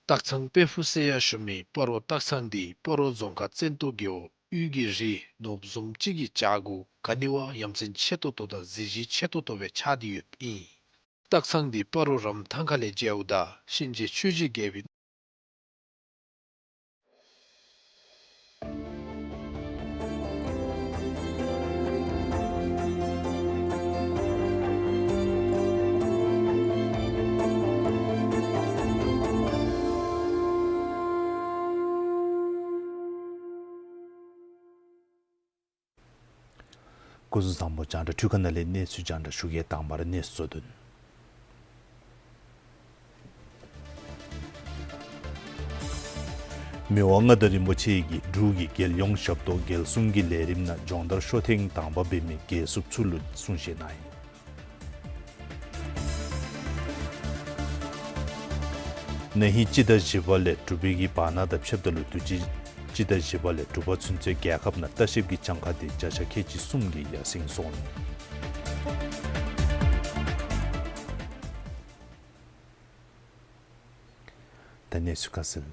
སྟག་ཚང་དཔལ་ཕུག་ཟེར་ཡང་ཞུ་མི་སྤ་རོ་སྟག་ཚང་འདི་སྤ་རོ་རྫོང་ཁག་བཙན་ཏོ་རྒེད་འོག་དབུས་ཀྱི་རི་ནོར་བུ་བཟུམ་ཅིག་གི་བྱག་གུ་ག་ནི་བ་ཡ་མཚན་ཆེ་ཏོག་ཏོ་དང་གཟི་བརྗིད་ཆེ་ཏོག་ཏོ་སྦེ་ཆགས་ཏེ་ཡོདཔ་ཨིན། སྟག་ཚང་འདི་སྤ་རོ་རམ་ཐང་ཁ་ལས་མཇལཝ་ད་གཤིན་རྗེ་ཆོས་རྗེ་རྒྱལ་པོའི་སྐུ་གཟུགས་བཟང་པོ། རྒྱང་བསྒྲགས་འཕྲུལ་ཁང་ནང་ལས་གནས་ཚུལ་རྒྱང་བསྒྲགས་ཞུ་གེ། དང་པ་ར་གནས་ཚུལ་གཙོ་དོན། མི་དབང་མངའ་བདག་རིན་པོ་ཆེ་གིས་འབྲུག་གི་རྒྱལ་ཡོངས་ཞབས་ཏོག་རྒྱལ་སྲུང་གི་ལས་རིམ་ནང་སྦྱོང་བརྡར་ཤོག་ཐེངས་དང་པ་འབད་མི་རྒྱལ་སྲུངཔ་ཚུ་ལུ་གསུང་བཤད་གནང་ཡི། ན་ཧིང་སྤྱི་ཟླ་བཞི་པ་ལས་དྲུག་པའི་གི་བར་ན་དང་ཕྱདཔ་ད་ལུ་དུས་ཅི་སྤྱི་ཟླ་བཞི་པ་ལས་དྲུག་པ་ཚུན་ཚོད་རྒྱལ་ཁབ་ནང་ལྟ་བཤལཔ་གི་གྱངས་ཁ་དེ་བརྒྱ་ཆ་ཁལ་གཅིག་གསུམ་གྱིས་ཡར་སེང་སོང་ནུག། ད་གནས་ཚུལ་ཁ་གསལ།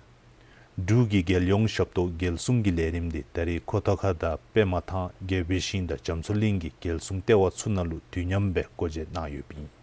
འབྲུག་གི་རྒྱལ་ཡོངས་ཞབས་ཏོག་རྒྱལ་སྲུང་གི་ལས་རིམ་དེ་ད་རེས་ཁོ་ཐང་ཁ་དང་པདྨ་ཐང་དགེ་འཕེལ་ཞིང་དང་རྒྱ་མཚོ་གླིང་གི་རྒྱལ་སྲུང་ལྟེ་བ་ཚུ་ནང་ལུ་དུས་མཉམ་སྦེ་སྒོ་འབྱེད་གནང་ཡོདཔ་ཨིན།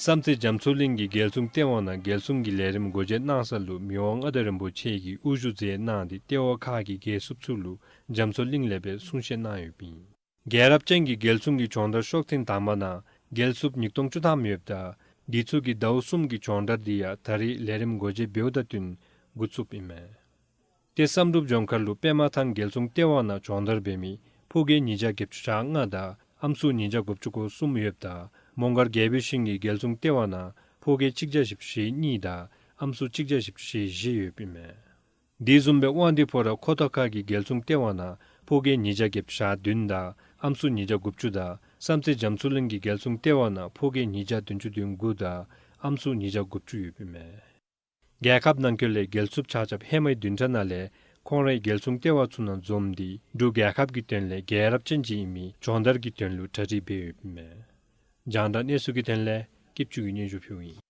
བསམ་རྩེ་རྒྱ་མཚོ་གླིང་གི་རྒྱལ་སྲུང་ལྟེ་བ་ནང་རྒྱལ་སྲུང་གི་ལས་རིམ་སྒོ་འབྱེད་གནང་ས་ལུ་མི་དབང་མངའ་བདག་རིན་པོ་ཆེ་གིས་དབུ་བཞུགས་མཛད་གནང་སྟེ་ལྟེ་བ་ཁག་གི་རྒྱལ་སྲུངཔ་ཚུ་ལུ་རྒྱ་མཚོ་གླིང་ལས་སྦེ་གསུང་བཤད་གནང་ཡོདཔ་ཨིན། རྒྱལ་རབས་ཅན་གྱི་རྒྱལ་སྲུང་གི་སྦྱོང་བརྡར་ཤོག་ཐེངས་དང་པ་ནང་རྒྱལ་སྲུངཔ་ཉིས་སྟོང་བཅུ་ཐམ་ཡོདཔ་ད་དེ་ཚུ་གི་ཟླཝ་གསུམ་གྱི་སྦྱོང་བརྡར་དེ་ཡང་ད་རེས་ལས་རིམ་སྒོ་འབྱེད་འབདཝ་དང་བསྟུན་འགོ་བཙུགསཔ་ཨིན་མས། ཏེ་བསམ་གྲུབ་ལྗོངས་མཁར་ལུ་པདྨ་ཐང་རྒྱལ་སྲུང་ལྟེ་བ་ནང་སྦྱོང་བརྡར་འབད་མི་ཕོ་སྐྱེས་ཉིས་བརྒྱ་བརྒྱད་ཅུ་གྱ་ལྔ་དང་ཨམ་སྲུ་ཉིས་བརྒྱ་དགུ་བཅུ་གོ་གསུམ་ཡོདཔ་ད་མོང་སྒར་དགེ་འཕེལ་ཞིང་གི་རྒྱལ་སྲུང་ལྟེ་བ་ནང་ཕོ་སྐྱེས་གཅིག་བརྒྱ་བཞི་བཅུ་ཞེ་གཉིས་དང་ཨམ་སྲུ་གཅིག་བརྒྱ་བཞི་བཅུ་ཞེ་བཞི་ཡོདཔ་ཨིན་མས། དེ་བཟུམ་སྦེ་དབང་འདུས་ཕོ་བྲང་ཁོ་ཐང་ཁ་གི་རྒྱལ་སྲུང་ལྟེ་བ་ནང་ཕོ་སྐྱེས་ཉིས་བརྒྱ་བརྒྱད་ཅུ་གྱ་བདུན་དང་ཨམ་སྲུ་ཉིས་བརྒྱ་དགུ་བཅུ་དང་བསམ་རྩེ་རྒྱ་མཚོ་གླིང་གི་རྒྱལ་སྲུང་ལྟེ་བ་ནང་ཕོ་སྐྱེས་ཉིས་བརྒྱ་བདུན་ཅུ་དོན་དགུ་དང་ཨམ་སྲུ་ཉིས་བརྒྱ་དགུ་བཅུ་ཡོདཔ་ཨིན་མས། རྒྱལ་ཁབ་ནང་འཁོད་ལས་རྒྱལ་སྲུངཔ་ཆ་ཁྱབ་ཧེ་མའི་བདུན་ཕྲག་ནང་ལས་ཁོང་རའི་རྒྱལ་སྲུང་ལྟེ་བ་ཚུ་ནང་འཛོམས་ཏེ་འབྲུག་རྒྱལ་ཁབ་ཀྱི་དོན་ལས་རྒྱལ་རབས་ཅན་ཅིག་ཨིན་མི་སྦྱོང་བརྡར་གྱི་དོན་ལུ་གྲ་སྒྲིག་འབད་ཡོདཔ་ཨིན་མས། རྒྱང་བསྒྲགས་གནས་ཚུལ་གྱི་དོན་ལས་སྐྱིདཔ་ཆུ་གིས་སྙན་ཞུ་ཕུལཝ་ཨིན།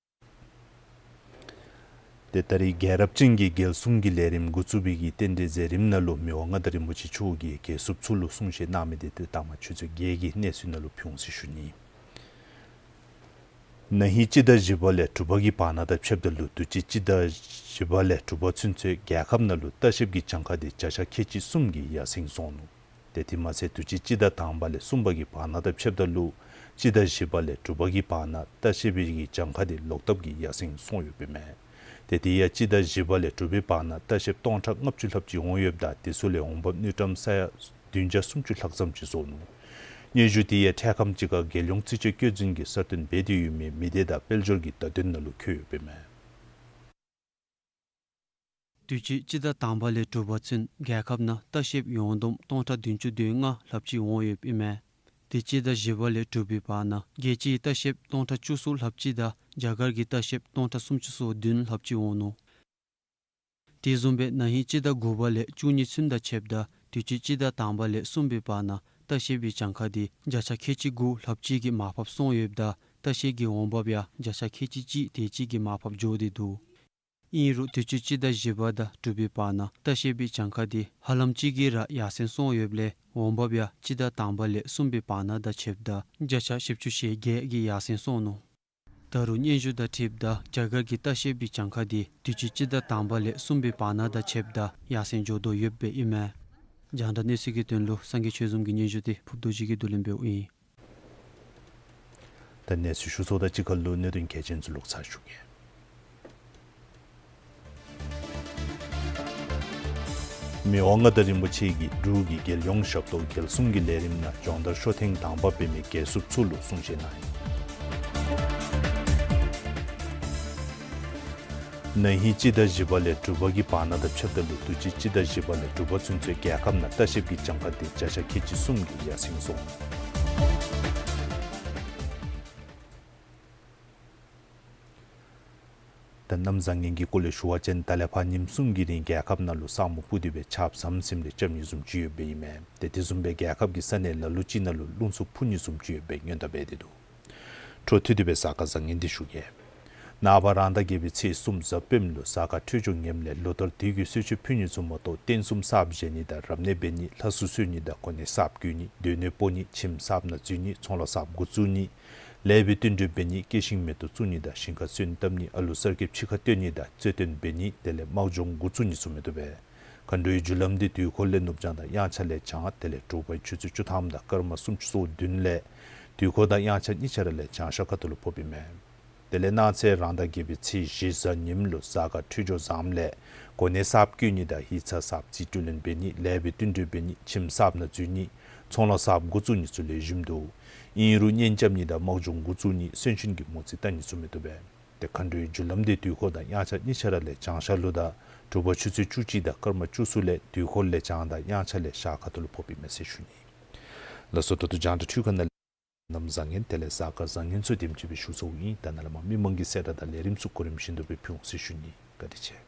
ཏེ་ད་རེས་རྒྱལ་རབས་ཅན་གྱི་རྒྱལ་སྲུང་གི་ལས་རིམ་འགོ་བཙུགས་པའི་གི་རྟེན་འབྲེལ་མཛད་རིམ་ནང་ལུ་མི་དབང་མངའ་བདག་རིན་པོ་ཆེ་མཆོག་གིས་རྒྱལ་སྲུངཔ་ཚུ་ལུ་གསུང་བཤད་གནང་མི་དེ་ཏེ་ལྟ་མ་ཆུ་ཚོད་བརྒྱད་ཀྱི་གནས་ཚུལ་ནང་ལུ་ཕུལ་འོང་ཟེར་ཞུ་ནི། ན་ཧིང་སྤྱི་ཟླ་བཞི་པ་ལས་དྲུག་པ་གི་བར་ན་དང་ཕྱདཔ་ད་ལུ་དུས་ཅི་སྤྱི་ཟླ་བཞི་པ་ལས་དྲུག་པ་ཚུན་ཚོད་རྒྱལ་ཁབ་ནང་ལུ་ལྟ་བཤལཔ་གི་གྱངས་ཁ་དེ་བརྒྱ་ཆ་ཁལ་གཅིག་གསུམ་གྱིས་ཡར་སེང་སོང་ནུག། ཏེ་དེ་མ་ཚད་དུས་ཅི་སྤྱི་ཟླ་དང་པ་ལས་གསུམ་པ་གི་བར་ན་དང་ཕྱདཔ་ད་ལུ་སྤྱི་ཟླ་བཞི་པ་ལས་དྲུག་པ་གི་བར་ན་ལྟ་བཤལཔ་གི་གྱངས་ཁ་དེ་ལོག་ལྟབ་ཀྱིས་ཡར་སེང་སོང་ཡོདཔ་ཨིན་མས། ཏེ་དེ་ཡང་སྤྱི་ཟླ་བཞི་པ་ལས་དྲུག་པའི་བར་ན་ལྟ་བཤལཔ་སྟོང་ཕྲག་ལྔ་བཅུ་ལྷགཔ་ཅིག་འོང་ཡོདཔ་ད་དེ་ཚུ་ལས་འོང་འབབ་དངུལ་ཀྲམ་ས་ཡ་བདུན་བརྒྱ་སུམ་ཅུ་ལྷག་ཙམ་ཅིག་བཟོ་ནུག། སྙན་ཞུ་དེ་ཡང་འཕྲལ་ཁམས་ཅིག་ཁར་རྒྱལ་ཡོངས་རྩིས་དཔྱད་བཀོད་འཛིན་གྱིས་གསར་བཏོན་འབད་དེ་ཡོད་མི་མི་སྡེ་དང་དཔལ་འབྱོར་གྱི་བརྡ་དོན་ནང་ལུ་འཁོད་ཡོདཔ་ཨིན་མས། དུས་ཅི་སྤྱི་ཟླ་དང་པ་ལས་དྲུག་པ་ཚུན་རྒྱལ་ཁབ་ནང་ལྟ་བཤལཔ་ཡོངས་བསྡོམས་སྟོང་ཕྲག་བདུན་ཅུ་དོན་ལྔ་ལྷགཔ་ཅིག་འོང་ཡོདཔ་ཨིན་མས། དེ་སྤྱི་ཟླ་བཞི་པ་ལས་དྲུག་པའི་བར་ན་རྒྱལ་སྤྱིའི་ལྟ་བཤལཔ་སྟོང་ཕྲག་བཅུ་གསུམ་ལྷགཔ་ཅིག་དང་རྒྱ་གར་གྱི་ལྟ་བཤལཔ་སྟོང་ཕྲག་སུམ་ཅུ་སོ་བདུན་ལྷགཔ་ཅིག་འོང་ནུག། དེ་བཟུམ་སྦེ་ན་ཧིང་སྤྱི་ཟླ་དགུ་པ་ལས་བཅུ་གཉིས་ཚུན་དང་ཕྱདཔ་ད་དུས་ཅི་སྤྱི་ཟླ་དང་པ་ལས་གསུམ་པའི་བར་ན་ལྟ་བཤལཔ་གི་གྱངས་ཁ་དེ་བརྒྱ་ཆ་ཁལ་གཅིག་དགུ་ལྷགཔ་ཅིག་གིས་མར་ཕབ་སོང་ཡོདཔ་ད་ལྟ་བཤལ་གྱི་འོང་འབབ་ཡང་བརྒྱ་ཆ་ཁལ་གཅིག་གཅིག་དེ་ཅིག་གིས་མར་ཕབ་འགྱོ་སྟེ་འདུག། ཨིན་རུང་དུས་ཅི་སྤྱི་ཟླ་བཞི་པ་དང་དྲུག་པའི་བར་ན་ལྟ་བཤལཔ་གི་གྱངས་ཁ་དེ་ཧ་ལམ་ཅིག་གིས་ར་ཡར་སེང་སོང་ཡོདཔ་ལས་འོང་འབབ་ཡང་སྤྱི་ཟླ་དང་པ་ལས་གསུམ་པའི་བར་ན་དང་ཕྱདཔ་ད་བརྒྱ་ཆ་བཞི་བཅུ་ཞེ་བརྒྱད་ཀྱིས་ཡར་སེང་སོང་ནུག། ད་རུང་སྙན་ཞུ་དང་འཁྲིལཝ་ད་རྒྱ་གར་གྱི་ལྟ་བཤལཔ་གི་གྱངས་ཁ་དེ་དུས་ཅི་སྤྱི་ཟླ་དང་པ་ལས་གསུམ་པའི་བར་ན་དང་ཕྱདཔ་ད་ཡར་སེང་འགྱོ་དོ་ཡོདཔ་ཨིན་མས། རྒྱང་བསྒྲགས་གནས་ཚུལ་གྱི་དོན་ལུ་སངས་རྒྱས་ཆོས་འཛོམས་ཀྱི་སྙན་ཞུ་དེ་ཕུརཔ་རྡོ་རྗེ་གིས་བསྡུ་ལེན་འབདཝ་ཨིན། ད་གནས་ཚུལ་ཞུ་ཚརཝ་དང་གཅིག་ཁར་ལུ་གནད་དོན་གལ་ཆེན་ཚུ་ལོག་ཚར་ཞུ་གེ། མི་དབང་མངའ་བདག་རིན་པོ་ཆེ་གིས་འབྲུག་གི་རྒྱལ་ཡོངས་ཞབས་ཏོག་རྒྱལ་གསུམ་གྱི་ལས་རིམ་ནང་སྦྱོང་བརྡར་ཤོག་ཐེངས་དང་པ་འབད་མི་རྒྱལ་སྲུབས་ཚུ་ལུ་གསུང་བཤད་གནང་ཡི། ན་ཧིང་སྤྱི་ཟླ་བཞི་པ་ལས་དྲུག་པ་གི་བར་ན་དང་ཕྱདཔ་ད་ལུ་དུས་ཅི་སྤྱི་ཟླ་བཞི་པ་ལས་དྲུག་པ་ཚུན་ཚོད་རྒྱལ་ཁབ་ནང་ལྟ་བཤལཔ་གི་གྱངས་ཁ་དེ་བརྒྱ་ཆ་ཁལ་གཅིག་གསུམ་གྱིས་ཡར་སེང་སོང་། ད་གནམ་བཟང་ངན་གྱི་སྐོར་ལས་ཞུ་བ་ཅིན་ད་ལས་ཕར་ཉིནམ་གསུམ་གྱི་རིང་རྒྱལ་ཁབ་ནང་ལུ་ས་སྨུག་སྤུབས་ཏེ་སྦེ་ཆརཔ་ཟམ་ཟིམ་རེ་རྐྱབ་ནི་བཟུམ་ཅིག་ཡོདཔ་ཨིན་མས། ཏེ་དེ་བཟུམ་སྦེ་རྒྱལ་ཁབ་ཀྱི་ས་གནས་ལ་ལུ་ཅིག་ནང་ལུ་རླུང་འཚུབ་འཕུ་ནི་བཟུམ་ཅིག་ཡོདཔ་སྦེ་སྔོན་བརྡ་འབད་དེ་འདུག། འཕྲོ་མཐུད་དེ་སྦེ་གཟའ་སྐར་བཟང་ངན་འདི་ཞུ་གེ། ནངས་པ་རང་ཟླ་བརྒྱད་པའི་ཚེས་གསུམ་གཟའ་སྤེནམ་ལུ་གཟའ་སྐར་འཕྲོད་སྦྱོར་ངནམ་ལས་ལོ་ལྟར་དུས་ཀྱི་གསོལ་མཆོད་ཕུལ་ནི་བཟུམ་མ་གཏོགས་རྟེན་གསུམ་གསརཔ་བཞེངས་ནི་དང་རབ་གནས་འབད་ནི་ལྷ་གསོལ་གསོལ་ནི་དང་གོ་གནས་གསརཔ་བསྐོ་ནི་སྡོད་གནས་སྤོ་ནི་ཁྱིམ་གསརཔ་ནང་འཛུལ་ནི་ཚོང་ལཱ་གསརཔ་འགོ་བཙུགས་ནི་ལེགས་པའི་བསྟུན་གྲོས་འབད་ནི་སྐྱེད་ཤིང་མེ་ཏོག་བཙུགས་ནི་དང་ཞིང་ཁ་སོན་བཏབ་ནི་ཨ་ལུ་གསར་སྐྱེམས་ཕྱི་ཁར་བཏོན་ནི་དང་རྩོད་བཏོན་འབད་ནི་དེ་ལས་དམག་སྦྱོང་འགོ་བཙུགས་ནི་ཚུ་མི་བཏུབ་པས། མཁའ་འགྲོའི་རྒྱུ་ལམ་འདི་དུས་འཁོར་ལས་ནུབ་བྱང་དང་དབྱངས་འཆར་ལས་བྱང་དེ་ལས་དྲོ་པའི་ཆུ་ཚོད་བཅུ་ཐམ་དང་སྐར་མ་སུམ་ཅུ་སོ་བདུན་ལས་དུས་འཁོར་དང་དབྱངས་འཆར་གཉིས་ཆ་ར་ལས་བྱང་ཤར་ཁ་ཐུག་ལུ་ཕོགཔ་ཨིན་མས། དེ་ལས་གནངས་ཚེ་རང་ཟླ་བརྒྱད་པའི་ཚེས་བཞི་གཟའ་ཉིམ་ལུ་གཟའ་སྐར་འཕྲོད་སྦྱོར་བཟངམ་ལས་གོ་གནས་གསརཔ་བསྐོ་ནི་དང་ཡིག་ཚང་གསརཔ་རྩིས་སྤྲོད་ལེན་འབད་ནི་ལེགས་པའི་བསྟུན་གྲོས་འབད་ནི་ཁྱིམ་གསརཔ་ནང་འཛུལ་ནི་ཚོང་ལཱ་གསརཔ་འགོ་བཙུགས་ནི་ཚུ་ལེགས་ཤོམ་འདུག། ཨིན་རུང་གཉེན་རྐྱབ་ནི་དང་དམག་སྦྱོང་འགོ་བཙུགས་ནི་གསོན་གཤིན་གྱི་མོ་རྩིས་བལྟ་ནི་ཚུ་མི་བཏུབ་པས། ཏེ་མཁའ་འགྲོའི་རྒྱུ་ལམ་འདི་དུས་འཁོར་དང་དབྱངས་འཆར་གཉིས་ཆ་ར་ལས་བྱང་ཤར་ལུ་དང་དྲོ་པ་ཆུ་ཚོད་བཅུ་གཅིག་དང་སྐར་མ་བཅུ་གསུམ་ལས་དུས་འཁོར་ལས་བྱང་དང་དབྱངས་འཆར་ལས་ཤར་ཁ་ཐུག་ལུ་ཕོགཔ་ཨིན་མས་ཟེར་ཞུ་ནི། ལགས་སོ། ད་ལྟོ་རྒྱང་བསྒྲགས་འཕྲུལ་ཁང་ནང་ལས་གནམ་བཟང་ངན་དེ་ལས་གཟའ་སྐར་བཟང་ངན་ཚུ་དེམ་ཅིག་སྦེ་ཞུ་ཚརཝ་ཨིན། ད་ནཱ་ལས་མར་མི་མང་གི་གསལ་བསྒྲགས་དང་ལས་རིམ་ཚུ་གོ་རིམ་བཞིན་དུ་སྦེ་ཕུལ་འོང་ཟེར་ཞུ་ནི། བཀའ་དྲིན་ཆེ།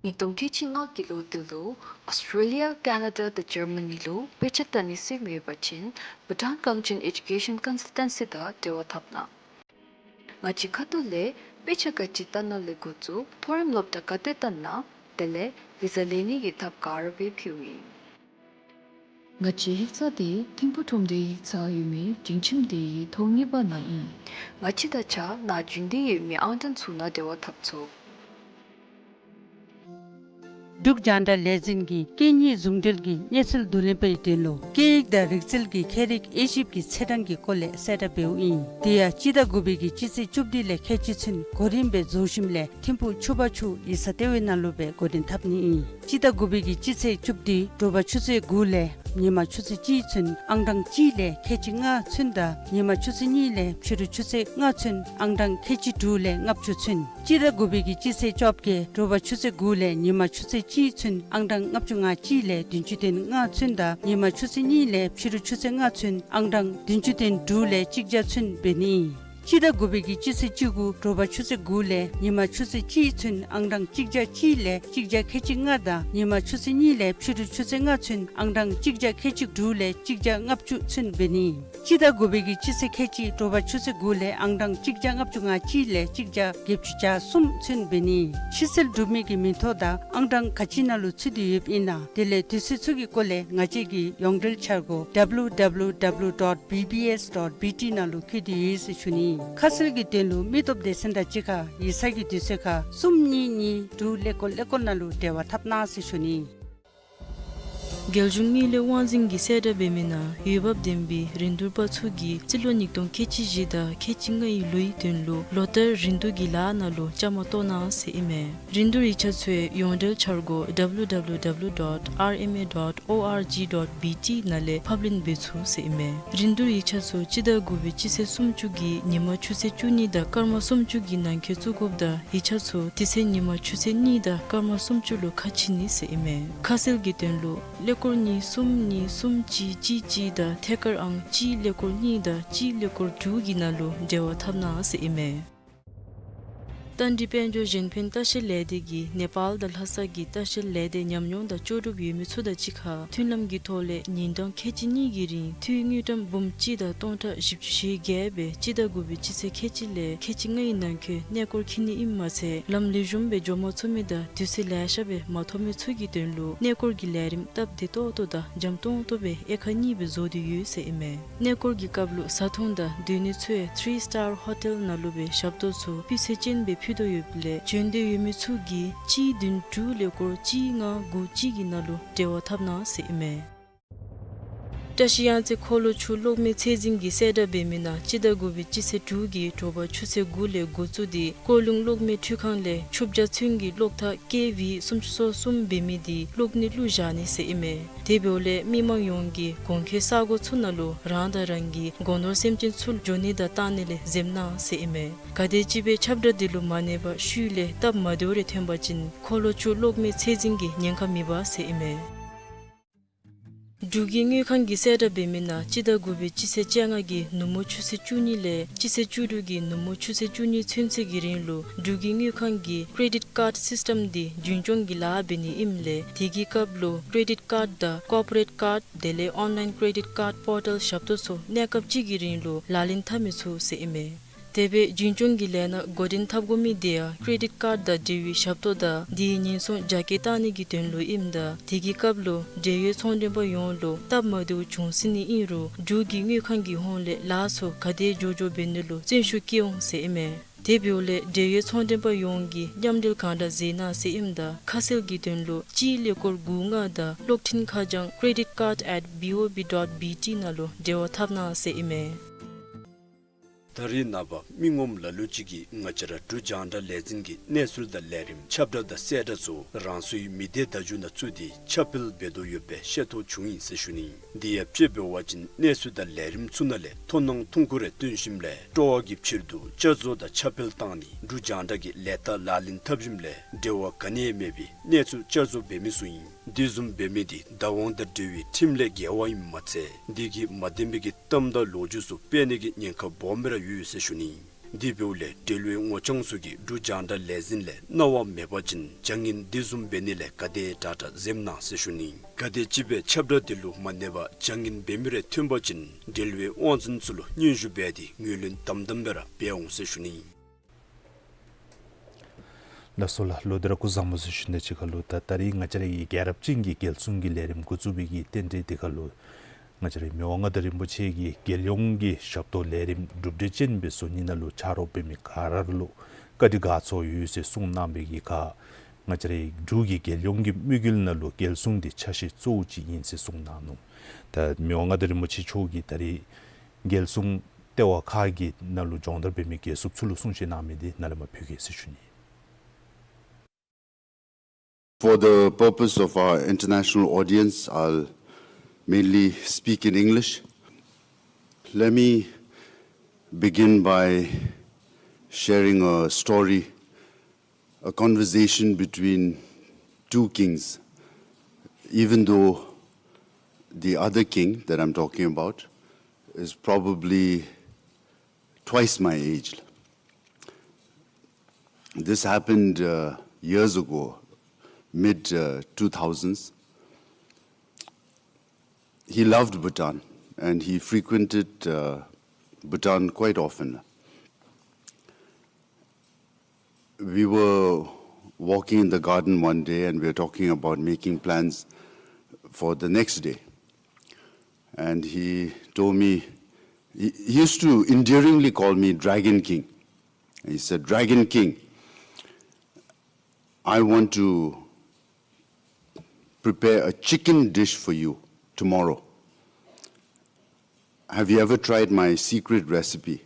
ཉིས་སྟོང་ཁལ་གཅིག་ལྔ་གི་ལོ་འདི་ལུ་ཨོསི་ཊྲེ་ལི་ཡ་ཀེ་ན་ཌ་དང་ཇར་མ་ནི་ལུ་དཔེ་ཆ་ལྟ་ནི་ཟེར་མི་ཡོད་པ་ཅིན་བྷུ་ཊཱན་གངས་ཅན་ཨེ་ཌུ་ཀེ་ཤཱན་ཀོན་སཱལ་ཊན་སི་དང་འབྲེལ་བ་འཐབ་གནང་། ང་བཅས་ཁ་ཐུག་ལས་དཔེ་ཆ་ག་ཅི་ལྟ་ནི་ལས་འགོ་བཙུགས་མཐོ་རིམ་སློབ་གྲྭ་ག་ཏེ་ལྟ་ནི་དེ་ལས་བི་ཟ་ལེན་ནི་གི་ཐབས་ག་ར་སྦེ་ཕུལཝ་ཨིན། ང་བཅས་ཡིག་ཚང་འདི་ཐིམ་ཕུག་ཁྲོམ་སྡེ་ཡིག་ཚང་ཡོད་མི་སྒྲིང་ཁྱིམ་སྡེའི་ཐོག་གཉིས་པ་ནང་ཨིན། ང་བཅས་དང་གཅིག་ཁར་ནཱ་བྱོན་ཏེ་ཡོད་མི་ཨང་གྲངས་ཚུ་ནང་འབྲེལ་བ་འཐབ་ཚུགས། འབྲུག་རྒྱང་བསྒྲགས་ལས་འཛིན་གྱིས་སྐད་གཉིས་ཟུང་འབྲེལ་གྱི་གནས་ཚུལ་བསྡུ་ལེན་པའི་དོན་ལུ་སྐད་ཡིག་དང་རིག་རྩལ་གྱི་ཁྱད་རིག་དབྱེ་ཞིབ་ཀྱི་ཚད་གྲངས་ཀྱི་སྐོར་ལས་གསལ་བསྒྲགས་འབདཝ་ཨིན། དེ་ཡང་སྤྱི་ཟླ་དགུ་པའི་གི་སྤྱི་ཚེས་བཅུ་བདུན་ལས་ཁལ་གཅིག་ཚུན་གོ་རིམ་སྦེ་རྫོགས་ཞིནམ་ལས་ཐིམ་ཕུག་ཆུ་བར་ཆུ་ཡིག་ཚང་ལྟེ་བའི་ནང་ལུ་སྦེ་འགོ་འདྲེན་འཐབ་ནི་ཨིན། སྤྱི་ཟླ་དགུ་པའི་གི་སྤྱི་ཚེས་བཅུ་བདུན་དྲོ་པ་ཆུ་ཚོད་དགུ་ལས་ཉིན་མ་ཆུ་ཚོད་གཅིག་ཚུན་ཨང་གྲངས་གཅིག་ལས་ཁལ་གཅིག་ལྔ་ཚུན་དང་ཉིན་མ་ཆུ་ཚོད་གཉིས་ལས་ཕྱི་རུ་ཆུ་ཚོད་ལྔ་ཚུན་ཨང་གྲངས་ཁལ་གཅིག་དྲུག་ལས་ལྔ་བཅུ་ཚུན། སྤྱི་ཟླ་དགུ་པའི་གི་སྤྱི་ཚེས་བཅོ་བརྒྱད་དྲོ་པ་ཆུ་ཚོད་དགུ་ལས་ཉིན་མ་ཆུ་ཚོད་གཅིག་ཚུན་ཨང་གྲངས་ལྔ་བཅུ་ང་གཅིག་ལས་བདུན་ཅུ་དོན་ལྔ་ཚུན་དང་ཉིན་མ་ཆུ་ཚོད་གཉིས་ལས་ཕྱི་རུ་ཆུ་ཚོད་ལྔ་ཚུན་ཨང་གྲངས་བདུན་ཅུ་དོན་དྲུག་ལས་གཅིག་བརྒྱ་ཚུན་འབད་ནི་ཨིན། སྤྱི་ཟླ་དགུ་པའི་གི་སྤྱི་ཚེས་བཅུ་དགུ་དྲོ་པ་ཆུ་ཚོད་དགུ་ལས་ཉིན་མ་ཆུ་ཚོད་གཅིག་ཚུན་ཨང་གྲངས་གཅིག་བརྒྱ་གཅིག་ལས་གཅིག་བརྒྱ་ཁལ་གཅིག་ལྔ་དང་ཉིན་མ་ཆུ་ཚོད་གཉིས་ལས་ཕྱི་རུ་ཆུ་ཚོད་ལྔ་ཚུན་ཨང་གྲངས་གཅིག་བརྒྱ་ཁལ་གཅིག་དྲུག་ལས་གཅིག་བརྒྱ་ལྔ་བཅུ་ཚུན་འབད་ནི་ཨིན། སྤྱི་ཟླ་དགུ་པའི་གི་སྤྱི་ཚེས་ཁལ་གཅིག་དྲོ་པ་ཆུ་ཚོད་དགུ་ལས་ཨང་གྲངས་གཅིག་བརྒྱ་ལྔ་བཅུ་ང་གཅིག་ལས་གཅིག་བརྒྱ་བརྒྱད་ཅུ་གྱ་གསུམ་ཚུན་འབད་ནི་ཨིན། ཕྱིར་བསལ་གྲུབ་མི་གི་མིང་ཐོ་དང་ཨང་གྲངས་ག་ཅི་ནང་ལུ་ཚུད་དེ་ཡོདཔ་ཨིན་ན་དེ་ལས་དུས་ཚོད་ཚུ་གི་སྐོར་ལས་ང་བཅས་ཀྱི་ཡོངས་འབྲེལ་འཆར་སྒོ་W W W dot B B S dot B T ནང་ལུ་བཀོད་དེ་ཡོད་ཟེར་ཞུ་ནི། ཁ་གསལ་གྱི་དོན་ལུ་མི་སྟོབས་སྡེ་ཚན་དང་གཅིག་ཁར་ཡིག་ཚང་གི་དུས་ཚོད་ཁར་གསུམ་གཉིས་གཉིས་དྲུག་ཀླད་ཀོར་ཀླད་ཀོར་ནང་ལུ་འབྲེལ་བ་འཐབ་གནང་ཟེར་ཞུ་ནི། རྒྱལ་གཞུང་དངུལ་ལས་དབང་འཛིན་གྱིས་གསལ་བསྒྲགས་འབད་མི་ནང་འོས་འབབ་ལྡན་པའི་རིན་བསྡུར་པ་ཚུ་གིས་རྩིས་ལོ་ཉིས་སྟོང་ཁལ་གཅིག་བཞི་དང་ཁལ་གཅིག་ལྔའི་ལོའི་དོན་ལུ་ལོ་ལྟར་རིན་བསྡུར་གྱི་ལཱ་ནང་ལུ་བཅའ་མར་གཏོགས་གནང་ཟེར་ཨིན་མས། རིན་བསྡུར་ཡིག་ཆ་ཚུ་ཡོངས་འབྲེལ་འཆར་སྒོ་W W W dot R M A dot O R G dot B T ནང་ལས་ཕབ་ལེན་འབད་ཚུགས་ཟེར་ཨིན་མས། རིན་བསྡུར་ཡིག་ཆ་ཚུ་སྤྱི་ཟླ་དགུ་པའི་སྤྱི་ཚེས་སུམ་ཅུ་གི་ཉིན་མ་ཆུ་ཚོད་བཅུ་གཉིས་དང་སྐར་མ་སུམ་ཅུ་གི་ནང་འཁོད་བཙུགས་དགོཔ་དང་ཡིག་ཆ་ཚུ་དེ་ཚེ་ཉིན་མ་ཆུ་ཚོད་གཉིས་དང་སྐར་མ་སུམ་ཅུ་ལུ་ཁ་ཕྱེ་ནི་ཟེར་ཨིན་མས། ཁ་གསལ་གྱི་དོན་ལུ་ཀླད་ཀོར་གཉིས་གསུམ་གཉིས་གསུམ་གཅིག་གཅིག་གཅིག་དང་ཐད་ཀར་ཨང་གཅིག་ཀླད་ཀོར་གཉིས་དང་གཅིག་ཀླད་ཀོར་དྲུག་གི་ནང་ལུ་འབྲེལ་བ་འཐབ་གནང་ཟེར་ཨིན་མས། རྟ་མགྲིན་དཔལ་འབྱོར་གཞན་ཕན་ལྟ་བཤལ་ལས་སྡེ་གིས་ནེ་པཱལ་དང་ལྷ་ས་གི་ལྟ་བཤལ་ལས་སྡེ་ཉམས་མྱོང་དང་ལྕོགས་གྲུབ་ཡོད་མི་ཚུ་དང་གཅིག་ཁར་མཐུན་ལམ་གྱི་ཐོག་ལས་ཉིན་གྲངས་ཁལ་གཅིག་གཉིས་ཀྱི་རིང་འཐུས་དངུལ་ཀྲམ་འབུམ་གཅིག་དང་སྟོང་ཕྲག་བཞི་བཅུ་ཞེ་བརྒྱད་སྦེ་སྤྱི་ཟླ་དགུ་པའི་སྤྱི་ཚེས་ཁལ་གཅིག་ལས་ཁལ་གཅིག་ལྔའི་ནང་འཁོད་གནས་སྐོར་འཁྱིད་ནི་ཨིནམ་མ་ཚད་ལམ་ལེགས་ཤོམ་སྦེ་འགྱོ་མ་ཚུགས་མི་དང་དུས་ཚོད་ལེ་ཤ་སྦེ་མ་ཐོབ་མི་ཚུ་གི་དོན་ལུ་གནས་སྐོར་གྱི་ལས་རིམ་སྟབས་བདེ་ཏོག་ཏོ་དང་འཇམ་ཏོང་ཏོ་སྦེ་དབྱེ་ཁག་གཉིས་སྦེ་བཟོ་སྟེ་ཡོད་ཟེར་ཨིན་མས། གནས་སྐོར་གྱི་སྐབས་ལུ་བཟའ་འཐུང་དང་སྡོད་གནས་ཚུ་ཡང་ཐི་རི་སི་ཊར་ཧོ་ཊེལ་ནང་ལུ་སྦེ་ཞབས་ཏོག་ཚུ་སྤུས་ཚད་ཅན་སྦེ་ཕུལ་དོ་ཡོདཔ་ལས་བྱོན་འདོད་ཡོད་མི་ཚུ་གིས་གཅིག་བདུན་དྲུག་ཀླད་ཀོར་གཅིག་ལྔ་དགུ་གཅིག་གི་ནང་ལུ་འབྲེལ་བ་འཐབ་གནང་ཟེར་ཨིན་མས། བཀྲ་ཤིས་གཡང་རྩེ་འཁོར་ལོ་ཆུ་གློག་མེ་ཚད་འཛིན་གྱིས་གསལ་བསྒྲགས་འབད་མི་ནང་སྤྱི་ཟླ་དགུ་པའི་སྤྱི་ཚེས་དྲུག་གི་དྲོ་པ་ཆུ་ཚོད་དགུ་ལས་འགོ་བཙུགས་ཏེ་ཀོ་ལུང་གློག་མེ་འཕྲུལ་ཁང་ལས་ཆུ་བརྒྱ་ཚུན་གྱི་གློག་ཐག་ཀེ་ཝི་སུམ་ཅུ་སོ་གསུམ་འབད་མི་དེ་གློག་ནད་བླུགས་བཞག་ནི་ཟེར་ཨིན་མས། དེ་འབདཝ་ལས་མི་མང་ཡོངས་ཀྱིས་གོང་འཁོད་ས་གོ་ཚུ་ནང་ལུ་རང་དང་རང་གི་སྒོ་ནོར་སེམས་ཅན་ཚུ་འགྱོ་ནི་དང་བཏང་ནི་ལས་འཛེམ་གནང་ཟེར་ཨིན་མས། ག་དེམ་ཅིག་སྦེ་ཁྱབ་བསྒྲགས་འདི་ལུ་མ་གནས་པར་ཤུལ་ལས་སྟབས་མ་བདེཝ་རེ་ཐོན་པ་ཅིན་འཁོར་ལོ་ཆུ་གློག་མེ་ཚད་འཛིན་གྱིས་ཉེན་ཁ་མི་འབག་ཟེར་ཨིན་མས། འབྲུག་གི་དངུལ་ཁང་གིས་གསལ་བསྒྲགས་འབད་མི་ནང་སྤྱི་ཟླ་དགུ་པའི་སྤྱི་ཚེས་བཅོ་ལྔ་གི་ནུབ་མོ་ཆུ་ཚོད་བཅུ་གཉིས་ལས་སྤྱི་ཚེས་བཅུ་དྲུག་གི་ནུབ་མོ་ཆུ་ཚོད་བཅུ་གཉིས་ཚུན་ཚོད་ཀྱི་རིང་ལུ་འབྲུག་གི་དངུལ་ཁང་གིས་ཀེ་རེ་ཌིཊ་ཀཱརཌ་སིསི་ཊམ་འདི་རྒྱུན་སྐྱོང་གི་ལཱ་འབད་ནི་ཨིནམ་ལས་དེ་གི་སྐབས་ལུ་ཀེ་རེ་ཌིཊ་ཀཱརཌ་དང་ཀོར་པོ་རེཊ་ཀཱརཌ་དེ་ལས་ཨོན་ལའིན་ཀེ་རེ་ཌིཊ་ཀཱརཌ་པོར་ཊལ་ཞབས་ཏོག་ཚུ་གནས་སྐབས་གཅིག་གི་རིང་ལུ་ལག་ལེན་འཐབ་མི་ཚུགས་ཟེར་ཨིན་མས། དེ་སྦེ་རྒྱུན་སྐྱོང་གི་ལས་སྣ་འགོ་འདྲེན་འཐབ་དགོ་མི་དེ་ཡང་ཀེ་རེ་ཌིཊ་ཀཱརཌ་དང་འབྲེལ་བའི་ཞབས་ཏོག་དང་དེའི་ཉེན་སྲུང་རྒྱ་སྐྱེད་བཏང་ནི་གི་དོན་ལུ་ཨིནམ་ད་དེ་གི་སྐབས་ལུ་འབྲེལ་ཡོད་ཚོང་མགྲོན་པ་ཡོངས་ལུ་སྟབས་མ་བདེཝ་བྱུང་སྲིད་ནི་ཨིན་རུང་འབྲུག་གི་དངུལ་ཁང་གི་ཧོངས་ལས་ལཱ་ཚུ་ག་དེ་མགྱོགས་མགྱོགས་འབད་ནི་ལུ་བརྩོན་ཤུགས་བསྐྱེད་འོང་ཟེར་ཨིན་མས། དེ་འབདཝ་ལས་འབྲེལ་ཡོད་ཚོང་མགྲོན་པ་ཡོངས་ཀྱིས་མཉམ་འབྲེལ་གང་དྲག་མཛད་གནང་ཟེར་ཨིནམ་ད་ཁ་གསལ་གྱི་དོན་ལུ་གཅིག་ཀླད་ཀོར་དགུ་ལྔ་དང་གློག་འཕྲིན་ཁ་བྱང་credit card at B O B dot B T ནང་ལུ་འབྲེལ་བ་འཐབ་གནང་ཟེར་ཨིན་མས། ད་རེས་ནངས་པ་མི་ངོམ་ལ་ལུ་ཅིག་གིས་ང་བཅས་ར་འབྲུག་རྒྱང་བསྒྲགས་ལས་འཛིན་གྱི་གནས་ཚུལ་དང་ལས་རིམ་ཁྱབ་བསྒྲགས་དང་གསལ་བསྒྲགས་ཚུ་རང་སོའི་མི་སྡེ་བརྡ་བརྒྱུད་ནང་བཙུགས་ཏེ་ཁྱབ་སྤེལ་འབད་དོ་ཡོདཔ་སྦེ་ཤེས་རྟོགས་བྱུང་ཡི་ཟེར་ཞུ་ནི། དེ་ཡང་དཔྱེ་འབད་བ་ཅིན་གནས་ཚུལ་དང་ལས་རིམ་ཚུ་ནང་ལས་མཐོང་སྣང་ཐུང་ཀུ་རེ་སྟོན་ཞིནམ་ལས་སྤྲོ་བ་གི་ཕྱིར་དུ་བསྐྱར་བཟོ་དང་ཁྱབ་སྤེལ་བཏང་ནི་འབྲུག་རྒྱང་བསྒྲགས་ཀྱི་ལས་རྟགས་ལག་ལེན་འཐབ་ཞིནམ་ལས་འབྲེལ་བ་ག་ནི་ཡང་མེད་པའི་གནས་ཚུལ་བསྐྱར་བཟོ་འབད་མི་ཚུ་ཨིན། དེ་བཟུམ་འབད་མི་དེ་བདག་དབང་དང་འབྲེལ་བའི་ཁྲིམས་ལས་འགལ་བ་ཨིནམ་མ་ཚད་དེ་གིས་མ་བདེན་པའི་གི་གཏམ་དང་ལོ་རྒྱུས་ཚུ་སྤེལ་ནི་གི་ཉེན་ཁ་སྦོམ་སྦེ་ར་ཡོད་ཟེར་ཞུ་ནི། དེ་འབདཝ་ལས་འབྲེལ་ཡོད་ངོ་རྐྱང་ཚུ་གིས་འབྲུག་རྒྱང་བསྒྲགས་ལས་འཛིན་ལས་གནང་བ་མེད་པ་ཅིན་བྱ་ངན་དེ་བཟུམ་འབད་ནི་ལས་ག་དེ་དྲག་དྲག་འཛེམ་གནང་ཟེར་ཞུ་ནི། ག་དེམ་ཅིག་སྦེ་ཁྱབ་བསྒྲགས་དེ་ལུ་མ་གནས་པར་བྱ་ངན་འབད་མི་རེ་ཐོན་པ་ཅིན་འབྲེལ་ཡོད་དབང་འཛིན་ཚུ་ལུ་སྙན་ཞུ་འབད་དེ་ངོས་ལེན་དམ་དམ་སྦེ་ར་འབད་འོང་ཟེར་ཞུ་ནི། ལགས་སོ་ལགས། ལོག་སྟེ་ར་སྐུ་གཟུགས་བཟང་པོ་ཟེར་ཞུ་ནི་དང་གཅིག་ཁར་ལུ་ད་ད་རིས་ང་བཅས་རའི་རྒྱལ་རབས་ཅན་གྱི་རྒྱལ་སྲུང་གི་ལས་རིམ་འགོ་བཙུགས་པའི་གི་རྟེན་འབྲེལ་དེ་ཁར་ལུ་ང་བཅས་རའི་མི་དབང་མངའ་བདག་རིན་པོ་ཆེ་གིས་རྒྱལ་ཡོངས་ཀྱི་ཞབས་ཏོག་ལས་རིམ་གྲུབ་འབྲས་ཅན་སྦེ་བཟོ་ནི་ནང་ལུ་ཕྱག་རོགས་འབད་མི་ག་ར་ལུ་བཀའ་དྲིན་དགའ་ཚོར་ཡོད་ཟེར་གསུངས་གནང་བའི་གི་ཁར་ང་བཅས་རའི་འབྲུག་གི་རྒྱལ་ཡོངས་ཀྱི་དམིགས་ཡུལ་ནང་ལུ་རྒྱལ་སྲུང་འདི་ཆ་ཤས་གཙོ་བོ་ཅིག་ཨིན་ཟེར་གསུངས་གནང་ནུག། ད་མི་དབང་མངའ་བདག་རིན་པོ་ཆེ་མཆོག་གིས་ད་རིས་རྒྱལ་སྲུང་ལྟེ་བ་ཁག་གི་ནང་ལུ་སྦྱོང་བརྡར་འབད་མི་རྒྱལ་སྲུངཔ་ཚུ་ལུ་གསུང་བཤད་གནང་མི་འདི་ནཱ་ལས་མར་ཕུལ་གེ་ཟེར་ཞུ་ནི། For the purpose of our international audience, I'll mainly speak in English. Let me begin by sharing a story, a conversation between two kings, even though the other king that I'm talking about is probably twice my age. This happened, uh, years ago, mid, uh, two thousands. He loved Bhutan, and he frequented, uh, Bhutan quite often. We were walking in the garden one day, and we were talking about making plans for the next day. And he told me, he, he used to endearingly call me Dragon King. He said, "Dragon King, I want to prepare a chicken dish for you tomorrow. Have you ever tried my secret recipe?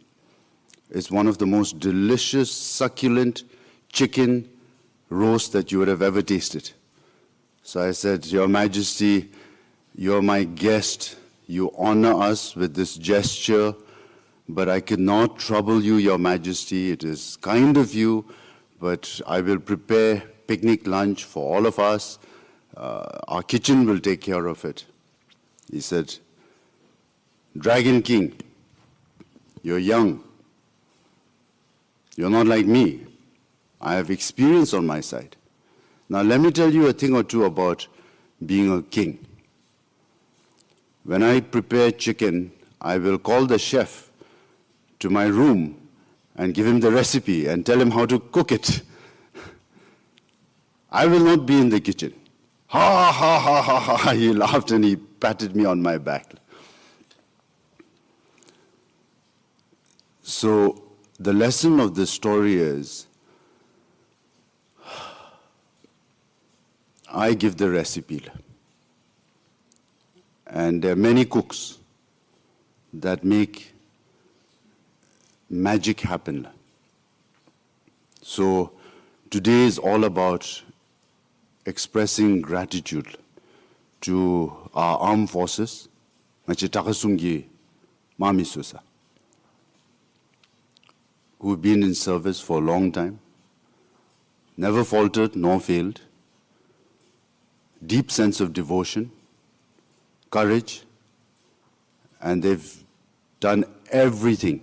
It's one of the most delicious, succulent chicken roast that you would have ever tasted." So I said, "Your Majesty, you're my guest. You honor us with this gesture, but I cannot trouble you, Your Majesty. It is kind of you, but I will prepare picnic lunch for all of us. Uh, our kitchen will take care of it." He said, "Dragon King, you're young. You're not like me. I have experience on my side. Now let me tell you a thing or two about being a king. When I prepare chicken, I will call the chef to my room and give him the recipe and tell him how to cook it. I will not be in the kitchen." Ha, ha, ha, ha, ha, ha. He laughed and he patted me on my back. So the lesson of this story is, I give the recipe. And there are many cooks that make magic happen. So today is all about expressing gratitude to our armed forces, ང་བཅས་དྲག་ཁག་གསུམ་གྱི་དམག་མི་ཚུ་ས། who've been in service for a long time, never faltered nor failed, deep sense of devotion, courage, and they've done everything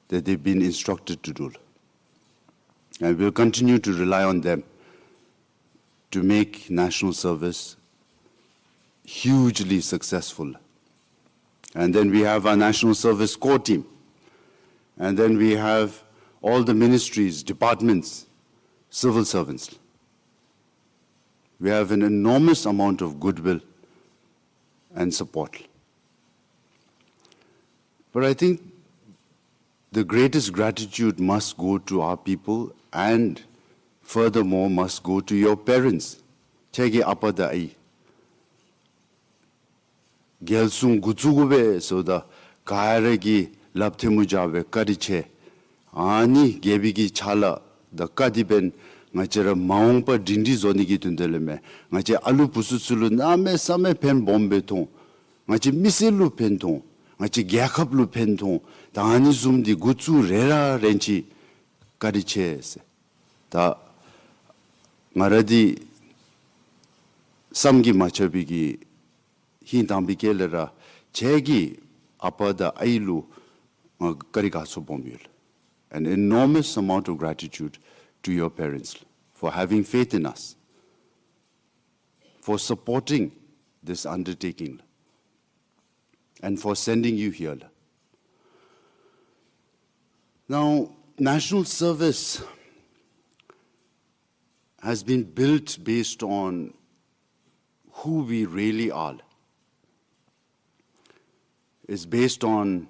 that they've been instructed to do. And we'll continue to rely on them to make national service hugely successful. And then we have our National Service Corps team. And then we have all the ministries, departments, civil servants. We have an enormous amount of goodwill and support. But I think the greatest gratitude must go to our people and furthermore must go to your parents. ཁྱེད་ཀྱི་ཨ་པ་དང་ཨའི། རྒྱལ་སྲུང་འགོ་བཙུགས་དགོ་པས་ཟེརཝ་ད་ག་ར་གིས་ལགཔ་ཐལ་མོ་སྦྱར་སྦེ་བཀའ་དྲིན་ཆེ། ཨ་ནི་རྒྱལ་པོའི་གི་ཕྱག་ལཱ་དང་བཀའ་དྲིན་འབད་ང་བཅས་ར་མ་འོངས་པར་སྒྲིང་སྒྲིང་བཟོ་ནི་གི་དོན་དག་ལས་མས། ང་བཅས་ཨ་ལུ་བུ་ཚུ་ཚུ་ལུ་གནམ་མེད་ས་མེད་ཕན་སྦོམ་སྦེ་ཐོགས། ང་བཅས་མི་སེར་ལུ་ཕན་ཐོགས། ང་བཅས་རྒྱལ་ཁབ་ལུ་ཕན་ཐོགས། ད་ཨ་ནི་བཟུམ་འདི་འགོ་བཙུགས་རན་ར་རན་ཅི། བཀའ་དྲིན་ཆེ་ཟེར། ད་ང་ར་འདི་བསམ་གྱིས་མ་ཁྱབ་པའི་གི་ཧིང་དྭངས་པའི་དཀྱིལ་ལས་ར་ཁྱེད་ཀྱི་ཨ་པ་དང་ཨའི་ལུ་ང་བཀའ་དྲིན་དགའ་ཚོར་སྦོམ་ཡོད། An enormous amount of gratitude to your parents for having faith in us, for supporting this undertaking, and for sending you here. Now, national service has been built based on who we really are. It's based on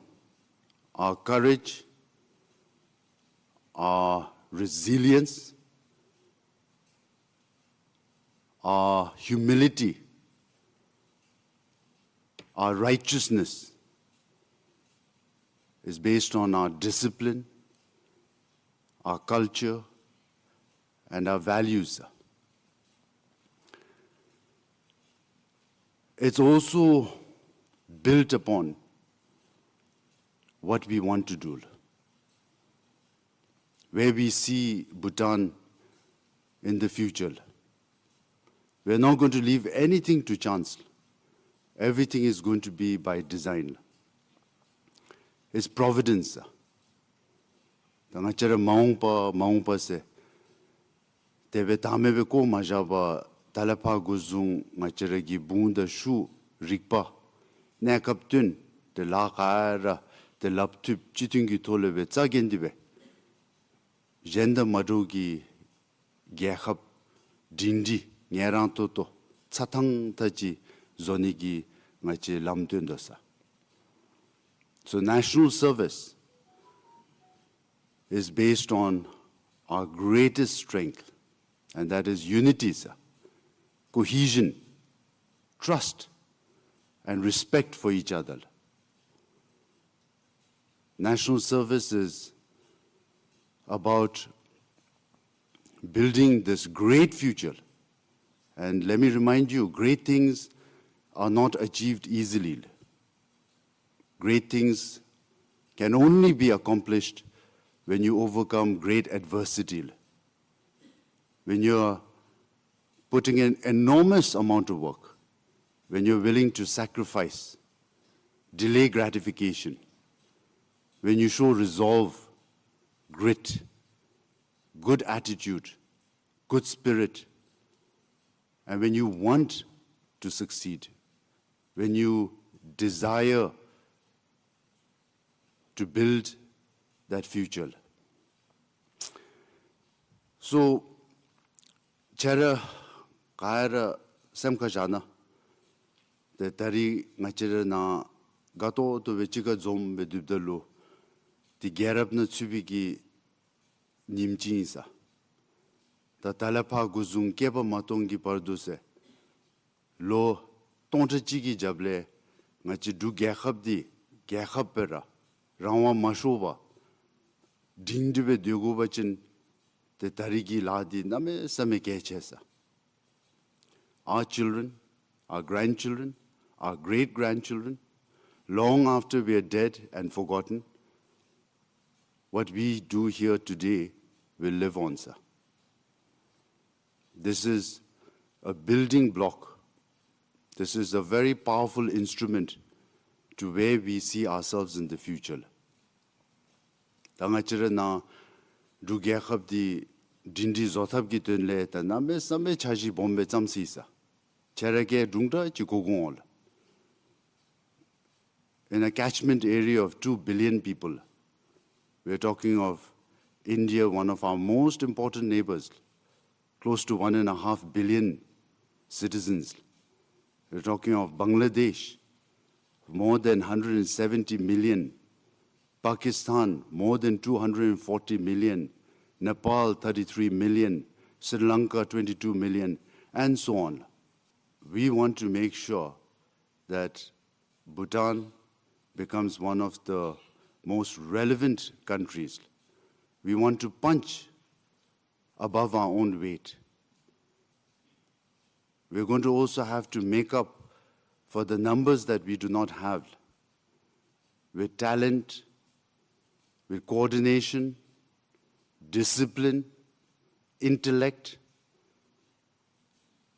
our courage, our resilience, our humility, our righteousness. It's based on our discipline, our culture, and our values. It's also built upon what we want to do, where we see Bhutan in the future. We're not going to leave anything to chance. Everything is going to be by design. It's providence. ད་ང་བཅས་ར་མ་འོངས་པ་མ་འོངས་པ་ཟེར་དེ་སྦེ་བདག་མེད་སྦེ་བཀོ་མ་བཞག་པར་ད་ལས་ཕར་འགོ་བཟུང་ང་བཅས་ར་གི་བུང་དང་ཤུགས་རིག་པ་གནས་སྐབས་བསྟུན་ཏེ་ལཱ་ག་ར་ཏེ་ལགཔ་ཐུབ་སྤྱི་མཐུན་གྱི་ཐོག་ལས་སྦེ་རྩ་འགེངས་ཏེ་སྦེ་གཞན་དང་མ་འདྲཝ་གི་རྒྱལ་ཁབ་སྒྲིང་སྒྲིང་ངལ་རངས་ཏོག་ཏོ་རྩ་ཐང་ཐང་ཅིག་བཟོ་ནི་གི་ང་བཅས་ལམ་སྟོན་དོ་ས། So national service is based on our greatest strength, and that is unity, sir. cohesion, trust, and respect for each other. National service is about building this great future. And let me remind you, great things are not achieved easily. Great things can only be accomplished when you overcome great adversity. When you're putting an enormous amount of work, when you're willing to sacrifice, delay gratification, when you show resolve, grit, good attitude, good spirit, and when you want to succeed, when you desire to build that future. So, ཁྱེད་ར་ག་ར་སེམས་ཁར་བཞག་ན། ཏེ་ད་རིས་ང་བཅས་ར་ནཱ་དགའ་ཏོག་ཏོ་སྦེ་གཅིག་ཁར་འཛོམས་སྦེ་སྡོདཔ་ད་ལུ་ཏེ་རྒྱལ་རབས་ནང་ཚུད་པའི་གི་ཉིནམ་ཅིག་ཨིན་ས། ད་ད་ལས་ཕར་འགོ་བཟུང་བསྐལ་པ་མ་སྟོང་གི་བར་དུ་ཟེར་ལོ་སྟོང་ཕྲག་གཅིག་གི་རྒྱབ་ལས་ང་བཅས་འབྲུག་རྒྱལ་ཁབ་འདི་རྒྱལ་ཁབ་སྦེ་ར་རང་དབང་མ་ཤོར་བར་སྒྲིང་སྒྲི་སྦེ་སྡོད་དགོ་པ་ཅིན་ཏེ་ད་རིས་ཀྱི་ལཱ་འདི་གནམ་མེད་ས་མེད་གལ་ཆེ་ས། Our children, our grandchildren, our great grandchildren, long after we are dead and forgotten, what we do here today will live on, sir. This is a building block. This is a very powerful instrument to where we see ourselves in the future. ད་ང་བཅས་ར་ནཱ་འབྲུག་རྒྱལ་ཁབ་འདི་སྒྲིང་སྒྲི་བཟོ་ཐབས་ཀྱི་དོན་ལས་ད་གནམ་མེད་ས་མེད་འཆར་གཞི་སྦོམ་སྦེ་བརྩམས་ཅི་ས། ཁྱེད་ར་གིས་དྲུང་དྲག་ཅིག་གོ་དགོ་འོང་ལགས། In a catchment area of two billion people, we are talking of India, one of our most important neighbors, close to one and a half billion citizens. We're talking of Bangladesh, more than hundred and seventy million, Pakistan, more than two hundred and forty million, Nepal, thirty-three million, Sri Lanka, twenty-two million, and so on. We want to make sure that Bhutan becomes one of the most relevant countries. We want to punch above our own weight. We're going to also have to make up for the numbers that we do not have with talent, with coordination, discipline, intellect,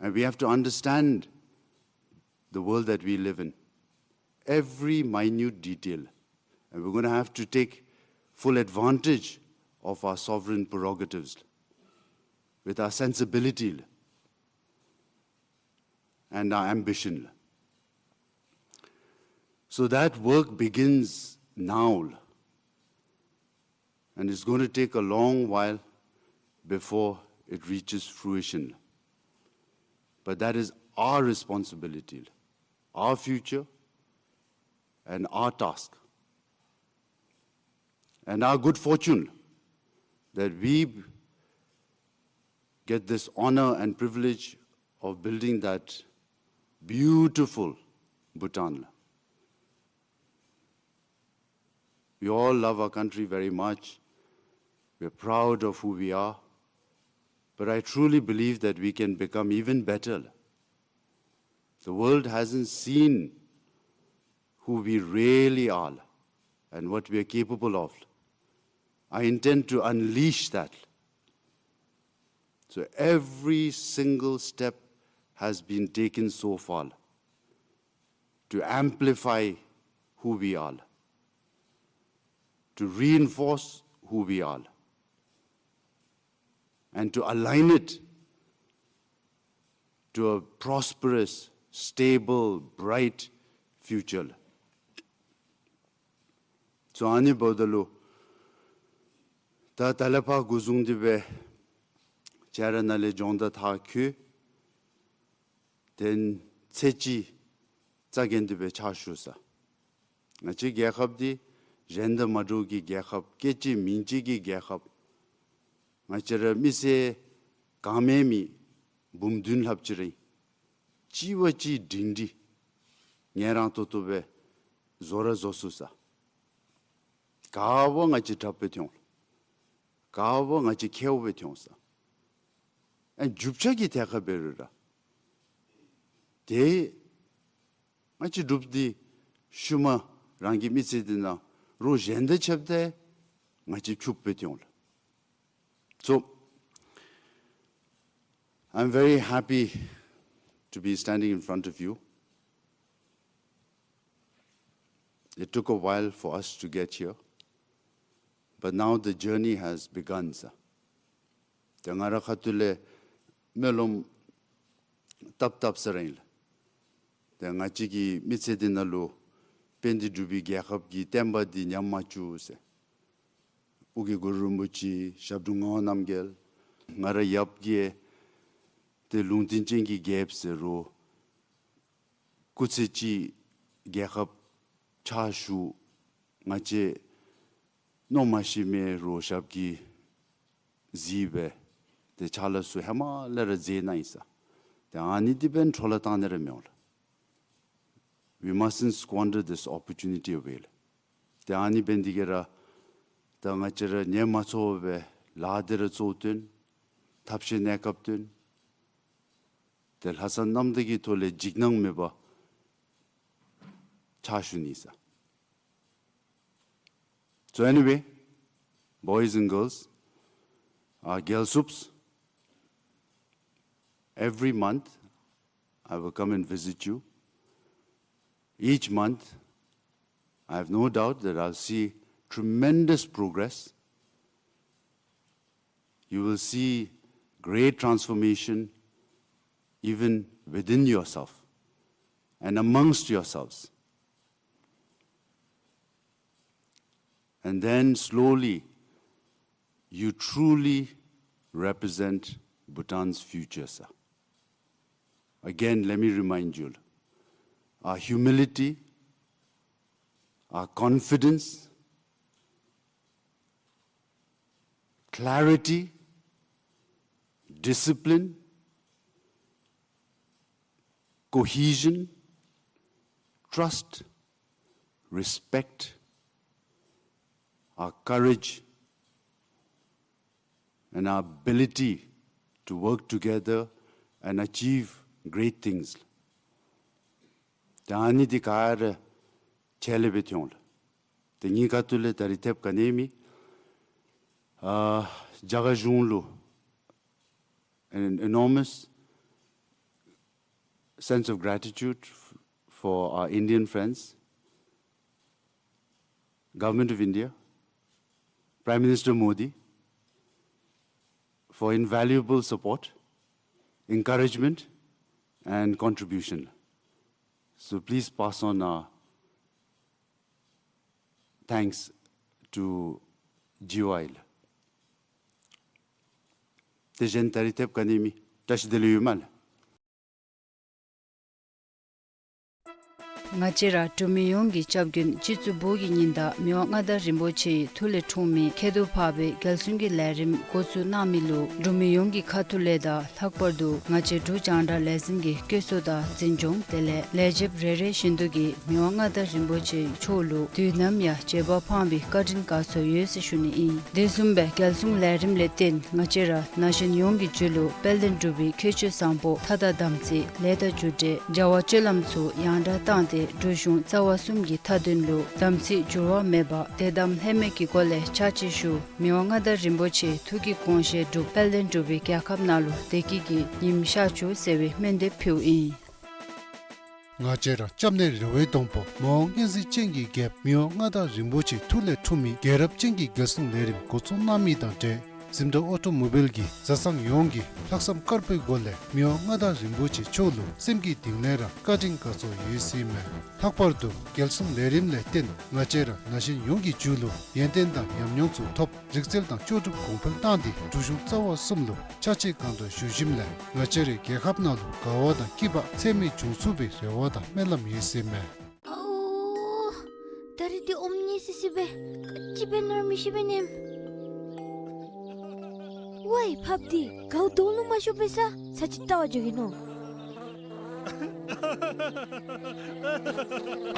and we have to understand the world that we live in, every minute detail. And we're gonna have to take full advantage of our sovereign prerogatives with our sensibility and our ambition. So that work begins now. And it's going to take a long while before it reaches fruition. But that is our responsibility, our future, and our task. And our good fortune that we get this honor and privilege of building that beautiful Bhutan. We all love our country very much. We're proud of who we are. But I truly believe that we can become even better. The world hasn't seen who we really are and what we are capable of. I intend to unleash that. So every single step has been taken so far to amplify who we are, to reinforce who we are, and to align it to a prosperous, stable, bright future. So ཨ་ནི་འབདཝ་ད་ལུ་ད་ད་ལས་ཕར་འགོ་བཟུང་སྟེ་སྦེ་ཁྱེད་ར་ནཱ་ལས་སྦྱོང་བརྡར་མཐར་འཁྱོལ། དེ་ཚེ་གཅིག་རྩ་འགེངས་ཏེ་སྦེ་ཕྱག་ཞུ་ས། ང་བཅས་རྒྱལ་ཁབ་འདི་གཞན་དང་མ་འདྲཝ་གི་རྒྱལ་ཁབ། སྐད་གཅིག་མིང་གཅིག་གི་རྒྱལ་ཁབ། ང་བཅས་ར་མི་སེར་གང་མེད་མི་འབུམ་བདུན་ལྷགཔ་ཅིག་ར་ཨིན། གཅིག་བ་གཅིག་སྒྲིང་སྒྲི་ངལ་རངས་ཏོག་ཏོ་སྦེ་བཟོ་ར་བཟོ་ཚུགས་ས། ག་བ་ང་བཅས་དྲགཔ་སྦེ་ཐོན་འོང་ལགས། ག་བ་ང་བཅས་མཁསཔ་སྦེ་ཐོན་འོང་ས། ཨ་རྒྱུ་ཆ་གི་ཐད་ཁར་འབད་རུང་ར་ཏེ་ང་བཅས་འབྲུགཔ་འདི་ཤུལ་མ་རང་གི་མི་ཚེ་འདི་ནང་རོགས་གཞན་དང་ཕྱདཔ་ད་ང་བཅས་ཕྱུགཔ་སྦེ་ཐོན་འོང་ལགས། So, I'm very happy to be standing in front of you. It took a while for us to get here, but now the journey has begun, sir. ཏེ་ང་ར་ཁ་ཐུག་ལས་སྨོན་ལམ་བཏབ་བཏབ་ས་ར་ཨིན་ལགས། ཏེ་ང་བཅས་ཀྱི་མི་ཚེ་འདི་ནང་ལུ་དཔལ་ལྡན་འབྲུག་པའི་རྒྱལ་ཁབ་ཀྱི་བསྟན་པ་འདི་ཉམས་མ་བཅུག་ཟེར། ཨོ་རྒྱན་གུ་རུ་རིན་པོ་ཆེ་ཞབས་དྲུང་ངག་དབང་རྣམ་རྒྱལ་ང་ར་ཡབ་རྒྱལ་ཏེ་ལུང་བསྟན་ཅན་གྱི་རྒྱལཔོ་ཟེར་རུང་སྐུ་ཚེ་གཅིག་རྒྱལ་ཁབ་ཕྱག་ཞུ། ང་བཅས་མནོ་མ་ཤེས་མི་རོགས་ཞབས་ཀྱིས་གཟིགས་སྦེ་ཏེ་ཕྱག་ལཱ་ཚུ་ཧེ་མ་ལས་ར་མཛད་གནང་ཡི་ས། ཏེ་ཨ་ནི་འདི་འབདན་འཕྲོ་བརླག་བཏང་ནི་ར་མི་འོང་ལགས། We mustn't squander this opportunity away ལགས། ཏེ་ཨ་ནི་འབད་ནི་འདི་གིས་ར་ད་ང་བཅས་ར་ཉམས་མ་བཅུག་པར་ལཱ་འདི་ར་གཙོ་བཏོན་ཐབས་ཤེས་གནས་སྐབས་བཏོན་ཏེ་ལྷག་བསམ་རྣམ་དག་གི་ཐོག་ལས་འཇིགས་སྣང་མེད་པར་ཕྱག་ཞུ་ནི་ས། So anyway, boys and girls, uh, རྒྱལ་སྲུངཔ། Every month, I will come and visit you. Each month, I have no doubt that I'll see tremendous progress. You will see great transformation even within yourself and amongst yourselves. And then slowly, you truly represent Bhutan's future, sir. Again, let me remind you, our humility, our confidence, clarity, discipline, cohesion, trust, respect, our courage, and our ability to work together and achieve great things. ཏེ་ཨ་ནི་འདི་ག་ར་ཆ་ལས་སྦེ་ཐོན་འོང་ལགས། ཏེ་ངེའི་ཁ་ཐུག་ལས་ད་རིས་ཐེབས་ག་ནི་མེད། ཨ་རྒྱ་གར་གཞུང་ལུ an enormous sense of gratitude f- for our Indian friends, Government of India, Prime Minister Modi, for invaluable support, encouragement, and contribution. So please pass on our thanks to G O I ལགས། དེ་བཞིན་ད་རིས་ཐེབས་ག་ནི་མེད། བཀྲ་ཤིས་བདེ་ལེགས་ཡོད་མ་ལགས། ང་བཅས་ར་འབྲུག་མི་ཡོངས་ཀྱི་སྐྱབས་མགོན་སྤྱི་གཙུག་བོད་ཀྱི་ཉི་ཟླ་མི་དབང་མངའ་བདག་རིན་པོ་ཆེའི་ཐུགས་ལས་འཁྲུངས་མི་ཁྱད་དུ་འཕགས་པའི་རྒྱལ་སྲུང་གི་ལས་རིམ་འགོ་བཙུགས་གནང་མི་ལུ་འབྲུག་མི་ཡོངས་ཀྱི་ཁ་ཐུག་ལས་དང་ལྷག་པར་དུ་ང་བཅས་འབྲུག་རྒྱང་བསྒྲགས་ལས་འཛིན་གྱི་བཀོད་ཚོགས་དང་འཛིན་སྐྱོང་དེ་ལས་ལས་བྱེདཔ་རེ་རེ་བཞིན་དུ་གིས་མི་དབང་མངའ་བདག་རིན་པོ་ཆེ་མཆོག་ལུ་དུས་ནམ་ཡང་བརྗེད་པ་སྤངས་པའི་བཀའ་དྲིན་དགའ་ཚོར་ཡོད་ཟེར་ཞུ་ནི་ཨིན། དེ་བཟུམ་སྦེ་རྒྱལ་སྲུང་ལས་རིམ་ལས་བརྟེན་ང་བཅས་ར་ན་གཞོན་ཡོངས་ཀྱི་རྒྱུད་ལུ་དཔལ་ལྡན་འབྲུག་པའི་ཁྱད་ཆོས་བཟང་པོ་མཐའ་དག་དམ་ཚིག་ལས་དང་རྒྱུ་འབྲས་བྱ་བ་སྤྱོད་ལམ་ཚུ་ཡང་དག་བཏང་སྟེ་འབྲུག་གཞུང་རྩ་བ་གསུམ་གྱི་མཐའ་དོན་ལུ་དམ་ཚིག་འགྱུར་བ་མེད་པ་དད་དམ་ལྷད་མེད་ཀྱི་སྒོ་ལས་ཕྱག་ཕྱིད་ཞུ། མི་དབང་མངའ་བདག་རིན་པོ་ཆེའི་ཐུགས་ཀྱི་དགོངས་བཞེད་འབྲུག་དཔལ་ལྡན་འབྲུག་པའི་རྒྱལ་ཁབ་ནང་ལུ་བདེ་སྐྱིད་ཀྱི་ཉིམ་ཤར་བཅུག་ཟེར་བའི་སྨོན་འདེབས་ཕུལཝ་ཨིན། ང་བཅས་ར་སྐྱབས་གནས་རི་བོའི་སྡོང་པོ་མི་དབང་མངའ་གཟིགས་ཅན་གྱི་རྒྱལཔོ་མི་དབང་མངའ་བདག་རིན་པོ་ཆེའི་ཐུགས་ལས་འཁྲུངས་མི་རྒྱལ་རབས་ཅན་གྱི་རྒྱལ་སྲུང་ལས་རིམ་འགོ་བཙུགས་གནང་མི་དང་འབྲེལ་ཟིམ་འདྲ་ཨོ་ཊོ་མོ་བཱའིལ་གྱིས་བཟའ་ཚང་ཡོངས་ཀྱིས་ལྷག་བསམ་དཀར་པོའི་སྒོ་ལས་མི་དབང་མངའ་བདག་རིན་པོ་ཆེ་མཆོག་ལུ་སེམས་ཀྱི་གཏིང་ལས་ར་བཀའ་དྲིན་དགའ་ཚོར་ཡོད་ཟེར་ཨིན་མས། ལྷག་པར་དུ་རྒྱལ་སྲུང་ལས་རིམ་ལས་བརྟེན་ང་བཅས་ར་ན་གཞོན་ཡོངས་ཀྱི་རྒྱུད་ལུ་ཡོན་ཏན་དང་ཉམས་མྱོང་ཚུ་ཐོབ། རིག་རྩལ་དང་ལྕོགས་གྲུབ་གོང་འཕེལ་བཏང་སྟེ་འབྲུག་གཞུང་རྩ་བ་གསུམ་ལུ་ཕྱག་ཕྱིད་གང་དྲག་ཞུ་ཞིནམ་ལས་ང་བཅས་རའི་རྒྱལ་ཁབ་ནང་ལུ་དགའ་བ་དང་སྐྱིད་པ་ཚད་མེད་འབྱུང་ཚུགས་པའི་རེ་བ་དང་སྨོན་ལམ་ཡོད་ཟེར་ཨིན་མས། ཨའོ། ད་རིས་འདི་ཨོམ་ཉེ་སི་སི་སྦེ་ག་ཅི་འབད་ནི་ར་མི་ཤེས་པས་ནམ། ཝའི་ཕགཔ་འདི་གའུ་དོང་ལུ་མ་ཤོར་བར་ས་ཚར་ཅིག་བལྟ་བར་འགྱོ་གེ་ནོ།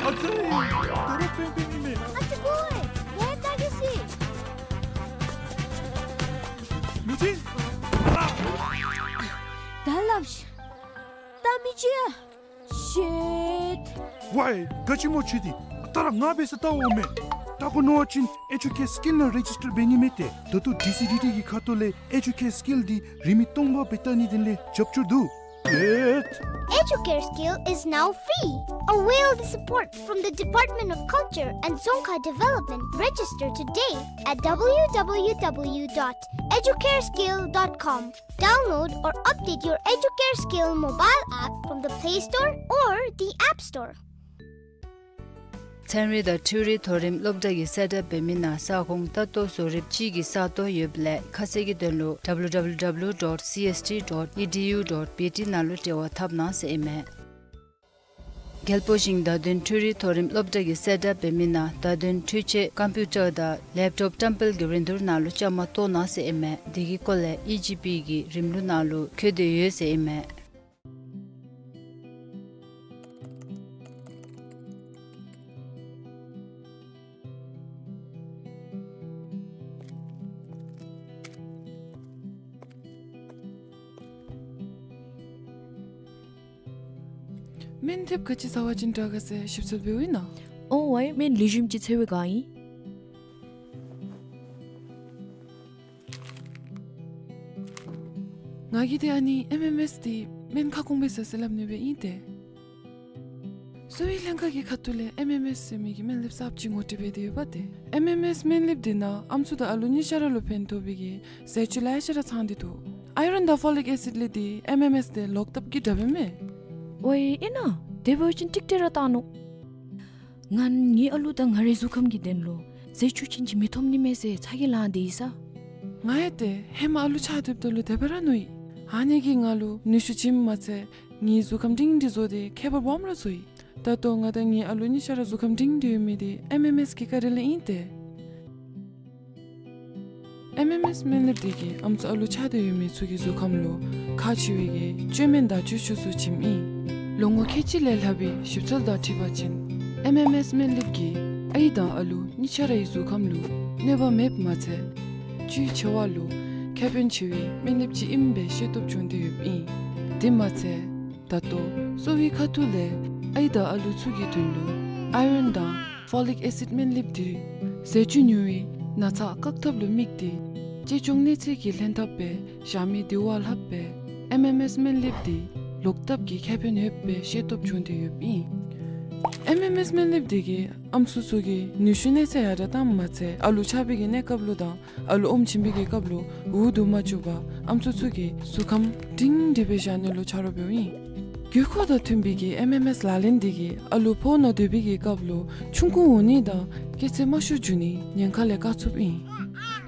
ཨ་ཙི། ད་རུང་ཕན་ཕན་ཨིན་མས། ཨ་ཙི་ཀོ་ཨེ། ཝའི་ད་གི་སི། མི་ཅིག། ད་སླབ་ཤིག། ད་མི་ཅིག་ཨ། ཤིཊ། ཝའི་ག་ཅི་སྨོ་ཁྱོད་འདི། ད་ར་ང་འབད་ས་ལྟ་འོང་མས། ད་ཁོ་ནོར་བ་ཅིན་ཨེ་ཇུ་ཀེར་སི་ཀིལ་ནང་རེ་ཇིས་ཊར་འབད་ནི་མས་ཏེ། ད་ལྟོ་ཌི་སི་ཌི་ཊི་གི་ཁ་ཐུག་ལས་ཨེ་ཇུ་ཀེར་སི་ཀིལ་འདི་རིན་མེད་སྟོང་པ་འབད་བལྟ་ནི་དེ་ལས་རྒྱབ་སྐྱོར་འདུག། ཨེ་Educare Skill is now free. Avail the support from the Department of Culture and Dzongkha Development. Register today at w w w dot educareskill dot com. Download or update your Educare Skill mobile app from the Play Store or the App Store. ཚན་རིག་དང་འཕྲུལ་རིག་མཐོ་རིམ་སློབ་གྲྭ་གིས་གསལ་བསྒྲགས་འབད་མི་ནང་ས་ཁོངས་ལྟ་རྟོག་བཟོ་རིགཔ་སྤྱི་གི་ས་སྟོང་ཡོདཔ་ལས་ཁ་གསལ་གྱི་དོན་ལུ་ཌབ་ལུ་ཌབ་ལུ་ཌབ་ལུ་ཌོཊ་སི་ཨེསི་ཊི་ཌོཊ་ཨི་ཌི་ཡུ་ཌོཊ་བི་ཊི་ནང་ལུ་འབྲེལ་བ་འཐབ་གནང་ཟེར་ཨིན་མས། རྒྱལ་པོ་ཞིང་བརྡ་དོན་འཕྲུལ་རིག་མཐོ་རིམ་སློབ་གྲྭ་གིས་གསལ་བསྒྲགས་འབད་མི་ནང་བརྡ་དོན་འཕྲུལ་ཆས་ཀམ་པིའུ་ཊར་དང་ལེབ་ཊོབ་བཀྲམ་སྤེལ་གྱི་རིན་བསྡུར་ནང་ལུ་བཅའ་མར་གཏོགས་གནང་ཟེར་ཨིན་མས། དེ་གི་སྐོར་ལས་ཨི་ཇི་པི་གི་རིམ་ལུགས་ནང་ལུ་འཁོད་དེ་ཡོད་ཟེར་ཨིན་མས། སྨན་ཐེབས་ག་ཅི་ཟ་བ་ཅིན་དྲག་ག་ཟེར་ཞིབ་འཚོལ་འབདཝ་ཨིན་ན། ཨོ་ཝའི་སྨན་ལེགས་ཤོམ་ཅིག་འཚོལ་བའི་བསྒང་ཨིན། ང་གིས་ཏེ་ཨ་ནི་ཨེམ་ཨེམ་ཨེསི་འདི་སྨན་ཁ་སྐོང་སྦེ་ཟ་ཟེར་སླབ་ནི་སྦེ་ཨིན་ཏེ། གསོ་བའི་ལྷན་ཁག་གི་ཁ་ཐུག་ལས་ཨེམ་ཨེམ་ཨེསི་ཟེར་མི་གི་སྨན་ལེབ་གསརཔ་ཅིག་ངོ་སྤྲོད་འབད་དེ་ཡོདཔ་ཏེ། ཨེམ་ཨེམ་ཨེསི་སྨན་ལེབ་འདི་ནང་ཨམ་སྲུ་དང་ཨ་ལུ་གཉིས་ཆ་ར་ལུ་ཕན་ཐོགས་པའི་གི་ཟས་བཅུད་ལེ་ཤ་ར་ཚང་སྟེ་འདུག། ཨའི་རོན་དང་ཕོ་ལིག་ཨེ་སིཌ་ལས་འདི་ཨེམ་ཨེམ་ཨེསི་འདི་ལོག་ལྟབ་ཀྱིས་དྲགཔ་ཨིན་མས། ཝའི་ཨིན་ན། དེ་འབད་བ་ཅིན་ཀྲིག་ཀྲི་ར་བཏང་ནུག། ང་ངེའི་ཨ་ལུ་དང་ང་རའི་གཟུགས་ཁམས་ཀྱི་དོན་ལུ་ཟས་བཅུད་ཅན་ཅིག་མི་ཐོབ་ནི་མས་ཟེར་ཚ་གྱང་ལང་སྟེ་ཡོད་ས། ང་ཡང་ཏེ་ཧེ་མ་ཨ་ལུ་ཆགས་སྡོདཔ་ད་ལུ་དེ་སྦེ་ར་ནོར་ཡི། ཨ་ནི་གིས་ང་ལུ་ནུས་ཤུགས་བྱིནམ་མ་ཚད་ངེའི་གཟུགས་ཁམས་སྒྲིང་སྒྲི་བཟོ་སྟེ་ཁྱད་པར་སྦོམ་ར་བཟོ་ཡི། ད་ལྟོ་ང་དང་ངེའི་ཨ་ལུ་གཉིས་ཆ་ར་གཟུགས་ཁམས་སྒྲིང་སྒྲི་ཡོད་མི་འདི་ཨེམ་ཨེམ་ཨེསི་གི་བཀའ་དྲིན་ལས་ཨིན་ཏེ། ཨེམ་ཨེམ་ཨེསི་སྨན་ལེབ་འདི་གིས་ཨམ་སྲུ་ཨ་ལུ་ཆགས་ཏེ་ཡོད་མི་ཚུ་གི་གཟུགས་ཁམས་ལུ་ཁག་ཆེ་བའི་གི་བཅོས་སྨན་དང་བཅོས་ཆས་ཚུ་བྱིནམ་ཨིན། ལོ་ངོ་ཁལ་གཅིག་ལས་ལྷག་པའི་ཞིབ་འཚོལ་དང་འཁྲིལ་བ་ཅིན་ཨེམ་ཨེམ་ཨེསི་སྨན་ལེབ་ཀྱིས་ཨའི་དང་ཨ་ལུ་གཉིས་ཆ་རའི་གཟུགས་ཁམས་ལུ་གནོད་པ་མེདཔ་མ་ཚད་བཅུད་ཆེ་བ་ལུ་ཁེ་ཕན་ཆེ་བའི་སྨན་ལེབ་ཅིག་ཨིནམ་སྦེ་ཤེས་རྟོགས་བྱུང་སྟེ་ཡོདཔ་ཨིན། དེ་མ་ཚད་ད་ལྟོ་གསོ་བའི་ཁ་ཐུག་ལས་ཨའི་དང་ཨ་ལུ་ཚུ་གི་དོན་ལུ་ཨའི་རོན་དང་ཕོ་ལིག་ཨེ་སིཌ་སྨན་ལེབ་འདི་ཟས་བཅུད་ཉུང་བའི་ན་ཚ་བཀག་ཐབས་ལུ་དམིགས་ཏེ་གཅེས་སྐྱོང་གནས་ཚད་ཀྱི་ལྷན་ཐབས་སྦེ་བཞག་མི་འདི་བ་ལྷགཔ་སྦེ་ཨེམ་ཨེམ་ཨེསི་སྨན་ལེབ་འདི་ལོག་ལྟབ་ཀྱིས་ཁེ་ཕན་ཡོདཔ་སྦེ་ཤེས་རྟོགས་བྱུང་སྟེ་ཡོདཔ་ཨིན། ཨེམ་ཨེམ་ཨེསི་སྨན་ལེབ་འདི་གིས་ཨམ་སྲུ་ཚུ་གི་ནུས་ཤུགས་གནས་ཚད་ཡར་དྲག་བཏངམ་མ་ཚད་ཨ་ལུ་ཆགས་པའི་གི་གནས་སྐབས་ལུ་དང་ཨ་ལུ་ཨོམ་བྱིན་པའི་གི་སྐབས་ལུ་འུ་སྡུག་མ་བཅུག་པར་ཨམ་སྲུ་ཚུ་གི་གཟུགས་ཁམས་སྒྲིང་སྒྲི་སྦེ་བཞག་ནི་ལུ་ཆ་རོགས་འབདཝ་ཨིན། དགོས་མཁོ་དང་མཐུན་པའི་གི་ཨེམ་ཨེམ་ཨེསི་ལག་ལེན་འདི་གིས་ཨ་ལུ་ཕོཝ་ནང་སྡོད་པའི་གི་སྐབས་ལུ་ཆུང་ཀུ་འོང་ནི་དང་སྐྱེད་ཚད་དམའ་ཤོས་འགྱོ་ནི་ཉེན་ཁ་ལས་བཀག་ཚུགསཔ་ཨིན།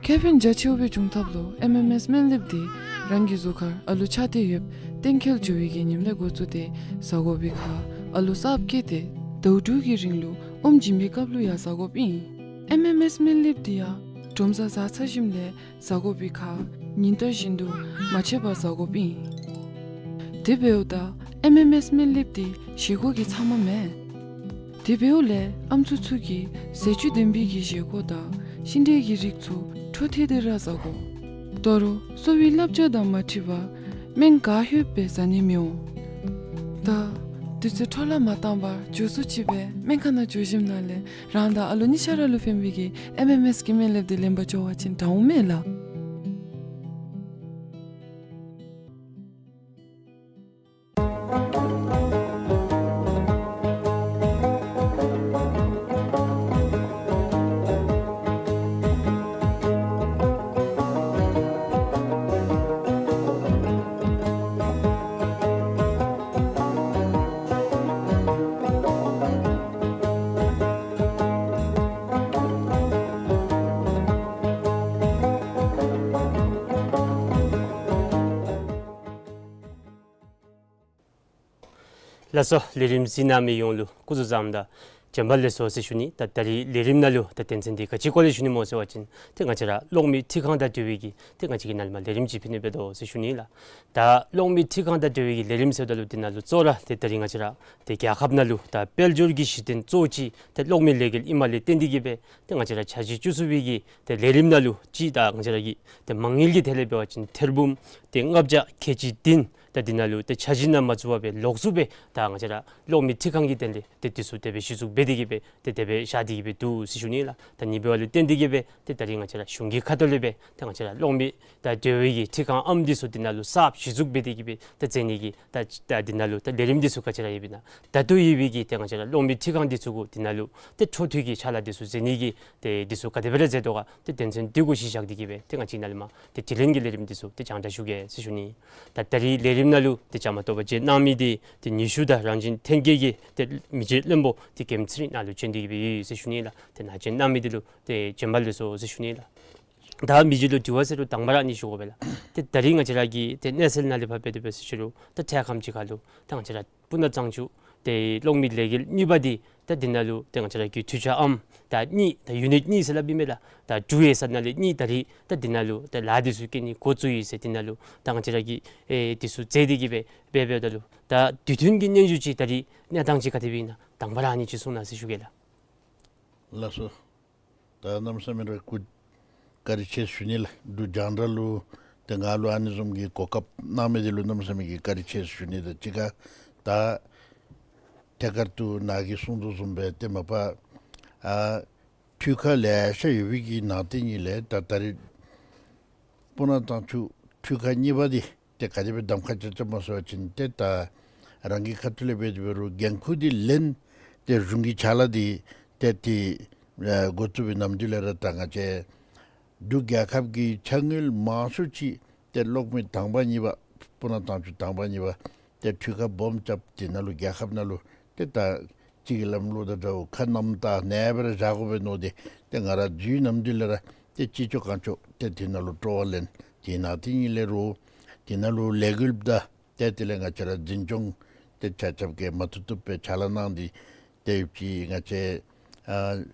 ཁེ་ཕན་རྒྱ་ཆེཝ་སྦེ་འབྱུང་ཐབས་ལུ་ཨེམ་ཨེམ་ཨེསི་སྨན་ལེབ་འདི་རང་གི་གཟུགས་ཁར་ཨ་ལུ་ཆགས་ཏེ་ཡོདཔ་གཏན་འཁེལ་འགྱོ་བའི་གི་ཉིནམ་ལས་འགོ་བཙུགས་ཏེ་ཟ་དགོ་པའི་ཁར་ཨ་ལུ་གསརཔ་སྐྱེས་ཏེ་ཟླཝ་དྲུག་གི་རིང་ལུ་ཨོམ་བྱིན་པའི་སྐབས་ལུ་ཡང་ཟ་དགོཔ་ཨིན། ཨེམ་ཨེམ་ཨེསི་སྨན་ལེབ་འདི་ཡང་དྲོ་མཚར་བཟའ་ཚར་ཞིནམ་ལས་ཟ་དགོ་པའི་ཁར་ཉིན་ལྟར་བཞིན་དུ་མ་ཆད་པར་ཟ་དགོཔ་ཨིན། དེ་འབདཝ་ད་ཨེམ་ཨེམ་ཨེསི་སྨན་ལེབ་འདི་བཞེས་སྒོ་གི་ཚབ་མ་མེན། དེ་འབདཝ་ལས་ཨམ་སྲུ་ཚུ་གིས་ཟས་བཅུད་ལྡན་པའི་གི་བཞེས་སྒོ་དང་ཤིང་འབྲས་ཀྱི་རིགས་ཚུ་འཕྲོ་མཐུད་དེ་ར་ཟ་དགོ། ད་རུང་གསོ་བའི་བསླབ་བྱ་དང་མ་འཁྲིལ་བར་སྨན་ག་ལྷོདཔ་སྦེ་ཟ་ནི་མི་འོང་། ད་དུས་ཚོད་འཕྲོ་བརླག་མ་བཏང་བར་མགྱོགས་སུ་ཅིག་སྦེ་སྨན་ཁང་ནང་འགྱོ་ཞིནམ་ལས་རང་དང་ཨ་ལུ་གཉིས་ཆ་ར་ལུ་ཕན་པའི་གི་ཨེམ་ཨེམ་ཨེསི་གི་སྨན་ལེབ་འདི་ལེན་པར་འགྱོ་བ་ཅིན་དྲག་འོང་མས་ལགས། ལགས་སོ། ལས་རིམ་གཟིགས་གནང་མི་ཡོངས་ལུ་སྐུ་གཟུགས་བཟང་པོ་དང་ བྱོན་པ་ལེགས་སོ་ཟེར་ཞུ་ནི། ད་ད་རིས་ལས་རིམ་ནང་ལུ་ད་དོན་ཚན་འདི་ག་ཅི་སྐོར་ལས་ཞུ་ནི་སྨོ་ཟེར་བ་ཅིན་ཏེ་ང་བཅས་ར་གློག་མེ་འཕྲུལ་ཁང་དང་འབྲེལ་བའི་གི་ཏེ་ང་བཅས་ཀྱིས་ནཱ་ལས་མར་ལས་རིམ་ཅིག་ཕུལ་ནི་འབད་དོ་ཟེར་ཞུ་ནི་ལགས། ད་གློག་མེ་འཕྲུལ་ཁང་དང་འབྲེལ་བའི་གི་ལས་རིམ་ཟེརཝ་ད་ལུ་འདི་ནང་ལུ་གཙོ་བོ་ར་ཏེ་ད་རིས་ང་བཅས་ར་ཏེ་རྒྱལ་ཁབ་ནང་ལུ་ད་དཔལ་འབྱོར་གྱི་གཞི་རྟེན་གཙོ་བོ་ཅིག་ཏེ་གློག་མེ་ལས་འགུལ་ཨིནམ་ལས་བརྟེན་ཏེ་གིས་སྦེ་ཏེ་ང་བཅས་ར་འཆར་གཞི་བཅུ་གསུམ་པའི་གི་ཏེ་ལས་རིམ་ནང་ལུ་ཅིག་ད་ང་བཅས་ར་གི་ཏེ་མ་དངུལ་གྱི་ཐད་ལས་འབད་བ་ཅིན་ཐེར་འབུམ་ཏེ་ལྔ་བརྒྱ་ཁལ་གཅིག་བདུན་ད་འདི་ནང་ལུ་ཏེ་འཆར་གཞི་ནང་མ་ཚུད་པར་སྦེ་ལོགས་སུ་སྦེ་ད་ང་བཅས་ར་གློག་མེ་འཕྲུལ་ཁང་གི་དོན་ལས་ཏེ་འདི་ཚུ་དེ་སྦེ་གཞི་བཙུགས་འབད་དེ་གིས་སྦེ་ཏེ་དེ་སྦེ་བཞག་སྟེ་གིས་སྦེ་འདུག་ཟེར་ཞུ་ནི་ལགས། ད་ཨ་ནི་འབདཝ་ལས་བརྟེན་ཏེ་གིས་སྦེ་ཏེ་ད་རིས་ང་བཅས་ར་གཞུང་གི་ཁ་ཐུག་ལས་སྦེ་ཏེ་ང་བཅས་ར་གློག་མེ་དང་འབྲེལ་བའི་གི་འཕྲུལ་ཁང་ཨམ་འདི་ཚུ་འདི་ནང་ལུ་གསརཔ་གཞི་བཙུགས་འབད་དེ་གིས་སྦེ་ཏེ་མཛད་ནི་གི་ད་ད་འདི་ནང་ལུ་ད་ལས་རིམ་འདི་ཚུ་ག་ཅི་ར་ཡོདཔ་ཨིན་ན། ད་ལྟོ་ཡོད་པའི་གི་ཏེ་ང་བཅས་ར་གློག་མེ་འཕྲུལ་ཁང་འདི་ཚུ་གུ་འདི་ནང་ལུ་ཏེ་འཕྲོ་མཐུད་ཀྱི་ཕྱག་ལཱ་འདི་ཚུ་མཛད་ནི་གི་ཏེ་འདི་ཚུ་ག་དེ་སྦེ་ར་མཛད་དོ་ག་ཏེ་དོན་ཚན་འདི་གུ་གཞི་བཞག་སྟེ་གིས་སྦེ་ཏེ་ང་བཅས་ནཱ་ལས་མར་ཏེ་དྲི་ལན་གྱི་ལས་རིམ་འདི་ཚུ་ཏེ་སྤྱན་འདྲེན་ཞུ་གེ་ཟེར་ཞུ་ནི། ད་ད་རིས་ལས་རིམ་ནང་ལུ་ཏེ་བཅའ་མར་གཏོགས་པར་བཅར་གནང་མི་འདི་ཏེ་ཉི་ཤུ་དང་རང་བཞིན་ལྷན་སྐྱེས་ཀྱི་ཏེ་མི་རྗེ་བློན་པོ་ཏེ་དགེ་མཚན་ནཱ་ལུ་བྱོན་ཏེ་གིས་སྦེ་ཡོད་ཟེར་ཞུ་ནི་ལགས། ཏེ་ནཱ་བཅར་གནང་མི་འདི་ལུ་ཏེ་བྱོན་པ་ལེགས་སོ་ཟེར་ཞུ་ནི་ལགས། ད་མི་རྗེ་ལུ་དྲི་བ་ཟེར་རུང་དང་པ་ར་ཨ་ནི་ཞུ་དགོ་པས་ལགས། ཏེ་ད་རིས་ང་བཅས་ར་གི་ཏེ་གནས་ཚུལ་ནང་ལས་ཕར་འབད་དེ་འབད་ཟེར་ཞུ་རུང་ད་འཕྲལ་ཁམས་ཅིག་ཁར་ལུ་ད་ང་བཅས་ར་སྤུ་ན་གཙང་ཆུ་ཏེ་གློག་མེ་ལས་འགུལ་གཉིས་པ་འདི་ད་འདི་ནང་ལུ་ཏེ་ང་བཅས་ར་གི་འཕྲུལ་ཆས་ཨམ་ད་གཉིས་ད་ཡུ་ནིཊ་གཉིས་ཟེར་སླབ་ཨིན་མས་ལགས། ད་འབྲུག་ཡོད་ས་ནང་ལས་གཉིས་ད་རིས་ད་འདི་ནང་ལུ་ད་ལཱ་འདི་ཚུ་སྐྱེལ་ནི་འགོ་བཙུགས་ཡི་ཟེར་འདི་ནང་ལུ་ད་ང་བཅས་ར་གིས་ཨེ་འདི་ཚུ་མཛད་དེ་གིས་སྦེ་འབད་འབདཝ་ད་ལུ་ད་དུས་མཐུན་གྱི་སྙན་ཞུ་ཅིག་ད་རིས་གནས་སྟངས་ཅིག་ག་དེ་སྦེ་ཨིན་ན་དང་པ་ར་ཨ་ནི་ཅིག་གསུང་གནང་ཟེར་ཞུ་གེ་ལགས། ལགས་སོ། ད་གནམ་མེད་ས་མེད་ར་སྐུ་བཀའ་དྲིན་ཆེ་ཞུ་ནི་ལགས། འབྲུག་རྒྱང་བསྒྲགས་ལུ་ཏེ་ང་ལུ་ཨ་ནི་བཟུམ་གྱི་གོ་སྐབས་གནང་མི་འདི་ལུ་གནམ་མེད་ས་མེད་ཀྱི་བཀའ་དྲིན་ཆེ་ཞུ་ནི་དང་གཅིག་ཁར་ད་ཐད་ཀར་དུ་ནཱ་གིས་གསུངས་དོ་བཟུམ་སྦེ་ཏེ་མ་པ་ཨ་འཕྲུལ་ཁང་ལེ་ཤ་ཡོད་པའི་གི་ནང་དེ་ཉིད་ལས་ད་ད་རིས་སྤུ་ན་གཙང་ཆུ་འཕྲུལ་ཁང་གཉིས་པ་འདི་ཏེ་ག་དེ་སྦེ་གདམ་ཁ་རྐྱབ་རྐྱབ་སྨོ་ཟེར་བ་ཅིན་ཏེ་ད་རང་གི་ཁ་ཐུག་ལས་འབད་དེ་འབད་རུང་འགན་ཁུར་འདི་ལེན། ཏེ་གཞུང་གི་ཕྱག་ལཱ་འདི་ཏེ་ཏེ་ཨེ་འགོ་བཙུགས་པའི་ནམ་དུས་ལས་ར་ད་ང་བཅས་འབྲུག་རྒྱལ་ཁབ་ཀྱི་ཕྱག་དངུལ་མང་ཤོས་ཅིག་ཏེ་གློག་མེ་དང་པ་གཉིས་པ་སྤུ་ན་གཙང་ཆུ་དང་པ་གཉིས་པ་ཏེ་འཕྲུལ་ཁང་སྦོམ་རྐྱབ་དེ་ནང་ལུ་རྒྱལ་ཁབ་ནང་ལུ་ཏེ་ད་ཅིག་གི་ལམ་ལུགས་དང་འདྲཝ་ཁ་གནམ་ད་ནཱ་སྦེ་ར་བཞག་དགོ་པས་མནོ་སྟེ་ཏེ་ང་ར་འཛུལ་ནམ་དུས་ལས་ར་ཏེ་ཅི་ལྕོགས་གང་ལྕོགས་ཏེ་དེ་ནང་ལུ་སྤྲོ་བ་ལེན། དེ་ནང་དེ་ཉིད་ལས་རུང་དེ་ནང་ལུ་ལས་འགུལ་ད་ཏེ་དེ་ལས་ང་བཅས་ར་འཛིན་སྐྱོང་ཏེ་ཆ་ཁྱབ་ཀྱིས་མ་བཏུབ་བཏུབ་སྦེ་ཕྱག་ལཱ་གནང་སྟེ་ཏེ་ཡོད་ཅི་ང་བཅས་ཨ་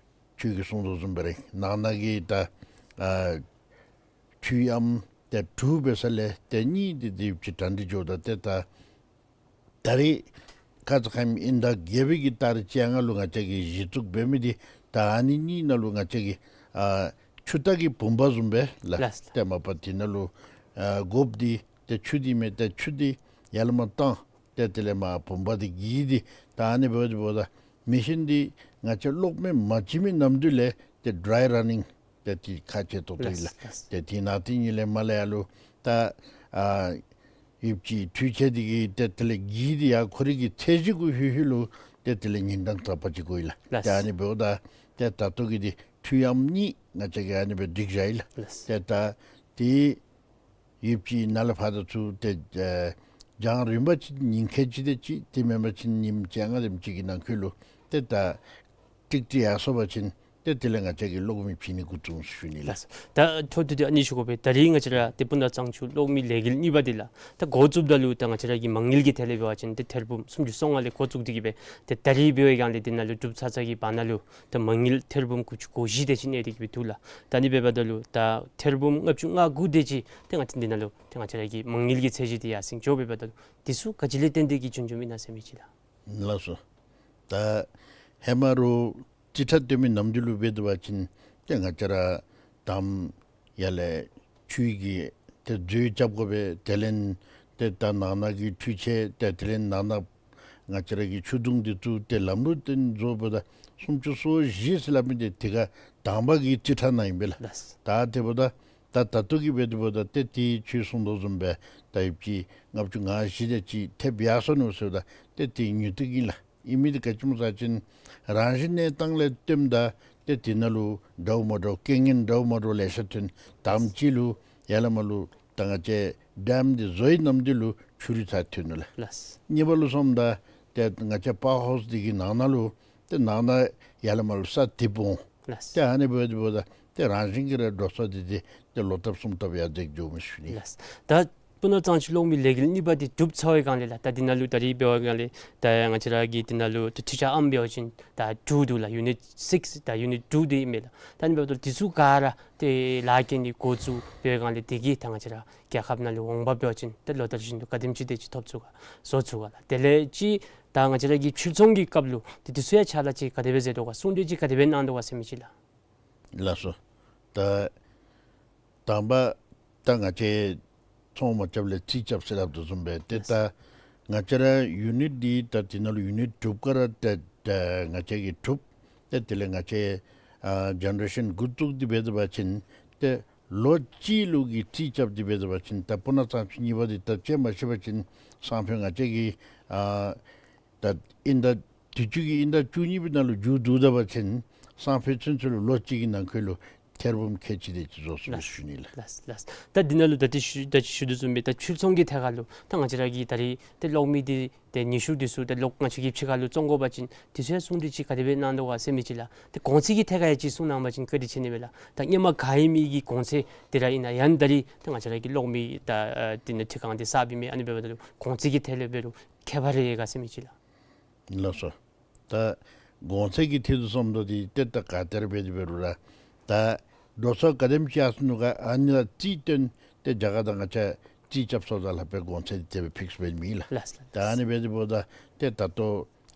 ཁྱོད་ཀྱིས་གསུངས་དོ་བཟུམ་སྦེ་ར་ནང་ན་གི་ད་ཨ་འཕྲུལ་ཨམ་ཏེ་དྲུག་འབད་ས་ལས་ཏེ་གཉིས་འདི་ཏེ་ཡོད་ཅི་གྲ་སྒྲིག་འགྱོཝ་ད་ཏེ་ད་ད་རིས་ཁ་ཙ་ཁ་ཉིནམ་དབྱིན་ཟླ་བརྒྱད་པའི་གི་ཏ་རིག་བཅོ་ལྔ་ལུ་ང་བཅས་ཀྱིས་གཞི་བཙུགས་འབད་མི་འདི་ད་ཨ་ནི་གཉིས་ནང་ལུ་ང་བཅས་ཀྱི་ཨ་ཆུ་རྟ་གི་བུམ་པ་བཟུམ་སྦེ་ལགས། ལགས། ཏེ་མ་པ་དེ་ནང་ལུ་ཨ་སྒོ་འདི་ཏེ་ཆུ་འདི་མེད་ཏེ་ཆུ་འདི་ཡར་ལས་མར་བཏང་ཏེ་དེ་ལས་མར་བུམ་པ་འདི་གི་འདི་ད་ཨ་ནི་འབདཝ་ད་འབདཝ་ད་མེ་ཤིན་འདི་ང་བཅས་གློག་མེ་མ་བྱིན་མི་ནམ་དུས་ལས་ཏེ་ཌྲའི་ར་ནིང་ཏེ་དེ་ཁག་ཆེ་ཏོག་ཏོ་ཨིན་ལགས། ལགས། ཏེ་དེ་ནང་དེ་ཉིད་ལས་མར་ལས་ཡར་ལུ་ད་ཨ་ཡོད་ཅི་འཕྲུལ་ཆས་འདི་གི་ཏེ་དེ་ལས་གི་འདི་ཡང་ཁོ་རའི་གི་ཚད་གཞི་གུ་ལྷོད་ལྷོད་ལུ་ཏེ་དེ་ལས་ཉིན་གྲངས་དག་པ་ཅིག་འགོར་ཡི་ལགས། ལགས། ཏེ་ཨ་ནི་འབདཝ་ད་ཏེ་ད་ལྟོ་གི་འདི་འཕྲུལ་ཨམ་གཉིས་ང་བཅས་ཀྱིས་ཨ་ནི་སྦེ་སྒྲིག་བཞག་ཡི་ལགས། ལགས། ཏེ་ད་དེ་ཡོད་ཅི་ནཱ་ལས་ཕར་དང་ཚུར་ཏེ་ཨེ་རྒྱང་རིང་པ་ཅིན་ཉིན་ཁལ་གཅིག་དེ་ཅིག་དེ་མེན་པ་ཅིན་ཉིནམ་བཅོ་ལྔ་དེམ་ཅིག་གི་ནང་འཁོད་ལུ་ཏེ་ད་ཀྲིག་ཀྲི་ཡར་སོང་པ་ཅིན་ཏེ་དེ་ལས་ང་བཅས་ཀྱིས་གློག་མེ་བྱིན་ནི་འགོ་བཙུགས་ཞུ་ནི་ལགས། ལགས། ད་འཕྲོ་མཐུད་དེ་ཨ་ནི་ཞུ་དགོ་པས། ད་རིས་ང་བཅས་ར་ཏེ་སྤུ་ན་གཙང་ཆུ་གློག་མེ་ལས་འགུལ་གཉིས་པ་འདི་ལགས་ད་འགོ་བཙུགསཔ་ད་ལུ་ད་ང་བཅས་ར་གི་མ་དངུལ་གྱི་ཐད་ལས་འབད་བ་ཅིན་ཏེ་ཐེར་འབུམ་སུམ་ཅུ་སོ་ལྔ་ལས་འགོ་བཙུགས་ཏེ་གིས་སྦེ་ཏེ་ད་རིས་འབད་བའི་སྒང་ལས་འདི་ནང་ལུ་གྲུབ་ཚར་ཚར་གྱི་བར་ན་ལུ་ད་མ་དངུལ་ཐེར་འབུམ་དགུ་བཅུ་གོ་བཞི་དེ་ཅིག་གནས་ཏེ་གིས་སྦེ་འདུག་ལགས། ད་ཨ་ནི་འབདཝ་ད་ལུ་ད་ཐེར་འབུམ་ལྔ་བཅུ་ང་དགུ་དེ་ཅིག་ཏེ་ང་བཅས་འདི་ནང་ལུ་ཏེ་ང་བཅས་ར་གི་མ་དངུལ་གྱི་ཚད་གཞི་འདི་ཡར་སེང་འགྱོ་འབདཝ་ད་ལུ་འདི་ཚུ་ག་ཅི་ལས་བརྟེན་ཏེ་གིས་བྱུང་བྱུངམ་ཨིན་ན་ཟེར་མི་ཅིག་ལགས། ལགས་སོ། ད་ཧེ་མ་རུང་རྩིས་ཁྲ་བཏོན་མི་ནམ་དུས་ལུ་འབད་དོ་བ་ཅིན་ཏེ་ང་བཅས་ར་དང་པ་ཡར་ལས་ཆུ་གི་ཏེ་མཛོད་རྐྱབ་དགོ་པས། དེ་ལས་ཏེ་ད་ནང་ན་གི་འཕྲུལ་ཆས་ཏེ་དེ་ལས་ནང་ན་ང་བཅས་ར་གི་ཆུ་དུང་འདི་ཚུ་ཏེ་ལམ་ལུགས་བཏོན་བཟོཝ་ད་སུམ་ཅུ་སོ་བཞི་ཟེར་སླབ་མི་འདི་དེ་ཁར་དང་པ་གི་རྩིས་ཁྲ་ནང་ཨིན་པས་ལགས། ལགས། ད་དེ་འབདཝ་ད་ད་ད་ལྟོ་གི་འབད་དེ་འབདཝ་ད་ཏེ་དེ་ཁྱོད་གསུངས་དོ་བཟུམ་སྦེ་ད་ཡོད་ཅི་ལྔ་བཅུ་ང་བཞི་དེ་ཅིག་ཐེབས་ཡར་སོ་ནུག་ཟེརཝ་ད་ཏེ་དེ་མྱུར་ཏོག་ཨིན་ལགས། ཨིན་མི་འདི་ག་ཅི་སྨོ་ཟེར་བ་ཅིན་རང་བཞིན་གནས་སྟངས་ལས་བརྟེནམ་ད་ཏེ་དེ་ནང་ལུ་འདྲཝ་མ་འདྲཝ་རྐྱེན་ངན་འདྲཝ་མ་འདྲཝ་ལེ་ཤ་ཐོན། དང་པ་ཅིག་ལུ་ཡར་ལས་མར་ལུ་ད་ང་བཅས་ཌེམ་འདི་བཟོ་བའི་ནམ་དུས་ལུ་ཆུ་རུད་ཚར་ཐོན་ནུག་ལགས། ལགས། གཉིས་པ་ལུ་སོངམ་ད་ཏེ་ང་བཅས་པ་ཝར་ཧའུསི་འདི་གི་ནང་ན་ལུ་ཏེ་ནང་ན་ཡར་ལས་མར་ལུ་ས་དེ་སྦོམ། ལགས། ཏེ་ཨ་ནི་འབདཝ་ད་འབདཝ་ད་ཏེ་རང་བཞིན་གྱིས་ར་འགྲོ་སོང་འདི་ཏེ་ཏེ་ལོག་ལྟབ་གསུམ་ལྟབ་ཡར་འཛེགས་འགྱོཝ་མས་ཞུ་ནི། ལགས། ད་ སྤུ་ན་གཙང་ཆུ་གློག་མེ་ལས་འགུལ་གཉིས་པ་འདི་གྲུབ་ཚར་བའི་སྒང་ལས་ལགས། ད་འདི་ནང་ལུ་ད་རིས་འབད་བའི་སྒང་ལས་ད་ང་བཅས་ར་གི་འདི་ནང་ལུ་ད་འཕྲུལ་ཆས་ཨམ་འབད་བ་ཅིན་ད་ཊུ་འདུག་ལགས། ཡུ་ནིཊ་སིགསི་ད་ཡུ་ནིཊ་ཊུ་འདི་ཨིན་མས་ལགས། ད་ཨ་ནི་འབདཝ་ད་འདི་ཚུ་ག་ར་ཏེ་ལཱ་འགན་འདི་འགོ་བཙུགས་འབད་བའི་སྒང་ལས་དེ་གིས་ད་ང་བཅས་ར་རྒྱལ་ཁབ་ནང་ལུ་འོང་འབབ་འབད་བ་ཅིན་ཏེ་ལོ་ལྟར་བཞིན་དུ་ག་དེམ་ཅིག་དེ་ཅིག་ཐོབ་ཚུགས་ག་བཟོ་ཚུགས་ག་ལགས། དེ་ལས་ཅིག་ད་ང་བཅས་ར་གི་ཕྱིར་ཚོང་གི་སྐབས་ལུ་ཏེ་འདི་ཚུ་ཡང་ཕྱག་ལཱ་ཅིག་ག་དེ་སྦེ་མཛད་དོ་ག་གསུང་གྲོས་ཅིག་ག་དེ་སྦེ་གནང་དོ་ག་ཟེར་མི་ཅིག་ལགས། ལགས་སོ། ད་དང་པ་ད་ང་བཅས་ཚོང་མ་རྐྱབ་ལས་རྩིས་རྐྱབ་ཟེར་སླབ་དོ་བཟུམ་སྦེ་ཏེ་ད་ང་བཅས་ར་ཡུ་ནིཊ་འདི་ད་འདི་ནང་ལུ་ཡུ་ནིཊ་དྲུག་ག་ར་ཏེ་ད་ང་བཅས་ཀྱིས་གྲུབ། ཏེ་དེ་ལས་ང་བཅས་ཨ་ཇེ་ནེ་རེ་ཤཱན་འགོ་བཙུགས་ཏེ་འབད་དེ་འབད་བ་ཅིན་ཏེ་ལོ་གཅིག་ལུ་གི་རྩིས་རྐྱབ་སྟེ་འབད་དེ་འབད་བ་ཅིན་ད་སྤུ་ན་གཙང་ཆུ་གཉིས་པ་འདི་ད་ཅིག་མ་ཤེས་པ་ཅིན་སང་ཕོད་ང་བཅས་ཀྱིས་ཨ་ད་དབྱིན་ཟླ་དུས་ཅི་གི་དབྱིན་ཟླ་བཅུ་གཉིས་པའི་ནང་ལུ་མཇུག་བསྡུ་ད་པ་ཅིན་སང་ཕོད་ཚུན་ཚོད་ལུ་ལོ་གཅིག་གི་ནང་འཁོད་ལུ་ཐེར་འབུམ་ཁལ་གཅིག་དེ་ཅིག་བཟོ་ཚུགས་ཟེར་ཞུ་ནི་ལགས། ལགས་ལགས། ད་འདི་ནང་ལུ་ད་ཅི་ཞུ་ད་ཅི་ཞུ་དོ་བཟུམ་སྦེ་ད་ཕྱིར་ཚོང་གི་ཐད་ཁར་ལུ་ད་ང་བཅས་ར་གི་ད་རིས་ཏེ་གློག་མེ་འདི་ཏེ་ཉི་ཤུ་འདི་ཚུ་ཏེ་གློག་ང་བཅས་ཀྱི་ཕྱི་ཁར་ལུ་བཙོང་དགོ་པ་ཅིན་འདི་ཚུ་ཡང་གསུང་གྲོས་ཅིག་ག་དེ་སྦེ་གནང་དོ་ག་ཟེར་མི་ཅིག་ལགས། ཏེ་གོང་ཚད་ཀྱི་ཐད་ཁར་ཡང་ཅིག་གསུང་གནང་པ་ཅིན་བཀའ་དྲིན་ཆེ་ནི་སྦེ་ལགས། ད་སྔོན་མ་ག་ཨིན་མི་གི་གོང་ཚད་དེ་ར་ཨིན་ན་ཡང་ད་རིས་ད་ང་བཅས་ར་གི་གློག་མེ་ད་ཨ་དེ་ནང་འཕྲུལ་ཁང་འདི་གསརཔ་ཨིན་མས། ཨ་ནི་འབདཝ་ད་ལུ་གོང་ཚད་ཀྱི་ཐད་ལས་འབད་རུང་ཁྱད་པར་རེ་ཡོད་ག་ཟེར་མི་ཅིག་ལགས། ལགས་སོ། ད་གོང་ཚད་ཀྱི་ཐད་དུ་སོངམ་ད་འདི་ཏེ་ད་ག་ཏེ་ར་འབད་དེ་འབད་རུང་ར་ད་འགྲོ་སོང་ག་དེམ་ཅིག་ཡར་སོ་ནུག་ག་ཨ་ནི་ལུ་རྩིས་སྟོན་ཏེ་རྒྱ་གར་དང་ང་བཅས་རྩིས་རྐྱབ་སོངམ་ད་ལྷགཔ་སྦེ་གོང་ཚད་འདི་དེ་སྦེ་ཕིགསི་འབད་མི་ལགས། ལགས་ལགས། ད་ཨ་ནི་འབད་དེ་འབདཝ་ད་ཏེ་ད་ལྟོ་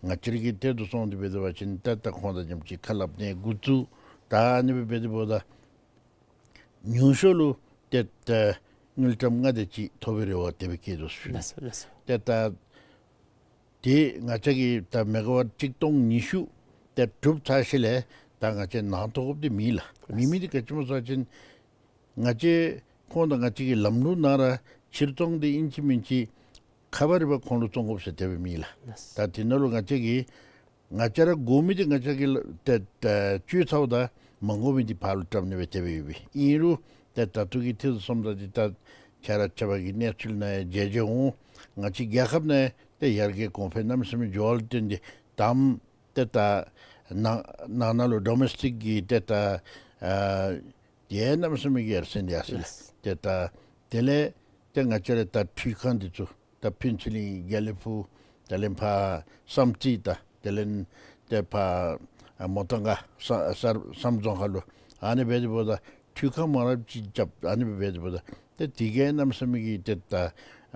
ང་བཅས་ར་གི་ཐད་དུ་སོང་སྟེ་འབད་དེ་འབད་བ་ཅིན་ད་ད་ཁོང་དང་མཉམ་ཅིག་ཁ་སླབ་ནི་འགོ་བཙུགས། ད་ཨ་ནི་སྦེ་འབད་དེ་འབདཝ་ད་ཉུང་ཤོས་ལུ་ཏེ་ད་དངུལ་ཀྲམ་ལྔ་དེ་ཅིག་ཐོབ་པའི་རེ་བ་དེ་སྦེ་བསྐྱེད་དོ་ཟེར་ཞུ་ནི། ལགས་སོ་ལགས་སོ། ཏེ་ད་དེ་ང་བཅས་ཀྱིས་ད་མེ་ག་ཝཊ་གཅིག་སྟོང་ཉི་ཤུ་ཏེ་གྲུབ་ཚར་ཞིནམ་ལས་ད་ང་བཅས་ནང་གཏོགས་དགོཔ་འདི་མེད་ལགས། མེད་མི་འདི་ག་ཅི་སྨོ་ཟེར་བ་ཅིན་ང་བཅས་ཁོང་དང་ང་བཅས་ཀྱི་ལམ་ལུགས་ནང་ར་ཕྱིར་བཙོང་འདི་ཨིན་ཅི་མིན་ཅི་ཁ་པར་རི་བ་ཁོང་ལུ་བཙོང་དགོཔ་ཟེར་དེ་སྦེ་མེད་ལགས། ལགས། ད་དེ་ནང་ལུ་ང་བཅས་ཀྱིས་ང་བཅས་ར་དགོ་མི་འདི་ང་བཅས་ཀྱིས་ལ་ཏེ་ཏེ་སྤྱོད་ཚརཝ་ད་མ་དགོ་མི་འདི་ཕར་ལུ་བཀྲམ་ནི་སྦེ་དེ་སྦེ་ཡོད་པས། ཨིན་རུང་ཏེ་ད་ལྟོ་གི་ཐད་དུ་སོངམ་ད་འདི་ད་ཁྱེད་ར་ཆ་ཁྱབ་ཀྱི་གནས་ཚུལ་ནང་ཡང་མཇལ་མཇལཝ་འོང་། ང་བཅས་རྒྱལ་ཁབ་ནང་ཡང་ཏེ་ཡར་རྒྱས་གོང་འཕེལ་གནམ་མེད་ས་མེད་འགྱོ་བ་ལུ་བརྟེན་ཏེ་དམ་ཏེ་ད་ནང་ནང་ན་ལུ་ཌོ་མེསི་ཊིཀ་གི་ཏེ་ད་ཨ་ཡང་གནམ་མེད་ས་མེད་ཀྱི་ཡར་སེང་འདི་ཡར་སེང་ལགས། ལགས། ཏེ་ད་དེ་ལས་ཏེ་ང་བཅས་ར་ད་འཕྲུལ་ཁང་འདི་ཚུ་ད་ཕུན་ཚོགས་གླིང་དགེ་ལེགས་ཕུག་དེ་ལས་ཕར་བསམ་རྩེ་ད་དེ་ལས་ཏེ་ཕར་ཨ་མོ་ཏང་ག་ས་ས་བསམ་རྫོང་ཁ་ལུ་ཨ་ནི་འབད་དེ་འབདཝ་ད་འཕྲུལ་ཁང་མང་རབས་ཅིག་རྐྱབ། ཨ་ནི་འབད་དེ་འབདཝ་ད་ཏེ་དེ་གིས་གནམ་མེད་ས་མེད་ཀྱི་ཏེ་ད་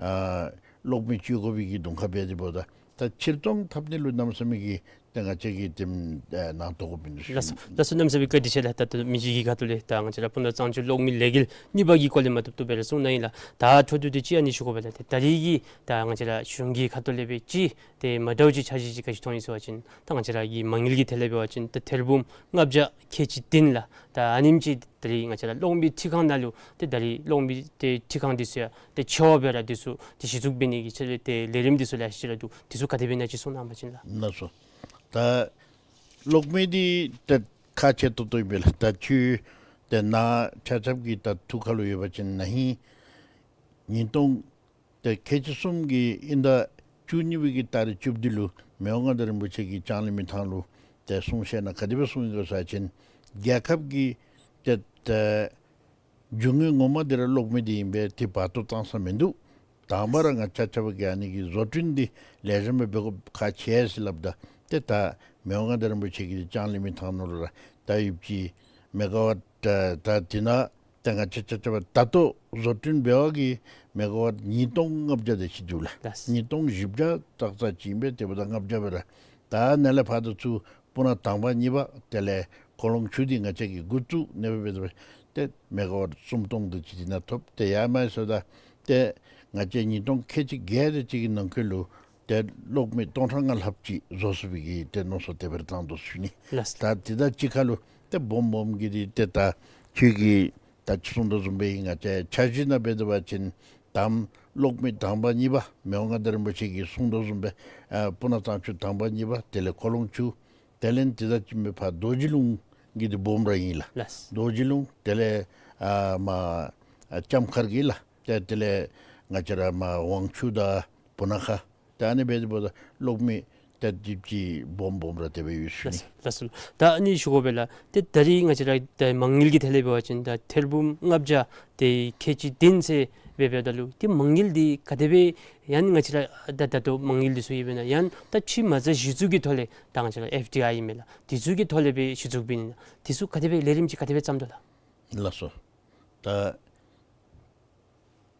ཨ་གློག་མེ་སྤྱོད་དགོ་པའི་གི་གདོང་ཁ་འབད་དེ་འབདཝ་ད་ད་ཕྱིར་བཙོང་འཐབ་ནི་ལུ་གནམ་མེད་ས་མེད་ཀྱི་ཏེ་ང་བཅས་ཀྱིས་དེམ་ཨེ་ནང་གཏོགས་དགོཔ་ཨིན་ཟེར་ཞུ། ལགས་སོ་ལགས་སོ། གནམ་མེད་ས་མེད་བཀའ་དྲིན་ཆེ་ལགས། ད་ལྟོ་མི་རྗེ་གི་ཁ་ཐུག་ལས་ད་ང་བཅས་ར་སྤུ་ན་གཙང་ཆུ་གློག་མེ་ལས་འགུལ་གཉིས་པ་གི་སྐོར་ལས་མ་ཐུབ་ཐུབ་སྦེ་ར་གསུངས་གནང་ཡི་ལགས། ད་འཕྲོ་མཐུད་དེ་ཅིག་ཨ་ནི་ཞུ་དགོ་པས་ལགས། ཏེ་ད་རིས་ཀྱི་ད་ང་བཅས་ར་གཞུང་གི་ཁ་ཐུག་ལས་སྦེ་ཅིག་ཏེ་མ་འདྲཝ་ཅིག་འཆར་གཞི་ཅིག་ག་ཅི་མཐོང་ཡི་ཟེར་བ་ཅིན་ད་ང་བཅས་ར་གི་མ་དངུལ་གྱི་ཐད་ལས་འབད་བ་ཅིན་ད་ཐེར་འབུམ་ལྔ་བརྒྱ་ཁལ་གཅིག་བདུན་ལགས། ད་ཨ་ནེམ་ཅིག་ད་རིས་ང་བཅས་ར་གློག་མེ་འཕྲུལ་ཁང་ནང་ལུ་ཏེ་ད་རིས་གློག་མེ་ཏེ་འཕྲུལ་ཁང་འདི་ཚུ་ཡང་ཏེ་ཆེ་བ་སྦེ་ར་འདི་ཚུ་ཏེ་གཞི་བཙུགས་འབད་ནི་གི་ཆེད་ལས་ཏེ་ལས་རིམ་འདི་ཚུ་ལེ་ཤ་ཅིག་ར་འདུག། འདི་ཚུ་ག་དེ་སྦེ་ཨིན་ན་ཅིག་གསུང་གནང་པ་ཅིན་ལགས། ལགས་སོ། ད་གློག་མེ་འདི་ཏེ་ཁག་ཆེ་ཏོག་ཏོ་ཨིན་པས་ལགས། ད་ཁྱོད་ཏེ་ནཱ་ཆ་ཁྱབ་ཀྱི་ད་ཐུགས་ཁ་ལུ་ཡོད་པ་ཅིན་ན་ཧིང་ཉིས་སྟོང་ཏེ་ཁལ་གཅིག་གསུམ་གྱི་དབྱིན་ཟླ་བཅུ་གཉིས་པའི་གི་ཏ་རིག་བཅུ་བདུན་ལུ་མི་དབང་མངའ་བདག་རིན་པོ་ཆེ་གིས་ལྕང་གླིང་མི་ཐང་ལུ་ཏེ་གསུང་བཤད་ནང་ག་དེ་སྦེ་གསུངས་ཡི་ག་ཟེར་བ་ཅིན་རྒྱལ་ཁབ་ཀྱི་ཏེ་ཏེ་རྒྱུ་དངོས་ངོ་མ་འདི་ར་གློག་མེ་འདི་ཨིན་པས། ཏེ་བར་སྟོང་བཏང་ས་མིན་འདུག། དང་པ་ར་ང་བཅས་ཆ་ཁྱབ་ཀྱིས་ཨ་ནི་གི་བཟོ་སྐྲུན་འདི་ལེགས་ཤོམ་སྦེ་འབད་དགོཔ་ཁག་ཆེ་ཟེར་སླབ་ད་ཏེ་ད་མི་དབང་མངའ་བདག་རིན་པོ་ཆེ་གིས་ལྕང་གླིང་མི་ཐང་ནང་ལུ་ར་ད་ཡོདཔ་ཅིག་མེ་ག་ཝཊ་ད་ད་འདི་ནང་ཏེ་ང་བཅས་ཆ་ཁྱབ་ད་ལྟོ་བཟོ་སྐྲུན་འབད་བའི་གི་མེ་ག་ཝཊ་ཉིས་སྟོང་ལྔ་བརྒྱ་དེ་ཅིག་འདུག་ལགས། ལགས། ཉིས་སྟོང་བཞི་བརྒྱ་ཙག་ཙ་ཅིག་ཨིན་པས། དེ་འབདཝ་ད་ལྔ་བརྒྱ་སྦེ་ར་ད་ནཱ་ལས་ཕར་ད་ཚུར་སྤུ་ན་དང་པ་གཉིས་པ་དེ་ལས་ཁོ་ལོང་ཆུ་འདི་ང་བཅས་ཀྱིས་འགོ་བཙུགས་ནི་སྦེ་འབད་དེ་ཏེ་མེ་ག་ཝཊ་སུམ་སྟོང་དེ་ཅིག་འདི་ནང་ཐོབ། ཏེ་ཡར་མར་སོང་ད་ཏེ་ང་བཅས་ཉིས་སྟོང་ཁལ་གཅིག་བརྒྱད་དེ་ཅིག་གི་ནང་འཁོད་ལུ་ཏེ་གློག་མེ་སྟོང་ཕྲག་ལྔ་ལྷགཔ་ཅིག་བཟོ་ཚུགས་པའི་གི་ཏེ་མནོ་བསམ་དེ་སྦེ་ར་བཏང་དོ་ཟེར་ཞུ་ནི། ལགས། ད་དེ་དང་གཅིག་ཁར་ལུ་ཏེ་སྦོམ་སྦོམ་གྱི་འདི་ཏེ་ད་ཁྱོད་ཀྱིས་ད་ཅི་གསུངས་དོ་བཟུམ་སྦེ་ང་བཅས་འཆར་གཞི་ནང་འབད་དེ་འབད་བ་ཅིན་དམ་གློག་མེ་དང་པ་གཉིས་པ་མི་དབང་མངའ་བདག་རིན་པོ་ཆེ་གིས་གསུངས་དོ་བཟུམ་སྦེ་ཨ་སྤུ་ན་གཙང་ཆུ་དང་པ་གཉིས་པ་དེ་ལས་ཁོ་ལོང་ཆུ་དེ་ལས་དེ་དང་གཅིག་སྦེ་ཕར་རྡོ་རྗེ་ལུང་གི་འདི་སྦོམ་ར་ཨིན་ལགས། ལགས། རྡོ་རྗེ་ལུང་དེ་ལས་ཨ་མར་ཨ་ལྕམ་མཁར་གྱི་ལགས། ཏེ་དེ་ལས་ང་བཅས་ར་མར་ཝང་ཆུ་དང་སྤུ་ན་ཁ་ད་ཨ་ནི་འབད་དེ་འབདཝ་ད་གློག་མེ་ཏེ་དེ་ཅིག་སྦོམ་སྦོམ་ར་དེ་སྦེ་ཡོད་ཟེར་ཞུ་ནི། ལགས་སོ་ལགས་སོ། ད་ཨ་ནི་ཞུ་དགོ་པས་ལགས། ཏེ་ད་རིས་ང་བཅས་ར་ད་མ་དངུལ་གྱི་ཐད་ལས་འབད་བ་ཅིན་ད་ཐེར་འབུམ་ལྔ་བརྒྱ་དེ་ཁལ་གཅིག་བདུན་ཟེར་ འབད་འབདཝ་ད་ལུ་ཏེ་མ་དངུལ་འདི་ག་དེ་སྦེ་ཡང་ང་བཅས་ར་ད་ད་ལྟོ་མ་དངུལ་འདི་ཚུ་ཨིན་པས་ན་ཡང་ད་ཕྱི་མ་རྩ་གཞི་བཙུགས་ཀྱི་ཐོག་ལས་ད་ང་བཅས་ར་ཨེཕ་ཌི་ཨའི་ཨིན་མས་ལགས། དེ་ཚུ་གི་ཐོག་ལས་སྦེ་གཞི་བཙུགས་འབད་ནི་ན་དེ་ཚུ་ག་དེ་སྦེ་ལས་རིམ་ཅིག་ག་དེ་སྦེ་བརྩམ་དོ་ལགས། ལགས་སོ། ད་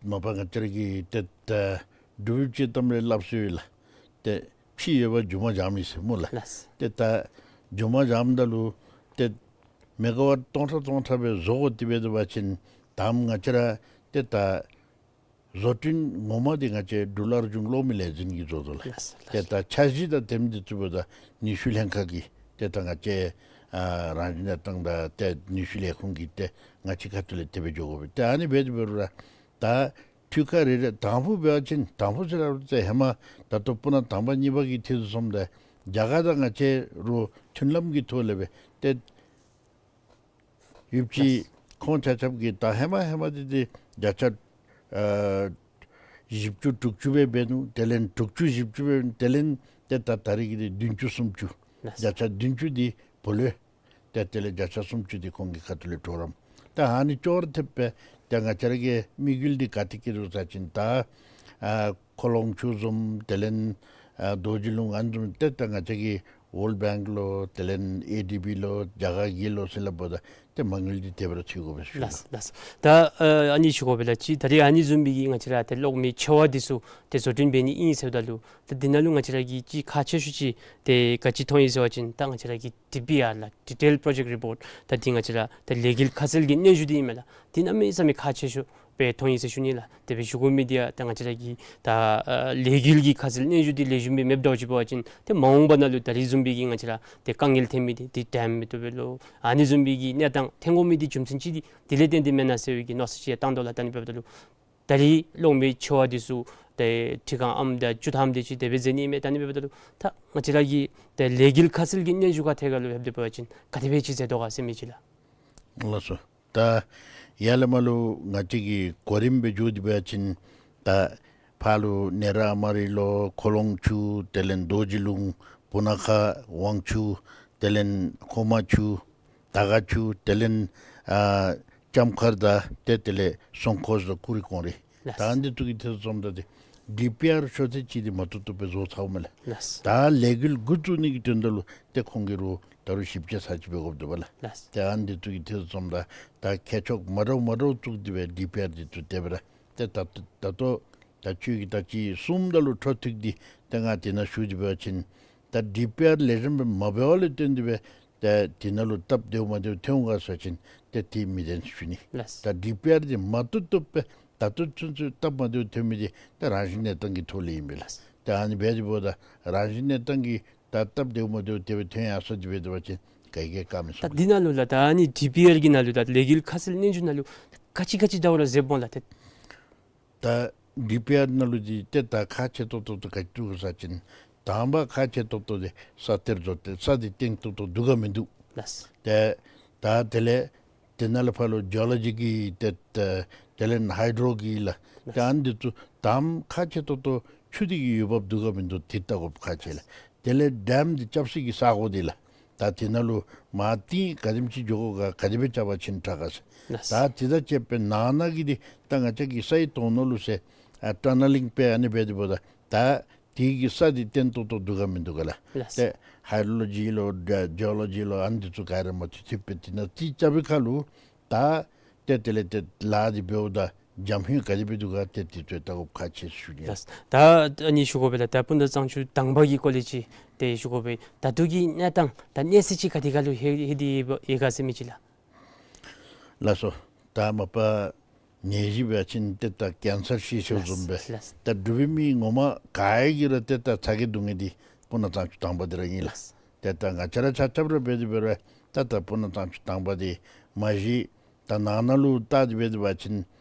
མ་པ་ང་བཅས་ར་གིས་ཏེ་ད་འབྲུག་ཡུལ་སྤྱིའི་གཏམ་རེ་སླབ་སྲོལ་ཡོད་ལགས། ཏེ་ཕྱི་ཡོད་པ་རྒྱུ་མ་འགྱམ་ཨིན་ཟེར་སྨོ་ལགས། ལགས། ཏེ་ད་རྒྱུ་མ་འགྱམ་ད་ལུ་ཏེ་མེ་ག་ཝཊ་སྟོང་ཕྲག་སྟོང་ཕྲག་སྦེ་བཟོ་དགོ་དེ་སྦེ་འབད་བ་ཅིན་ད་ང་བཅས་ར་ཏེ་ད་བཟོ་སྐྲུན་ངོ་མ་འདི་ང་བཅས་འབྲུག་ལྷ་རིགས་གཞུང་གློག་མེ་ལས་འཛིན་གྱིས་བཟོ་དོ་ལགས། ལགས་སོ། ཏེ་ལགས་སོ། ད་འཆར་གཞི་དང་དེམ་འདི་ཚུ་འབདཝ་ད་ནུས་ཤུགས་ལྷན་ཁག་གིས་ཏེ་ད་ང་བཅས་ཨ་རང་བཞིན་གནས་སྟངས་དང་ཏེ་ནུས་ཤུགས་ལས་ཁུངས་ཀྱིས་ཏེ་ང་བཅས་ཁ་ཐུག་ལས་དེ་སྦེ་འགྱོ་དགོ་པས། ཏེ་ཨ་ནི་འབད་དེ་འབད་རུང་ར་ད་འཕྲུལ་ཁང་རེ་རེ་དང་ཕུ་འབད་བ་ཅིན་དང་ཕུ་ཟེར་རུང་ཏེ་ཧེ་མ་ད་ལྟོ་སྤུ་ན་དང་པ་གཉིས་པ་གི་དུས་སུ་སོངམ་ད་རྒྱ་གར་དང་ང་བཅས་ར་མཐུན་ལམ་གྱི་ཐོག་ལས་སྦེ་ཏེ་ཡོདཔ་ཅིག་ལགས། ཁོང་ཆ་ཁྱབ་ཀྱིས་ད་ཧེ་མ་ཧེ་མ་འདི་འདི་བརྒྱ་ཆ་ཨ་བཞི་བཅུ་དྲུག་ཅུ་སྦེ་འབད་ནུག། དེ་ལས་དྲུག་ཅུ་བཞི་བཅུ་སྦེ་དེ་ལས་ཏེ་ད་ད་རིས་ཀྱི་འདི་བདུན་ཅུ་སུམ་ཅུ། ལགས། བརྒྱ་ཆ་བདུན་ཅུ་འདི་བུ་ལོན། ཏེ་དེ་ལས་བརྒྱ་ཆ་སུམ་ཅུ་འདི་ཁོང་གི་ཁ་ཐུག་ལས་གྲོགས་རམ། ད་ཨ་ནི་ཅོག་ར་འཐདཔ་སྦེ་ཏེ་ང་བཅས་ར་གི་དམིགས་ཡུལ་འདི་ག་ཏེ་གི་རུང་ཟེར་བ་ཅིན་ད་ཨ་ཁོ་ལོང་ཆུ་བཟུམ་དེ་ལས་ཨ་རྡོ་རྗེ་ལུང་ཨ་ནི་བཟུམ་ཏེ་ད་ང་བཅས་ཀྱི་ཝཱརལཌ་བེངཀ་ལོ་དེ་ལས་ཨེ་ཌི་བི་ལོ་རྒྱ་གར་གྱི་ལོ་ཟེར་སླབ་འབདཝ་ད་ཏེ་མ་དངུལ་འདི་དེ་སྦེ་ར་ཚུད་དགོ་པས་ཞུ་ལགས། ལགས་ལགས། ད་ཨ་ཨ་ནི་ཞུ་དགོ་པས་ལགས། ཅིག་ད་རིས་ཨ་ནི་བཟུམ་སྦེ་གི་ང་བཅས་ར་ཏེ་གློག་མེ་ཆེ་བ་འདི་ཚུ་ཏེ་བཟོ་སྐྲུན་འབད་ནི་ཨིན་ཟེརཝ་ད་ལུ་ད་འདི་ནང་ལུ་ང་བཅས་ར་གིས་ཅིག་ཁག་ཆེ་ཤོས་ཅིག་ཏེ་ག་ཅི་མཐོང་ཡི་ཟེར་བ་ཅིན་ད་ང་བཅས་ར་གི་ཌི་པི་ཨར་ལགས། Detail Project Report། ད་འདི་ང་བཅས་ར་ད་ལས་འགུལ་ཁ་གསལ་གྱི་སྙན་ཞུ་འདི་ཨིན་མས་ལགས། འདི་གནམ་མེད་ས་མེད་ཁག་ཆེ་ཤོས་སྦེ་མཐོང་ཡི་ཟེར་ཞུ་ནི་ལགས། དེ་སྦེ་ཞུ་དགོ་མི་འདི་ཡང་ད་ང་བཅས་ར་གི་ད་ཨ་ལས་འགུལ་གྱི་ཁ་གསལ་སྙན་ཞུ་འདི་ལེགས་ཤོམ་སྦེ་མེདཔ་འདྲཝ་ཅིག་འབད་བ་ཅིན་ཏེ་མ་འོངས་པ་ནང་ལུ་ད་རིས་བཟུམ་སྦེ་གི་ང་བཅས་ར་ཏེ་དཀའ་ངལ་ཐོན་མི་འདི་ཏེ་ཌེམ་མེད་དོ་སྦེ་ལོ་ཨ་ནི་བཟུམ་སྦེ་གི་གནས་སྟངས་ཐོན་དགོ་མི་འདི་རྒྱུ་མཚན་ཅིག་འདི་དེ་ལས་བརྟེན་ཏེ་མེན་ན་ཟེར་བའི་གི་མནོ་བསམ་ཅིག་ཡང་བཏང་དོ་ལགས། ད་ཨ་ནི་འབདཝ་ད་ལུ་ད་རིས་གློག་མེ་ཆེ་བ་འདི་ཚུ་ཏེ་ཁྲི་གང་ཨམ་དང་བཅུ་ཐམ་དེ་ཅིག་དེ་སྦེ་མཛད་ནི་མས། ད་ཨ་ནི་འབདཝ་ད་ལུ་ད་ང་བཅས་ར་གི་ཏེ་ལས་འགུལ་ཁ་གསལ་གྱི་སྙན་ཞུ་ཁ་ཐད་ཁར་ལུ་ལྷོདཔ་ད་འབད་བ་ཅིན་ག་དེ་སྦེ་ཅིག་མཛད་དོ་ག་ཟེར་མི་ཅིག་ལགས། ལགས་སོ། ད་ཡར་ལས་མར་ལུ་ང་བཅས་ཀྱི་གོ་རིམ་སྦེ་འགྱོ་སྟེ་འབད་བ་ཅིན་ད་ཕར་ལུ་ནེ་ར་ཨ་མ་རི་ལོ་ཁོ་ལོང་ཆུ་དེ་ལས་རྡོ་རྗེ་ལུང་སྤུ་ན་ཁ་ཝང་ཆུ་དེ་ལས་ཧོ་མ་ཆུ་དར་དཀར་ཆུ་དེ་ལས་ཨ་ལྕམ་མཁར་དང་ཏེ་དེ་ལས་སྲུང་འཁོར་སོགས་ཀུ་རི་ཀོང་རི། ལགས། ད་འདི་ཚུ་གི་ཐད་སོངམ་ད་ཏེ་ཌི་པི་ཨར་ཤོ་ཚད་ཅིག་འདི་མ་བཏུབ་བཏུབ་སྦེ་བཟོ་ཚརཝ་མས་ལགས། ལགས། ད་ལས་འགུལ་འགོ་བཙུགས་ནི་གི་དོན་དག་ལུ་ཏེ་ཁོང་གིས་རུང་ད་རུང་ཞིབ་དཔྱད་ཚར་ཅིག་འབད་དགོཔ་འདུག་པ་ལགས། ལགས། ད་འདི་ཚུ་གི་ཐད་སོངམ་ད་ད་མཁས་མཆོག་མ་འདྲཝ་མ་འདྲཝ་བཙུགས་ཏེ་སྦེ་ཌི་པི་ཨར་འདི་ཚུ་དེ་སྦེ་ར་ཏེ་ད་ད་ལྟོ་ད་ཁྱོད་ཀྱིས་ད་ཅི་གསུངམ་ད་ལུ་འཕྲོ་མཐུད་དེ་ཏེ་ང་དེ་ནང་ཞུ་སྟེ་འབད་བ་ཅིན་ད་ཌི་པི་ཨར་ལེགས་ཤོམ་སྦེ་མ་འབད་བ་ལས་བརྟེན་ཏེ་སྦེ་ད་དེ་ནང་ལུ་སྟབས་བདེཝ་མ་བདེཝ་ཐོན་འོང་ག་ཟེར་བ་ཅིན་ཏེ་དེ་མི་བདེན་ཞུ་ནི། ལགས། ད་ཌི་པི་ཨར་འདི་མ་བཏུབ་བཏུབ་སྦེ་ད་ལྟོ་ཚུན་ཚོད་སྟབས་མ་བདེཝ་ཐོན་མི་འདི་ད་རང་བཞིན་གནས་སྟངས་ཀྱི་ཐོག་ལས་ཨིན་པས་ལགས། ད་ཨ་ནི་འབད་དེ་འབདཝ་ད་རང་བཞིན་གནས་སྟངས་ཀྱི་ད་སྟབས་བདེཝ་མ་བདེཝ་དེ་སྦེ་ཐོན་ཡར་སོང་སྟེ་འབད་དེ་འབད་བ་ཅིན་ག་གིས་བཀག་མི་ཚུགས། ད་འདི་ནང་ལུ་ལགས་ད་ཨ་ནི་ཌི་པི་ཨར་གྱི་ནང་ལུ་ད་ལས་འགུལ་ཁ་གསལ་སྙན་ཞུ་ནང་ལུ་ག་ཅི་ག་ཅི་འདྲཝ་ར་མཛདཔ་འོང་ལགས། ཏེ་ད་ཌི་པི་ཨར་ནང་ལུ་འདི་ཏེ་ད་ཁག་ཆེ་ཏོག་ཏོ་འདི་ག་ཅི་འདུག་ཟེར་བ་ཅིན་དང་པ་ཁག་ཆེ་ཏོག་ཏོ་འདི་ས་གཏེར་བཟོ་སྟེ་ས་འདི་བརྟན་ཏོག་ཏོ་འདུག་ག་མིན་འདུག། ལགས། ཏེ་ད་དེ་ལས་དེ་ནང་ལས་ཕར་ལུ་ཇི་ཨོ་ལོ་ཇི་གི་ཏེ་ད་དེ་ལས་ཧའི་ཌྲོ་གི་ལགས། ལགས། ད་ཨ་ནི་འདི་ཚུ་དང་པ་ཁག་ཆེ་ཏོག་ཏོ་ཆུ་འདི་གི་ཡོདཔ་འདུག་ག་མིན་འདུག་འདི་བལྟ་དགོཔ་ཁག་ཆེ་ལགས། དེ་ལས་ཌེམ་འདི་རྐྱབ་སའི་གི་ས་གོ་འདི་ལགས། ད་དེ་ནང་ལུ་མར་ཏེ་ག་དེམ་ཅིག་འགྱོ་དགོ་ག་ག་དེ་སྦེ་རྐྱབ་པ་ཅིན་དྲག་ག་ཟེར། ལགས། ད་དེ་དང་བཅསཔ་སྦེ་ནང་ན་གི་འདི་ད་ང་བཅས་ཀྱི་སའི་དོན་ལུ་ཟེར་ཨ་ཊ་ནེ་ལིང་སྦེ་ཨ་ནི་འབད་དེ་འབདཝ་ད་ད་དེ་གི་ས་འདི་བརྟན་ཏོག་ཏོ་འདུག་ག་མིན་འདུག་ག་ལགས། ལགས། ཏེ་ཧའི་ཌྲོ་ལོ་ཇི་ལོ་ཇི་ཨོ་ལོ་ཇི་ལོ་ཨ་ནི་འདི་ཚུ་ག་ར་མ་ཐུབ་ཐུབ་སྦེ་དེ་ནང་རྩིས་རྐྱབ་པའི་ཁར་ལུ་ད་ཏེ་དེ་ལས་ཏེ་ལཱ་འདི་འབདཝ་ད་འཇམ་ཧིང་ག་དེ་སྦེ་འདུག་ག་ཏེ་དེ་ཚུ་བལྟ་དགོཔ་ཁག་ཆེ་ཞུ་ནི། ལགས། ད་ཨ་ནི་ཞུ་དགོ་པས་ལགས། ད་སྤུ་ན་གཙང་ཆུ་དང་པ་གི་སྐོར་ལས་ཅིག་ཏེ་ཞུ་དགོ་པས། ད་ལྟོ་གི་གནས་སྟངས་ད་གནས་ཚད་ཅིག་ག་དེ་ཁར་ལུ་ལྷོད་ལྷོད་དེ་ཡོད་ག་ཟེར་མི་ཅིག་ལགས། ལགས་སོ། ད་མ་པ་ནད་གཞི་འབད་བ་ཅིན་ཏེ་ད་ཀེན་སར་ཤི་ཤོརཝ་བཟུམ་སྦེ། ལགས། ལགས། ད་འབྲུག་པའི་མི་ངོ་མ་ག་ཡང་གིས་ར་ཏེ་ད་ཚ་གྱང་སྡུག་བསྔལ་འདི་སྤུ་ན་གཙང་ཆུ་དང་པ་འདི་ར་ཨིན་ལགས། ལགས། ཏེ་ད་ང་བཅས་ར་ཆ་ཁྱབ་ར་འབད་དེ་འབད་རུང་ད་ད་སྤུ་ན་གཙང་ཆུ་དང་པ་འདི་མ་གཞི་ད་ནང་ན་ལུ་བལྟ་སྟེ་འབད་དེ་འབད་བ་ཅིན་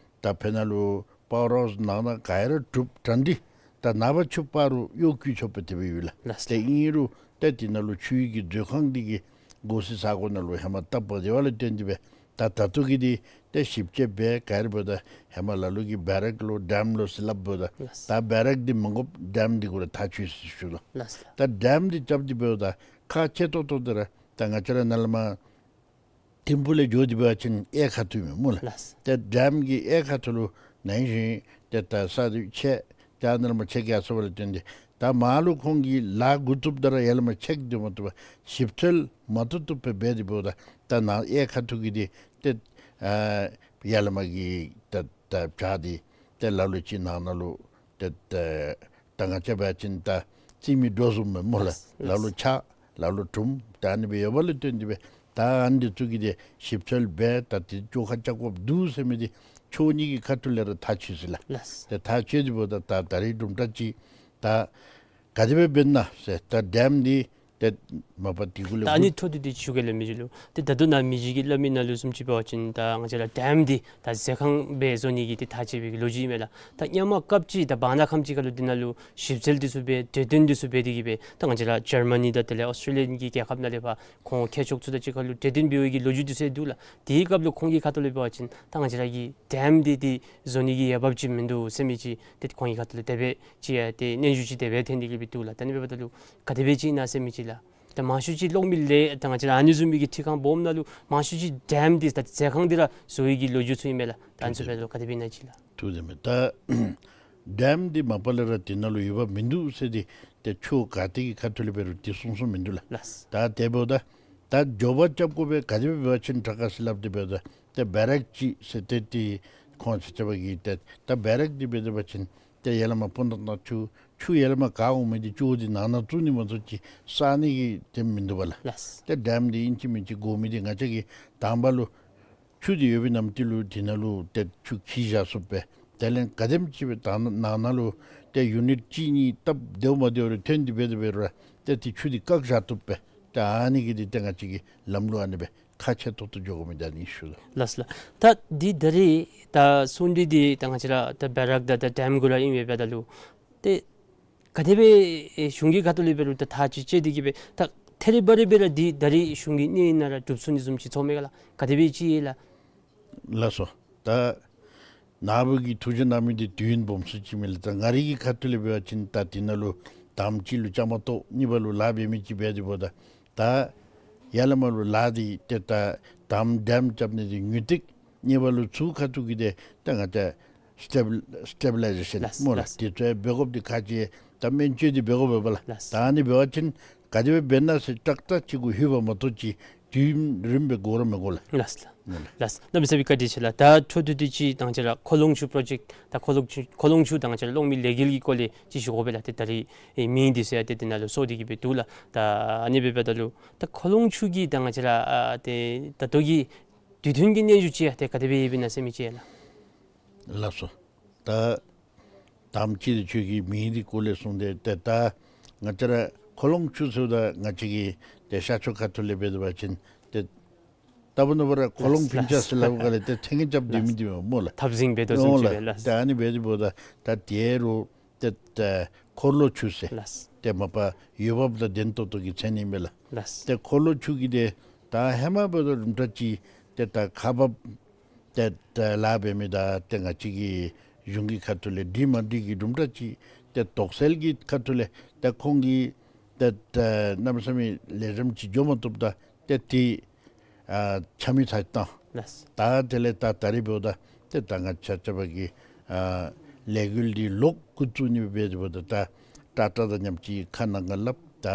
ད་ཕར་ནང་ལུ་པ་ཝར་ཧའུསི་ནང་ན་ག་ཡང་ར་གྲུབ་གྲ་སྒྲིག་ད་ནངས་པ་ཕྱི་པ་རུ་གཡོག་བཀོལ་ཆོག་པ་དེ་སྦེ་ཡོད་ལགས། ལགས། ཏེ་ཨིན་རུང་ཏེ་དེ་ནང་ལུ་ཆུའི་གི་མཛོད་ཁང་འདི་གིས་སྒོ་ཕྱེ་ས་གོ་ནང་ལུ་ཧེ་མ་བཏབ་པ་དེ་བ་ལས་བརྟེན་ཏེ་སྦེ་ད་ད་ལྟོ་གི་འདི་ཏེ་ཞིབ་དཔྱད་འབད་ག་ར་འབདཝ་ད་ཧེ་མ་ལ་ལུ་གིས་བེ་རེག་ལོ་ཌེམ་ལོ་ཟེར་སླབ་འབདཝ་ད། ལགས། ད་བེ་རེག་འདི་མ་དགོཔ་ཌེམ་འདི་གུ་ར་ཐག་ཆོད་ཟེར་ཞུ་དོ། ལགས། ད་ཌེམ་འདི་རྐྱབ་སྟེ་འབདཝ་ད་ཁག་ཆེ་ཏོག་ཏོ་འདི་ར་ད་ང་བཅས་ར་ནཱ་ལས་མར་ཐིམ་ཕུག་ལས་འགྱོ་སྟེ་འབད་བ་ཅིན་གཡས་ཁ་ཐུག་ཨིན་མས་སྨོ་ལགས། ལགས། ཏེ་ཌེམ་གྱི་གཡས་ཁ་ཐུག་ལུ་ ནང་བཞིན་ཏེ་ད་ས་དེ་ཆད་ད་ནཱ་ལས་མར་ཆད་རྒྱག་སོང་བ་ལུ་བརྟེན་ཏེ་ད་མར་ལུ་ཁོང་གིས་ལཱ་འགོ་བཙུགསཔ་ད་ར་ཡར་ལས་མར་ཆད་སྡོད་མ་བཏུབ་པར་ཞིབ་འཚོལ་མ་བཏུབ་བཏུབ་སྦེ་འབད་དེ་འབདཝ་ད་ད་ནཱ་གཡས་ཁ་ཐུག་གི་འདི་ཏེ་ཨ་ཡར་ལས་མར་གྱི་ད་ད་བྱག་འདི་ཏེ་ལ་ལུ་ཅིག་ནང་ན་ལུ་ཏེ་ད་ད་ང་བཅས་འབད་བ་ཅིན་ད་རྩི་མེད་འགྲོ་བཟུམ་སྦེ་སྨོ་ལགས། ལགས། ལ་ལུ་ཆག་ལ་ལུ་གྲུམ་ད་ཨ་ནི་སྦེ་ཡོདཔ་ལས་བརྟེན་ཏེ་སྦེ་ད་ཨ་ནི་འདི་ཚུ་གི་འདི་ཞིབ་འཚོལ་འབད་ད་འདི་བཅོ་ཁ་རྐྱབ་དགོཔ་འདུག་ཟེར་མི་འདི་ཕྱོགས་གཉིས་ཀྱི་ཁ་ཐུག་ལས་ར་ཐག་ཆོད་ཅི་ལགས། ལགས། ཏེ་ཐག་ཆོད་དེ་འབདཝ་ད་ད་ད་རིས་དུམ་གྲ་ཅིག་ད་ག་དེ་སྦེ་འབད་ན་ཟེར་ད་ཌེམ་འདི་ཏེ་མ་པ་དེ་གུ་ལས་ད་ཨ་ནི་འཕྲོ་མཐུད་དེ་ཞུ་གེ་ལགས་མི་རྗེ་ལུ། ཏེ་ད་ལྟོ་ནཱ་མི་རྗེ་གིས་སླབ་མི་ནང་ལུ་བཟུམ་ཅིག་འབད་བ་ཅིན་ད་ང་བཅས་ར་ཌེམ་འདི་ད་ཟས་ཁང་སྦེ་བཟོ་ནི་གི་ཏེ་ཐག་བཅད་པའི་གི་ལོ་རྒྱུས་ཨིན་མས་ལགས། ད་སྔོན་མ་སྐབས་ཅིག་ད་བར་ན་ཁམས་ཅིག་ཁ་ལུ་འདི་ནང་ལུ་ཞིབ་འཚོལ་འདི་ཚུ་འབད་གྲོས་བསྟུན་འདི་ཚུ་འབད་དེ་གིས་སྦེ་ད་ང་བཅས་ར་ཇར་མ་ནི་དང་དེ་ལས་ཨོསི་ཊྲེ་ལི་ཡ་གི་རྒྱལ་ཁབ་ནང་ལས་ཕར་ཁོང་མཁས་མཆོག་ཚུ་དང་གཅིག་ཁར་ལུ་གྲོས་བསྟུན་འབད་བའི་གི་ལོ་རྒྱུས་འདི་ཚུ་འདུག་ལགས། དེའི་སྐབས་ལུ་ཁོང་གི་ཁ་ཐུག་ལས་འབད་བ་ཅིན་ད་ང་བཅས་ར་གི་ཌེམ་འདི་འདི་བཟོ་ནི་གི་འོས་འབབ་ཅིག་མིན་འདུག་ཟེར་མི་ཅིག་ཏེ་ཁོང་གི་ཁ་ཐུག་ལས་དེ་སྦེ་ཅིག་ཡང་ཏེ་སྙན་ཞུ་ཅིག་དེ་སྦེ་ཐོན་ཏེ་གིས་སྦེ་འདུག་ལགས། ད་ཨ་ནི་འབདཝ་ད་ལུ་ག་དེ་སྦེ་ཅིག་ཨིན་ན་ཟེར་མི་ཅིག་ལགས། ད་མང་ཤོས་ཅིག་གློག་མེ་ལས་ད་ང་བཅས་ར་ཨ་ནི་བཟུམ་མའི་གི་འཕྲུལ་ཁང་སྦོམ་ནང་ལུ་མང་ཤོས་ཅིག་ཌེམ་འདི་ད་ཟས་ཁང་འདི་ར་བཟོ་བའི་གི་ལོ་རྒྱུས་ཚུ་ཨིན་མས་ལགས། ད་ཨ་ནི་ཚུ་འབདཝ་ད་ལུ་ག་དེ་སྦེ་ཨིན་ན་ཅིག་ལགས། ཐུགས་བདེན་མས། ད་ཌེམ་འདི་མ་པ་ལས་ར་དེ་ནང་ལུ་འོས་འབབ་མིན་འདུག་ཟེར་ཏེ་ཏེ་ཕྱོགས་ག་ཏེ་གི་ཁ་ཐུག་ལས་འབད་རུང་དེ་གསུངས་གསུངསམ་མིན་འདུག་ལགས། ལགས། ད་དེ་འབདཝ་ད་ད་མགྱོགས་པ་རྐྱབ་དགོ་པས་ག་དེ་སྦེ་འབད་བ་ཅིན་དྲག་ག་ཟེར་སླབ་སྟེ་འབདཝ་ད་ཏེ་བེ་རེག་ཅིག་ཟེར་ཏེ་ཏེ་ཁོང་ཆ་ཁྱབ་ཀྱིས་ཏེ་ད་བེ་རེག་འདི་འབད་དེ་འབད་བ་ཅིན་ཏེ་ཡར་ལས་མར་སྤུ་ན་གནམ་ཆུ་ཆུ་ཡར་ལས་མར་ག་འོང་མི་འདི་ཅོག་འདི་ནང་ན་བཙུགས་ནི་མ་གཏོགས་ཅིག་བསག་ནི་གི་དེ་མིན་འདུག་པ་ལགས། ལགས། ཏེ་ཌེམ་འདི་ཨིན་ཅི་མིན་ཅི་དགོ་མི་འདི་ང་བཅས་ཀྱིས་དང་པ་ལུ་ཆུ་འདི་ཡོད་པའི་ནམ་དུས་ལུ་དེ་ནང་ལུ་ཏེ་ཆུ་འཁྱིལ་བཞག་ཚུགས་པས། དེ་ལས་ག་དེམ་ཅིག་སྦེ་ད་ནང་ན་ལུ་ཏེ་ཡུ་ནིཊ་གཅིག་གཉིས་སྟབས་བདེཝ་མ་བདེཝ་རེ་ཐོན་ཏེ་འབད་དེ་འབད་རུང་ཏེ་ཏེ་ཆུ་འདི་བཀག་བཞག་བཏུབ་པས། ཏེ་ཨ་ནི་གི་འདི་ཏེ་ང་བཅས་ཀྱིས་ལམ་ལུགས་ཨ་ནི་སྦེ་ཁག་ཆེ་ཏོག་ཏོ་འགྱོ་དགོ་མི་འདི་ཨ་ནི་ཞུ་དོ། ལགས་ལགས། ད་འདི་ད་རིས་ད་གསུང་གྲོས་འདི་ད་ང་བཅས་ར་ད་བེ་རེག་དང་ད་ཌེམ་གུ་ར་ཨིན་པས་འབདཝ་ད་ལུ་ཏེ་ག་དེ་སྦེ་ཨེ་གཞུང་གི་ཁ་ཐུག་ལས་འབད་རུང་ད་ཐག་ཅིག་བཅད་དེ་གིས་སྦེ་ད་ཐད་རི་བ་རི་སྦེ་ར་འདི་ད་རིས་གཞུང་གི་སྣེ་ནང་ར་གྲུབ་ཚུགས་ནི་བཟུམ་ཅིག་ཚོར་མས་ག་ལགས། ག་དེ་སྦེ་ཅིག་ཨིན་ལགས། ལགས་སོ། ད་ནཱ་བུ་གིས་ཐུགས་རྗེ་གནང་མི་འདི་དུས་ཡུན་སྦོམ་སུ་ཅིག་མས་ལགས། ད་ང་རའི་གི་ཁ་ཐུག་ལས་འབད་བ་ཅིན་ད་དེ་ནང་ལུ་དང་པ་ཅིག་ལུ་བཅའ་མར་གཏོགས་གཉིས་པ་ལུ་ལཱ་འབད་མི་ཅིག་འབད་དེ་འབདཝ་ད་ད་ཡར་ལས་མར་ལུ་ལཱ་འདི་ཏེ་ད་དང་པ་ཌེམ་རྐྱབ་ནི་འདི་ཉུང་ཏིག། གཉིས་པ་ལུ་ཚུར་ཁ་ཐུག་གི་འདི་ད་ང་བཅས་སི་ཊེ་སི་ཊེ་བི་ལའི་ཟེ་ཤཱན་ལགས་སྨོ་ལགས། ལགས། དེ་ཚུ་འབད་དགོཔ་འདི་ཁག་ཆེ། ད་སྨན་བཅོས་འདི་འབད་དགོཔ་འབདཝ་ལགས། ལགས། ད་ཨ་ནི་འབད་བ་ཅིན་ག་དེ་སྦེ་འབད་ན་ཟེར་ཏག་ཏག་ཅིག་གུ་ལྷོད་པ་མ་གཏོགས་ཅིག་དུས་ཡུན་རིངམོ་སྦེ་འགོར་ར་མི་འགོར་ལགས། ལགས་ལགས། ཨིན་ལགས། ལགས། གནམ་མེད་ས་མེད་བཀའ་དྲིན་ཆེ་ལགས། ད་འཕྲོ་མཐུད་དེ་ཅིག་ད་ང་བཅས་ར་ཁོ་ལོང་ཆུ་པྲོ་ཇེཀཊ་ད་ཁོ་ལོང་ཆུ་ཁོ་ལོང་ཆུ་ད་ང་བཅས་ར་གློག་མེ་ལས་འགུལ་གྱི་སྐོར་ལས་ཅིག་ཞུ་དགོ་པས་ལགས། ཏེ་ད་རིས་ཨེ་མིང་འདི་ཚུ་ཡང་ཏེ་དེ་ནང་ལུ་སོར་ཏེ་གིས་སྦེ་འདུག་ལགས། ད་ཨ་ནི་འབདཝ་ད་ལུ་ད་ཁོ་ལོང་ཆུ་གི་ད་ང་བཅས་ར་ཨ་ཏེ་ད་ལྟོ་གི་དུས་མཐུན་གྱི་སྙན་ཞུ་ཅིག་ཡང་ཏེ་ག་དེ་སྦེ་ཡོདཔ་ཨིན་ན་ཟེར་མི་ཅིག་ཡང་ལགས། ལགས་སོ། ད་དང་པ་ཅིག་འདི་ཁྱོད་ཀྱིས་མིང་འདི་སྐོར་ལས་གསུངས་ཏེ་ཏེ་ད་ང་བཅས་ར་ཁོ་ལོང་ཆུ་ཟེརཝ་ད་ང་བཅས་ཀྱི་ཏེ་ཤར་ཕྱོགས་ཁ་ཐུག་ལས་འབད་དེ་འབད་བ་ཅིན་ཏེ་ད་བུ་ནོར་བུ་ར་ཁོ་ལོང་ལགས་ཕིང་ཅ་ཟེར་སླབ་ག་ལས་ཏེ་ཐེངས་རྐྱབ་སྡོད་མི་འདི་སྨོ་ལགས། འཐབ་འཛིང་འབད་དོ་བཟུམ་ཅིག་སྦེ་ལགས། ད་ཨ་ནི་འབད་དེ་འབདཝ་ད་ད་དེ་རུང་ཏེ་ད་འཁོར་ལོ་ཆུ་ཟེར། ལགས། ཏེ་མ་པ་འོས་འབབ་དང་ལྡན་ཏོག་ཏོ་གི་མཚན་ཨིན་མས་ལགས། ལགས། ཏེ་འཁོར་ལོ་ཆུ་གི་འདི་ད་ཧེ་མ་འབདཝ་ད་དུམ་གྲ་ཅིག་ཏེ་ད་ཁག་འབགཔ་ཏེ་ད་ལཱ་འབད་མི་དང་ཏེ་ང་བཅས་ཀྱི་གཞུང་གི་ཁ་ཐུག་ལས་འགྲིག་མ་འགྲིག་གི་དུམ་གྲ་ཅིག་ཏེ་དོགས་སེལ་གྱི་ཁ་ཐུག་ལས་ཏེ་ཁོང་གིས་ཏེ་ད་གནམ་མེད་ས་མེད་ལེགས་ཤོམ་ཅིག་འགྱོ་མ་བཏུབ་ད་ཏེ་དེ་ཨ་ཆ་མེད་ཚར་བཏང་། ལགས། ད་དེ་ལས་ད་ད་རིས་འབདཝ་ད་ཏེ་ད་ང་བཅས་ཆ་ཁྱབ་ཀྱིས་ཨ་ལས་འགུལ་འདི་ལོག་འགོ་བཙུགས་ནི་འབད་དེ་འབདཝ་ད་ད་ཏྲ་ཀྲ་དང་མཉམ་ཅིག་ཁ་ནང་ཁར་སླབ། ད་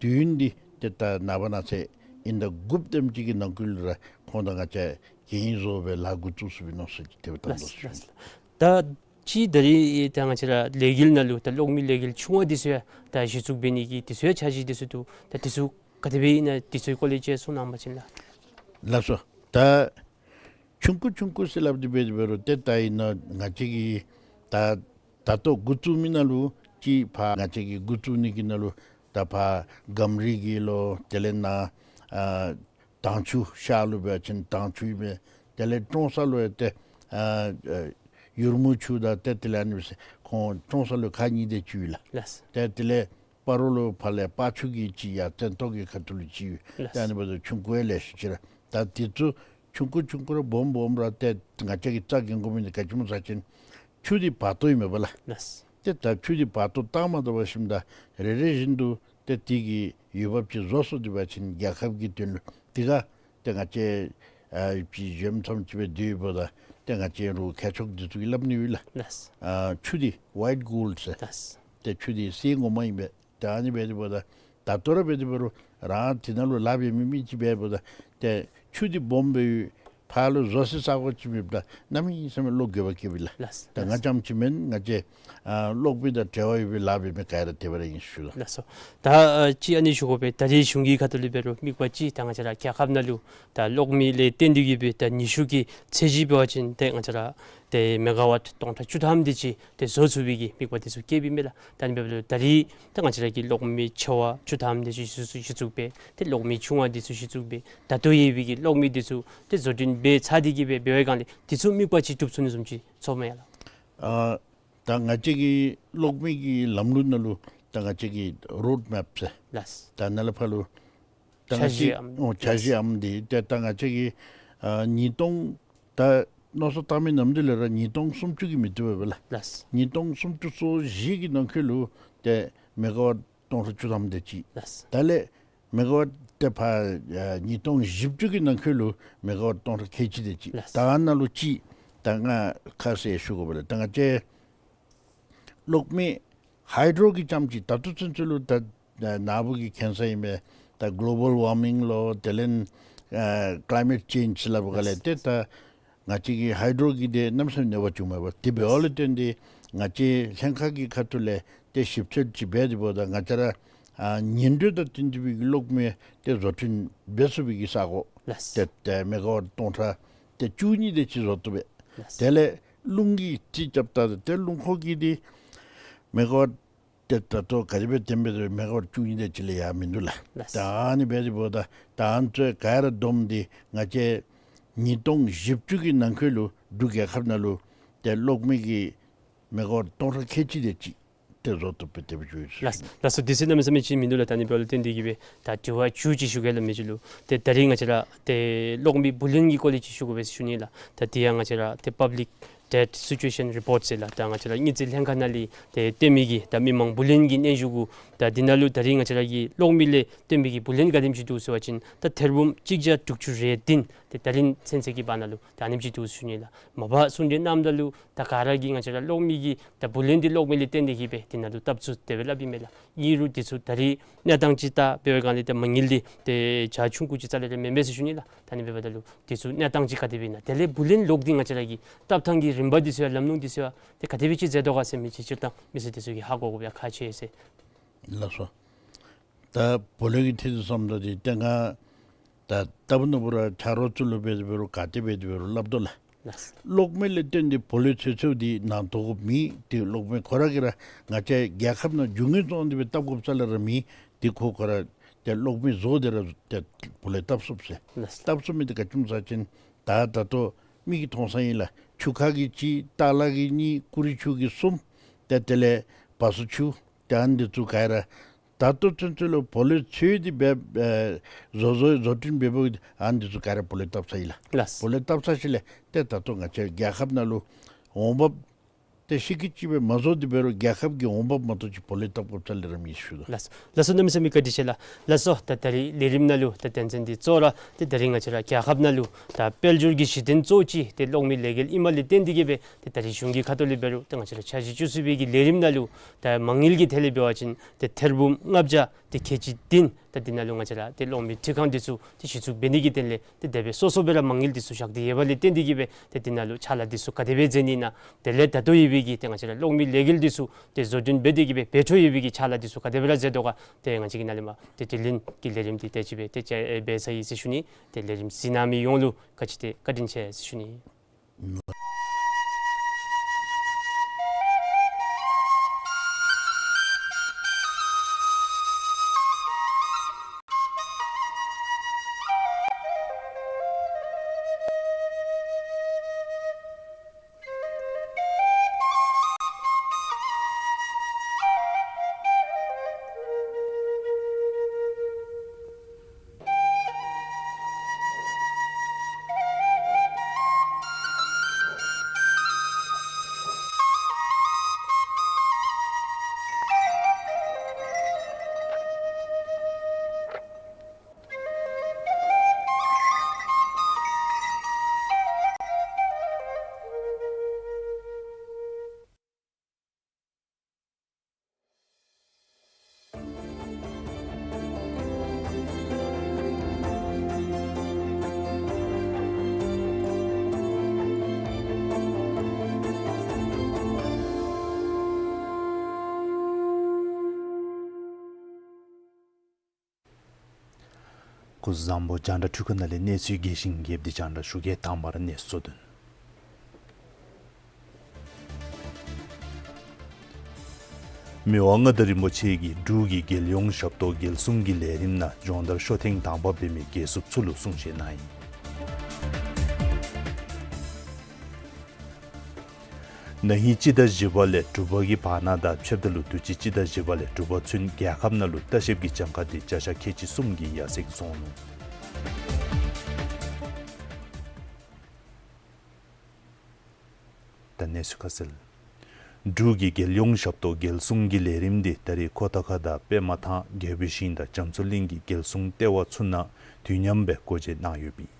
དུས་ཡུན་འདི་ཏེ་ད་ནངས་པ་གནངས་ཚེ་ཨིན་ཟླ་དགུ་པ་དེམ་ཅིག་གི་ནང་འཁོད་ལུ་ར་ཁོང་དང་ང་བཅས་གན་ཡིག་བཟོ་སྦེ་ལཱ་འགོ་བཙུགས་ཚུགས་པའི་མནོ་བསམ་ཅིག་དེ་སྦེ་བཏང་དོ་ཟེར། ལགས་ལགས། ད་ཅི་ད་རིས་ད་ང་བཅས་ར་ལས་འགུལ་ནང་ལུ་ད་གློག་མེ་ལས་འགུལ་ཆུང་བ་འདི་ཚུ་ཡང་ད་གཞི་བཙུགས་འབད་ནི་གི་འདི་ཚུ་ཡང་འཆར་གཞི་འདི་ཚུ་འདུག། ད་འདི་ཚུ་ག་དེ་སྦེ་ཨིན་ན་འདི་ཚུ་གི་སྐོར་ལས་ཅིག་གསུང་གནང་པ་ཅིན་ལགས། ལགས་སོ། ད་ཆུང་ཀུ་ཆུང་ཀུ་ཟེར་སླབ་སྟེ་འབད་དེ་འབད་རུང་ཏེ་ད་ཨིན་ན་ང་བཅས་ཀྱིས་ད་ད་ལྟོ་འགོ་བཙུགས་མི་ནང་ལུ་ཅིག་ཕར་ང་བཅས་ཀྱིས་འགོ་བཙུགས་ནི་གི་ནང་ལུ་ད་ཕར་སྒམ་རི་གི་ལོ་དེ་ལས་ནཱ་ཨ་དྭངས་ཆུ་ཤར་ལུ་འབད་བ་ཅིན་དྭངས་ཆུ་ཨིན་པས། དེ་ལས་ཀྲོང་གསར་ལུ་ཡང་ཏེ་ཨ་ཨ་ཡུར་མུ་ཆུ་དང་ཏེ་དེ་ལས་ཨ་ནི་སྦེ་ཁོང་ཀྲོང་གསར་ལུ་ཁག་གཉིས་དེ་ཅིག་ཡོད་ལགས། ལགས། ཏེ་དེ་ལས་སྤ་རོ་ལུ་ཕར་ལས་སྤ་ཆུ་གི་ཅིག་ཡར་བཙན་ཏོག་གི་ཁ་ཐུག་ལུ་ཅིག་ཡོད། ལགས། ཏེ་ཨ་ནི་འབདཝ་ད་ཆུང་ཀུ་ཡང་ལེ་ཤ་ཅིག་ར། ད་དེ་ཚུ་ཆུང་ཀུ་ཆུང་ཀུ་ར་སྦོམ་སྦོམ་ར་ཏེ་ང་བཅས་ཀྱིས་རྩ་འགེངས་དགོ་མི་འདི་ག་ཅི་སྨོ་ཟེར་བ་ཅིན་ཆུ་འདི་བར་སྟོང་ཨིན་མས་པ་ལགས། ལགས། ཏེ་ད་ཆུ་འདི་བར་སྟོང་བཏང་མ་བཏང་པར་ཞིནམ་ད་རེ་རེ་བཞིན་དུ་ཏེ་དེ་གི་འོས་འབབ་ཅིག་བཟོ་སོང་སྟེ་འབད་བ་ཅིན་རྒྱལ་ཁབ་ཀྱི་དོན་ལུ་དེ་ག་ཏེ་ང་བཅས་ཨ་ཅིག་འཇམ་ཙམ་ཅིག་སྦེ་སྡོད་པ་ད་ ཏེ་ང་བཅས་ར་མཁས་མཆོག་འདི་ཚུ་གིས་སླབ་ནི་ཡོད་ལགས། ལགས། ཨ་ཆུ་འདི་ཝའིཊ་གོལཌ་ཟེར། ལགས། ཏེ་ཆུ་འདི་གསེར་ངོ་མ་ཨིན་པས། ད་ཨ་ནི་འབད་དེ་འབདཝ་ད་ད་ལྟོ་ར་འབད་དེ་འབད་རུང་རང་དེ་ནང་ལུ་ལཱ་འབད་མི་མི་ཅིག་འབདཝ་ད་ཏེ་ཆུ་འདི་སྦོམ་སྦེ་ཕར་ལུ་བཟོ་སའི་ས་གོ་ཅིག་མེདཔ་ད་གནམ་མེད་ས་མེད་བློ་འགྱོད་པ་སྐྱེཝ་ཨིན་ལགས། ལགས། ད་ང་རྐྱངམ་ཅིག་མེན། ང་བཅས་ཨ་གློག་མེ་དང་འབྲེལ་བ་ཡོད་པའི་ལཱ་འབད་མི་ག་ར་དེ་སྦེ་ར་ཨིན་ཞུ་ལགས། ལགས་སོ། ད་ཨ་ཅིག་ཨ་ནི་ཞུ་དགོ་པས། ད་རེས་གཞུང་གི་ཁ་ཐུག་ལས་འབད་རུང་དམིགས་པ་ཅིག་ད་ང་བཅས་ར་རྒྱལ་ཁབ་ནང་ལུ་ད་གློག་མེ་ལས་བརྟེན་ཏེ་གིས་སྦེ་ད་ནུས་ཤུགས་ཀྱི་ཚད་གཞི་འབད་བ་ཅིན་ཏེ་ང་བཅས་ར་ཏེ་མེ་ག་ཝཊ་སྟོང་ཕྲག་བཅུ་ཐམ་དེ་ཅིག་ཏེ་བཟོ་ཚུགས་པའི་གི་དམིགས་པ་དེ་ཚུ་བསྐྱེདཔ་ཨིན་མས་ལགས། ད་ཨ་ནི་འབདཝ་ད་ད་རེས་ད་ང་བཅས་ར་གི་གློག་མེ་ཆེ་བ་བཅུ་ཐམ་དེ་ཅིག་གཞི་བཙུགས་གཞི་བཙུགས་འབད། ཏེ་གློག་མེ་ཆུང་བ་དེ་ཚུ་གཞི་བཙུགས་འབད། ད་ལྟོ་ཡོད་པའི་གི་གློག་མེ་དེ་ཚུ་ཏེ་བཟོ་སྐྲུན་འབད་ཚར་ཏེ་གིས་སྦེ་འབད་བའི་སྒང་ལས་དེ་ཚུ་དམིགས་པ་ཅིག་གྲུབ་ཚུགས་ནི་བཟུམ་ཅིག་ཚོརཝ་མས་ཡ་ལགས། ཨ་ད་ང་བཅས་ཀྱི་གློག་མེ་གི་ལམ་ལུགས་ནང་ལུ་ད་ང་བཅས་ཀྱི་རོཌ་མེཔ་ཟེར། ལགས། ད་ནཱ་ལས་ཕར་ལུ་ད་ང་བཅས་འཆར་གཞི་ཨམ། འོ་འཆར་གཞི་ཨམ་འདི་ཏེ་ད་ང་བཅས་ཀྱི་ཨ་ཉིས་སྟོང་ད་མནོ་བསམ་བཏང་མི་ནམ་དུས་ལས་ར་ཉིས་སྟོང་སུམ་ཅུ་གི་མི་དེ་འབདཝ་ལགས། ལགས། ཉིས་སྟོང་སུམ་ཅུ་སོ་བཞི་གི་ནང་འཁོད་ལུ་ཏེ་མེ་ག་ཝཊ་སྟོང་ཕྲག་བཅུ་ཐམ་དེ་ཅིག། ལགས། ད་ལས་མེ་ག་ཝཊ་ཏེ་ཕར་ཨ་ཉིས་སྟོང་བཞི་བཅུ་གི་ནང་འཁོད་ལུ་མེ་ག་ཝཊ་སྟོང་ཕྲག་ཁལ་གཅིག་དེ་ཅིག། ལགས། ད་ཨ་ནཱ་ལུ་ཅིག་ད་ང་ཁ་གསལ་ཞུ་དགོ་པས་ལགས། ད་ང་བཅས་གློག་མེ་ཧའི་ཌྲོ་གི་རྐྱངམ་ཅིག་ད་ལྟོ་ཚུན་ཚོད་ལུ་ད་ནཱ་བུ་གིས་མཁྱེན་ས་ཨིན་པས། ད་གློ་བཱལ་ཝར་མིང་ལོ་དེ་ལས་ཨ་ཀླའི་མེཊ་ཅེནཇ་ཟེར་སླབ་པའི་སྒང་ལས་ཏེ་ད་ང་བཅས་ཀྱི་ཧའི་ཌྲོ་གི་དེ་གནམ་མེད་ས་མེད་གནོད་པ་བྱུངམ་མས་པ། དེ་འབདཝ་ལས་བརྟེན་ཏེ་ང་བཅས་ལྷན་ཁག་གི་ཁ་ཐུག་ལས་ཏེ་ཞིབ་དཔྱད་ཅིག་འབད་དེ་འབདཝ་ད་ང་བཅས་ར་ཨ་ཉིང་འགྲོས་དང་བསྟུན་ཏེ་སྦེ་གློག་མེ་དེ་བཟོ་སྐྲུན་འབད་ཚུགས་པའི་གི་ས་གོ། ལགས། ཏེ་ཏེ་མེ་ག་ཝཊ་སྟོང་ཕྲག་ཏེ་བཅུ་གཉིས་དེ་ཅིག་བཟོ་བཏུབ་པས། ལགས། དེ་ལས་རླུང་གིས་རྩིས་རྐྱབ་ད་ཏེ་རླུང་འཁོར་གྱི་དེ་མེ་ག་ཝཊ་ཏེ་ད་ལྟོ་ག་དེ་སྦེ་བཏོན་འབད་རུང་མེ་ག་ཝཊ་བཅུ་གཉིས་དེ་ཅིག་ལས་ཡར་མིན་འདུག་ལགས། ལགས། ད་ཨ་ནི་འབད་དེ་འབདཝ་ད་ད་ཨ་ནི་ཚུ་ག་ར་བསྡོམས་ཏེ་ང་བཅས་ཉིས་སྟོང་བཞི་བཅུ་གི་ནང་འཁོད་ལུ་འབྲུག་རྒྱལ་ཁབ་ནང་ལུ་ཏེ་གློག་མེ་གི་མེ་ག་ཝཊ་སྟོང་ཕྲག་ཁལ་གཅིག་དེ་ཅིག་ཏེ་བཟོ་བཏུབ་པའི་དེ་སྦེ་ཞུ་ཡི། ལགས། ལགས་སོ། དུས་ཚོད་གནམ་མེད་ས་མེད་ཅིག་མིན་འདུག་ལགས། ད་ཨ་ནི་འབདཝ་ལས་བརྟེན་ཏེ་གིས་སྦེ་ད་དྲི་བ་བཅུ་ཅིག་ཞུ་གེ་ལགས་མི་རྗེ་ལུ། ཏེ་ད་རིས་ང་བཅས་ར་ཏེ་གློག་མེ་བུ་ལོན་གྱི་སྐོར་ལས་ཅིག་ཞུ་དགོ་པས་ཟེར་ཞུ་ནི་ལགས། ད་དེ་ཡང་ང་བཅས་ར་ཏེ་པབ་ལིཀ་ཌེཊ་སི་ཅུ་ཨེ་ཤན་རི་པོརཊ་ཟེར་ལགས། ད་ང་བཅས་ར་དངུལ་རྩིས་ལྷན་ཁག་ནང་ལས་ཏེ་བཏོན་མི་གི་ད་མི་མང་བུ་ལོན་གྱི་སྙན་ཞུ་གུ་ད་འདི་ནང་ལུ་ད་རིས་ང་བཅས་ར་གི་གློག་མེ་ལས་བཏོན་མི་གི་བུ་ལོན་ག་དེམ་ཅིག་འདུག་ཟེར་བ་ཅིན་ད་ཐེར་འབུམ་གཅིག་བརྒྱ་དྲུག་ཅུ་རེ་བདུན་ཏེ་ད་རིས་ཚུན་ཚོད་ཀྱི་བར་ན་ལུ་ད་ཨ་ནེམ་ཅིག་འདུག་ཟེར་ཞུ་ནི་ལགས། མ་པ་གསུང་གྲོས་གནངམ་ད་ལུ་ད་ག་ར་གིས་ང་བཅས་ར་གློག་མེ་གི་ད་བུ་ལོན་འདི་གློག་མེ་ལས་བརྟེན་ཏེ་གིས་སྦེ་འདི་ནང་ལུ་བཏབ་ཚུགས་དེ་སྦེ་སླབ་ཨིན་མས་ལགས། ཨིན་རུང་འདི་ཚུ་ད་རིས་གནས་སྟངས་ཅིག་བལྟ་འབད་བའི་སྒང་ལས་ཏེ་མ་དངུལ་འདི་ཏེ་ཆ་ཆུང་ཀུ་ཅིག་རྩ་ལས་ར་མེན་པས་ཟེར་ཞུ་ནི་ལགས། ད་ཨ་ནི་འབདཝ་ད་ལུ་འདི་ཚུ་གནས་སྟངས་ཅིག་ག་དེ་སྦེ་ཨིན་ན། དེ་ལས་བུ་ལོན་ལོག་སྟེ་ང་བཅས་ར་གི་བཏབ་ཐངས་ཀྱི་རིམ་པ་འདི་ཚུ་ཡང་ལམ་ལྷོང་འདི་ཚུ་ཡང་ཏེ་ག་དེ་སྦེ་ཅིག་མཛད་དོ་ག་ཟེར་མི་ཅིག་སྤྱིར་བཏང་མི་སེར་འདི་ཚུ་གིས་ཧ་གོ་དགོཔ་ཡང་ཁག་ཆེ་ཟེར། ལགས་སོ། ད་བུ་ལོན་གྱི་ཐད་དུ་བསམ་ད་འདི་ཏེ་ང་ད་ལྟ་བུ་ནོར་བུ་ར་ཆ་རོགས་ཚུ་ལུ་འབད་དེ་འབད་རུང་ག་ཏེ་འབད་དེ་འབད་རུང་སླབ་དོ་ལགས། ལགས། གློག་མེ་ལས་བརྟེན་ཏེ་བུ་ལོན་ཚོད་ཚོད་འདི་ནང་དོ་དགོཔ་མེད། ཏེ་གློག་མེ་ཁོ་ར་གིས་ར་ང་བཅས་རྒྱལ་ཁབ་ནང་རྒྱུ་དངོས་བཙོང་སྟེ་སྦེ་བཏབ་དགོཔ་རྩ་ལས་ར་མེད། ཏེ་ཁོ་ཁོ་ར་ཏེ་གློག་མེ་བཟོ་སྟེ་ར་ཏེ་བུ་ལོན་བཏབ་ཚུགས་ཟེར། ལགས། བཏབ་ཚུགས་མི་འདི་ག་ཅི་སྨོ་ཟེར་བ་ཅིན་ད་ད་ལྟོ་མིག་གིས་མཐོང་ས་ཨིན་ལགས། ཆུ་ཁ་གི་གཅིག། ཏ་ལ་གི་གཉིས། ཀུ་རི་ཆུ་གི་གསུམ། ཏེ་དེ་ལས་བ་སོ་ཆུ། ཏེ་ཨ་ནི་འདི་ཚུ་ག་ར་ད་ལྟོ་ཚུན་ཚོད་ལུ་བུ་ལོན་ཚོད་དེ་སྦེ་ཨེ་བཟོ་བཟོ་བཟོ་སྐྲུན་འབད་འབདཝ་ཨ་ནི་འདི་ཚུ་ག་ར་བུ་ལོན་བཏབ་ཚར་ཡི་ལགས། ལགས། བུ་ལོན་བཏབ་ཚར་ཞིནམ་ལས་ཏེ་ད་ལྟོ་ང་བཅས་རྒྱལ་ཁབ་ནང་ལུ་འོང་འབབ་ཏེ་ཤི་ཁི་ཅིག་སྦེ་མ་བཟོ་སྟེ་འབད་རུང་རྒྱལ་ཁབ་ཀྱི་འོང་འབབ་མ་གཏོགས་ཅིག་བུ་ལོན་བཏབ་དགོཔ་རྩ་ལས་ར་མེད་ཞུ་དོ། ལགས་སོ། ལགས་སོ། གནམ་མེད་ས་མེད་བཀའ་དྲིན་ཆེ་ལགས། ལགས་སོ། ད་ད་རིས་ལས་རིམ་ནང་ལུ་ད་དོན་ཚན་འདི་གཙོ་བོ་ར་ཏེ་ད་རིས་ང་བཅས་ར་རྒྱལ་ཁབ་ནང་ལུ་ད་དཔལ་འབྱོར་གྱི་གཞི་རྟེན་གཙོ་བོ་ཅིག་ཏེ་གློག་མེ་ལས་འགུལ་ཨིནམ་ལས་བརྟེན་ཏེ་གིས་སྦེ་ཏེ་ད་རིས་གཞུང་གི་ཁ་ཐུག་ལས་འབད་རུང་ཏེ་ང་བཅས་ར་འཆར་གཞི་བཅུ་གསུམ་པའི་གི་ལས་རིམ་ནང་ལུ་ད་མ་དངུལ་གྱི་ཐད་ལས་འབད་བ་ཅིན་ཏེ་ཐེར་འབུམ་ལྔ་བརྒྱ་ཏེ་ཁལ་གཅིག་བདུན། ད་འདི་ནང་ལུ་ང་བཅས་ར་ཏེ་གློག་མེ་འཕྲུལ་ཁང་འདི་ཚུ་ཏེ་གཞི་བཙུགས་འབད་ནི་གི་དོན་ལས་ཏེ་དེ་སྦེ་སོ་སོ་སྦེ་ར་མ་དངུལ་འདི་ཚུ་བཞག་སྟེ་ཡོད་པ་ལས་བརྟེན་ཏེ་གིས་སྦེ་ཏེ་འདི་ནང་ལུ་ཕྱག་ལཱ་འདི་ཚུ་ག་དེ་སྦེ་མཛད་ནི་ཨིན་ན། དེ་ལས་ད་ལྟོ་ཡོད་པའི་གི་ཏེ་ང་བཅས་ར་གློག་མེ་ལས་འགུལ་འདི་ཚུ་ཏེ་བཟོ་སྐྲུན་འབད་དེ་གིས་སྦེ་འབད་འཕྲོ་ཡོད་པའི་གི་ཕྱག་ལཱ་འདི་ཚུ་ག་དེ་སྦེ་ར་མཛད་དོ་ག། ཏེ་ང་བཅས་ཀྱི་ནཱ་ལས་མར་ཏེ་དྲི་ལན་གྱི་ལས་རིམ་འདི་དེ་ཅིག་སྦེ་ཏེ་ཅིག་སྦེ་ཚར་ཡི་ཟེར་ཞུ་ནི། ཏེ་ལས་རིམ་གཟིགས་གནང་མི་ཡོངས་ལུ་ག་ཅི་ཏེ་བཀའ་དྲིན་ཆེ་ཟེར་ཞུ་ནི། སྐུ་གཟུགས་བཟང་པོ། རྒྱང་བསྒྲགས་འཕྲུལ་ཁང་ནང་ལས་གནས་ཚུལ་རྒྱས་ཤིང་རྒྱསཔ་འདི་རྒྱང་བསྒྲགས་ཞུ་གེ། དང་པ་ར་གནས་ཚུལ་དོན། མི་དབང་མངའ་བདག་རིན་པོ་ཆེ་གིས་འབྲུག་གི་རྒྱལ་ཡོངས་ཞབས་ཏོག་རྒྱལ་སྲུང་གི་ལས་རིམ་ནང་སྦྱོང་བརྡར་ཤོག་ཐེངས་དང་པ་འབད་མི་རྒྱལ་སྲུངཔ་ཚུ་ལུ་གསུང་བཤད་གནང་ཡི། ན་ཧིང་སྤྱི་ཟླ་བཞི་པ་ལས་དྲུག་པ་གི་བར་ན་དང་ཕྱདཔ་ད་ལུ་དུས་ཅི་སྤྱི་ཟླ་བཞི་པ་ལས་དྲུག་པ་ཚུན་རྒྱལ་ཁབ་ནང་ལུ་ལྟ་བཤལཔ་གི་གྱངས་ཁ་འདི་བརྒྱ་ཆ་ཁལ་གཅིག་གསུམ་གྱིས་ཡར་སེང་སོང་ནུག། ད་གནས་ཚུལ་ཁ་གསལ། འབྲུག་གི་རྒྱལ་ཡོངས་ཞབས་ཏོག་རྒྱལ་སྲུང་གི་ལས་རིམ་འདི་ད་རིས་ཁོ་ཐང་ཁ་དང་པདྨ་ཐང་རྒྱལ་པོའི་ཞིང་དང་རྒྱ་མཚོ་གླིང་གི་རྒྱལ་སྲུང་ལྟེ་བ་ཚུ་ནང་དུས་མཉམ་སྦེ་སྒོ་འབྱེད་གནང་ཡོདཔ་ཨིན།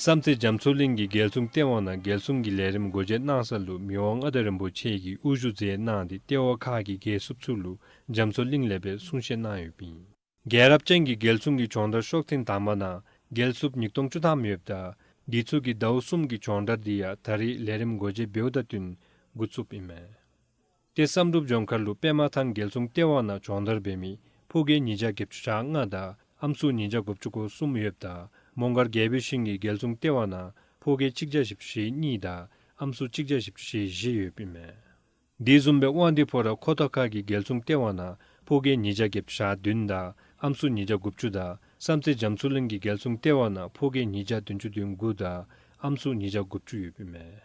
བསམ་རྩེ་རྒྱ་མཚོ་གླིང་གི་རྒྱལ་སྲུང་ལྟེ་བ་ནང་རྒྱལ་སྲུང་གི་ལས་རིམ་སྒོ་འབྱེད་གནང་ས་ལུ་མི་དབང་མངའ་བདག་རིན་པོ་ཆེ་གིས་དབུ་བཞུགས་མཛད་གནང་སྟེ་ལྟེ་བ་ཁག་གི་རྒྱལ་སྲུངཔ་ཚུ་ལུ་རྒྱ་མཚོ་གླིང་ལས་སྦེ་གསུང་བཤད་གནང་ཡོདཔ་ཨིན། རྒྱལ་རབས་ཅན་གྱི་རྒྱལ་སྲུང་གི་སྦྱོང་བརྡར་ཤོག་ཐེངས་དང་པ་ནང་རྒྱལ་སྲུངཔ་ཉིས་སྟོང་བཅུ་ཐམ་ཡོདཔ་ད་དེ་ཚུ་གི་ཟླཝ་གསུམ་གྱི་སྦྱོང་བརྡར་འདི་ཡང་ད་རིས་ལས་རིམ་སྒོ་འབྱེད་འབདཝ་དང་བསྟུན་འགོ་བཙུགསཔ་ཨིན་མས། ཏེ་བསམ་གྲུབ་ལྗོངས་མཁར་ལུ་པདྨ་ཐང་རྒྱལ་སྲུང་ལྟེ་བ་ནང་སྦྱོང་བརྡར་འབད་མི་ཕོ་རྒས་ཉིས་བརྒྱ་བརྒྱད་ཅུ་གྱ་ལྔ་དང་ཨམ་སྲུ་ཉིས་བརྒྱ་དགུ་བཅུ་གོ་གསུམ་ཡོདཔ་ད་མོང་སྒར་རྒྱལ་པོའི་ཞིང་གི་རྒྱལ་སྲུང་ལྟེ་བ་ནང་ཕོ་རྒས་གཅིག་བརྒྱ་བཞི་བཅུ་ཞེ་གཉིས་དང་ཨམ་སྲུ་གཅིག་བརྒྱ་བཞི་བཅུ་ཞེ་བཞི་ཡོདཔ་ཨིན་མས། དེ་བཟུམ་སྦེ་དབང་འདུས་ཕོ་བྲང་ཁོ་ཐང་ཁ་གི་རྒྱལ་སྲུང་ལྟེ་བ་ནང་ཕོ་རྒས་ཉིས་བརྒྱ་བརྒྱད་ཅུ་གྱ་བདུན་དང་ཨམ་སྲུ་ཉིས་བརྒྱ་དགུ་བཅུ་དང་བསམ་རྩེ་རྒྱ་མཚོ་གླིང་གི་རྒྱལ་སྲུང་ལྟེ་བ་ནང་ཕོ་རྒས་ཉིས་བརྒྱ་བདུན་ཅུ་དོན་དགུ་དང་ཨམ་སྲུ་ཉིས་བརྒྱ་དགུ་བཅུ་ཡོདཔ་ཨིན་མས།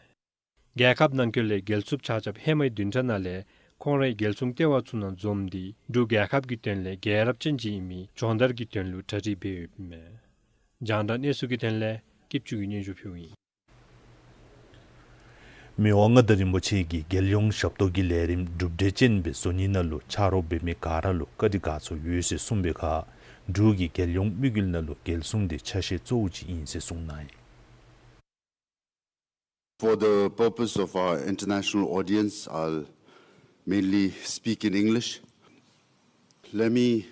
རྒྱལ་ཁབ་ནང་འཁོད་ལས་རྒྱལ་སྲུངཔ་ཆ་ཁྱབ་ཧེ་མའི་བདུན་ཕྲག་ནང་ལས་ཁོང་རའི་རྒྱལ་སྲུང་ལྟེ་བ་ཚུ་ནང་འཛོམས་ཏེ་འབྲུག་རྒྱལ་ཁབ་ཀྱི་དོན་ལས་རྒྱལ་རབས་ཅན་ཅིག་ཨིན་མི་སྦྱོང་བརྡར་གྱི་དོན་ལུ་གྲ་སྒྲིག་འབད་ཡོདཔ་ཨིན་མས། རྒྱང་བསྒྲགས་གནས་ཚུལ་གྱི་དོན་ལས་སྐྱིདཔ་ཆུ་གིས་སྙན་ཞུ་ཕུལཝ་ཨིན། མི་དབང་མངའ་བདག་རིན་པོ་ཆེ་གིས་རྒྱལ་ཡོངས་ཞབས་ཏོག་གི་ལས་རིམ་གྲུབ་འབྲས་ཅན་སྦེ་བཟོ་ནི་ནང་ལུ་ཕྱག་རོགས་འབད་མི་ག་ར་ལུ་བཀའ་དྲིན་དགའ་ཚོར་ཡོད་ཟེར་གསུངས་པའི་ཁར་འབྲུག་གི་རྒྱལ་ཡོངས་དམིགས་ཡུལ་ནང་ལུ་རྒྱལ་སྲུང་འདི་ཆ་ཤས་གཙོ་བོ་ཅིག་ཨིན་ཟེར་གསུངས་གནང་ཡི། For the purpose of our international audience, I'll mainly speak in English. Let me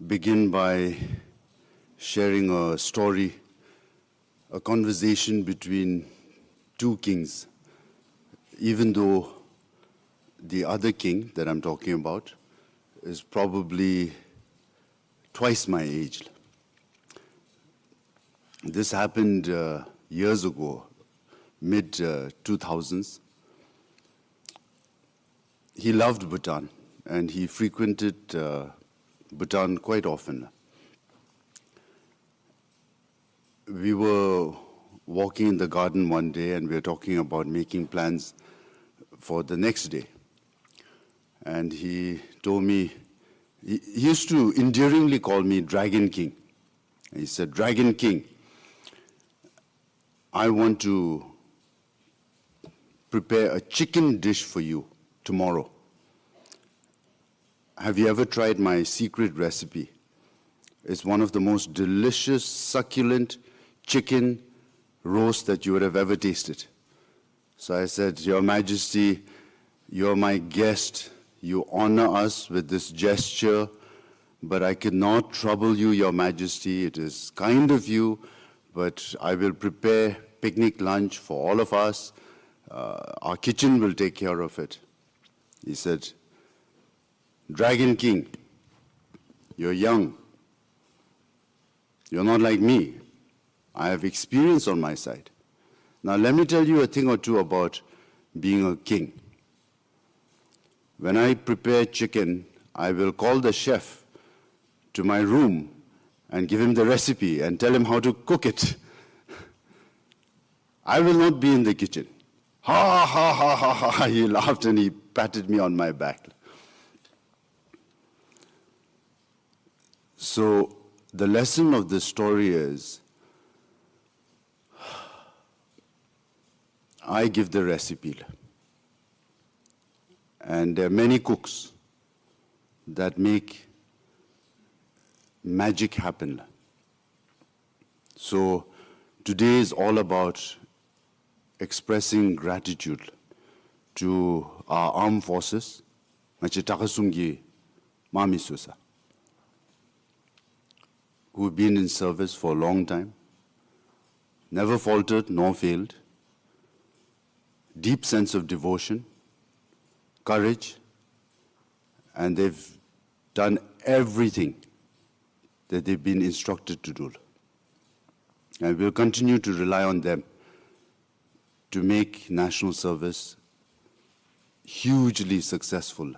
begin by sharing a story, a conversation between two kings, even though the other king that I'm talking about is probably twice my age. This happened, uh, years ago, mid, uh, two thousands. He loved Bhutan, and he frequented, uh, Bhutan quite often. We were walking in the garden one day, and we were talking about making plans for the next day. And he told me, he, he used to endearingly call me Dragon King. He said, "Dragon King, I want to prepare a chicken dish for you tomorrow. Have you ever tried my secret recipe? It's one of the most delicious, succulent chicken roast that you would have ever tasted." So I said, "Your Majesty, you're my guest. You honor us with this gesture, but I cannot trouble you, Your Majesty. It is kind of you, but I will prepare picnic lunch for all of us. Uh, our kitchen will take care of it." He said, "Dragon King, you're young. You're not like me. I have experience on my side. Now let me tell you a thing or two about being a king. When I prepare chicken, I will call the chef to my room and give him the recipe and tell him how to cook it. I will not be in the kitchen." Ha, ha, ha, ha, ha, ha. He laughed and he patted me on my back. So the lesson of this story is, I give the recipe. And there are many cooks that make magic happen. So today is all about expressing gratitude to our armed forces, ང་བཅས་དྲག་ཁག་གསུམ་གྱི་དམག་མི་ཚུ་ས། Who've been in service for a long time, never faltered nor failed, deep sense of devotion, courage, and they've done everything that they've been instructed to do. And we'll continue to rely on them to make national service hugely successful.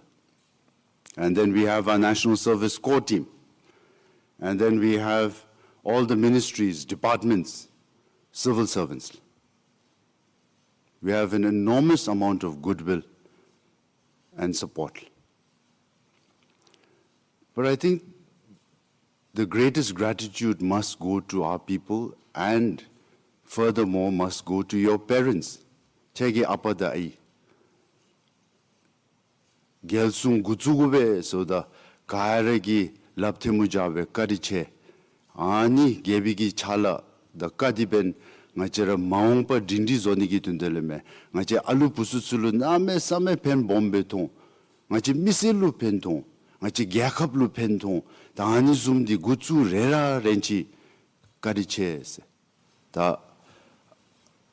And then we have our National Service Corps team. And then we have all the ministries, departments, civil servants. We have an enormous amount of goodwill and support. But I think the greatest gratitude must go to our people and furthermore must go to your parents. ཁྱེད་ཀྱི་ཨ་པ་དང་ཨའི། རྒྱལ་སྲུང་འགོ་བཙུགས་དགོ་པས་ཟེརཝ་ད་ག་ར་གིས་ལགཔ་ཐལ་མོ་སྦྱར་བའི་བཀའ་དྲིན་ཆེ། ཨ་ནི་རྒྱལ་པོའི་གི་ཕྱག་ལཱ་དང་བཀའ་དྲིན་འབད་ང་བཅས་ར་མ་འོངས་པ་སྒྲིང་སྒྲིང་བཟོ་ནི་གི་དོན་དག་ལས་མས། ང་བཅས་ཨ་ལུ་བུ་ཚ་ཚུ་ལུ་གནམ་མེད་ས་མེད་ཕན་སྦོམ་སྦེ་ཐོགས། ང་བཅས་མི་སེར་ལུ་ཕན་ཐོགས། ང་བཅས་རྒྱལ་ཁབ་ལུ་ཕན་ཐོགས། ད་ཨ་ནི་བཟུམ་འདི་འགོ་བཙུགས་རན་ར་རན་ཅི། བཀའ་དྲིན་ཆེ་ཟེར། ད་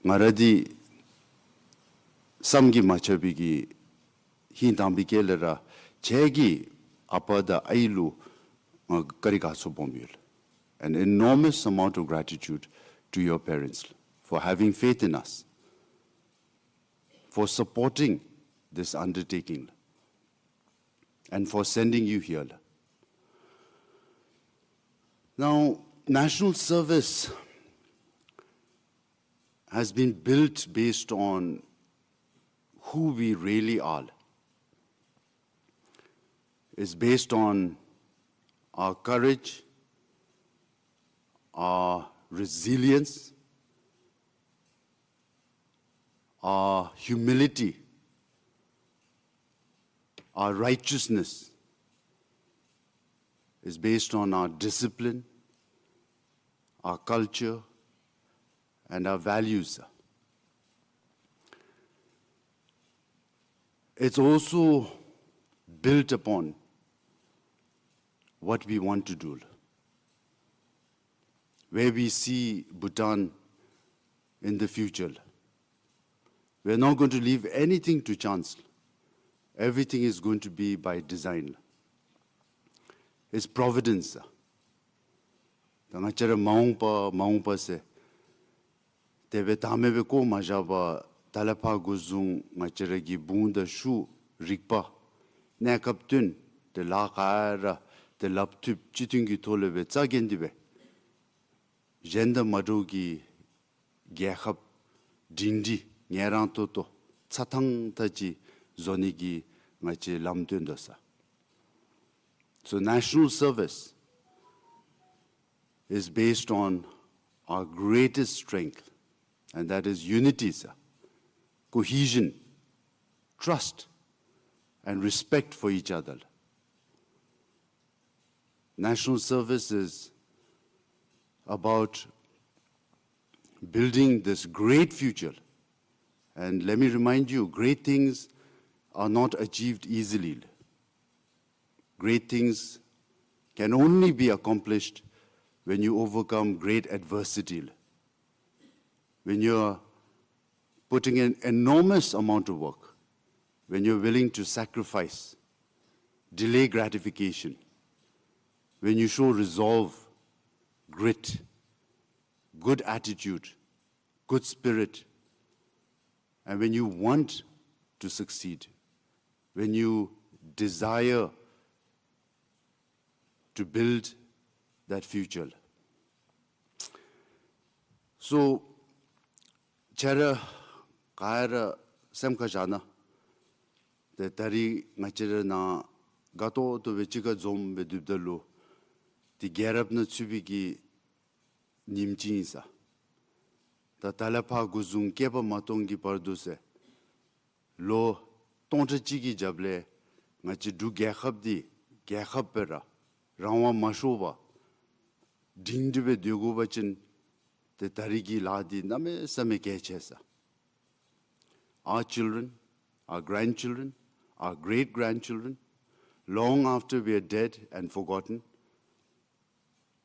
ང་ར་འདི་བསམ་གྱིས་མ་ཁྱབ་པའི་གི་ཧིང་དྭངས་པའི་དཀྱིལ་ལས་ར་ཁྱེད་ཀྱི་ཨ་པ་དང་ཨའི་ལུ་ང་བཀའ་དྲིན་དགའ་ཚོར་སྦོམ་ཡོད། An enormous amount of gratitude to your parents for having faith in us, for supporting this undertaking, and for sending you here. Now, national service has been built based on who we really are. It's based on our courage, our resilience, our humility, our righteousness. It's based on our discipline, our culture, and our values. It's also built upon what we want to do, where we see Bhutan in the future. We're not going to leave anything to chance. Everything is going to be by design. It's providence. ད་ང་བཅས་ར་མ་འོངས་པ་མ་འོངས་པ་ཟེར་དེ་སྦེ་བདག་མེད་སྦེ་བཀོ་མ་བཞག་པར་ད་ལས་ཕར་འགོ་བཟུང་ང་བཅས་ར་གི་བུང་དང་ཤུགས་རིག་པ་གནས་སྐབས་བསྟུན་ཏེ་ལཱ་ག་ར་ཏེ་ལགཔ་མཐུད་སྤྱི་མཐུན་གྱི་ཐོག་ལས་སྦེ་རྩ་འགེངས་ཏེ་སྦེ་གཞན་དང་མ་འདྲཝ་གི་རྒྱལ་ཁབ་སྒྲིང་སྒྲིང་ངལ་རངས་ཏོག་ཏོ་རྩ་ཐང་ཐང་ཅིག་བཟོ་ནི་གི་ང་བཅས་ལམ་སྟོན་དོ་ས། So national service is based on our greatest strength, and that is unity, sir. Cohesion, trust, and respect for each other. National service is about building this great future. And let me remind you, great things are not achieved easily. Great things can only be accomplished when you overcome great adversity. When you're putting in enormous amount of work, when you're willing to sacrifice, delay gratification, when you show resolve, grit, good attitude, good spirit, and when you want to succeed, when you desire to build that future. So, ཁྱེད་ར་ག་ར་སེམས་ཁར་བཞག་ན། ཏེ་ད་རིས་ང་བཅས་ར་ནཱ་དགའ་ཏོག་ཏོ་སྦེ་གཅིག་ཁར་འཛོམས་སྦེ་སྡོདཔ་ད་ལུ་ཏེ་རྒྱལ་རབས་ནང་ཚུད་པའི་གི་ཉིནམ་ཅིག་ཨིན་ས། ད་ད་ལས་ཕར་འགོ་བཟུང་བསྐལ་པ་མ་སྟོང་གི་བར་དུ་ཟེར་ལོ་སྟོང་ཕྲག་གཅིག་གི་རྒྱབ་ལས་ང་བཅས་འབྲུག་རྒྱལ་ཁབ་འདི་རྒྱལ་ཁབ་སྦེ་ར་རང་དབང་མ་ཤོར་བར་སྒྲིང་སྒྲི་སྦེ་སྡོད་དགོ་པ་ཅིན་ཏེ་ད་རིས་ཀྱི་ལཱ་འདི་གནམ་མེད་ས་མེད་གལ་ཆེ་ས། Our children, our grandchildren, our great grandchildren, long after we are dead and forgotten,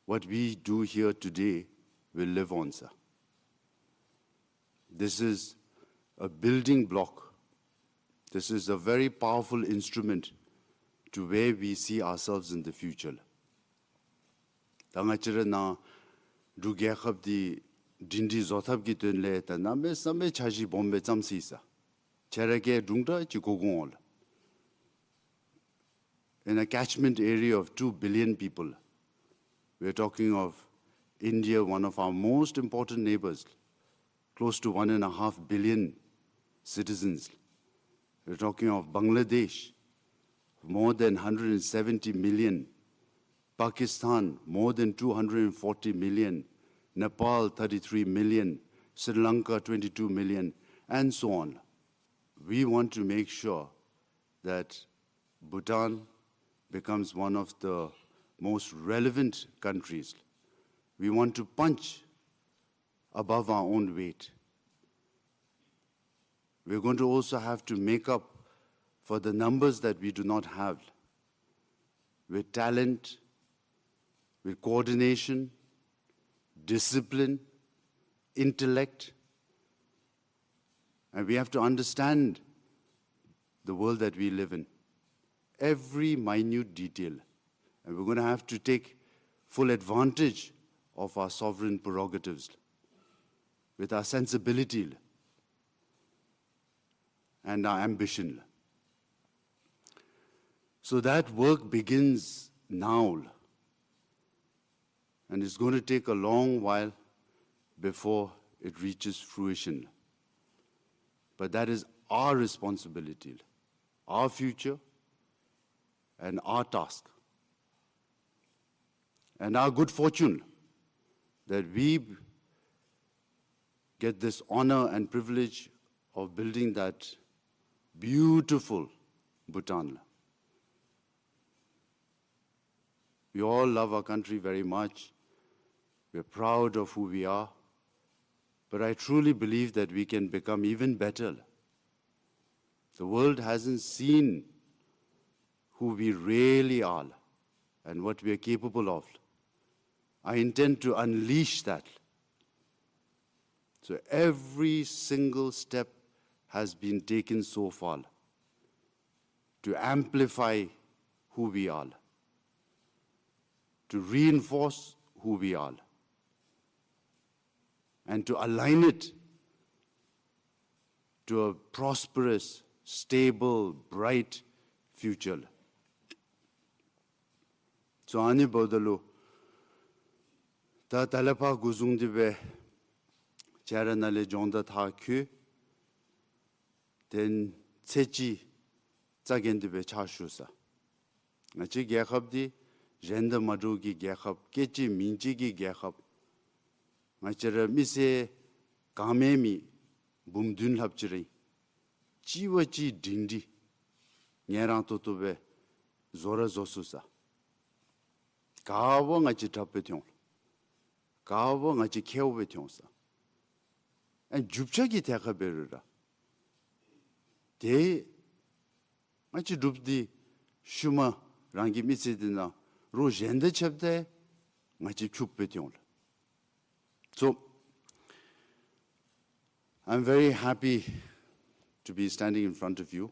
what we do here today will live on, sir. This is a building block. This is a very powerful instrument to where we see ourselves in the future. ད་ང་བཅས་ར་ནཱ་འབྲུག་རྒྱལ་ཁབ་འདི་སྒྲིང་སྒྲི་བཟོ་ཐབས་ཀྱི་དོན་ལས་ད་གནམ་མེད་ས་མེད་འཆར་གཞི་སྦོམ་སྦེ་བརྩམས་ཅི་ས། ཁྱེད་ར་གིས་དྲུང་འདྲ་ཅིག་གོ་གོ་འོང་ལགས། In a catchment area of two billion people, we are talking of India, one of our most important neighbors, close to one and a half billion citizens. We're talking of Bangladesh, more than hundred and seventy million, Pakistan, more than two hundred and forty million, Nepal, thirty-three million, Sri Lanka, twenty-two million, and so on. We want to make sure that Bhutan becomes one of the most relevant countries. We want to punch above our own weight. We're going to also have to make up for the numbers that we do not have with talent, with coordination, discipline, intellect, and we have to understand the world that we live in, every minute detail. And we're gonna have to take full advantage of our sovereign prerogatives with our sensibility and our ambition. So that work begins now. And it's going to take a long while before it reaches fruition. But that is our responsibility, our future, and our task. And our good fortune that we get this honor and privilege of building that beautiful Bhutan. We all love our country very much. We're proud of who we are. But I truly believe that we can become even better. The world hasn't seen who we really are and what we are capable of. I intend to unleash that. So every single step has been taken so far to amplify who we are, to reinforce who we are, and to align it to a prosperous, stable, bright future. So ཨ་ནི་འབདཝ་ད་ལུ་ད་ད་ལས་ཕར་འགོ་བཟུང་སྟེ་སྦེ་ཁྱེད་ར་ནཱ་ལས་འབྱོན་ད་ཐག་ཁུ་དེ་ཚེ་གཅིག་རྩ་འགེངས་ཏེ་སྦེ་ཕྱག་ཞུ་ས། ང་བཅས་རྒྱལ་ཁབ་འདི་གཞན་དང་མ་འདྲཝ་གི་རྒྱལ་ཁབ། སྐད་གཅིག་མིང་གཅིག་གི་རྒྱལ་ཁབ། ང་བཅས་ར་མི་སེར་གང་མེད་མི་འབུམ་བདུན་ལྷགཔ་ཅིག་ར་ཨིན། གཅིག་བ་གཅིག་སྒྲིང་སྒྲི་ངལ་རངས་ཏོག་ཏོ་སྦེ་བཟོ་ར་བཟོ་ཚུགས་ས། ག་བ་ང་བཅས་དྲགཔ་སྦེ་ཐོན་འོང་། ག་བ་ང་བཅས་མཁསཔ་སྦེ་ཐོན་འོང་ས། ཨ་རྒྱུ་ཆ་གི་ཐད་ཁར་འབད་རུང་ར་ཏེ་ང་བཅས་འབྲུགཔ་འདི་ཤུལ་མ་རང་གི་མི་ཚེ་འདི་ནང་རོགས་གཞན་དང་ཕྱདཔ་ད་ང་བཅས་ཕྱུགཔ་སྦེ་ཐོན་འོང་ལགས། So, I'm very happy to be standing in front of you.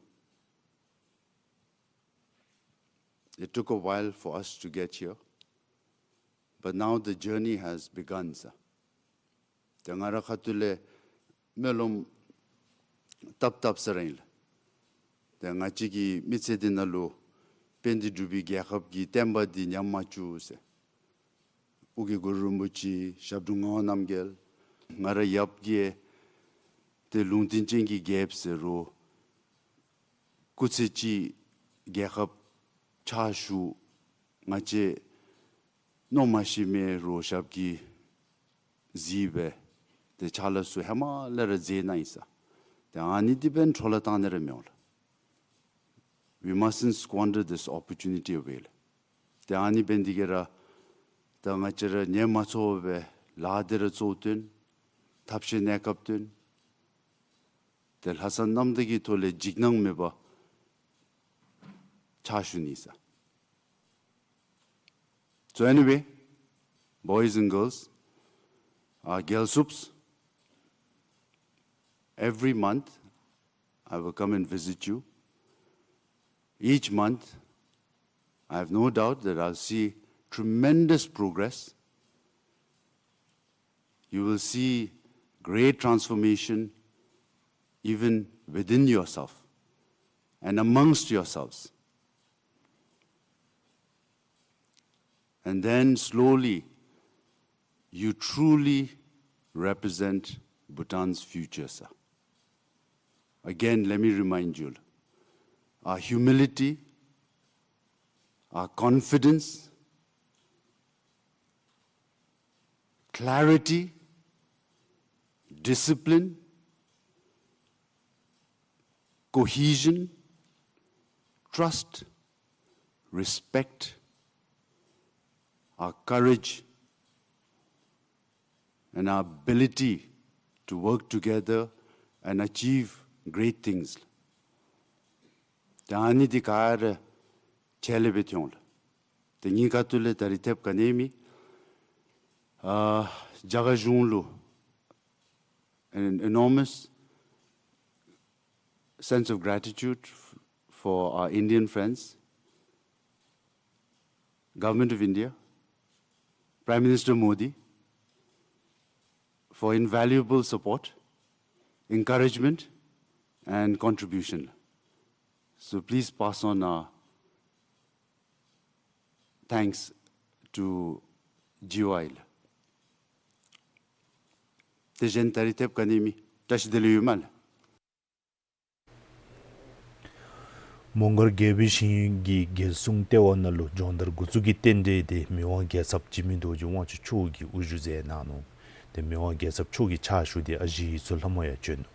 It took a while for us to get here, but now the journey has begun, sir. ཏེ་ང་ར་ཁ་ཐུག་ལས་སྨོན་ལམ་བཏབ་བཏབ་ས་ར་ཨིན་ལགས། ཏེ་ང་བཅས་ཀྱི་མི་ཚེ་འདི་ནང་ལུ་དཔལ་ལྡན་འབྲུག་པའི་རྒྱལ་ཁབ་ཀྱི་བསྟན་པ་འདི་ཉམས་མ་བཅུག་ཟེར། ཨོ་རྒྱན་གུ་རུ་རིན་པོ་ཆེ། ཞབས་དྲུང་ངག་དབང་རྣམ་རྒྱལ། ང་ར་ཡབ་ཀྱི་ཏེ་ལུང་བསྟན་ཅན་གྱི་རྒྱལཔོ་ཟེར་རུང་ སྐུ་ཚེ་གཅིག་རྒྱལ་ཁབ་ཕྱག་ཞུ། ང་བཅས་མནོ་མ་ཤེས་མི་རོགས་ཞབས་ཀྱིས་གཟིགས་སྦེ་ཏེ་ཕྱག་ལཱ་ཚུ་ཧེ་མ་ལས་ར་མཛད་གནང་ཡི་ས། ཏེ་ཨ་ནི་འདི་འབདན་འཕྲོ་བརླག་བཏང་ནི་ར་མི་འོང་ལགས། We mustn't squander this opportunity away ལགས། ཏེ་ཨ་ནི་འབདན་འདི་གིས་ར་ད་ང་བཅས་ར་ཉམས་མ་ཚོར་བར་ལཱ་འདི་ར་གཙོ་བཏོན། ཐབས་ཤེས་གནས་སྐབས་བཏོན། ཏེ་ལྷག་བསམ་རྣམ་དག་གི་ཐོག་ལས་འཇིགས་སྣང་མེད་པར་ཕྱག་ཞུ་ནི་ས། So anyway, boys and girls, uh, རྒྱལ་སྲུངཔ། Every month, I will come and visit you. Each month, I have no doubt that I'll see tremendous progress. You will see great transformation even within yourself and amongst yourselves. And then slowly, you truly represent Bhutan's future, sir. Again, let me remind you, our humility, our confidence, clarity, discipline, cohesion, trust, respect, our courage, and our ability to work together and achieve great things. ཏེ་ཨ་ནི་འདི་ག་ར་ཆ་ལས་སྦེ་ཐོན་ལགས། ཏེ་ངེའི་ཁ་ཐུག་ལས་ད་རིས་ཐེབས་ག་ནི་མེད། ཨ་རྒྱ་གར་གཞུང་ལུ་an enormous sense of gratitude f- for our Indian friends, Government of India, Prime Minister Modi, for invaluable support, encouragement, and contribution. So please pass on our thanks to G O I. དེ་བཞིན་ད་རིས་ཐེབས་ག་ནི་མེད། བཀྲ་ཤིས་བདེ་ལེགས་ཡོད་མ་ལགས། མོང་སྒར་རྒྱལ་པོའི་ཞིང་གི་རྒྱལ་སྲུང་ལྟེ་བ་ནང་ལུ་སྦྱོང་བརྡར་འགོ་བཙུགས་ཀྱི་རྟེན་འབྲེལ་འདི་མི་དབང་རྒྱལ་ཚབ་འཇིགས་མེད་རྡོ་རྗེ་དབང་ཕྱུག་མཆོག་གིས་དབུ་བཞུགས་མཛད་གནང་ནུག། ཏེ་མི་དབང་རྒྱལ་ཚབ་མཆོག་གི་ཕྱག་ཞུ་འདི་ཨ་ཞེ་ཡིག་ཚང་ལྷ་མོ་ཡང་བྱོན་ནུག།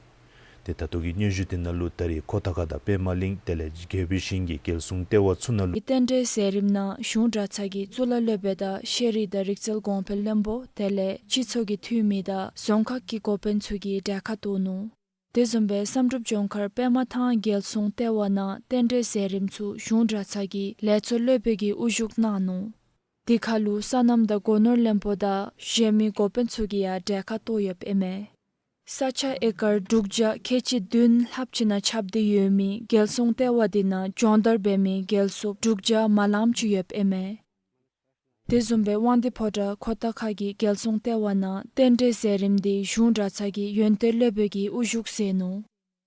ཏེ་ད་ལྟོ་གི་སྙན་ཞུ་འདི་ནང་ལུ་ད་རིས་ཁོ་ཐང་ཁ་དང་པདྨ་གླིང་དེ་ལས་རྒྱལ་པོའི་ཞིང་གི་རྒྱལ་སྲུང་ལྟེ་བ་ཚུ་ནང་ལུ་རྟེན་འབྲེལ་མཛད་རིམ་ནང་གཞུང་གྲྭ་ཚང་གི་གཙུག་ལག་སློབ་དཔོན་དང་ཤེས་རིག་དང་རིག་རྩལ་གོང་འཕེལ་བློན་པོ་དེ་ལས་སྤྱི་ཚོགས་ཀྱི་འཐུས་མི་དང་རྫོང་ཁག་གི་འགོ་དཔོན་ཚུ་གིས་གྲལ་ཁར་གཏོགས་ནུག། དེ་བཟུམ་སྦེ་བསམ་གྲུབ་ལྗོངས་མཁར་པདྨ་ཐང་རྒྱལ་སྲུང་ལྟེ་བ་ནང་རྟེན་འབྲེལ་མཛད་རིམ་ཚུ་གཞུང་གྲྭ་ཚང་གི་ལས་ཚོགས་སློབ་དཔོན་གྱིས་དབུ་བཞུགས་གནང་ནུག། དེ་ཁར་ལུ་སོ་ནམ་དང་སྒོ་ནོར་བློན་པོ་དང་གཞན་མི་འགོ་དཔོན་ཚུ་གིས་ཡང་གྲལ་ཁར་གཏོགས་ཡོདཔ་ཨིན་མས། ས་ཆ་ཨེ་ཀར་དྲུག་བརྒྱ་ཁལ་གཅིག་བདུན་ལྷགཔ་ཅིག་ནང་ཁྱབ་སྟེ་ཡོད་མི་རྒྱལ་སྲུང་ལྟེ་བ་འདི་ནང་སྦྱོང་བརྡར་འབད་མི་རྒྱལ་སྲུངཔ་དྲུག་བརྒྱ་མ་ལངམ་ཅིག་ཡོདཔ་ཨིན་མས། དེ་བཟུམ་སྦེ་དབང་འདུས་ཕོ་བྲང་ཁོ་ཐང་ཁ་གི་རྒྱལ་སྲུང་ལྟེ་བ་ནང་རྟེན་འབྲེལ་མཛད་རིམ་འདི་གཞུང་གྲྭ་ཚང་གི་ཡོན་ཏན་སློབ་དཔོན་གྱིས་དབུ་བཞུགས་མཛད་ནུག།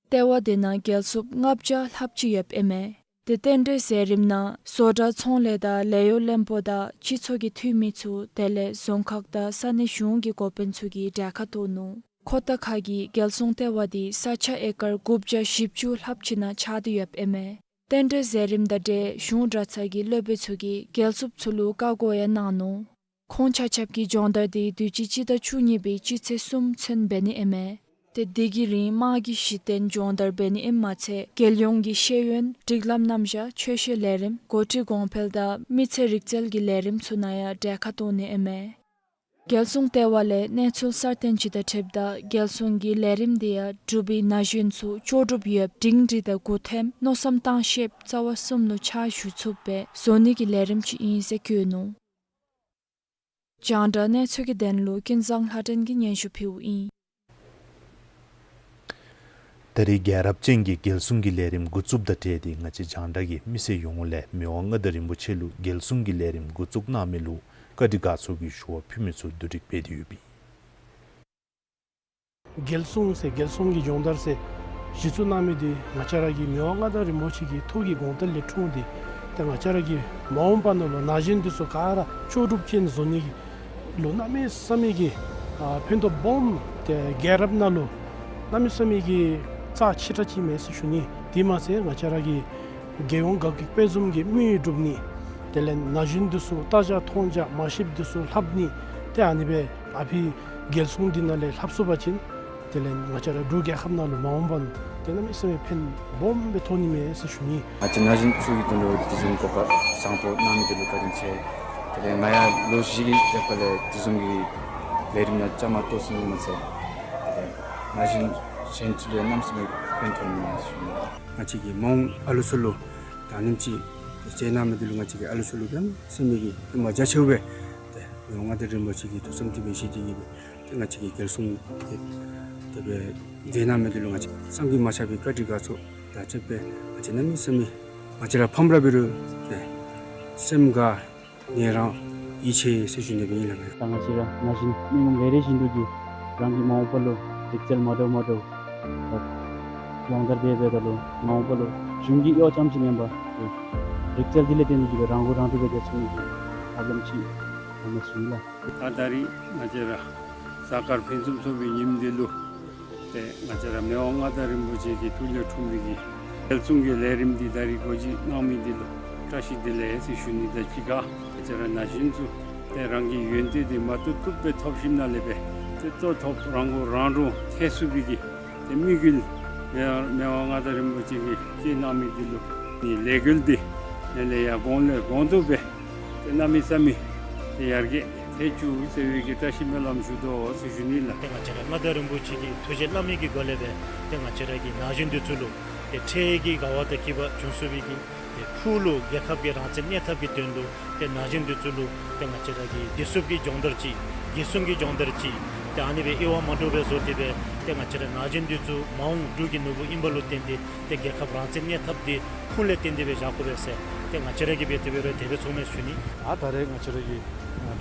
ལྟེ་བ་འདི་ནང་རྒྱལ་སྲུངཔ་ལྔ་བརྒྱ་ལྷགཔ་ཅིག་ཡོདཔ་ཨིན་མས། ཏེ་རྟེན་འབྲེལ་མཛད་རིམ་ནང་བཟོ་གྲྭ་ཚོང་ལས་དང་ལས་གཡོག་བློན་པོ་དང་སྤྱི་ཚོགས་ཀྱི་འཐུས་མི་ཚུ་དེ་ལས་རྫོང་ཁག་དང་ས་གནས་གཞུང་གི་འགོ་དཔོན་ཚུ་གིས་གྲལ་ཁར་གཏོགས་ནུག། ཁོ་ཐང་ཁ་གི་རྒྱལ་སྲུང་ལྟེ་བ་འདི་ས་ཆ་ཨེ་ཀར་དགུ་བརྒྱ་བཞི་བཅུ་ལྷགཔ་ཅིག་ནང་ཆགས་ཏེ་ཡོདཔ་ཨིན་མས། རྟེན་འབྲེལ་མཛད་རིམ་དང་འབྲེལ་གཞུང་གྲྭ་ཚང་གི་སློབ་དཔོན་ཚུ་གིས་རྒྱལ་སྲུངཔ་ཚུ་ལུ་བཀའ་བསྒོ་ཡང་གནང་ནུག། ཁོང་ཆ་ཁྱབ་ཀྱིས་སྦྱོང་བརྡར་འདི་དུས་ཅི་སྤྱི་ཟླ་བཅུ་གཉིས་པའི་སྤྱི་ཚེས་གསུམ་ཚུན་འབད་ནི་ཨིན་མས། ཏེ་དེ་གི་རིང་དམག་གི་གཞི་རྟེན་སྦྱོང་བརྡར་འབད་ནི་ཨིནམ་མ་ཚད་རྒྱལ་ཡོངས་ཀྱི་ཤེས་ཡོན་སྒྲིག་ལམ་རྣམ་གཞག་ཆོས་བཤད་ལས་རིམ་འགོ་ཁྲིད་གོང་འཕེལ་དང་མི་ཚེ་རིག་རྩལ་གྱི་ལས་རིམ་ཚུ་ནང་ཡང་གྲལ་ཁར་གཏོགས་ནི་ཨིན་མས། རྒྱལ་སྲུང་ལྟེ་བ་ལས་གནས་ཚུལ་གསར་བཏོན་ཅིག་དང་འཁྲིལཝ་ད་རྒྱལ་སྲུང་གི་ལས་རིམ་འདི་ཡང་འབྲུག་པའི་ན་གཞོན་ཚུ་ལྕོགས་གྲུབ་ཡོདཔ་སྒྲིང་སྒྲི་དང་སྒོ་ཐེམ་མནོ་བསམ་བཏང་ཤེསཔ་རྩ་བ་གསུམ་ལུ་ཕྱག་ཞུ་ཚུགསཔ་སྦེ་བཟོ་ནི་གི་ལས་རིམ་ཅིག་ཨིན་ཟེར་བཀོད་ནུག། རྒྱང་བསྒྲགས་གནས་ཚུལ་གྱི་དོན་ལུ་ཀུན་བཟང་ལྷ་སྒྲོན་གྱིས་སྙན་ཞུ་ཕུལཝ་ཨིན། ད་རེས་རྒྱལ་རབས་ཅན་གྱི་རྒྱལ་སྲུང་གི་ལས་རིམ་འགོ་བཙུགསཔ་དང་འབྲེལ་ཏེ་ང་བཅས་རྒྱང་བསྒྲགས་ཀྱི་མི་སེར་ཡོངས་ལས་མི་དབང་མངའ་བདག་རིན་པོ་ཆེ་ལུ་རྒྱལ་སྲུང་གི་ལས་རིམ་འགོ་བཙུགས་གནང་མི་ལུ་བཀའ་དྲིན་དགའ་ཚོར་གྱི་ཞུ་བ་ཕུལ་མི་ཚུ་བསྡུ་སྒྲིག་འབད་དེ་ཡོདཔ་ཨིན། རྒྱལ་སྲུང་ཟེར་རྒྱལ་སྲུང་གི་སྦྱོང་བརྡར་ཟེར་གཞི་བཙུགས་གནང་མི་འདི་ང་བཅས་ར་གི་མི་དབང་མངའ་བདག་རིན་པོ་ཆེ་གི་ཐུགས་ཀྱི་དགོངས་དོན་ལས་འཁྲུངས་ཏེ་ཏེ་ང་བཅས་ར་གི་མ་འོངས་པ་ནང་ལུ་ན་གཞོན་འདི་ཚུ་ག་ར་ལྕོགས་གྲུབ་ཅན་བཟོ་ནི་ལུ་གནམ་མེད་ས་མེད་ཀྱི་ཨ་ཕན་ཐོགས་སྦོམ་ཏེ་རྒྱལ་རབས་ནང་ལུ་གནམ་མེད་ས་མེད་ཀྱི་ རྩ་ཆེ་དྲགས་ཅིག་མས་ཟེར་ཞུ་ནི། དེ་མ་ཚད་ང་བཅས་ར་གི་རྒྱལ་ཡོངས་དགའ་སྐྱིད་དཔལ་འཛོམས་ཀྱི་དམིགས་ཡུལ་སྒྲུབ་ནི། དེ་ལས་ན་གཞོན་འདི་ཚུ་ལྟ་བྱ་མཐོང་བྱ་མ་ཤེསཔ་འདི་ཚུ་ལྷབ་ནི། ཏེ་ཨ་ནི་སྦེ་ཨ་ཕི་རྒྱལ་སྲུང་འདི་ནང་ལས་ལྷབ་ཚུགས་པ་ཅིན་དེ་ལས་ང་བཅས་ར་འབྲུག་རྒྱལ་ཁབ་ནང་ལུ་མ་འོངས་པ་ནང་ཏེ་གནམ་མེད་ས་མེད་ཕན་སྦོམ་སྦེ་ཐོགས་ནི་མས་ཟེར་ཞུ་ནི། ང་བཅས་ན་གཞོན་ཚུ་གི་དོན་ལུ་དེ་བཟུམ་གོ་སྐབས་བཟང་པོ་གནང་མི་འདི་ལུ་བཀའ་དྲིན་ཆེ། དེ་ལས་ང་ཡང་ལོ་བཞི་གི་རྒྱབ་ཁ་ལས་དེ་བཟུམ་གྱི་ལས་རིམ་ནང་བཅའ་མར་གཏོགས་ཟིན་མ་ཚད་དེ་ལས་ན་གཞོན་གཞན་ཚུ་ལུ་གནམ་མེད་ས་མེད་ཕན་ཐོགས་ནི་མས་ཟེར་ཞུ་ནི། ང་བཅས་ཀྱི་མ་འོངས་ཨ་ལུ་ཚུ་ལུ་ད་ནིམ་ཅིག་ཏེ་མཛད་གནང་མི་འདི་ལུ་ང་བཅས་ཀྱི་ཨ་ལུ་ཚུ་ལུ་གནམ་མེད་ས་མེད་ཀྱི་ཧེ་མ་རྒྱ་ཆེཝ་སྦེ་ཏེ་མི་དབང་མངའ་བདག་རིན་པོ་ཆེ་གི་ཐུགས་བསམ་དེ་སྦེ་བཞེས་ཏེ་གིས་སྦེ་ཏེ་ང་བཅས་ཀྱི་རྒྱལ་སྲུང་དེ་དེ་སྦེ་མཛད་གནང་མི་འདི་ལུ་ང་བཅས་བསམ་གྱིས་མ་ཁྱབ་པའི་བཀའ་དྲིན་དགའ་ཚོར་དང་བཅས་པའི་ང་བཅས་གནམ་མེད་ས་མེད་ང་བཅས་ར་ཕམ་ར་འབད་རུང་ཏེ་སེམས་དགའ་ནི་རང་ཡིད་ཆེས་ཟེར་ཞུ་ནི་སྦེ་ཨིན་ལགས། ད་ང་བཅས་ར་ན་གཞོན་མི་མང་ལེ་ཤ་ཅིག་གིས་རང་གི་མ་འོངས་པ་ལུ་རིག་རྩལ་མ་འདྲཝ་མ་འདྲཝ་ད་སྦྱོང་བརྡར་འབད་འབདཝ་ད་ལུ་མ་འོངས་པ་ལུ་གཞུང་གི་གཡོག་རྐྱངམ་ཅིག་མེན་པར་རིག་རྩལ་འདི་ལས་བརྟེན་ཏེ་གིས་སྦེ་རང་མགོ་རང་འདྲོངས་སྦེ་སྡོད་ཚུགས་ནི་གི་ཐབས་ལམ་ཅིག་ཨ་ནི་ཞུ་ནི་ལགས། ད་ད་རིས་ང་བཅས་ར་གཟའ་སྐར་ཕུན་སུམ་ཚོགས་པའི་ཉིནམ་འདི་ལུ་ཏེ་ང་བཅས་ར་མི་དབང་མངའ་བདག་རིན་པོ་ཆེ་གི་ཐུགས་ལས་འཁྲུངས་མི་གི་རྒྱལ་སྲུང་གི་ལས་རིམ་འདི་ད་རིས་འགོ་འབྱེད་གནང་མི་འདི་ལུ་བཀྲ་ཤིས་བདེ་ལེགས་ཟེར་ཞུ་ནི་དང་གཅིག་ཁར་ང་བཅས་ར་ན་གཞོན་ཚུ་ཏེ་རང་གི་ཡོན་ཏན་འདི་མ་ཐུབ་ཐུབ་སྦེ་ཐོབ་ཞིནམ་ལས་སྦེ་ཏེ་ལྟོ་ཐོབ་རང་མགོ་རང་འདྲོངས་ཐལ་ཚུགས་པའི་གི་ཏེ་དམིགས་ཡུལ་མི་དབང་མངའ་བདག་རིན་པོ་ཆེ་གིས་བསྐྱེད་གནང་མི་འདི་ལུ་ནི་ལས་འགུལ་འདི་ཨ་ནི་ལས་ཡར་གོང་ལས་གོང་དུ་སྦེ་ཏེ་གནམ་མེད་ས་མེད་ཏེ་ཡར་རྒྱས་ཐལ་བཅུག་ཟེར་བའི་གི་བཀྲ་ཤིས་སྨོན་ལམ་ཞུ་དོ་ཟེར་ཞུ་ནི་ལགས། ཏེ་ང་བཅས་ར་མངའ་བདག་རིན་པོ་ཆེ་གི་ཐུགས་བཞེད་བླ་མེད་ཀྱི་སྒོ་ལས་སྦེ་ཏེ་ང་བཅས་ར་གི་ན་གཞོན་འདི་ཚུ་ལུ་ཏེ་འཕྲལ་གྱི་དགའ་བ་དང་སྐྱིད་པ་འབྱུང་ཚུགས་པའི་གི་ཏེ་ཕུགས་ལུ་རྒྱལ་ཁབ་ཀྱི་རང་བཙན་གནས་ཐབས་ཀྱི་དོན་ལུ་ཏེ་ན་གཞོན་འདི་ཚུ་ལུ་ཏེ་ང་བཅས་ར་གི་བདེ་སྲུངཔ་གི་སྦྱོང་བརྡར་ཅིག་རྒྱལ་སྲུང་གི་སྦྱོང་བརྡར་ཅིག་ཏེ་ཨ་ནི་སྦེ་དབྱེ་བ་མ་འདྲཝ་སྦེ་བཟོ་སྟེ་སྦེ་ཏེ་ང་བཅས་ར་ན་གཞོན་འདི་ཚུ་མ་འོངས་འབྲུག་གི་ནོར་བུ་ཨིནམ་ལུ་བརྟེན་ཏེ་ཏེ་རྒྱལ་ཁབ་རང་བཙན་གནས་ཐབས་འདི་ཁུངས་ལས་བཏོན་ཏེ་སྦེ་བཞག་དགོ་པས་ཟེར་ཏེ་ང་བཅས་ར་གིས་འབད་དེ་འབད་རུང་དེ་སྦེ་ཚོརཝ་མས་ཟེར་ཞུ་ནི། ཨ་ད་རེས་ང་བཅས་ར་གི་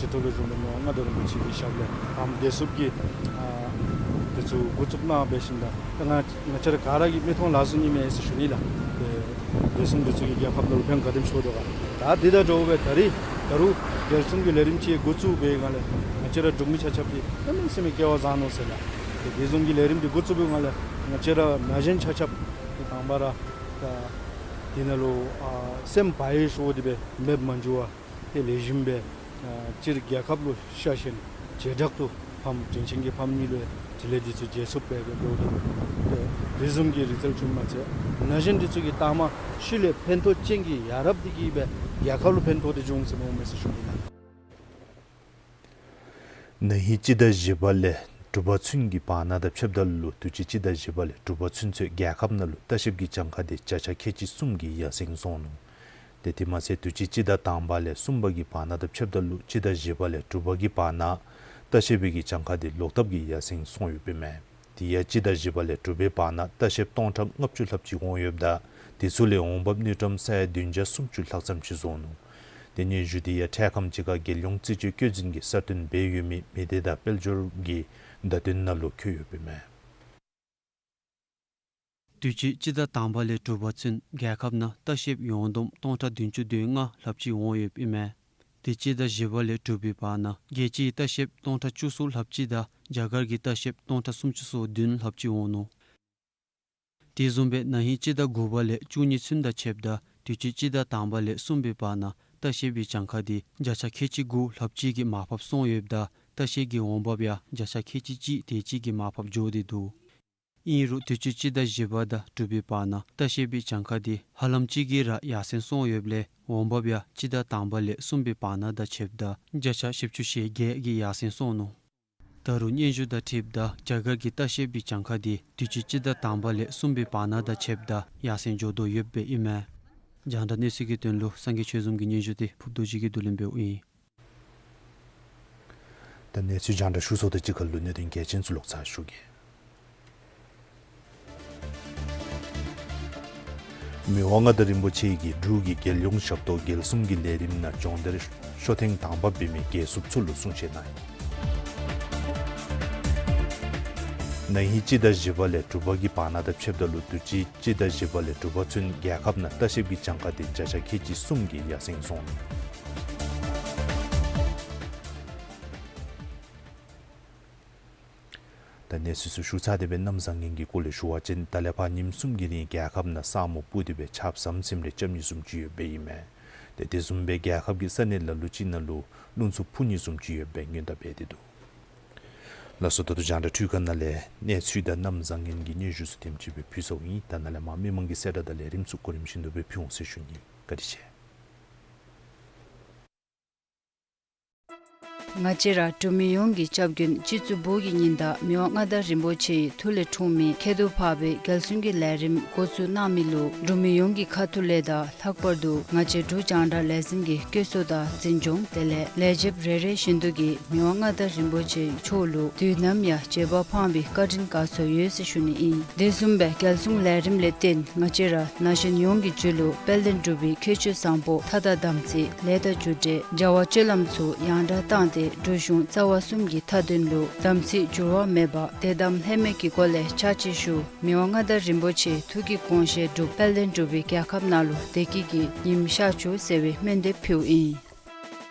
ཁྲི་ཐོག་ལུ་བཞུགས་མི་མི་དབང་མངའ་བདག་རིན་པོ་ཆེ་གི་ཞབས་ལས་ཕམ་བདེ་སྲུངཔ་གི་ཨ་འདི་ཚུ་འགོ་བཙུགས་གནང་འབད་ཞིནམ་ད་ད་ང་ང་བཅས་ར་ག་ར་གིས་མིག་མཐོང་ལག་ཟུང་ཨིན་མས་ཟེར་ཞུ་ནི་ལགས། ཏེ་བདེ་སྲུངཔ་འདི་ཚུ་གིས་རྒྱལ་ཁབ་ལུ་ཕན་ག་དེམ་ཞིག་ཐོགས་དོ་ག། ད་འདི་དང་འདྲཝ་སྦེ་ད་རིས་ད་རུང་རྒྱལ་སྲུང་གི་ལས་རིམ་ཅིག་འགོ་བཙུགས་པའི་སྒང་ལས་ང་བཅས་ར་འབྲུག་མི་ཆ་ཁྱབ་ཀྱིས་གནམ་མེད་ས་མེད་སྐལ་བ་བཟང་ནུག་ཟེར་ལགས། ཏེ་བདེ་སྲུང་གི་ལས་རིམ་འདི་འགོ་བཙུགས་པའི་སྒང་ལས་ང་བཅས་ར་ན་གཞོན་ཆ་ཁྱབ་ཏེ་དང་པ་ར་ད་འདི་ནང་ལུ་ཨ་སེམས་བག་ཡོད་ཤོས་འདི་སྦེ་མེདཔ་མ་འགྱོ་བར་ཏེ་ལེགས་ཤོམ་སྦེ་ཨ་སྤྱིར་རྒྱལ་ཁབ་ལུ་ཤ་ཞེན་བྱེ་བྲག་ཏུ་ཕམ་དྲིན་ཆེན་གྱི་ཕམ་གཉིས་ལུ་དྲིན་ལན་འདི་ཚུ་འཇལ་ཚུགསཔ་སྦེ་འབདཝ་ད་ཏེ་དེ་བཟུམ་གྱི་རིག་རྩལ་ཚུ་མ་ཚད་ན་གཞོན་འདི་ཚུ་གིས་ལྟ་མ་ཤུལ་ལས་ཕན་ཐོགས་ཅན་གྱི་ཡ་རབས་འདི་གིས་སྦེ་རྒྱལ་ཁབ་ལུ་ཕན་ཐོགས་ཏེ་འགྱོ་འོང་ཟེར་མནོཝ་མས་ཟེར་ཞུ་ནི་ལགས། ན་ཧིང་སྤྱི་ཟླ་བཞི་པ་ལས་དྲུག་པ་ཚུན་གྱི་བར་ན་དང་ཕྱདཔ་ད་ལུ་དུས་ཅི་སྤྱི་ཟླ་བཞི་པ་ལས་དྲུག་པ་ཚུན་ཚོད་རྒྱལ་ཁབ་ནང་ལུ་ལྟ་བཤལཔ་གི་གྱངས་ཁ་འདི་བརྒྱ་ཆ་ཁལ་གཅིག་གསུམ་གྱིས་ཡར་སེང་སོང་ནུག། ཏེ་དེ་མ་ཚད་དུས་ཅི་སྤྱི་ཟླ་དང་པ་ལས་གསུམ་པ་གི་བར་ན་དང་ཕྱདཔ་ད་ལུ་སྤྱི་ཟླ་བཞི་པ་ལས་དྲུག་པ་གི་བར་ན་ལྟ་བཤལ་པའི་གི་གྱངས་ཁ་འདི་ལོག་ལྟབ་ཀྱིས་ཡར་སེང་སོང་ཡོདཔ་ཨིན་མས། དེ་ཡང་སྤྱི་ཟླ་བཞི་པ་ལས་དྲུག་པའི་བར་ན་ལྟ་བཤལཔ་སྟོང་ཕྲག་ལྔ་བཅུ་ལྷགཔ་ཅིག་འོང་ཡོདཔ་ད་དེ་ཚུ་ལས་འོང་འབབ་དངུལ་ཀྲམ་ས་ཡ་བདུན་བརྒྱ་སུམ་ཅུ་ལྷག་ཙམ་ཅིག་བཟོ་ནུག། ཏེ་སྙན་ཞུ་འདི་ཡང་འཕྲལ་ཁམས་ཅིག་ཁར་རྒྱལ་ཡོངས་རྩིས་དཔྱད་བཀོད་འཛིན་གྱིས་གསར་བཏོན་འབད་ཡོད་མི་མི་སྡེ་དང་དཔལ་འབྱོར་གྱི་བརྡ་དོན་ནང་ལུ་བཀོད་ཡོདཔ་ཨིན་མས། དུས་ཅི་སྤྱི་ཟླ་དང་པ་ལས་དྲུག་པ་ཚུན་རྒྱལ་ཁབ་ནང་ལྟ་བཤལཔ་ཡོངས་བསྡོམས་སྟོང་ཕྲག་བདུན་ཅུ་དོན་ལྔ་ལྷགཔ་ཅིག་འོང་ཡོདཔ་ཨིན་མས། དེ་སྤྱི་ཟླ་བཞི་པ་ལས་དྲུག་པའི་བར་ན་རྒྱལ་སྤྱིའི་ལྟ་བཤལཔ་སྟོང་ཕྲག་བཅུ་གསུམ་ལྷགཔ་ཅིག་དང་རྒྱ་གར་གྱི་ལྟ་བཤལཔ་སྟོང་ཕྲག་སུམ་ཅུ་སོ་བདུན་ལྷགཔ་ཅིག་འོང་ནུག། དེ་བཟུམ་སྦེ་ན་ཧིང་སྤྱི་ཟླ་དགུ་པ་ལས་བཅུ་གཉིས་ཚུན་དང་ཕྱདཔ་ད་དུས་ཅི་སྤྱི་ཟླ་དང་པ་ལས་གསུམ་པའི་བར་ན་ལྟ་བཤལ་པའི་གྱངས་ཁ་འདི་བརྒྱ་ཆ་ཁལ་གཅིག་དགུ་ལྷགཔ་ཅིག་གིས་མར་ཕབ་སོང་ཡོདཔ་ད་ལྟ་བཤལ་གྱི་འོང་འབབ་ཡང་བརྒྱ་ཆ་ཁལ་གཅིག་གཅིག་དེ་ཅིག་གིས་མར་ཕབ་འགྱོ་སྟེ་འདུག། ཨིན་རུང་དུས་ཅི་སྤྱི་ཟླ་བཞི་པ་དང་དྲུག་པའི་བར་ན་ལྟ་བཤལ་པའི་གྱངས་ཁ་འདི་ཧ་ལམ་ཅིག་གིས་ར་ཡར་སེང་སོང་ཡོདཔ་ལས་འོང་འབབ་ཡང་སྤྱི་ཟླ་དང་པ་ལས་གསུམ་པའི་བར་ན་དང་ཕྱདཔ་ད་བརྒྱ་ཆ་བཞི་བཅུ་ཞེ་བརྒྱད་ཀྱིས་ཡར་སེང་སོང་ནུག། ད་རུང་སྙན་ཞུ་དང་འཁྲིལཝ་ད་རྒྱ་གར་གྱི་ལྟ་བཤལ་པའི་གྱངས་ཁ་འདི་དུས་ཅི་སྤྱི་ཟླ་དང་པ་ལས་གསུམ་པའི་བར་ན་དང་ཕྱདཔ་ད་ཡར་སེང་འགྱོ་དོ་ཡོདཔ་ཨིན་མས། རྒྱང་བསྒྲགས་གནས་ཚུལ་གྱི་དོན་ལུ་སངས་རྒྱས་ཆོས་འཛོམས་ཀྱི་སྙན་ཞུ་འདི་ཕུརཔ་རྡོ་རྗེ་གིས་བསྡུ་ལེན་འབདཝ་ཨིན། ད་གནས་ཚུལ་རྒྱང་བསྒྲགས་ཞུ་ཚརཝ་དང་གཅིག་ཁར་ལུ་གནད་དོན་གལ་ཆེན་ཚུ་ལོག་ཚར་ཞུ་གེ། མི་དབང་མངའ་བདག་རིན་པོ་ཆེ་གིས་འབྲུག་གི་རྒྱལ་ཡོངས་ཞབས་ཏོག་རྒྱལ་སྲུང་གི་ལས་རིམ་ནང་སྦྱོང་བརྡར་ཤོ་ཐེངས་དང་པ་འབད་མི་རྒྱལ་སྲུངཔ་ཚུ་ལུ་གསུང་བཤད་གནང་ཡི། ན་ཧིང་སྤྱི་ཟླ་བཞི་པ་ལས་དྲུག་པ་གི་བར་ན་དང་ཕྱདཔ་ད་ལུ་དུས་ཅི་སྤྱི་ཟླ་བཞི་པ་ལས་དྲུག་པ་ཚུན་རྒྱལ་ཁབ་ནང་ལྟ་བཤལ་པའི་གྱངས་ཁ་འདི་བརྒྱ་ཆ་ཁལ་གཅིག་གསུམ་གྱིས་ཡར་སེང་སོང་ནུག། ད་གནས་ཚུལ་ཚུ་ཞུ་ཚར་ཏེ་སྦེ་གནམ་བཟང་ངན་གྱི་སྐོར་ལས་ཞུ་བ་ཅིན་ད་ལས་ཕར་ཉིནམ་གསུམ་གྱི་རིང་རྒྱལ་ཁབ་ནང་ས་སྨུག་སྤུབས་ཏེ་སྦེ་ཆརཔ་ཟམ་ཟིམ་རེ་རྐྱབ་ནི་བཟུམ་ཅིག་ཡོདཔ་ཨིན་མས། ཏེ་དེ་བཟུམ་སྦེ་རྒྱལ་ཁབ་ཀྱི་ས་གནས་ལ་ལུ་ཅིག་ནང་ལུ་རླུང་འཚུབ་འཕུ་ནི་བཟུམ་ཅིག་ཡོདཔ་སྦེ་སྔོན་བརྡ་འབད་དེ་འདུག། ལགས་སོ། ད་ལྟོ་རྒྱང་བསྒྲགས་འཕྲུལ་ཁང་ནང་ལས་གནས་ཚུལ་དང་གནམ་བཟང་ངན་གྱི་སྙན་ཞུ་ཚུ་དེམ་ཅིག་སྦེ་ཕུལ་ཚརཝ་ཨིན། ད་ནཱ་ལས་མར་མི་མང་གི་གསལ་བསྒྲགས་དང་ལས་རིམ་ཚུ་གོ་རིམ་བཞིན་དུ་སྦེ་ཕུལ་འོང་ཟེར་ཞུ་ནི། བཀའ་དྲིན་ཆེ། ང་བཅས་ར་འབྲུག་མི་ཡོངས་ཀྱི་སྐྱབས་མགོན་སྤྱི་གཙུག་བོད་ཀྱི་ཉི་ཟླ་མི་དབང་མངའ་བདག་རིན་པོ་ཆེའི་ཐུགས་ལས་འཁྲུངས་མི་ཁྱད་དུ་འཕགས་པའི་རྒྱལ་སྲུང་གི་ལས་རིམ་འགོ་བཙུགས་གནང་མི་ལུ་འབྲུག་མི་ཡོངས་ཀྱི་ཁ་ཐུག་ལས་དང་ལྷག་པར་དུ་ང་བཅས་འབྲུག་རྒྱང་བསྒྲགས་ལས་འཛིན་གྱི་བཀོད་ཚོགས་དང་འཛིན་སྐྱོང་དེ་ལས་ལས་བྱེདཔ་རེ་རེ་བཞིན་དུ་གིས་མི་དབང་མངའ་བདག་རིན་པོ་ཆེ་མཆོག་ལུ་དུས་ནམ་ཡང་རྗེས་དཔག་འཕངས་པའི་བཀའ་དྲིན་དགའ་ཚོར་ཡོད་ཟེར་ཞུ་ནི་ཨིན། དེ་བཟུམ་སྦེ་རྒྱལ་སྲུང་ལས་རིམ་ལས་བརྟེན་ང་བཅས་ར་ན་གཞོན་ཡོངས་ཀྱི་རྒྱུད་ལུ་དཔལ་ལྡན་འབྲུག་པའི་ཁྱད་ཆོས་བཟང་པོ་མཐའ་དག་དམ་ཚིག་ལས་དང་རྒྱུ་འབྲས་བྱ་བ་སྤྱོད་ལམ་ཚུ་ཡང་དྲག་བཏང་སྟེ་འབྲུག་གཞུང་རྩ་བ་གསུམ་གྱི་མཐའ་དོན་ལུ་དམ་ཚིག་འགྱུར་བ་མེད་པ་དད་དམ་ལྷད་མེད་ཀྱི་སྒོ་ལས་ཕྱག་ཕྱིད་ཞུ། མི་དབང་མངའ་བདག་རིན་པོ་ཆེའི་ཐུགས་ཀྱི་དགོངས་བཞེད་འགྲུབ། དཔལ་ལྡན་འབྲུག་པའི་རྒྱལ་ཁབ་ནང་ལུ་བདེ་སྐྱིད་ཀྱི་ཉིམ་ཤར་བཅུག་ཟེར་བའི་སྨོན་འདེབས་ཕུལཝ་ཨིན།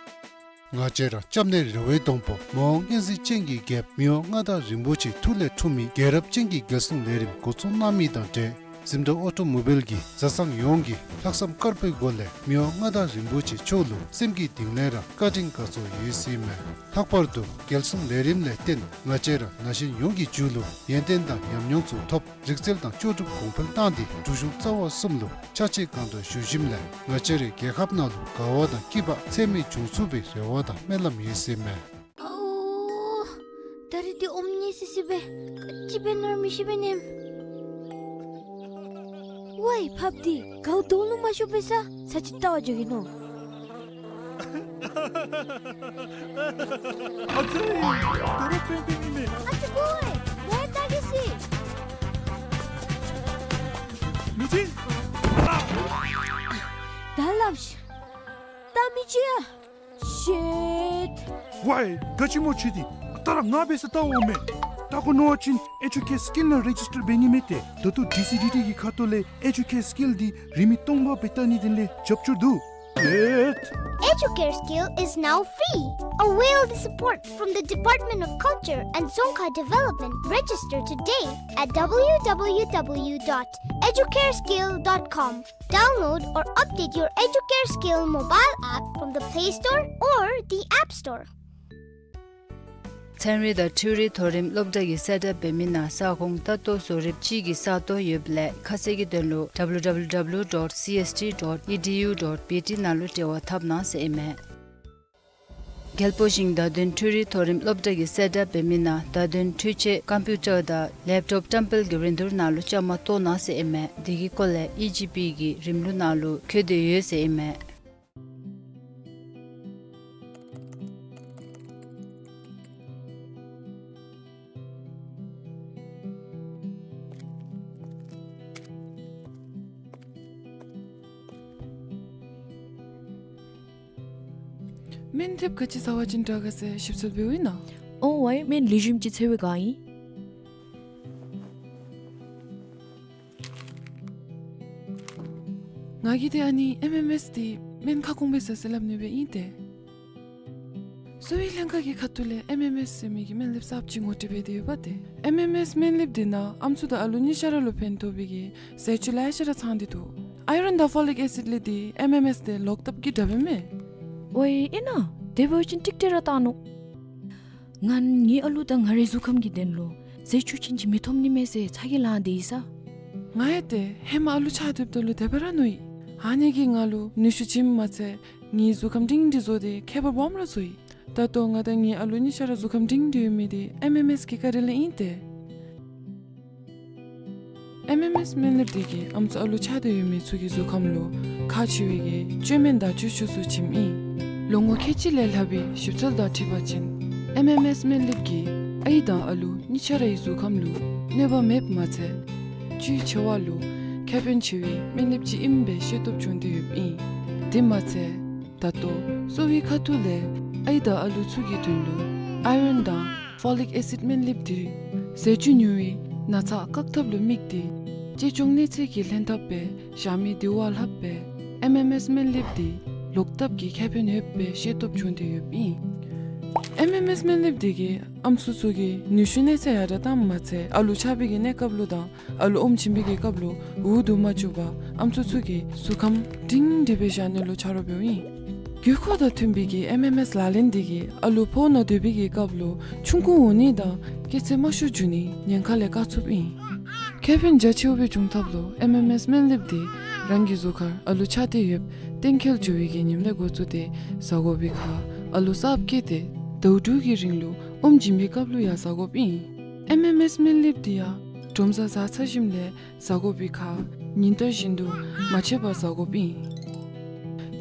ང་བཅས་ར་སྐྱབས་གནས་ར་བའི་སྡོང་པོ་མི་དབང་མངའ་གཟིགས་ཅན་གྱི་རྒྱལཔོ་མི་དབང་མངའ་བདག་རིན་པོ་ཆེའི་ཐུགས་ལས་འཁྲུངས་མི་རྒྱལ་རབས་ཅན་གྱི་རྒྱལ་སྲུང་ལས་རིམ་འགོ་བཙུགས་གནང་མི་དང་འབྲེལ་ཟིམ་ཏོག་ཨོ་ཊོ་མོ་བཱའིལ་གྱིས་བཟའ་ཚང་ཡོངས་ཀྱིས་ལྷག་བསམ་དཀར་པོའི་སྒོ་ལས་མི་དབང་མངའ་བདག་རིན་པོ་ཆེ་མཆོག་ལུ་སེམས་ཀྱི་གཏིང་ལས་ར་བཀའ་དྲིན་དགའ་ཚོར་ཡོད་ཟེར་ཨིན་མས། ལྷག་པར་དུ་རྒྱལ་སྲུང་ལས་རིམ་ལས་བརྟེན་ང་བཅས་ར་ན་གཞོན་ཡོངས་ཀྱི་རྒྱུད་ལུ་ཡོན་ཏན་དང་ཉམས་མྱོང་ཚུ་ཐོབ། རིག་རྩལ་དང་ལྕོགས་གྲུབ་གོང་འཕེལ་བཏང་སྟེ་འབྲུག་གཞུང་རྩ་བ་གསུམ་ལུ་ཕྱག་ཕྱིད་གང་དྲག་ཞུ་ཞིནམ་ལས་ང་བཅས་རའི་རྒྱལ་ཁབ་ནང་ལུ་དགའ་བ་དང་སྐྱིད་པ་ཚད་མེད་འབྱུང་ཚུགས་པའི་རེ་བ་དང་སྨོན་ལམ་ཡོད་ཟེར་ཨིན་མས། ཨའོ། ད་རིས་འདི་ཨོམ་ཉེ་སི་སི་སྦེ་ཅིག་འབད་ནི་ར་མི་ཤེས་པས་ནེམ། ཝའི་ཕགཔ་འདི་གའུ་དོང་ལུ་མ་ཤོར་བས་ས་ས་ཅིག་བལྟ་བར་འགྱོ་གེ་ནོ། ཨ་ཙི། དོ་རུང་པེན་པེན་ཨིན་མས། ཨ་ཙི་ཀོའི་ལས་བལྟ་གེ་སི། མི་ཅིག། ད་སླབ་ཤིག། ད་མི་ཅིག་ཡ། ཤིཊ། ཝའི་ག་ཅི་སྨོ་ཁྱོད་འདི། ད་ར་ང་འབད་ས་བལྟ་འོང་མས། ད་ཁོ་ནོར་བ་ཅིན་ཨེ་ཇུ་ཀེར་སི་ཀིལ་ནང་རེ་ཇིས་ཊར་འབད་ནི་མས་ཏེ། ད་ལྟོ་ཌི་སི་ཌི་ཊི་གི་ཁ་ཐུག་ལས་ཨེ་ཇུ་ཀེར་སི་ཀིལ་འདི་རིན་མེད་སྟོང་པ་སྦེ་བལྟ་ནིའི་དོན་ལས་རྒྱབ་སྐྱོར་འདུག། ཤིཊ། Educare Skill is now free. Avail the support from the Department of Culture and Dzongkha Development. Register today at w w w dot educareskill dot com. Download or update your Educare Skill mobile app from the Play Store or the App Store. ཚན་རིག་དང་འཕྲུལ་རིག་མཐོ་རིམ་སློབ་གྲྭ་གི་གསལ་བསྒྲགས་འབད་མི་ནང་ས་ཁོངས་ལྟ་རྟོག་བཟོ་རིགཔ་ཅིག་གི་ས་སྟོང་ཡོདཔ་ལས་ཁ་གསལ་གྱི་དོན་ལུ་ཌབ་ལུ་ཌབ་ལུ་ཌབ་ལུ་ཌོཊ་སི་ཨེསི་ཊི་ཌོཊ་ཨི་ཌི་ཡུ་ཌོཊ་བི་ཊི་ནང་ལུ་འབྲེལ་བ་འཐབ་གནང་ཟེར་ཨིན་མས། རྒྱལ་པོ་ཞིང་བརྡ་དོན་འཕྲུལ་རིག་མཐོ་རིམ་སློབ་གྲྭ་གི་གསལ་བསྒྲགས་འབད་མི་ནང་བརྡ་དོན་འཕྲུལ་ཆས་ཀམ་པིའུ་ཊར་དང་ལེབ་ཊོབ་བཀྲམ་སྤེལ་གྱི་རིན་བསྡུར་ནང་ལུ་བཅའ་མར་གཏོགས་གནང་ཟེར་ཨིན་མས། དེ་གི་སྐོར་ལས་ཨི་ཇི་པི་གི་རིམ་ལུགས་ནང་ལུ་འཁོད་དེ་ཡོད་ཟེར་ཨིན་མས། སྨན་ལེབ་ག་ཅི་ཟ་བ་ཅིན་དྲག་ག་ཟེར་ཞིབ་འཚོལ་འབདཝ་ཨིན་ན། ཨོ་ཝའི་སྨན་ལེགས་ཤོམ་ཅིག་འཚོལ་བར་དགའ་ཨིན། ང་གིས་ཏེ་ཨ་ནི་ཨེམ་ཨེམ་ཨེསི་འདི་སྨན་ཁ་སྐོང་སྦེ་ཟ་ཟེར་སླབ་ནི་སྦེ་ཨིན་ཏེ། གསོ་བའི་ལྷན་ཁག་གི་ཁ་ཐུག་ལས་ཨེམ་ཨེམ་ཨེསི་ཟེར་མི་གི་སྨན་ལེབ་གསརཔ་ཅིག་ངོ་སྤྲོད་འབད་དེ་ཡོདཔ་ཏེ། ཨེམ་ཨེམ་ཨེསི་སྨན་ལེབ་འདི་ནང་ཨམ་སྲུ་དང་ཨ་ལུ་གཉིས་ཆ་ར་ལུ་ཕན་ཐོགས་པའི་གི་ཟས་བཅུད་ལེ་ཤ་ར་ཚང་སྟེ་འདུག། ཨའི་རཱན་དང་ཕོ་ལིག་ཨེ་སིཌ་ལས་འདི་ཨེམ་ཨེམ་ཨེསི་འདི་ལོག་ཐབས་ཀྱི་དྲགཔ་ཨིན་མས། ཝའི་ཨིན་ན། དེ་འབད་བ་ཅིན་ཀྲིག་ཀྲི་ར་བཏང་ནུག། ང་ངེའི་ཨ་ལུ་དང་ང་རའི་གཟུགས་ཁམས་ཀྱི་དོན་ལུ་ཟས་བཅུད་ཅན་ཅིག་མི་ཐོབ་ནི་མས་ཟེར་ཚ་གྱང་ལང་སྟེ་ཡོད་ས། ང་ཡང་ཏེ་ཧེ་མ་ཨ་ལུ་ཆགས་སྡོདཔ་ད་ལུ་དེ་སྦེ་ར་མནོ་ཡི། ཨ་ནི་གིས་ང་ལུ་ནུས་ཤུགས་བྱིནམ་མ་ཚད་ངེའི་གཟུགས་ཁམས་སྒྲིང་སྒྲི་བཟོ་སྟེ་ཁྱད་པར་སྦོམ་ར་བཟོ་ཡི། ད་ལྟོ་ང་དང་ངེའི་ཨ་ལུ་གཉིས་ཆ་ར་གཟུགས་ཁམས་སྒྲིང་སྒྲི་ཡོད་མི་འདི་ཨེམ་ཨེམ་ཨེསི་གི་བཀའ་དྲིན་ལས་ཨིན་ཏེ། ཨེམ་ཨེམ་ཨེསི་སྨན་ལེབ་འདི་གིས་ཨམ་སྲུ་ཨ་ལུ་ཆགས་ཏེ་ཡོད་མི་ཚུ་གི་གཟུགས་ཁམས་ལུ་ཁག་ཆེ་བའི་གི་བཅོས་སྨན་དང་བཅོས་ཆས་ཚུ་བྱིནམ་ཨིན། ལོ་ངོ་ཁལ་གཅིག་ལས་ལྷག་པའི་ཞིབ་འཚོལ་དང་འཁྲིལ་བ་ཅིན་ཨེམ་ཨེམ་ཨེསི་སྨན་ལེབ་ཀྱིས་ཨའི་དང་ཨ་ལུ་གཉིས་ཆ་རའི་གཟུགས་ཁམས་ལུ་གནོད་པ་མེདཔ་མ་ཚད་བཅུད་ཆེ་བ་ལུ་ཁེ་ཕན་ཆེ་བའི་སྨན་ལེབ་ཅིག་ཨིནམ་སྦེ་ཤེས་རྟོགས་བྱུང་སྟེ་ཡོདཔ་ཨིན། དེ་མ་ཚད་ད་ལྟོ་གསོ་བའི་ཁ་ཐུག་ལས་ཨའི་དང་ཨ་ལུ་ཚུ་གི་དོན་ལུ་ཨའི་རཱན་དང་ཕོ་ལིག་ཨེ་སིཌ་སྨན་ལེབ་འདི་ཟས་བཅུད་ཉུང་བའི་ན་ཚ་བཀག་ཐབས་ལུ་དམིགས་ཏེ་གཅེས་སྐྱོང་གནོད་འཚེ་གི་ལྷན་ཐབས་སྦེ་བཞག་མི་འདི་བ་ལྷགཔ་སྦེ་ཨེམ་ཨེམ་ཨེསི་སྨན་ལེབ་འདི་ལོག་ཐབས་ཀྱི་ཁེ་ཕན་ཡོདཔ་སྦེ་ཤེས་རྟོགས་བྱུང་སྟེ་ཡོདཔ་ཨིན། ཨེམ་ཨེམ་ཨེསི་སྨན་རླིབས་འདི་གིས་ཨམ་སྲུ་ཚུ་གི་ནུས་ཤུགས་གནས་ཚད་ཡར་དྲགས་བཏངམ་མ་ཚད་ཨ་ལུ་ཆགས་པའི་གི་གནས་སྐབས་ལུ་དང་ཨ་ལུ་ཨོམ་བྱིན་པའི་གི་སྐབས་ལུ་འུ་སྡུག་མ་བཅུག་པར་ཨམ་སྲུ་ཚུ་གི་གཟུགས་ཁམས་སྒྲིང་སྒྲི་སྦེ་བཞག་ནི་ལུ་ཆ་རོགས་འབདཝ་ཨིན། དགོས་མཁོ་དང་མཐུན་པའི་གི་ཨེམ་ཨེམ་ཨེསི་ལག་ལེན་འདི་གིས་ཨ་ལུ་ཕོཝ་ནང་སྡོད་པའི་གི་སྐབས་ལུ་ཆུང་ཀུ་འོང་ནི་དང་སྐྱེ་ཚད་དམའ་ཤོས་འགྱོ་ནི་ཉེན་ཁ་ལས་བཀག་ཚུགསཔ་ཨིན། ཁེ་ཕན་རྒྱ་ཆེཝ་སྦེ་འབྱུང་ཐབས་ལུ་ཨེམ་ཨེམ་ཨེསི་སྨན་རླིབས་འདི་རང་གི་གཟུགས་ཁར་ཨ་ལུ་ཆགས་ཏེ་ཡོདཔ་གཏན་འཁེལ་འགྱོ་བའི་གི་ཉིནམ་ལས་འགོ་བཙུགས་ཏེ་བཟའ་དགོ་པའི་ཁར་ཨ་ལུ་གསརཔ་སྐྱེས་ཏེ་ཟླཝ་དྲུག་གི་རིང་ལུ་ཨོམ་བྱིན་པའི་སྐབས་ལུ་ཡང་བཟའ་དགོཔ་ཨིན། ཨེམ་ཨེམ་ཨེསི་སྨན་རླིབས་འདི་ཡང་དྲོ་མཚར་བཟའ་ཚར་ཞིནམ་ལས་བཟའ་དགོ་པའི་ཁར་ཉིན་ལྟར་བཞིན་དུ་མ་ཆད་པར་བཟའ་དགོཔ་ཨིན།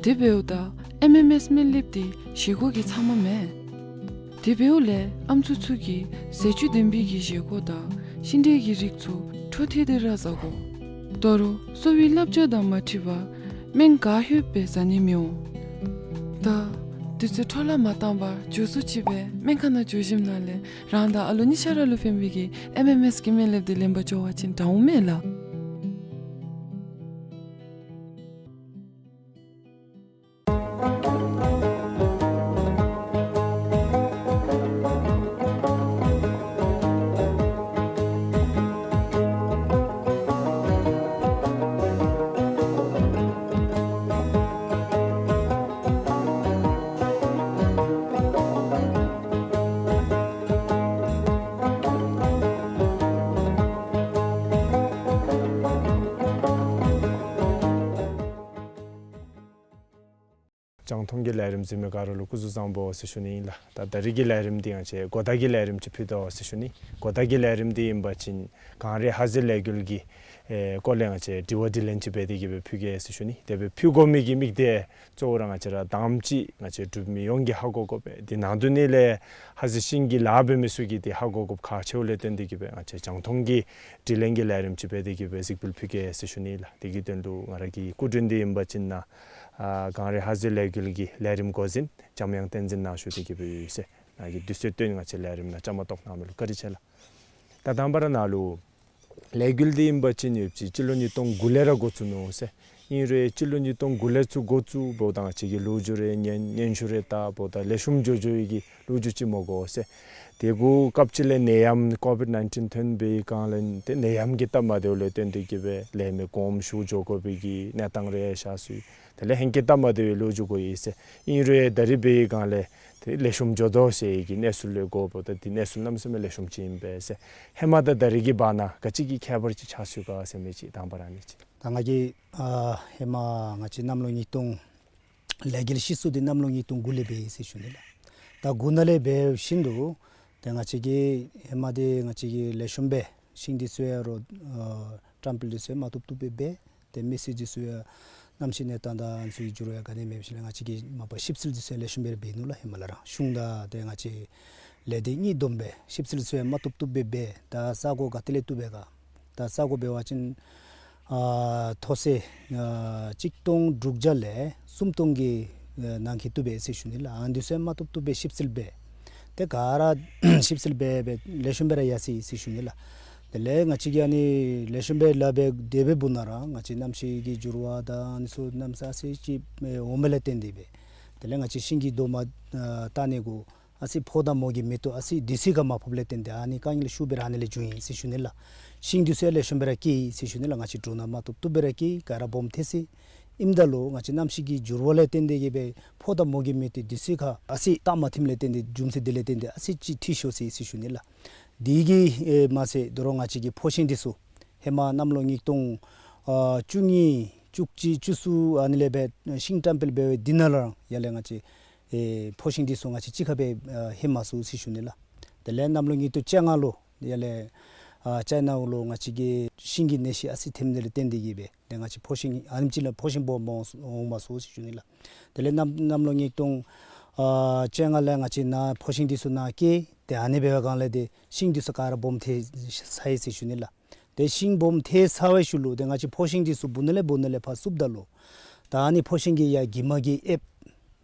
དེ་འབདཝ་ད་ཨེམ་ཨེམ་ཨེསི་སྨན་རླིབས་འདི་བཞེས་སྒོ་གི་ཚབ་མ་མེན། དེ་འབདཝ་ལས་ཨམ་སྲུ་ཚུ་གིས་ཟས་བཅུད་ལྡན་པའི་གི་བཞེས་སྒོ་དང་ཤིང་འབྲས་ཀྱི་རིགས་ཚུ་འཕྲོ་མཐུད་དེ་ར་བཟའ་དགོ། དོ་རུང་གསོ་བའི་བསླབ་བྱ་དང་མ་འཁྲིལ་བར་སྨན་ག་ལྷོད་སྦེ་བཟའ་ནི་མི་འོང་། ད་དུས་ཚོད་འཕྲོ་བརླག་མ་བཏང་བར་མགྱོགས་སུ་ཅིག་སྦེ་སྨན་ཁང་ནང་འགྱོ་ཞིནམ་ལས་རང་དང་ཨ་ལུ་གཉིས་ཆ་ར་ལུ་ཕན་པའི་གི་ཨེམ་ཨེམ་ཨེསི་གི་སྨན་རླིབས་འདི་ལེན་པར་འགྱོ་བ་ཅིན་དྲག་འོང་མས་ལགས། རྒྱང་མཐོང་གི་ལས་རིམ་གཟིགས་མི་ག་ར་ལུ་སྐུ་གཟུགས་བཟང་པོ་ཟེར་ཞུ་ནི་ཨིན་ལགས། ད་ད་རིས་ཀྱི་ལས་རིམ་འདི་ང་བཅས་གོ་བརྡ་གི་ལས་རིམ་ཅིག་ཕུལ་དོ་ཟེར་ཞུ་ནི། གོ་བརྡ་གི་ལས་རིམ་འདི་ཨིན་པ་ཅིན་གངས་རི་ཧ་ཟེ་ལས་འགུལ་གྱི་ཨེ་སྐོར་ལས་ང་བཅས་དྲི་བ་དྲིས་ལན་ཅིག་འབད་དེ་གི་སྦེ་ཕུལ་གེ་ཟེར་ཞུ་ནི། དེ་སྦེ་ཕུལ་དགོ་མི་གི་དམིགས་གཏད་གཙོ་བོ་ར་ང་བཅས་ར་དང་པ་ཅིག་ང་བཅས་འབྲུག་མི་ཡོངས་ཀྱིས་ཧ་གོ་དགོ་པས། དེ་ནང་དོན་ནི་ལས་ཧ་ཟེ་ཤིང་གི་ལཱ་འབད་མི་ཚུ་གིས་དེ་ཧ་གོ་དགོཔ་ཁག་ཆེཝ་ལས་བརྟེན་ཏེ་གི་སྦེ་ང་བཅས་རྒྱང་མཐོང་གི་དྲིས་ལན་གྱི་ལས་རིམ་ཅིག་འབད་དེ་གི་སྦེ་གཟིགས་འབུལ་ཕུལ་གེ་ཟེར་ཞུ་ནི་ལགས། དེ་གི་དོན་ལུ་ང་ར་གི་སྐུ་མགྲོན་འདི་ཨིན་པ་ཅིན་ནཱ་ཨ་གངས་རི་ཧ་ཟེ་ལས་འགུལ་གྱི་ལས་རིམ་འགོ་འཛིན་འཇམ་དབྱངས་བསྟན་འཛིན་ནཱ་ཞུ་སྟེ་གི་སྦེ་ཡོད་ཟེར། ནཱ་གིས་དུས་ཚོད་བཏོན་ང་བཅས་ལས་རིམ་ནང་བཅའ་མར་གཏོགས་གནང་མི་ལུ་བཀའ་དྲིན་ཆེ་ལགས། ད་དང་པ་ར་ནཱ་ལུ་ལས་འགུལ་འདི་ཨིན་པ་ཅིན་ཡོདཔ་ཅིག་སྤྱི་ལོ་ཉིས་སྟོང་དགུ་ལས་ར་འགོ་བཙུགས་ནུག་ཟེར། ཨིན་རུང་སྤྱི་ལོ་ཉིས་སྟོང་དགུ་ལས་ཚུར་འགོ་བཙུགས་འབདཝ་ད་ང་བཅས་ཀྱི་ལོ་རྒྱུས་རེ་ཉན་སྙན་ཞུ་རེ་བལྟ་འབདཝ་ད་ལེགས་ཤོམ་འགྱོ་འགྱོ་བའི་གི་ལོ་རྒྱུས་ཅིག་མ་གོ་ཟེར། དེ་གུ་སྐབས་ཅིག་ལས་ནད་ཡམས་ཀོ་བིཌ་ནའིན་ཊིན་ཐོན་པའི་སྒང་ལས་ཏེ་ནད་ཡམས་ཀྱི་སྟབས་མ་བདེཝ་ལས་བརྟེན་ཏེ་གི་སྦེ་ལས་མི་དགོངསམ་ཞུ་འགྱོ་དགོ་པའི་གི་གནས་སྟངས་རེ་ཤར་སོ་ཡི། དེ་ལས་ཧེང་སྐལ་སྟབས་མ་བདེ་བའི་ལོ་རྒྱུས་གོ་ཡི་ཟེར། ཨིན་རུང་ད་རིས་འབད་བའི་སྒང་ལས་ཏེ་ལེགས་ཤོམ་འགྱོ་དོ་ཟེར་བའི་གི་གནས་ཚུལ་ལས་གོཝ་ད་ཏེ་གནས་ཚུལ་གནམ་མེད་ས་མེད་ལེགས་ཤོམ་ཅིག་ཨིན་པས་ཟེར། ཧེ་མ་དང་ད་རིས་ཀྱི་བར་ན་ག་ཅི་གི་ཁྱད་པར་ཅིག་ཆགས་སོ་ཡི་ག་ཟེར་མི་ཅིག་དང་པ་ར་ཨ་ནི་ཅིག། ད་ང་གིས་ཨ་ཧེ་མ་ང་བཅས་གནམ་ལོ་ཉིས་སྟོང་ལས་འགུལ་ཤི་སོ་འདི་གནམ་ལོ་ཉིས་སྟོང་དགུ་ལས་འབད་ཡི་ཟེར་ཞུ་ནི་ལགས། ད་དགུ་ནང་ལས་འབད་བཞིན་དུ་ཏེ་ང་བཅས་ཀྱིས་ཧེ་མ་འདི་ང་བཅས་ཀྱིས་ལེགས་ཤོམ་སྦེ་ཤིང་འདི་ཚུ་ཡང་རོ་ཨ་བཀྲམ་སྤེལ་འདི་ཚུ་ཡང་མ་བཏུབ་བཏུབ་སྦེ་འབད། ཏེ་མི་སེར་འདི་ཚུ་ཡང་གནམ་གཤིས་གནས་སྟངས་དང་ཨ་ནི་ཚུ་གི་འགྱུར་བ་ཡང་ག་ནི་མེདཔ་ཅིག་ལས་ང་བཅས་ཀྱིས་མ་པ་ཞིབ་འཚོལ་འདི་ཚུ་ཡང་ལེགས་ཤོམ་སྦེ་འབད་ནུག་ལགས། ཧེ་མ་ལས་ར་གཞུང་དང་ཏེ་ང་བཅས་ལས་སྡེ་གཉིས་བསྡོམས་སྦེ་ཞིབ་འཚོལ་འདི་ཚུ་ཡང་མ་བཏུབ་བཏུབ་སྦེ་འབད། ད་ས་གོ་ག་ཏེ་ལས་བཏུབ་པས་ག། ད་ས་གོ་འབད་བ་ཅིན་ཨ་མཐོ་ཚད་ཨ་གཅིག་སྟོང་དྲུག་བརྒྱ་ལས་སུམ་སྟོང་གི་ཨ་ནང་གི་བཏུབ་པས་ཟེར་ཞུ་ནི་ལགས། ཨ་ནི་འདི་ཚུ་ཡང་མ་བཏུབ་བཏུབ་སྦེ་ཞིབ་འཚོལ་འབད། ཏེ་ག་ར་ཞིབ་འཚོལ་འབད་འབད་ལེགས་ཤོམ་སྦེ་ར་ཡར་སོ་ཡི་ཟེར་ཞུ་ནི་ལགས། དེ་ལས་ང་བཅས་ཀྱིས་ཨ་ནི་ལེགས་ཤོམ་སྦེ་ལཱ་འབད་དེ་འབདཝ་ད་ར་ང་བཅས་གནམ་གཤིས་ཀྱི་འགྱུར་བ་དང་ཨ་ནི་ཚུ་གནམ་ས་ཨ་ཙི་ཅིག་ཨེ་འོང་མི་ལས་བརྟེན་ཏེ་སྦེ། དེ་ལས་ང་བཅས་ཤིང་གི་རྡོག་མ་ཨ་བཏགས་ནི་གུ་ཨ་ཙི་ཕོཝ་དང་མོ་གི་མེ་ཏོག་ཨ་ཙི་དུས་ཚོད་ཁར་མ་ཕོགཔ་ལས་བརྟེན་ཏེ་ཨ་ནི་དཀའ་ངལ་ཤུགས་སྦེ་ར་ཨ་ནི་ལས་བྱུང་ཡི་ཟེར་ཞུ་ནི་ལགས། ཤིང་འདི་ཚུ་ཡང་ལེགས་ཤོམ་སྦེ་ར་སྐྱེས་ཡི་ཟེར་ཞུ་ནི་ལགས། ང་བཅས་འབྲུ་སྣ་མ་བཏུབ་བཏུབ་སྦེ་ར་སྐྱེས་ཡི། ག་ར་སྦོམ་ཐལ་སོ་ཡི། ཨིནམ་ད་ལུ་ང་བཅས་གནམ་གཤིས་ཀྱི་འགྱུར་བ་ལས་བརྟེན་ཏེ་གི་སྦེ་ཕོཝ་དང་མོ་གི་མེ་ཏོག་དུས་ཚོད་ཁར་ཨ་ཙི་བཏགས་མ་ཐིམ་ལས་བརྟེན་ཏེ་རྒྱུ་མཚན་དེ་ལས་བརྟེན་ཏེ་ཨ་ཙི་ཅིག་འཐུས་ཤོར་སོ་ཡི་ཟེར་ཞུ་ནི་ལགས། དེ་གིས་ཨེ་མ་ཚད་དོ་རུང་ང་བཅས་ཀྱི་ཕོ་ཤིང་འདི་ཚུ་ཧེ་མ་གནམ་ལོ་ཉིས་སྟོང་ཨ་བཅུ་གཉིས་བཅུ་གཅིག་བཅུ་གསུམ་ཨ་ནི་ལས་སྦེ་ཤིང་བཀྲམ་སྤེལ་འབད་བའི་དེ་ནང་ལུ་ར་ཡར་ལས་ང་བཅས་ཨེ་ཕོ་ཤིང་འདི་ཚུ་ང་བཅས་གཅིག་ཁར་སྦེ་ཨ་ལྷོད་མ་ཚུགས་ཟེར་ཞུ་ནི་ལགས། དེ་ལས་གནམ་ལོ་ཉིས་སྟོང་བཅོ་ལྔ་ལུ་ཡར་ལས་ཨ་ཅའི་ན་ལུ་ང་བཅས་ཀྱི་ཤིང་གི་ནད་གཞི་ཨ་ཙི་ཐོནམ་དེ་ལས་བརྟེན་ཏེ་གི་སྦེ་ཏེ་ང་བཅས་ཕོ་ཤིང་ཨ་ནེམ་ཅིག་ལས་ཕོ་ཤིང་སྦོམ་འོང་མ་ཚུགས་ཟེར་ཞུ་ནི་ལགས། དེ་ལས་གནམ་གནམ་ལོ་ཉིས་སྟོང་ཨ་བཅོ་ལྔ་ལས་ང་བཅས་ནཱ་ཕོ་ཤིང་འདི་ཚུ་ནཱ་སྐྱེས། ཏེ་ཨ་ནི་འབད་བའི་སྒང་ལས་ཏེ་ཤིང་འདི་ཚུ་ག་ར་སྦོམ་ཐལ་ཚར་ཡི་ཟེར་ཞུ་ནི་ལགས། ཏེ་ཤིང་སྦོམ་ཐལ་ཚར་བའི་ཤུལ་ལུ་ཏེ་ང་བཅས་ཕོ་ཤིང་འདི་ཚུ་སྦུག་ནང་ལས་སྦུག་ནང་ལས་ཕར་བསུབ་ད་ལུ་ད་ཨ་ནི་ཕོ་ཤིང་གིས་ཡར་གྱིབ་མ་གིས་ཨེབ།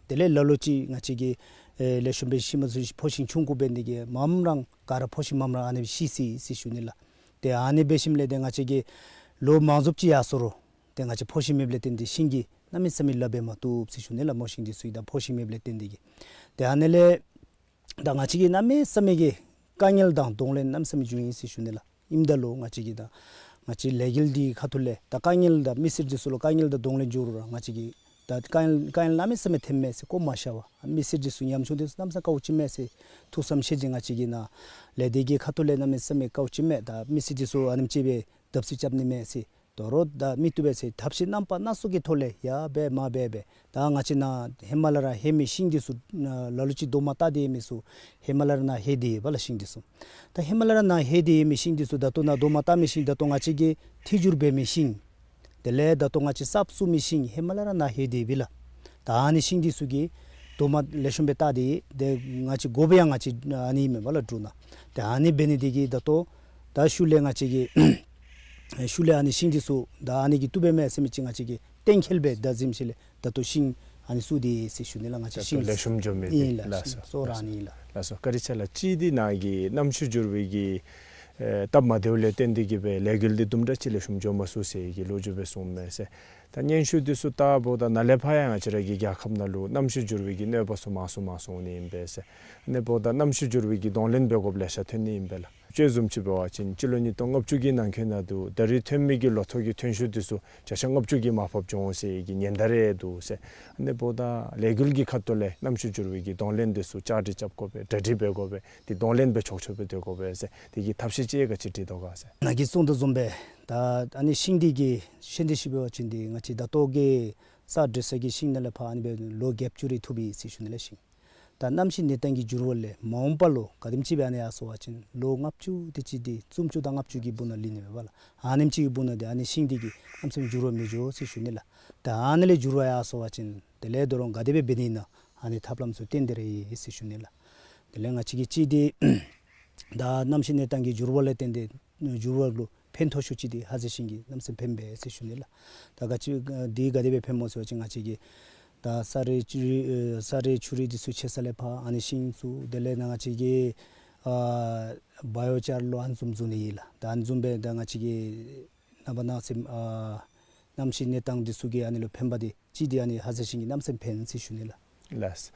དེ་ལས་ལ་ལུ་ཅིག་ང་བཅས་ཀྱིས་ཨེ་ལེགས་ཤོམ་སྦེ་ཤེས་མ་ཚུགས་ཕོ་ཤིང་ཆུང་ཀུ་འབད་ནི་དེ་གིས་མངམ་ར་ག་ར་ཕོ་ཤིང་མངམ་ར་ཨ་ནི་ཤི་སོ་ཡི་ཟེར་ཞུ་ནི་ལགས། ཏེ་ཨ་ནི་འབད་ཞིནམ་ལས་ཏེ་ང་བཅས་ཀྱིས་ལོ་མང་རབས་ཅིག་ཡར་སོང་རུང་ཏེ་ང་བཅས་ཕོ་ཤིང་མེདཔ་ལས་བརྟེན་ཏེ་ཤིང་གིས་གནམ་མེད་ས་མེད་ལཱ་འབད་མ་བཏུབ་ཟེར་ཞུ་ནི་ལགས། མོ་ཤིང་འདི་ཚུ་ཡང་ད་ཕོ་ཤིང་མེདཔ་ལས་བརྟེན་ཏེ་གིས། ཏེ་ཨ་ནི་ལས་ ད་ང་བཅས་ཀྱིས་གནམ་མེད་ས་མེད་ཀྱི་དཀའ་ངལ་དང་གདོང་ལེན་གནམ་མེད་ས་མེད་བྱུང་ཡི་ཟེར་ཞུ་ནི་ལགས། ཨིནམ་ད་ལུ་ང་བཅས་ཀྱིས་ད་ང་བཅས་ལས་འགུལ་འདི་ཁ་ཐུག་ལས་ད་དཀའ་ངལ་ད་མི་སེར་འདི་ཚུ་ལུ་དཀའ་ངལ་དང་གདོང་ལེན་འབྱོར་རུང་ང་བཅས་ཀྱིས་ད་དཀའ་ངལ་དཀའ་ངལ་གནམ་མེད་ས་མེད་ཐོནམ་མས་ཟེར་བཀོ་མ་བཞག་པར་མི་སེར་འདི་ཚུ་ཉམ་ཆུང་འདི་ཚུ་གནམ་མེད་ས་མེད་དཀའཝ་སྤྱད་མས་ཟེར་ཐུགས་བསམ་བཞེས་ཏེ་ང་བཅས་ཀྱིས་ནཱ་ལས་སྡེ་གི་ཁ་ཐུག་ལས་གནམ་མེད་ས་མེད་དཀའཝ་སྤྱད་མས། ད་མི་སེར་འདི་ཚུ་ཨ་ནེམ་ཅིག་སྦེ་བརྡབ་གསིག་རྐྱབ་ནི་མས་ཟེར། དོ་རུང་ད་མི་བཏུབ་པས་ཟེར་ཐབས་ཤེས་རྣམ་པ་སྣ་ཚོགས་ཀྱི་ཐོག་ལས་ཡར་འབད་མར་འབད་འབད་ད་ང་བཅས་ནཱ་ཧེ་མ་ལས་ར་ལྷོད་མི་ཤིང་འདི་ཚུ་ལ་ལུ་ཅིག་རྡོག་མ་བཏགས་ཏེ་ཡོད་མི་ཚུ་ཧེ་མ་ལས་ར་ནཱ་ལྷོད་དེ་ཡོདཔ་ལགས་ཤིང་འདི་ཚུ། ད་ཧེ་མ་ལས་ར་ནཱ་ལྷོད་དེ་ཡོད་མི་ཤིང་འདི་ཚུ་ད་ལྟོ་ནཱ་རྡོག་མ་བཏགས་མི་ཤིང་ད་ལྟོ་ང་བཅས་ཀྱིས་ཐིག་འགྱུར་འབད་མི་ཤིང་དེ་ལས་ད་ལྟོ་ང་བཅས་གསརཔ་བཙུགས་མི་ཤིང་ཧེ་མ་ལས་ར་ནཱ་ལྷོད་དེ་ཡོདཔ་ལགས། ད་ཨ་ནི་ཤིང་འདི་ཚུ་གི་རྡོག་མ་ལེགས་ཤོམ་སྦེ་བཏགས་ཏེ་ཏེ་ང་བཅས་དགོ་པའི་ཡང་ང་བཅས་ཨ་ནི་མེན་པ་ལགས་འབྲུག་ནང་། ཏེ་ཨ་ནི་འབད་ནི་དེ་གིས་ད་ལྟོ་ད་ཤུལ་ལས་ང་བཅས་ཀྱིས་ཤུལ་ལས་ཨ་ནི་ཤིང་འདི་ཚུ་ད་ཨ་ནི་གིས་བཏུབ་པས་མས་ཟེར་མི་ཅིག་ང་བཅས་ཀྱིས་གཏན་འཁེལ་སྦེ་ད་གཟིམ་ཤུལ་ལས་ད་ལྟོ་ཤིང་ཨ་ནི་བཙུགས་ཏེ་ཟེར་ཞུ་ནི་ལགས། ང་བཅས་ད་ལྟོ་ཤིང་ལེགས་ཤོམ་འགྱོ་མི་ཨིན་ལགས། ལགས་སོ། སོ་ར་ཨ་ནི་ལགས། ལགས་སོ། བཀའ་དྲིན་ཆེ་ལགས། གཅིག་འདི་ནཱ་གི་གནམ་གཤིས་འགྱུར་བའི་གི་ཨེ་སྟབས་མ་བདེཝ་ལས་བརྟེན་ཏེ་གིས་སྦེ་ལས་འགུལ་འདི་དུམ་གྲ་ཅིག་ལེགས་ཤོམ་འགྱོ་མ་ཚུགས་ཟེར་གྱི་ལོ་རྒྱུས་སྦེ་གསུངམ་མས་ཟེར། ད་སྙན་ཞུ་འདི་ཚུ་བལྟཝ་ད་ནཱ་ལས་ཕར་ཡང་ང་བཅས་ར་གི་རྒྱལ་ཁབ་ནང་ལུ་གནམ་གཤིས་འགྱུར་བའི་གི་གནོད་པ་ཚུ་མང་སུ་མང་སུ་འོང་ནི་ཨིན་པས་ཟེར། ཨ་ནི་འབདཝ་ད་གནམ་གཤིས་འགྱུར་བའི་གི་གདོང་ལེན་འབད་དགོཔ་ལེ་ཤ་ཐོན་ནི་ཨིན་པས་ལགས། དཔྱེ་བཟུམ་ཅིག་འབད་བ་ཅིན་སྤྱི་ལོ་ཉིས་སྟོང་ལྔ་བཅུ་གི་ནང་འཁོད་ནང་དུ་ད་རིས་ཐོན་མི་གི་ལོ་ཐོག་གི་ཐོན་ཤུགས་འདི་ཚུ་བརྒྱ་ཆ་ལྔ་བཅུ་གིས་མར་ཕབ་འགྱོ་འོང་ཟེར་གྱི་ཉེན་བརྡ་རེ་འདུག་ཟེར། ཨ་ནི་འབདཝ་ད་ལས་འགུལ་གྱི་ཁ་ཐུག་ལས་གནམ་གཤིས་འགྱུར་བའི་གི་གདོང་ལེན་འདི་ཚུ་བཅའ་སྒྲིག་རྐྱབ་དགོ་པས། གྲ་སྒྲིག་འབད་དགོ་པས། དེ་གདོང་ལེན་འབད་ཆོག་ཆོག་སྦེ་སྡོད་དགོ་པས་ཟེར། དེ་གི་ཐབས་ཤེས་ཅིག་ག་ཅི་སྒྲིག་དོ་ག་ཟེར། ནཱ་གིས་གསུངས་དོ་བཟུམ་སྦེ་ད་ཨ་ནི་ཤིང་འདི་གི་ཤིང་འདི་ཤིག་འབད་བ་ཅིན་འདི་ང་བཅས་ད་ལྟོ་གི་ས་འདྲུད་ས་གི་ཤིང་ནང་ལས་ཕར་ཨ་ནི་སྦེ་ལོ་བརྒྱད་ཅུ་རེ་ཐུབ་ཡི་ཟེར་ཞུ་ནི་ལགས་ཤིང་། ད་གནམ་གཤིས་གནས་སྟངས་ཀྱི་འགྱུར་བ་ལས་མ་འོངས་པ་ལུ་ག་དེམ་ཅིག་སྦེ་ཨ་ནི་ཡར་སོང་བ་ཅིན་ལོ་ལྔ་བཅུ་དེ་ཅིག་འདི་བཙུན་བཅུ་དང་ལྔ་བཅུ་གི་སྦུག་ནང་ལུས་ནི་མས་པ་ལགས། ཨ་ནེམ་ཅིག་གི་སྦུག་ནང་འདི་ཨ་ནི་ཤིང་འདི་གིས་གནམ་མེད་ས་མེད་འགྱུར་བ་མི་འགྱོ་ཟེར་ཞུ་ནི་ལགས། ད་ཨ་ནི་ལས་འགྱུར་བ་ཡར་སོང་བ་ཅིན་དེ་ལས་ད་རུང་ག་དེ་སྦེ་འབད་ནི་ཨིན་ན་ཨ་ནི་ཐབས་ལམ་ཚུ་བཏོན་ཏེ་ར་ཡོད་ཟེར་ཞུ་ནི་ལགས། དེ་ལས་ང་བཅས་ཀྱིས་གཅིག་འདི་ད་གནམ་གཤིས་གནས་སྟངས་ཀྱི་འགྱུར་བ་ལས་བརྟེན་ཏེ་འགྱུར་བ་ལུ་ཕན་ཐོགས་ཤོས་ཅིག་འདི་ཧ་ཟེ་ཤིང་གིས་གནམ་མེད་ས་མེད་ཕནམ་མས་ཟེར་ཞུ་ནི་ལགས། ད་ག་ཅི་འདི་ག་དེ་སྦེ་ཕནམ་སྨོ་ཟེར་བ་ཅིན་ང་བཅས་ཀྱིས་ད་ས་རུད་ཆུ་རུད་ཨེ་ས་རུད་ཆུ་རུད་འདི་ཚུ་ཆད་ས་ལས་ཕར་ཨ་ནི་ཤིང་བཙུགས། དེ་ལས་ནཱ་ང་བཅས་ཀྱིས་ཨ་བ་ཡོ་ཅར་ལོ་ཨ་ནི་བཟུམ་བཙུགས་ནི་ཨིན་ལགས། ད་ཨ་ནི་བཟུམ་སྦེ་ད་ང་བཅས་ཀྱིས་ནངས་པ་གནངས་ཚེ་ཨ་གནམ་གཤིས་གནས་སྟངས་འདི་ཚུ་གིས་ཨ་ནི་ལུ་ཕན་པ་འདི་གཅིག་འདི་ཨ་ནི་ཧ་ཟེ་ཤིང་གིས་གནམ་མེད་ས་མེད་ཕན་ཟེར་ཞུ་ནི་ལགས། ལགས།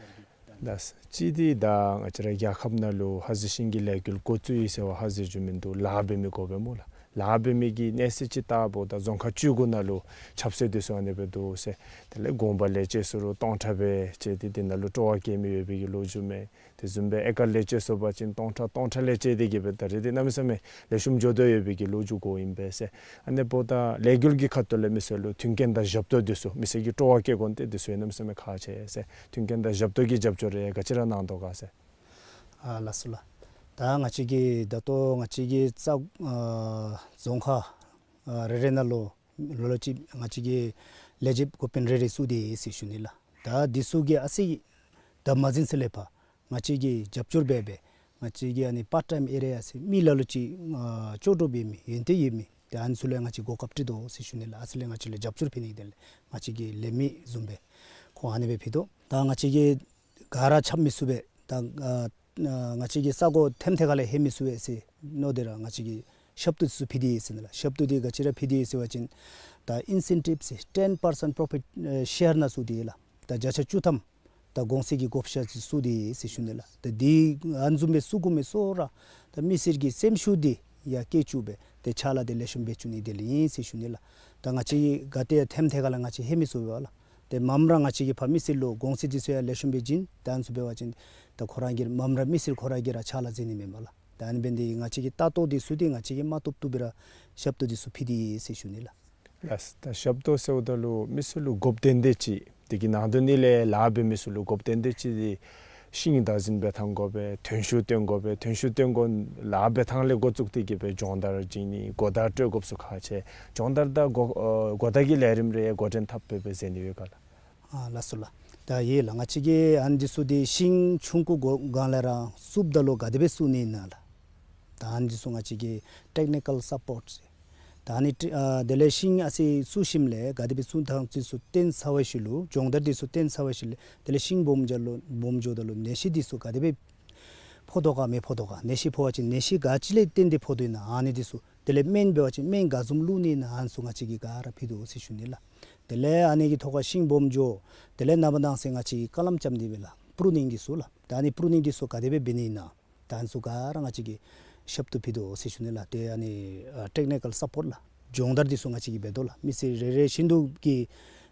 ལགས། གཅིག་འདི་ད་ང་བཅས་ར་རྒྱལ་ཁབ་ནང་ལུ་ཧ་ཟེ་ཤིང་གི་ལས་འགུལ་འགོ་བཙུགས་ཡི་ཟེར་བ་ཧ་ཟེ་འགྱོ་མི་འདུག། ལཱ་འབད་མི་དགོ་པས་སྨོ་ལགས། ལཱ་འབད་མི་གི་གནས་ཚད་ཅིག་བལྟཝ་ད་རྫོང་ཁག་བཅུ་དགུ་ནང་ལུ་ཆབ་སྲིད་འདི་ཚུ་ཨ་ནི་སྦེ་འདུག་ཟེར། དེ་ལས་དགོན་པ་ལས་བཅད་སོང་རུང་སྟོང་ཕྲག་སྦེ་བཅད་དེ་དེ་ནང་ལུ་སྤྲོ་བ་བསྐྱེད་མི་ཡོད་པའི་གི་ལོ་རྒྱུས་མས། དེ་བཟུམ་སྦེ་ཨེ་ཀར་ལས་བཅད་སོང་པ་ཅིན་སྟོང་ཕྲག་སྟོང་ཕྲག་ལས་བཅད་དེ་གིས་སྦེ་ད་རེས་འདི་གནམ་མེད་ས་མེད་ལེགས་ཤོམ་འགྱོ་དོ་ཡོད་པའི་གི་ལོ་རྒྱུས་གོཝ་ཨིན་པས་ཟེར། ཨ་ནི་འབདཝ་ད་ལས་འགུལ་གྱི་ཁ་ཐུག་ལས་མི་སེར་ལུ་མཐུན་རྐྱེན་དང་ཞབས་ཏོག་འདི་ཚུ་མི་སེར་གྱི་སྤྲོ་བ་བསྐྱེད་དགོ་ནི་འདི་ཚུ་ཡང་གནམ་མེད་ས་མེད་ཁག་ཆེ་ཟེར། མཐུན་རྐྱེན་དང་ཞབས་ཏོག་གི་རྒྱབ་སྐྱོར་རེ་ག་ཅི་ར་གནང་དོ་ག་ཟེར། ཨ་ལགས་སོ་ལགས། ད་ང་བཅས་ཀྱིས་ད་ལྟོ་ང་བཅས་ཀྱི་ས་ཨ་རྫོང་ཁག་ཨ་རེ་རེ་ནང་ལུ་ལོ་ལོ་ཅིག་ང་བཅས་ཀྱིས་ལས་བྱེདཔ་འགོ་དཔོན་རེ་རེ་བཙུགས་ཏེ་ཡོད་ཟེར་ཞུ་ནི་ལགས། ད་འདི་ཚུ་གིས་ཨ་ཙི་ད་མ་ཟིན་ས་ལས་ཕར་ང་བཅས་ཀྱིས་རྒྱབ་སྐྱོར་འབད་འབད་ང་བཅས་ཀྱིས་ཨ་ནི་པརཊ་ཊའིམ་ཨེ་རི་ཡ་ཟེར་མི་ལ་ལུ་ཅིག་ཨ་ལྕོགས་གྲུབ་ཡོད་མི་ཡོན་ཏན་ཡོད་མི་ཏེ་ཨ་ནི་ཚུ་ལུ་ཡང་ང་བཅས་གོ་སྐབས་སྤྲོད་དོ་ཟེར་ཞུ་ནི་ལགས། ཨ་ཙི་ལས་ང་བཅས་ལུ་རྒྱབ་སྐྱོར་ཕུལ་ནི་དེ་ལས་ང་བཅས་ཀྱིས་ལས་མི་བཟུམ་སྦེ་ཁོང་ཨ་ནི་སྦེ་ཕུལ་དོ། ད་ང་བཅས་ཀྱིས་ག་ར་ཁྱབ་མི་ཚུགས་པས། ད་ཨ་ང་བཅས་ཀྱི་ས་གོ་ཐེམ་ཐེ་ཁ་ལས་ལྷོད་མི་ཚུགས་པས་ཟེར་མནོ་སྟེ་ར་ང་བཅས་ཀྱིས་ཞབས་ཏོག་འདི་ཚུ་ཕུལ་ཏེ་ཡོད་ཟེར་ནི་ལགས། ཞབས་ཏོག་འདི་ག་ཅི་ར་ཕུལ་ཏེ་ཡོད་ཟེར་བ་ཅིན་ད་ཨིན་སེན་ཊིབ་ཟེར་ཊེན་པར་སེནཊ་པོ་རོ་ཕིཊ་ཨེ་ཤེར་ནང་བཙུགས་ཏེ་ཡོད་ལགས། ད་བརྒྱ་ཆ་བཅུ་ཐམ་ད་གོང་ཚད་ཀྱི་བགོ་བཤའ་འདི་བཙུགས་ཏེ་ཡོད་ཟེར་ཞུ་ནི་ལགས། ད་འདི་ཨ་ནི་བཟུམ་སྦེ་བཙུགས་དགོ་མི་ཚུ་ར་ད་མི་སེར་གྱི་སེམས་ཤུགས་འདི་ཡར་བསྐྱེད་བཅུག་སྦེ་ཏེ་ཕྱག་ལཱ་འདི་ལེགས་ཤོམ་འབད་བཅུག་ནི་དེ་ལས་ཨིན་ཟེར་ཞུ་ནི་ལགས། ད་ང་བཅས་ཀྱིས་ག་ཏེ་ཐེམ་ཐེ་ཁ་ལས་ང་བཅས་ལྷོད་མི་ཚུགས་པས་ལགས། ཏེ་མངམ་ར་ང་བཅས་ཀྱིས་ཕར་མི་སེར་ལུ་གོང་ཚད་འདི་ཚུ་ཡང་ལེགས་ཤོམ་སྦེ་བྱིན། ད་ཨ་ནི་ཚུ་འབད་བ་ཅིན་ད་ཁོ་ར་གིས་མངམ་ར་མི་སེར་ཁོ་ར་གིས་ར་ཕྱག་ལཱ་མཛད་ནི་མས་པ་ལགས། ད་ཨ་ནི་འབད་ནི་དེ་གིས་ང་བཅས་ཀྱི་ལྟ་རྟོག་འདི་ཚུ་འདི་ང་བཅས་ཀྱིས་མ་བཏུབ་བཏུབ་སྦེ་ར་ཞབས་ཏོག་འདི་ཚུ་ཕུལ་ཏེ་ཡོད་ཟེར་ཞུ་ནི་ལགས། ལགས། ད་ཞབས་ཏོག་ཟེརཝ་ད་ལུ་མི་སེར་ལུ་དགོཔ་ཏན་ཏན་ཅིག་དེ་གི་ནང་དོན་ནི་ལས་ལཱ་འབད་མི་ཚུ་ལུ་དགོཔ་ཏན་ཏན་ཅིག་འདི་ཤིང་བདག་འཛིན་འབད་ཐངས་དགོ་པས། ཐོན་ཤུགས་བཏོན་དགོ་པས། ཐོན་ཤུགས་བཏོན་དགོ་ལཱ་འབད་ཐངས་ལས་འགོ་བཙུགས་ཏེ་གིས་སྦེ་སྦྱོང་བརྡར་བྱིན་ནི་གོ་བརྡ་སྤྲོད་དགོཔ་ཚུ་ཁག་ཆེ། སྦྱོང་བརྡར་དང་གོ་ཨ་གོ་བརྡ་གི་ལས་རིམ་རེ་འགོ་འདྲེན་འཐབ་སྦེ་སྦེ་མཛད་ནི་ཡོད་ག་ལགས། ཨ་ལགས་སོ་ལགས། ད་ཡོད་ལགས། ང་བཅས་ཀྱིས་ཨ་ནི་འདི་ཚུ་འདི་ཤིང་ཆུང་ཀུ་གོ་སྒང་ལས་ར་བཙུགསཔ་ད་ལུ་ག་དེ་སྦེ་བཙུགས་ནི་ཨིན་ན་ལགས། ད་ཨ་ནི་འདི་ཚུ་ང་བཅས་ཀྱིས་ཊེཀ་ནི་ཀཱལ་སཔོརཊ་ཟེར། ད་ཨ་ནི་ཊི་ཨ་དེ་ལས་ཤིང་ཨ་ཙི་བཙུགས་ཞིནམ་ལས་ག་དེ་སྦེ་བཙུགས་ཐངས་འདི་ཚུ་བསྟན་ཚར་བའི་ཤུལ་ལུ་སྦྱོང་བརྡར་འདི་ཚུ་བསྟན་ཚར་བའི་ཤུལ་ལས་དེ་ལས་ཤིང་སྦོམ་འགྱོ་ལུ་སྦོམ་འགྱོཝ་ད་ལུ་ནད་གཞི་འདི་ཚུ་ག་དེ་སྦེ་ཕོག་དོ་ག་མི་ཕོག་དོ་ག། ནད་གཞི་ཕོག་པ་ཅིན་ནད་གཞི་ག་ཅི་ལས་བརྟེན་ཏེ་ཕོག་དོ་ཨིན་ན་ཨ་ནི་འདི་ཚུ། དེ་ལས་སྨན་འབད་བ་ཅིན་སྨན་ག་བཟུམ་བླུག་ནི་ཨིན་ན་ཨ་ནི་ཚུ་ང་བཅས་ཀྱིས་ག་ར་ཕུལ་དོ་ཟེར་ཞུ་ནི་ལགས། དེ་ལས་ཨ་ནི་གི་ཐོག་ཁར་ཤིང་སྦོམ་འགྱོ། དེ་ལས་ནངས་པ་གནངས་ཚེ་ང་བཅས་ཀྱིས་ཀ་ལམ་རྐྱབ་ནི་འབད་ལགས། པྲུ་ནིང་འདི་ཚུ་ལགས། ད་ཨ་ནི་པྲུ་ནིང་འདི་ཚུ་ག་དེ་སྦེ་འབད་ནི་ཨིན་ན། ད་ཨ་ནི་ཚུ་ག་ར་ང་བཅས་ཀྱིས་ཞབས་ཏོག་ཕུལ་དོ་ཟེར་ཞུ་ནི་ལགས། ཏེ་ཨ་ནི་ཨ་ཊེཀ་ནི་ཀཱལ་སཔོརཊ་ལགས། སྦྱོང་བརྡར་འདི་ཚུ་ང་བཅས་ཀྱིས་འབད་དོ་ལགས། མི་སེར་རེ་རེ་བཞིན་དུ་གི་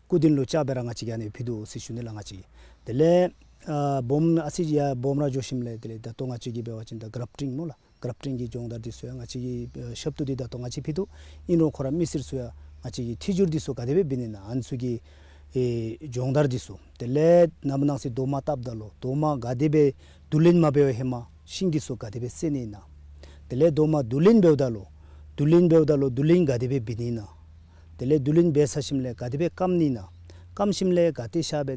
སྐུ་མདུན་ལུ་བཅར་སྦེ་ར་ང་བཅས་ཀྱིས་ཨ་ནི་ཕུལ་དོ་ཟེར་ཞུ་ནི་ལགས་ང་བཅས་ཀྱིས། དེ་ལས་ཨ་སྦོམ་ཨ་ཙི་ཡར་སྦོམ་ར་འགྱོ་ཞིནམ་ལས་དེ་ལས་ད་ལྟོ་ང་བཅས་ཀྱིས་འབད་བ་ཅིན་ད་གཱ་རཱཕ་ཊིང་སྨོ་ལགས། གཱ་རཱཕ་ཊིང་གི་སྦྱོང་བརྡར་འདི་ཚུ་ཡང་ང་བཅས་ཀྱིས་ཨེ་ཞབས་ཏོག་འདི་ད་ལྟོ་ང་བཅས་ཕུལ་དོ། ཨིན་རུང་ཁོ་ར་མི་སེར་ཚུ་ཡང་ང་བཅས་ཀྱིས་ཐི་ཇུར་འདི་ཚུ་ག་དེ་སྦེ་འབད་ནི་ཨིན་ན་ཨ་ནི་ཚུ་གི་ཨེ་སྦྱོང་བརྡར་འདི་ཚུ། དེ་ལས་ནངས་པ་གནངས་ཚེ་རྡོག་མ་བཏབ་ད་ལུ་རྡོག་མ་ག་དེ་སྦེ་བསྡུ་ལེན་མ་འབད་བའི་ཧེ་མ་ཤིང་འདི་ཚུ་ག་དེ་སྦེ་བསལ་ནི་ཨིན་ན། དེ་ལས་རྡོག་མ་བསྡུ་ལེན་འབདཝ་ད་ལུ་བསྡུ་ལེན་འབདཝ་ད་ལུ་བསྡུ་ལེན་ག་དེ་སྦེ་འབད་ནི་ཨིན་ན། དེ་ལས་བསྡུ་ལེན་འབད་ཚར་ཞིནམ་ལས་ག་དེ་སྦེ་སྐམ་ནི་ཨིན་ན། སྐམ་ཞིནམ་ལས་ག་ཏེ་བཞག་སྦེ་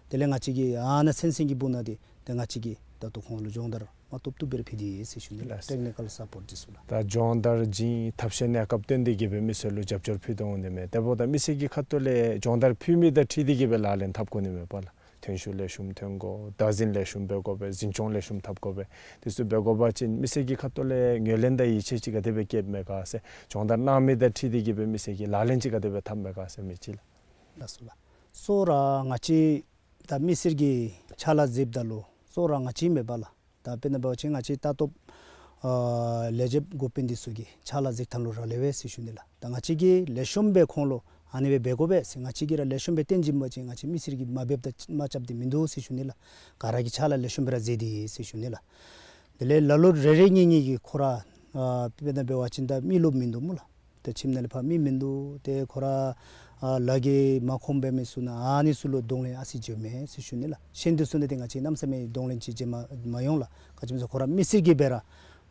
དེ་ལས་ང་བཅས་ཀྱིས་ཨ་ནཱ་ཚན་ཚན་གྱི་སྦུག་ནང་འདི་ཏེ་ང་བཅས་ཀྱིས་ད་ལྟོ་ཁོང་ལུ་སྦྱོང་བརྡར་མ་བཏུབ་བཏུབ་སྦེ་ར་ཕུལ་ཏེ་ཡོད་ཟེར་ཞུ་ནི་ལགས། ལགས་སོ། ཊེཀ་ནི་ཀཱལ་སཔོརཊ་འདི་ཚུ་ལགས། ད་སྦྱོང་བརྡར་བྱིན་ཐབས་ཤེས་གནས་སྐབས་བཏོན་ཏེ་གི་སྦེ་མི་སེར་ལུ་རྒྱབ་སྐྱོར་ཕུལ་དོ་འོང་ནི་མས། དེ་འབདཝ་ད་མི་སེར་གྱི་ཁ་ཐུག་ལས་སྦྱོང་བརྡར་ཕུལ་མི་དང་འཁྲིལ་ཏེ་གི་སྦེ་ལག་ལེན་འཐབ་དགོ་ནི་མས་པ་ལགས། ཐོན་ཤུགས་ལེགས་ཤོམ་ཐོན་དགོ། བདག་འཛིན་ལེགས་ཤོམ་འབད་དགོ་པས། འཛིན་སྐྱོང་ལེགས་ཤོམ་འཐབ་དགོ་པས། དེ་ཚུ་འབད་དགོ་པ་ཅིན་མི་སེར་གྱི་ཁ་ཐུག་ལས་ངོས་ལེན་དང་ཡིད་ཆེས་ཅིག་ག་དེ་སྦེ་བསྐྱེདཔ་མས་ག་ཟེར། སྦྱོང་བརྡར་གནང་མི་དང་འཁྲིལ་ཏེ་གི་སྦེ་མི་སེར་གྱིས་ལག་ལེན་ཅིག་ག་དེ་སྦེ་འཐབ་མས་ག་ཟེར་མི་ཅིག་ལགས། ལགས་སོ་ལགས། གཙོ་བོ་ར་ང་བཅས་ད་མི་སེར་གྱི་ཕྱག་ལཱ་མཛདཔ་ད་ལུ་གཙོ་བོ་ར་ང་བཅས་མེན་པ་ལགས། ད་དཔེར་ན་འབད་བ་ཅིན་ང་བཅས་ལྟ་རྟོག་ཨ་ལས་བྱེདཔ་འགོ་དཔོན་འདི་ཚུ་གི་ཕྱག་ལཱ་མཛད་ཐངས་ལུ་རག་ལས་པས་ཟེར་ཞུ་ནི་ལགས། ད་ང་བཅས་ཀྱིས་ལེགས་ཤོམ་སྦེ་ཁོང་ལུ་ཨ་ནི་སྦེ་འབད་དགོ་པས་ཟེར་ང་བཅས་ཀྱིས་ར་ལེགས་ཤོམ་སྦེ་སྟོན་བྱིན་པ་ཅིན་ང་བཅས་མི་སེར་གྱིས་མ་འབདཝ་ད་མ་རྐྱབ་སྟེ་མིན་འདུག་ཟེར་ཞུ་ནི་ལགས། ག་ར་གིས་ཕྱག་ལཱ་ལེགས་ཤོམ་སྦེ་ར་མཛད་དེ་ཟེར་ཞུ་ནི་ལགས། དེ་ལས་ལ་ལུ་རེ་རེ་གཉིས་གཉིས་ཀྱིས་ཁོ་ར་ཨ་དཔེར་ན་འབད་བ་ཅིན་ད་མི་རློབས་མིན་འདུག་སྨོ་ལགས། ད་ཁྱིམ་ནང་ལས་ཕར་མི་མིན་འདུག། ཏེ་ཁོ་ར་ཨ་ལཱ་གིས་མ་ཁོམ་པའི་མི་ཚུ་ནང་ཨ་ནི་ཚུ་ལུ་གདོང་ལེན་ཨ་ཙི་བྱིནམ་མས་ཟེར་ཞུ་ནི་ལགས། གཞན་འདི་ཚུ་ནང་འདི་ང་བཅས་གནམ་མེད་ས་མེད་གདོང་ལེན་ཅིག་བྱིན་མ་མ་འོང་ལགས། ག་ཅི་སྨོ་ཟེར་ཁོ་ར་མི་སེར་གྱིས་འབད་ར་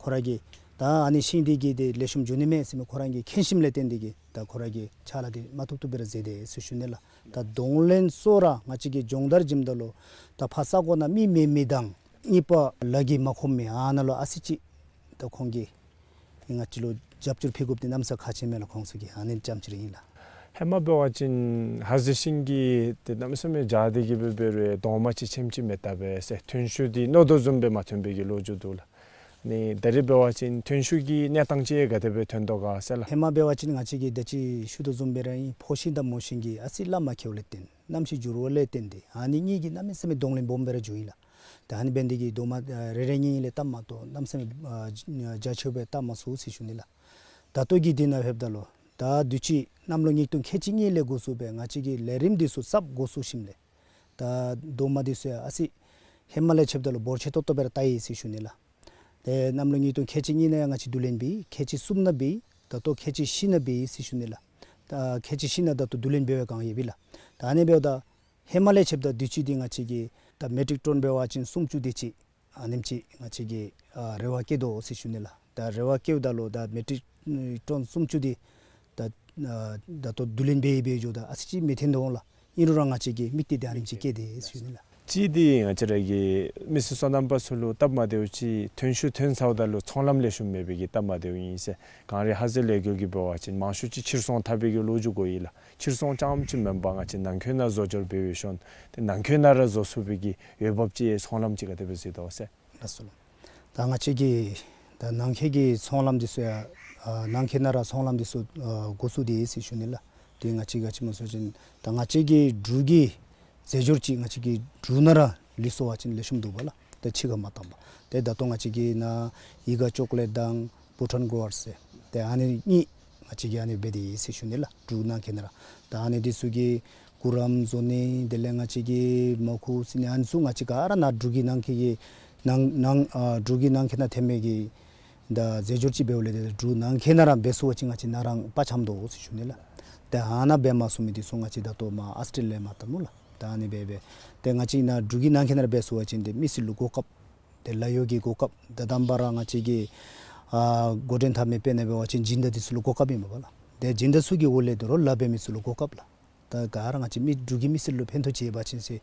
ཁོ་ར་གིས་ད་ཨ་ནི་ཤིང་འདི་གིས་ཏེ་ལེགས་ཤོམ་འགྱོ་ནི་མས་ཟེར་མི་ཁོ་ར་གིས་མཁྱེན་ཞིནམ་ལས་བརྟེན་ཏེ་གིས་ད་ཁོ་ར་གིས་ཕྱག་ལཱ་འདི་མ་བཏུབ་བཏུབ་སྦེ་ར་མཛད་དེ་ཟེར་ཞུ་ནི་ལགས། ད་གདོང་ལེན་གཙོ་བོ་ར་ང་བཅས་ཀྱིས་སྦྱོང་བརྡར་བྱིནམ་ད་ལུ་ད་ཕར་ས་གོ་ནང་མི་མེད་མི་དང་གཉིས་པ་ལཱ་གིས་མ་ཁོམ་མི་ཨ་ནཱ་ལུ་ཨ་ཙི་ཅིག་ད་ཁོང་གིས་ང་བཅས་ལུ་རྒྱབ་སྐྱོར་ཕུལ་དགོཔ་འདི་གནམ་ས་ཁག་ཆེ་མས་ལགས། ཁོང་ཚུ་གིས་ཨ་ནི་ཙམ་ཅིག་ར་ཨིན་ལགས། ཧེ་མ་འབད་བ་ཅིན་ཧ་ཟེ་ཤིང་གི་ཏེ་གནམ་མེད་ས་མེད་རྒྱ་སྟེ་གི་སྦེ་འབད་རུང་གདོང་མ་ཅིག་ཆེམ་ཅིག་མེད་ད་པས་ཟེར་ཐོན་ཤུགས་འདི་མནོ་དོ་བཟུམ་སྦེ་མ་ཐོན་པའི་གི་ལོ་རྒྱུས་འདུག་ལགས། ནི་ད་རེས་འབད་བ་ཅིན་ཐོན་ཤུགས་ཀྱི་གནས་སྟངས་ཅིག་ག་དེ་སྦེ་ཐོན་དོ་ག་ཟེར་ལགས། ཧེ་མ་འབད་བ་ཅིན་ང་བཅས་ཀྱིས་ད་ཅི་ཞུ་དོ་བཟུམ་སྦེ་ར་ཨིན། ཕོ་ཤིང་དང་མོ་ཤིང་གི་ཨ་ཙི་ལ་མ་ཁེལཝ་ལས་བརྟེན་གནམ་གཤིས་འགྱུར་བ་ལས་བརྟེན་ཏེ་ཨ་ནི་གཉིས་ཀྱིས་གནམ་མེད་ས་མེད་གདོང་ལེན་སྦོམ་སྦེ་ར་འགྱོཝ་ཨིན་ལགས། ད་ཨ་ནི་འབད་ནི་དེ་གིས་རྡོག་མ་ཨ་རེ་རེ་གཉིས་གཉིས་ལས་བཏབ་མ་གཏོགས་གནམ་མེད་ས་མེད་ཨ་རྒྱ་ཆེཝ་སྦེ་བཏབ་མ་ཚུགས་ཟེར་ཞུ་ནི་ལགས། ད་ལྟོ་གི་དུས་ནང་ལྷོདཔ་ད་ལུ་ད་དུས་ཅི་གནམ་ལོ་ཉིས་སྟོང་ཁལ་གཅིག་གཉིས་ལས་འགོ་བཙུགས་སྦེ་ང་བཅས་ཀྱིས་ལས་རིམ་འདི་ཚུ་གསརཔ་འགོ་བཙུགས་ཞིནམ་ལས་ད་རྡོག་མ་འདི་ཚུ་ཡང་ཨ་ཙི་ཧེ་མ་ལས་ཕྱདཔ་ད་ལུ་འབོར་ཆེ་ཏོག་ཏོ་སྦེ་ར་བཏགས་ཡི་ཟེར་ཞུ་ནི་ལགས། ཏེ་གནམ་ལོ་ཉིས་སྟོང་ཁལ་གཅིག་གཉིས་ནང་ཡང་ང་བཅས་བསྡུ་ལེན་འབད་ཡི། ཁལ་གཅིག་གསུམ་ནང་འབད་ཡི། ད་ལྟོ་ཁལ་གཅིག་བཞི་ནང་འབད་ཡི་ཟེར་ཞུ་ནི་ལགས། ད་ཁལ་གཅིག་བཞི་ནང་ད་ལྟོ་བསྡུ་ལེན་འབད་བའི་བསྒང་ཡོདཔ་ཨིན་ལགས། ད་ཨ་ནི་འབདཝ་ད་ཧེ་མ་ལས་ཕྱདཔ་ད་དུས་ཅི་འདི་ང་བཅས་ཀྱིས་ད་མེ་ཊིག་ཊོན་འབད་བ་ཅིན་སུམ་ཅུ་དེ་ཅིག་ཨ་ནེམ་ཅིག་ང་བཅས་ཀྱིས་ཨ་རེ་བ་བསྐྱེད་དོ་ཟེར་ཞུ་ནི་ལགས། ད་རེ་བ་བསྐྱེདཔ་ད་ལུ་ད་མེ་ཊིག་ཊོན་སུམ་ཅུ་འདི་ད་ཨ་ད་ལྟོ་བསྡུ་ལེན་འབད་འབད་འགྱོཝ་ད་ཨ་ཙི་ཅིག་མི་ཐོན་དོ་འོང་ལགས། ཨིན་རུང་ར་ང་བཅས་ཀྱིས་དམིགས་གཏད་འདི་ཨ་ནེམ་ཅིག་བསྐྱེད་དེ་ཟེར་ཞུ་ནི་ལགས། གཅིག་འདི་ང་བཅས་ར་གི་མི་སེར་སོ་ནམ་པ་ཚུ་ལུ་སྟབས་མ་བདེཝ་ཅིག་ཐོན་ཤུགས་ཐོན་ཚརཝ་ད་ལུ་ཚོང་ལམ་ལེགས་ཤོམ་མེད་པའི་གི་སྟབས་མ་བདེཝ་ཨིན་ཟེར། གངས་རི་ཧ་ཟེལ་ལས་འགུལ་གྱིས་འབད་བ་ཅིན་མང་ཤོས་ཅིག་ཕྱིར་ཚོང་འཐབ་པའི་གི་ལོ་རྒྱུས་གོ་ཡི་ལགས། ཕྱིར་ཚོང་རྐྱངམ་ཅིག་མེན་པར་ང་བཅས་ནང་འཁོད་ནང་བཟོ་སྦྱོར་འབད་བའི་ཤུལ་ཏེ་ནང་འཁོད་ནང་ར་བཟོ་ཚུགས་པའི་གི་འོས་འབབ་ཅིག་ཚོང་ལམ་ཅིག་ག་དེ་སྦེ་གཟིགས་དོ་ཟེར། ལགས་སོ་ལགས། ད་ང་བཅས་ཀྱིས་ད་ནང་འཁོད་ཀྱི་ཚོང་ལམ་འདི་ཚུ་ཡང་ཨ་ནང་འཁོད་ནང་ར་ཚོང་ལམ་འདི་ཚུ་ཨ་འགོ་བཙུགས་ཏེ་ཡོད་ཟེར་ཞུ་ནི་ལགས། ཏེ་ང་བཅས་ག་ཅི་སྨོ་ཟེར་བ་ཅིན་ད་ང་བཅས་ཀྱི་འབྲུག་གི་རྫས་སྦྱོར་ཅིག་ང་བཅས་ཀྱི་འབྲུག་ནང་ར་ལུས་སོང་བ་ཅིན་ལེགས་ཤོམ་འདུག་པ་ལགས། ཏེ་ཕྱི་ཁར་མ་བཏང་པར། ཏེ་ད་ལྟོ་ང་བཅས་ཀྱི་ནཱ་ཡི་ག་ཅོག་ལེཊ་དང་བྷུ་ཊཱན་གོ་ཝར་ཟེར་ཏེ་ཨ་ནི་གཉིས་ང་བཅས་ཀྱིས་ཨ་ནི་འབད་དེ་ཡོད་ཟེར་ཞུ་ནི་ལགས། འབྲུག་ནང་འཁོད་ནང་ར། ད་ཨ་ནི་འདི་ཚུ་གི་གུ་རམ་བཟོ་ནི་དེ་ལས་ང་བཅས་ཀྱི་མ་ཁུ་བཙིར་ནི་ཨ་ནི་ཚུ་ང་བཅས་ག་ར་ནཱ་འབྲུག་གི་ནང་འཁོད་ཀྱི་ནང་ནང་ཨ་འབྲུག་གི་ནང་འཁོད་ནང་ཐོན་མི་གི་ད་རྫས་སྦྱོར་ཅིག་འབདཝ་ལས་ཏེ་འབྲུག་ནང་འཁོད་ནང་ར་འབད་ཚུགས་པ་ཅིན་ང་བཅས་ནཱ་རང་དཔའ་འཆམ་དོ་ཟེར་ཞུ་ནི་ལགས། ཏེ་ཨ་ནཱ་འབད་མ་ཚུགས་མི་འདི་ཚུ་ང་བཅས་ད་ལྟོ་མར་ཨཱོས་ཊེ་ལི་ཡ་མར་བཏང་སྨོ་ལགས། ད་ཨ་ནི་འབད་འབད་ཏེ་ང་བཅས་ནཱ་འབྲུག་གི་ནང་འཁོད་ནང་ར་འབད་ཚུགས་པ་ཅིན་ཏེ་མི་སེར་ལུ་གོ་སྐབས་ཏེ་ལཱ་གཡོག་གི་གོ་སྐབས་ད་དང་པ་ར་ང་བཅས་ཀྱི་ཨ་འགོ་འདྲེན་འཐབ་མི་དཔེར་ན་འབད་བ་ཅིན་སྦྱིན་བདག་འདི་ཚུ་ལུ་གོ་སྐབས་ཨིན་པས་ལགས། ཏེ་སྦྱིན་བདག་ཚུ་གི་འོག་ལས་དོ་རུང་ལཱ་འབད་མི་ཚུ་ལུ་གོ་སྐབས་ལགས། ད་ག་ར་ང་བཅས་མི་འབྲུག་གི་མི་སེར་ལུ་ཕན་ཐོགས་ཅིག་ཡོད་པ་ཅིན་ཟེར་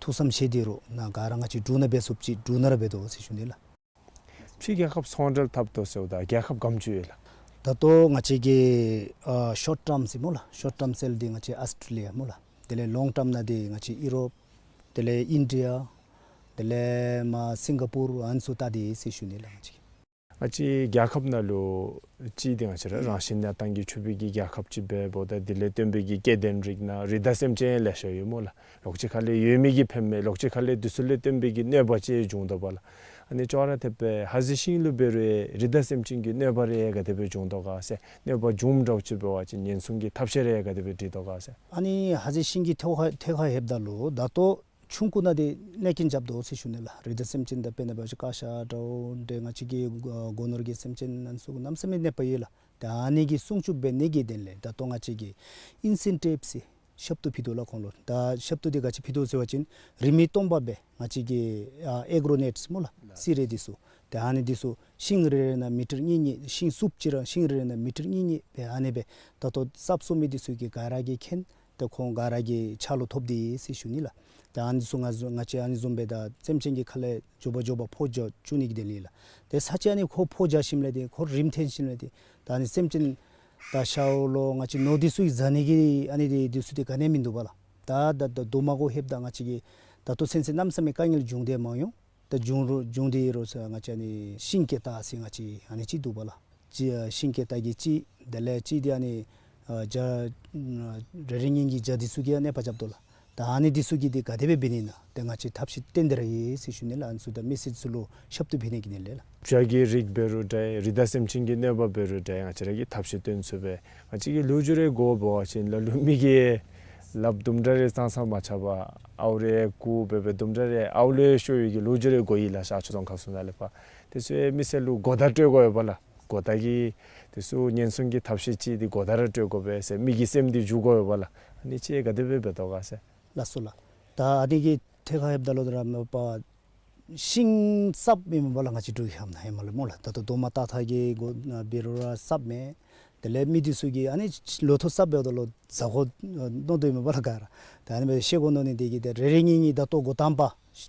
ཐུགས་བསམ་བཞེས་ཏེ་ར་ནཱ་ག་ར་ང་བཅས་འབྲུག་ནང་འབད་ཚུགསཔ་ཅིག་འབྲུག་ནང་ར་འབད་དོ་ཟེར་ཞུ་ནི་ལགས། ཕྱི་རྒྱལ་ཁབ་ཚོང་འབྲེལ་འཐབ་དོ་ཟེརཝ་ད་རྒྱལ་ཁབ་ག་དེམ་ཅིག་ཡོད་ལགས། ད་ལྟོ་ང་བཅས་ཀྱི་ཨ་ཤོརཊ་ཊརམ་ཟེར་སྨོ་ལགས། ཤོརཊ་ཊརམ་སེལ་འདི་ང་བཅས་ཨཱོས་ཊེ་ལི་ཡ་སྨོ་ལགས། དེ་ལས་ལོངག་ཊརམ་ནང་འདི་ང་བཅས་ཡུ་རོབ་དེ་ལས་ཨིན་ཌི་ཡ་དེ་ལས་མར་སིང་ག་པུར་ཨ་ནི་ཚུ་བལྟ་སྟེ་ཡོད་ཟེར་ཞུ་ནི་ལགས་ང་བཅས་ཀྱིས། ང་བཅས་རྒྱལ་ཁབ་ནང་ལུ་གཅིག་འདི་ང་བཅས་ར་རང་བཞིན་གནས་སྟངས་ཀྱིས་གྲུབ་པའི་གི་རྒྱལ་ཁབ་ཅིག་འབདཝ་ད་དེ་ལས་བརྟེན་པའི་གི་སྐྱེ་ལྡན་རིགས་ནང་རི་དྭགས་སེམས་ཅན་ལེ་ཤ་ཡོད་སྨོ་ལགས། ལོགས་ཅིག་ཁ་ལས་ཡོད་མི་གིས་ཕན་མས། ལོགས་ཅིག་ཁ་ལས་དེ་ཚུ་ལས་བརྟེན་པའི་གི་གནོད་པ་ཅིག་འབྱུང་དོ་བ་ལགས། ཨ་ནི་ཅོག་ར་འཐདཔ་སྦེ་ཧ་ཟི་ཤིང་ལུ་འབད་རུང་རི་དྭགས་སེམས་ཅན་གྱི་གནོད་པ་རེ་ག་དེ་སྦེ་འབྱུང་དོ་ག་ཟེར། གནོད་པ་འབྱུངམ་འདྲཝ་ཅིག་འབད་བ་ཅིན་ཉེན་སྲུང་གི་ཐབས་ཤེས་རེ་ག་དེ་སྦེ་སྒྲིག་དོ་ག་ཟེར། ཨ་ནི་ཧ་ཟི་ཤིང་གི་ཐད་ཁར་ཐད་ཁར་ལྷོདཔ་ད་ལུ་ད་ལྟོ་ཆུང་ཀུ་ནང་འདི་གནོད་རྐྱེན་རྐྱབ་དོ་ཟེར་ཞུ་ནི་ལགས། རི་དྭགས་སེམས་ཅན་དང་དཔེར་ན་འབད་བ་ཅིན་ཀ་ཤ་འདྲཝ་འདི་ང་བཅས་ཀྱི་སྒོ་ནོར་གྱི་སེམས་ཅན་ཨ་ནི་ཚུ་གནམ་མེད་ས་མེད་གནོད་པ་ཡོད་ལགས། ད་ཨ་ནི་གི་སྲུང་སྐྱོབ་འབད་ནི་གི་དོན་ལས་ད་ལྟོ་ང་བཅས་ཀྱིས་ཨིན་སེན་ཊིབ་ཟེར་ཞབས་ཏོག་ཕུལ་དོ་ལགས་ཁོང་ལུ། ད་ཞབས་ཏོག་འདི་ག་ཅི་ཕུལ་དོ་ཟེར་བ་ཅིན་རིན་མེད་སྟོང་པ་སྦེ་ང་བཅས་ཀྱི་ཨ་ཨེག་རོ་ནེཊ་ཟེར་སྨོ་ལགས། ལགས། སི་རེ་འདི་ཚུ། ཏེ་ཨ་ནི་འདི་ཚུ་ཤིང་རེ་རེ་ནང་མི་ཊར་གཉིས་གཉིས་ཤིང་སུབ་ཅིག་ར་ཤིང་རེ་རེ་ནང་མི་ཊར་གཉིས་གཉིས་སྦེ་ཨ་ནི་སྦེ་ད་ལྟོ་གསརཔ་བཙུགས་མི་འདི་ཚུ་གིས་ག་ར་གིས་མཁྱེན། ཏེ་ཁོང་ག་ར་གིས་ཆ་ལུ་ཐོབ་སྟེ་ཟེར་ཞུ་ནི་ལགས། ཏེ་ཨ་ནི་ཚུ་ང་ཚུ་ང་བཅས་ཨ་ནི་བཟུམ་སྦེ་ད་སེམས་ཅན་གྱི་ཁ་ལས་མགྱོགས་པ་མགྱོགས་པ་ཕོ་རྒྱས་བཅུག་ནི་གི་དོན་ལས་ལགས། ཏེ་ས་ཆ་ཨ་ནི་ཁོ་ཕོ་རྒྱས་ཞིནམ་ལས་ཏེ་ཁོ་རིམ་འཐེན་ཞིནམ་ལས་ཏེ་ད་ཨ་ནི་སེམས་ཅན་ད་ཤཝ་ལོ་ང་བཅས་ནོར་འདི་ཚུ་གིས་བཟའ་ནི་གི་ཨ་ནི་འདི་འདི་ཚུ་ཏེ་ག་ནི་མིན་འདུག་པ་ལགས། ད་ད་ད་རྡོག་མ་གུ་ལྷོདཔ་ད་ང་བཅས་ཀྱིས་ད་ལྟོ་ཚུན་ཚོད་གནམ་མེད་ས་མེད་དཀའ་ངལ་བྱུང་སྟེ་མ་མྱོང་། ད་བྱུང་རུང་བྱུང་སྟེ་རུང་ཟེར་ང་བཅས་ཨ་ནི་ཤིང་སྐྱེ་རྟགས་ཟེར་ང་བཅས་ཨ་ནི་ཅིག་འདུག་པ་ལགས། ཅིག་ཨ་ཤིང་སྐྱེ་རྟགས་ཀྱི་ཅིག་དེ་ལས་ཅིག་འདི་ཨ་ནི་ཨ་བྱ་རེ་རེ་གཉིས་གཉིས་བྱ་འདི་ཚུ་གིས་ཡང་གནོད་པ་རྐྱབ་དོ་ལགས། ད་ཨ་ནི་འདི་ཚུ་གིས་འདི་ག་དེ་སྦེ་འབད་ནི་ཨིན་ན་ཏེ་ང་བཅས་ཐབས་ཤེས་བཏོན་ཏེ་ར་ཡོད་ཟེར་ཞུ་ནི་ལགས། ཨ་ནི་ཚུ་ད་མི་སེར་ཚུ་ལུ་ཞབས་ཏོག་ཕུལ་ནི་གི་དོན་ལས་ལགས། བྱ་གི་རིགས་འབད་རུང་འདྲ་རི་དྭགས་སེམས་ཅན་གྱི་གནོད་པ་འབད་རུང་འདྲ་ང་བཅས་ར་གིས་ཐབས་ཤེས་བཏོན་ཚུགས་པས། ང་བཅས་ཀྱིས་ལོ་རྒྱུས་རེ་གོ་བ་ཅིན་ལ་ལུ་མི་གིས་ལགཔ་དུམ་གྲ་རེ་ཙང་ཙང་མ་ཆག་པར་ཨའུ་རེ་རྐུ་འབད་འབད་དུམ་གྲ་རེ་ཨའུ་ལས་ཤོར་བའི་གི་ལོ་རྒྱུས་རེ་གོ་ཡི་ལགས། ཤར་ཕྱོགས་རྫོང་ཁག་ཚུ་ནང་ལས་ཕར་དེ་ཚུ་མི་སེར་ལུ་གོ་བརྡ་སྤྲོད་དགོ་པས་ལགས། གོ་བརྡ་གི་དེ་ཚུ་ཉེན་སྲུང་གི་ཐབས་ཤེས་ཅིག་འདི་གོ་བརྡ་ར་སྤྲོད་དགོ་པས་ཟེར་མི་གི་སེམས་འདི་འཇུག་དགོ་པས་ལགས། ཨ་ནི་ཅིག་ག་དེ་སྦེ་འབད་དོ་ག་ཟེར། ལགས་སོ་ལགས། ད་ཨ་ནི་གི་ཐད་ཁར་ལྷོདཔ་ད་ལུ་ད་ར་མ་པ་ཤིང་གསརཔ་ཨིནམ་ལས་ང་བཅས་འབྲུག་ཧེ་མ་ཧེ་མ་ལས་སྨོ་ལགས། ད་ལྟོ་རྡོག་མ་ཏག་ཏག་གི་སྒོ་འབད་རུང་ར་གསརཔ་མས། དེ་ལས་མི་འདི་ཚུ་གིས་ཨ་ནི་ལོ་ཐོག་གསརཔ་འབདཝ་ད་ལུ་གཟའ་འཁོར་མནོ་དོ་ཨིནམ་ལས་ག་ར་ད་ཨ་ནི་སྦེ་ཤེལ་སྒོ་མནོ་ནི་འདི་གིས་ཏེ་རེ་རེ་གཉིས་གཉིས་ད་ལྟོ་འགོ་དང་པ་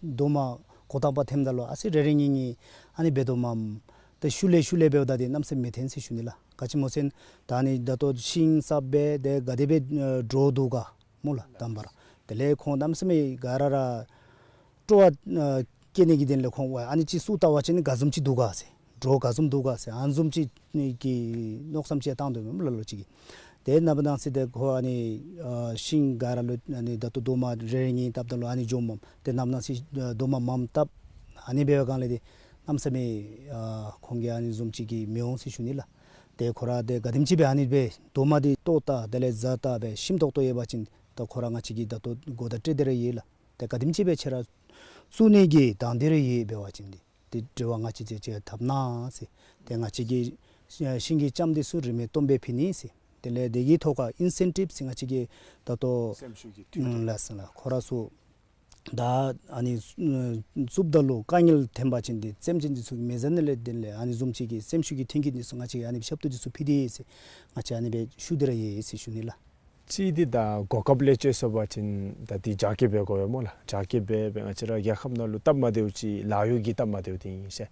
རྡོག་མ་འགོ་དང་པ་འཐོནམ་ད་ལུ་ཨ་ཙི་རེ་རེ་གཉིས་གཉིས་ཨ་ནི་འབད་དོ་མས། ཏེ་ཤུལ་ལས་ཤུལ་ལས་འབདཝ་ད་འདི་གནམ་མེད་ས་མེད་མི་འཐོན་ཟེར་ཞུ་ནི་ལགས། ག་ཅི་སྨོ་ཟེར་ན་ད་ཨ་ནི་ད་ལྟོ་ཤིང་གསརཔ་སྦེ་ཏེ་ག་དེ་སྦེ་ཨ་འདྲོག་འདུག་ག་སྨོ་ལགས། དང་པ་ར་དེ་ལས་ཁོང་གནམ་མེད་ས་མེད་ག་ར་ར་སྤྲོ་བ་ཨ་སྐྱེ་ནི་གི་དོན་ལས་ཁོང་ཨ་ནི་ཅིག་བཙུགས་བལྟ་བ་ཅིན་ག་བཟུམ་ཅིག་འདུག་ག་ཟེར། འདྲོག་ག་བཟུམ་འདུག་ག་ཟེར་ཨ་ནི་བཟུམ་ཅིག་གི་མནོ་བསམ་ཅིག་བཏང་དོ་མས་ལ་ལུ་ཅིག་གིས། ཏེ་ནངས་པ་གནངས་ཚེ་ཏེ་ཁོ་ཨ་ནི་ཨ་ཤིང་ག་ར་ལུ་ཨ་ནི་ད་ལྟོ་རྡོག་མ་རེ་རེ་གཉིས་བཏབ་ད་ལུ་ཨ་ནི་འཇོམས་མས། ཏེ་ནངས་པ་གནངས་ཚེ་ཨ་རྡོག་མ་མངམ་བཏབ། ཨ་ནི་འབད་བའི་སྒང་ལས་ཏེ་གནམ་མེད་ས་མེད་ཨ་ཁོང་གིས་ཨ་ནི་བཟུམ་ཅིག་གིས་མི་འོང་ཟེར་ཞུ་ནི་ལགས། ཏེ་ཁོ་ར་ཏེ་ག་དེམ་ཅིག་སྦེ་ཨ་ནི་སྦེ་རྡོག་མ་འདི་ལྟོ་བལྟ་དེ་ལས་གཟར་བལྟ་སྦེ་ཞིམ་ཏོག་ཏོ་ཡོད་པ་ཅིན་ད་ཁོ་ར་ང་བཅས་ཀྱིས་ད་ལྟོ་གོ་བརྡ་སྤྲོད་དེ་ར་ཡོད་ལགས། ཏེ་ག་དེམ་ཅིག་སྦེ་ཁྱེད་ར་བཙུགས་ནི་གི་དང་འདོད་རེ་ཡོད་འབད་བ་ཅིན་འདི་ཏེ་འབྲེལ་བ་ང་བཅས་ཅིག་ཅིག་འཐབ་གནང་ཟེར། ཏེ་ང་བཅས་ཀྱིས་ཤིང་གི་ལྕངམ་འདི་ཚུ་རིན་མེད་སྟོང་པ་སྦེ་ཕུལ་ནི་ཟེར། དེ་ལས་དེ་གི་ཐོག་ཁར་ཨིན་སེན་ཊིབ་ཟེར་ང་བཅས་ཀྱིས་ད་ལྟོ་སེམས་ཤུགས་ཀྱི་མཐུན་རྐྱེན་ལགས་ཟེར་ན་ཁོ་ར་ཚུ་ད་ཨ་ནི་བཙུགསཔ་ད་ལུ་དཀའ་ངལ་འཐོན་པ་ཅིན་འདི་སེམས་ཅན་འདི་ཚུ་མི་བཟའ་ནི་ལས་དེ་ལས་ཨ་ནི་བཟུམ་ཅིག་གི་སེམས་ཤུགས་ཀྱི་མཐུན་རྐྱེན་འདི་ཚུ་ང་བཅས་ཨ་ནི་ཞབས་ཏོག་འདི་ཚུ་ཕུལ་ཏེ་ཟེར་ང་བཅས་ཨ་ནི་སྦེ་ཞུ་སྟེ་ར་ཡོད་ཟེར་ཞུ་ནི་ལགས། གཅིག་འདི་ད་གོ་སྐབས་ལས་བཅད་སོང་པ་ཅིན་ད་འདི་རྒྱ་སྐྱེད་འབད་དགོ་པས་སྨོ་ལགས། རྒྱ་སྐྱེད་འབད་འབད་ང་བཅས་ར་རྒྱལ་ཁབ་ནང་ལུ་སྟབས་མ་བདེཝ་ཅིག་ལཱ་གཡོག་གི་སྟབས་མ་བདེཝ་འདི་ཨིན་ཟེར།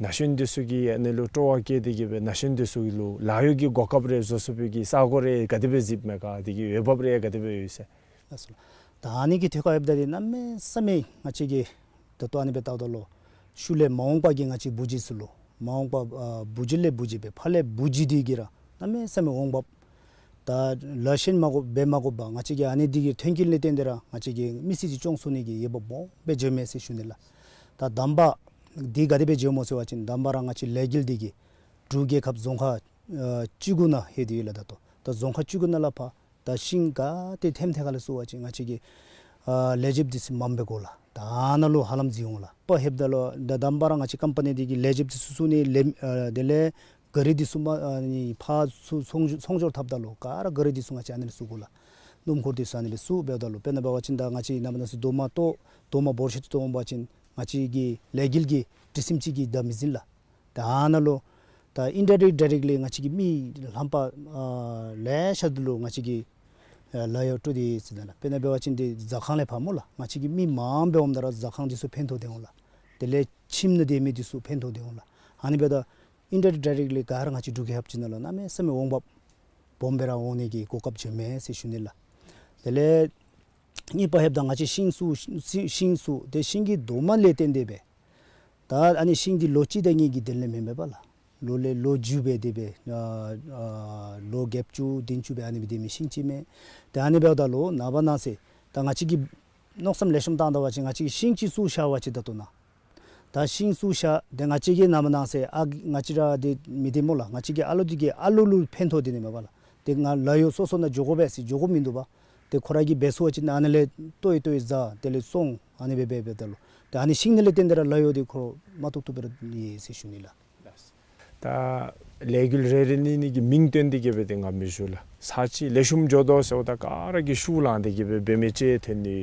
ན་གཞོན་འདི་ཚུ་གིས་ཨ་ནི་ལུ་སྤྲོ་བ་བསྐྱེད་དེ་གིས་སྦེ་ན་གཞོན་འདི་ཚུ་ལུ་ལཱ་གཡོག་གི་གོ་སྐབས་རེ་བཟོ་ཚུགས་པའི་གི་ས་གོ་རེ་ག་དེ་སྦེ་གཟིགསཔ་མས་ག། དེ་གི་འོས་འབབ་རེ་ག་དེ་སྦེ་ཡོད་ཟེར། ལགས་སོ། ད་ཨ་ནི་གི་ཐད་ཁར་ལྷོདཔ་ད་འདི་གནམ་མེད་ས་མེད་ང་བཅས་ཀྱིས་ད་ལྟོ་ཨ་ནི་སྦེ་བལྟཝ་ད་ལུ་ཤུལ་ལས་མ་འོངས་པ་གི་ང་བཅས་བུ་རྒྱུད་ཚུ་ལུ་མ་འོངས་པ་ཨ་བུ་རྒྱུད་ལས་བུ་རྒྱུད་སྦེ་ཕར་ལས་བུ་རྒྱུད་འདི་གིས་ར་གནམ་མེད་ས་མེད་འོང་འབབ། ད་ལཱ་གཞན་མ་དགོ་འབད་མ་དགོ་པར་ང་བཅས་ཀྱིས་ཨ་ནི་འདི་གི་མཐུན་རྐྱེན་ལས་བརྟེན་ཏེ་ར་ང་བཅས་ཀྱིས་མི་ཚེ་ཅིག་སྐྱོང་ཚུགས་ནི་གི་འོས་འབབ་སྦོམ་སྦེ་འགྱོཝ་མས་ཟེར་ཞུ་ནི་ལགས། ད་དང་པ་འདི་ག་དེ་སྦེ་འགྱོཝ་སྨོ་ཟེར་བ་ཅིན་དང་པ་ར་ང་བཅས་ལས་འགུལ་འདི་གིས་འབྲུག་རྒྱལ་ཁབ་རྫོང་ཁག་ཨ་བཅུ་དགུ་ནང་ལྷོད་དེ་ཡོད་ལགས། ད་ལྟོ་ད་རྫོང་ཁག་བཅུ་དགུ་ནང་ལས་ཕར་ད་ཤིང་ག་ཏེ་ཐོནམ་ཐད་ཁར་ལས་ཚུ་བ་ཅིན་ང་བཅས་ཀྱིས་ཨ་ལས་བྱེདཔ་འདི་ཚུ་མངམ་སྦེ་དགོ་ལགས། ད་ནཱ་ལུ་ཧ་ལམ་གཟིགས་འོང་ལགས། ཕར་ལྷོདཔ་ད་ལུ་ད་དང་པ་ར་ང་བཅས་ཀམ་པ་ནི་འདི་གིས་ལས་བྱེདཔ་འདི་ཚུ་བཙུགས་ནི་ལས་ཨ་དེ་ལས་ག་རི་འདི་ཚུ་མ་ཨ་ནི་ཕར་ཚུར་ཚོང་ཚོང་སྦྱོར་འཐབ་ད་ལུ་ག་ར་ག་རི་འདི་ཚུ་ང་བཅས་ཨ་ནི་ལས་བཙུགས་དགོ་ལགས། སྣུམ་འཁོར་འདི་ཚུ་ཨ་ནི་ལས་བཙུགས་འབདཝ་ད་ལུ་དཔེར་ན་འབད་བ་ཅིན་ད་ང་བཅས་ནངས་པ་གནངས་ཚེ་རྡོག་མ་ཏོ་རྡོག་མ་འབོར་ཆེ་ཏོག་ཏོ་འོང་པ་ཅིན་ང་བཅས་ཀྱི་ལས་འགུལ་གྱི་སྒྲིག་ཁྲིམས་ཅིག་གིས་ད་མི་ཟིན་ལགས། ད་ནཱ་ལུ་ད་ཨིན་ཌའི་རེཀཊ་ཌའི་རེཀཊ་ལི་ང་བཅས་ཀྱི་མི་ལྷམ་པ་ཨ་ལེ་ཤ་འདི་ལུ་ང་བཅས་ཀྱིས་ཨ་ལཱ་གཡོག་སྤྲོད་དེ་ཡོད་ཟེར་ད་ལགས། དཔེར་ན་འབད་བ་ཅིན་འདི་ཟ་ཁང་ལས་ཕར་སྨོ་ལགས། ང་བཅས་ཀྱི་མི་མངམ་སྦེ་འོངམ་ད་ར་ཟ་ཁང་འདི་ཚུ་ཕན་ཐོགས་ཏེ་འོང་ལགས། དེ་ལས་ཁྱིམ་ནང་སྡོད་མི་འདི་ཚུ་ཕན་ཐོགས་ཏེ་འོང་ལགས། ཨ་ནི་འབདཝ་ད་ཨིན་ཌའི་རེཀཊ་ཌའི་རེཀཊ་ལི་ག་ར་ང་བཅས་འབྲུག་རྒྱལ་ཁབ་ཅིག་ནང་ལུ་གནམ་མེད་ས་མེད་འོང་འབབ་སྦོམ་སྦེ་ར་འོང་ནི་གི་གོ་སྐབས་བྱུངམ་མས་ཟེར་ཞུ་ནི་ལགས། དེ་ལས་གཉིས་པ་ལྷོདཔ་ད་ང་བཅས་ཤིང་བཙུགས་ཤིང་བཙུགས་ཏེ་ཤིང་གི་རྡོག་མ་ལས་བརྟེན་ཏེ་སྦེ་ད་ཨ་ནི་ཤིང་འདི་ལོ་གཅིག་དང་གཉིས་ཀྱི་དོན་ལས་མེན་པས་པ་ལགས། ལོ་ལས་ལོ་མཇུག་སྦེ་དེ་སྦེ་ཨ་ཨ་ལོ་བརྒྱད་ཅུ་བདུན་ཅུ་སྦེ་ཨ་ནི་སྦེ་སྡོད་མི་ཤིང་ཅིག་མས། ཏེ་ཨ་ནི་འབདཝ་ད་ལུ་ནངས་པ་གནངས་ཚེ་ད་ང་བཅས་ཀྱིས་མནོ་བསམ་ལེགས་ཤོམ་བཏང་ད་པ་ཅིན་ང་བཅས་ཀྱིས་ཤིང་ཅིག་བཙུགས་བཞག་པ་ཅིན་ད་ལྟོ་ནཱ་ད་ཤིང་བཙུགས་བཞག་ཏེ་ང་བཅས་ཀྱིས་ནངས་པ་གནངས་ཚེ་ཨ་ང་བཅས་ར་འདི་མི་སྡོད་སྨོ་ལགས། ང་བཅས་ཀྱི་ཨ་ལོ་འདི་གིས་ཨ་ལོ་ལུ་ཕན་ཐོགས་དེ་ནི་མས་པ་ལགས། ཏེ་ང་ལཱ་གཡོག་སོ་སོ་ནང་འགྱོ་དགོ་པས་ཟེར་འགྱོ་དགོཔ་མིན་འདུག་པ། ཏེ་ཁོ་ར་གིས་འབད་ཚུགས་པ་ཅིན་ཨ་ནི་ལས་ལྟོ་ཡི་ལྟོ་ཡི་བཟའ་དེ་ལས་བཙོང་ཨ་ནི་སྦེ་འབད་འབདཝ་ད་ལུ་ཏེ་ཨ་ནི་ཤིང་ནང་ལས་བརྟེན་ཏེ་ར་ལཱ་གཡོག་འདི་ཁོ་མ་ཐུག་ཐུག་སྦེ་ར་ཡོད་ཟེར་ཞུ་ནི་ལགས། ད་ལས་འགུལ་རེ་རེ་གཉིས་གཉིས་ཀྱི་མིང་བཏོན་ཏེ་གི་སྦེ་ཏེ་ང་མི་ཞུ་ལགས། ཚར་གཅིག་ལེགས་ཤོམ་འགྱོ་དོ་ཟེརཝ་ད་ག་ར་གིས་ཤུགས་བླངས་ཏེ་གི་སྦེ་འབད་མི་ཅིག་ཐོན་ནི།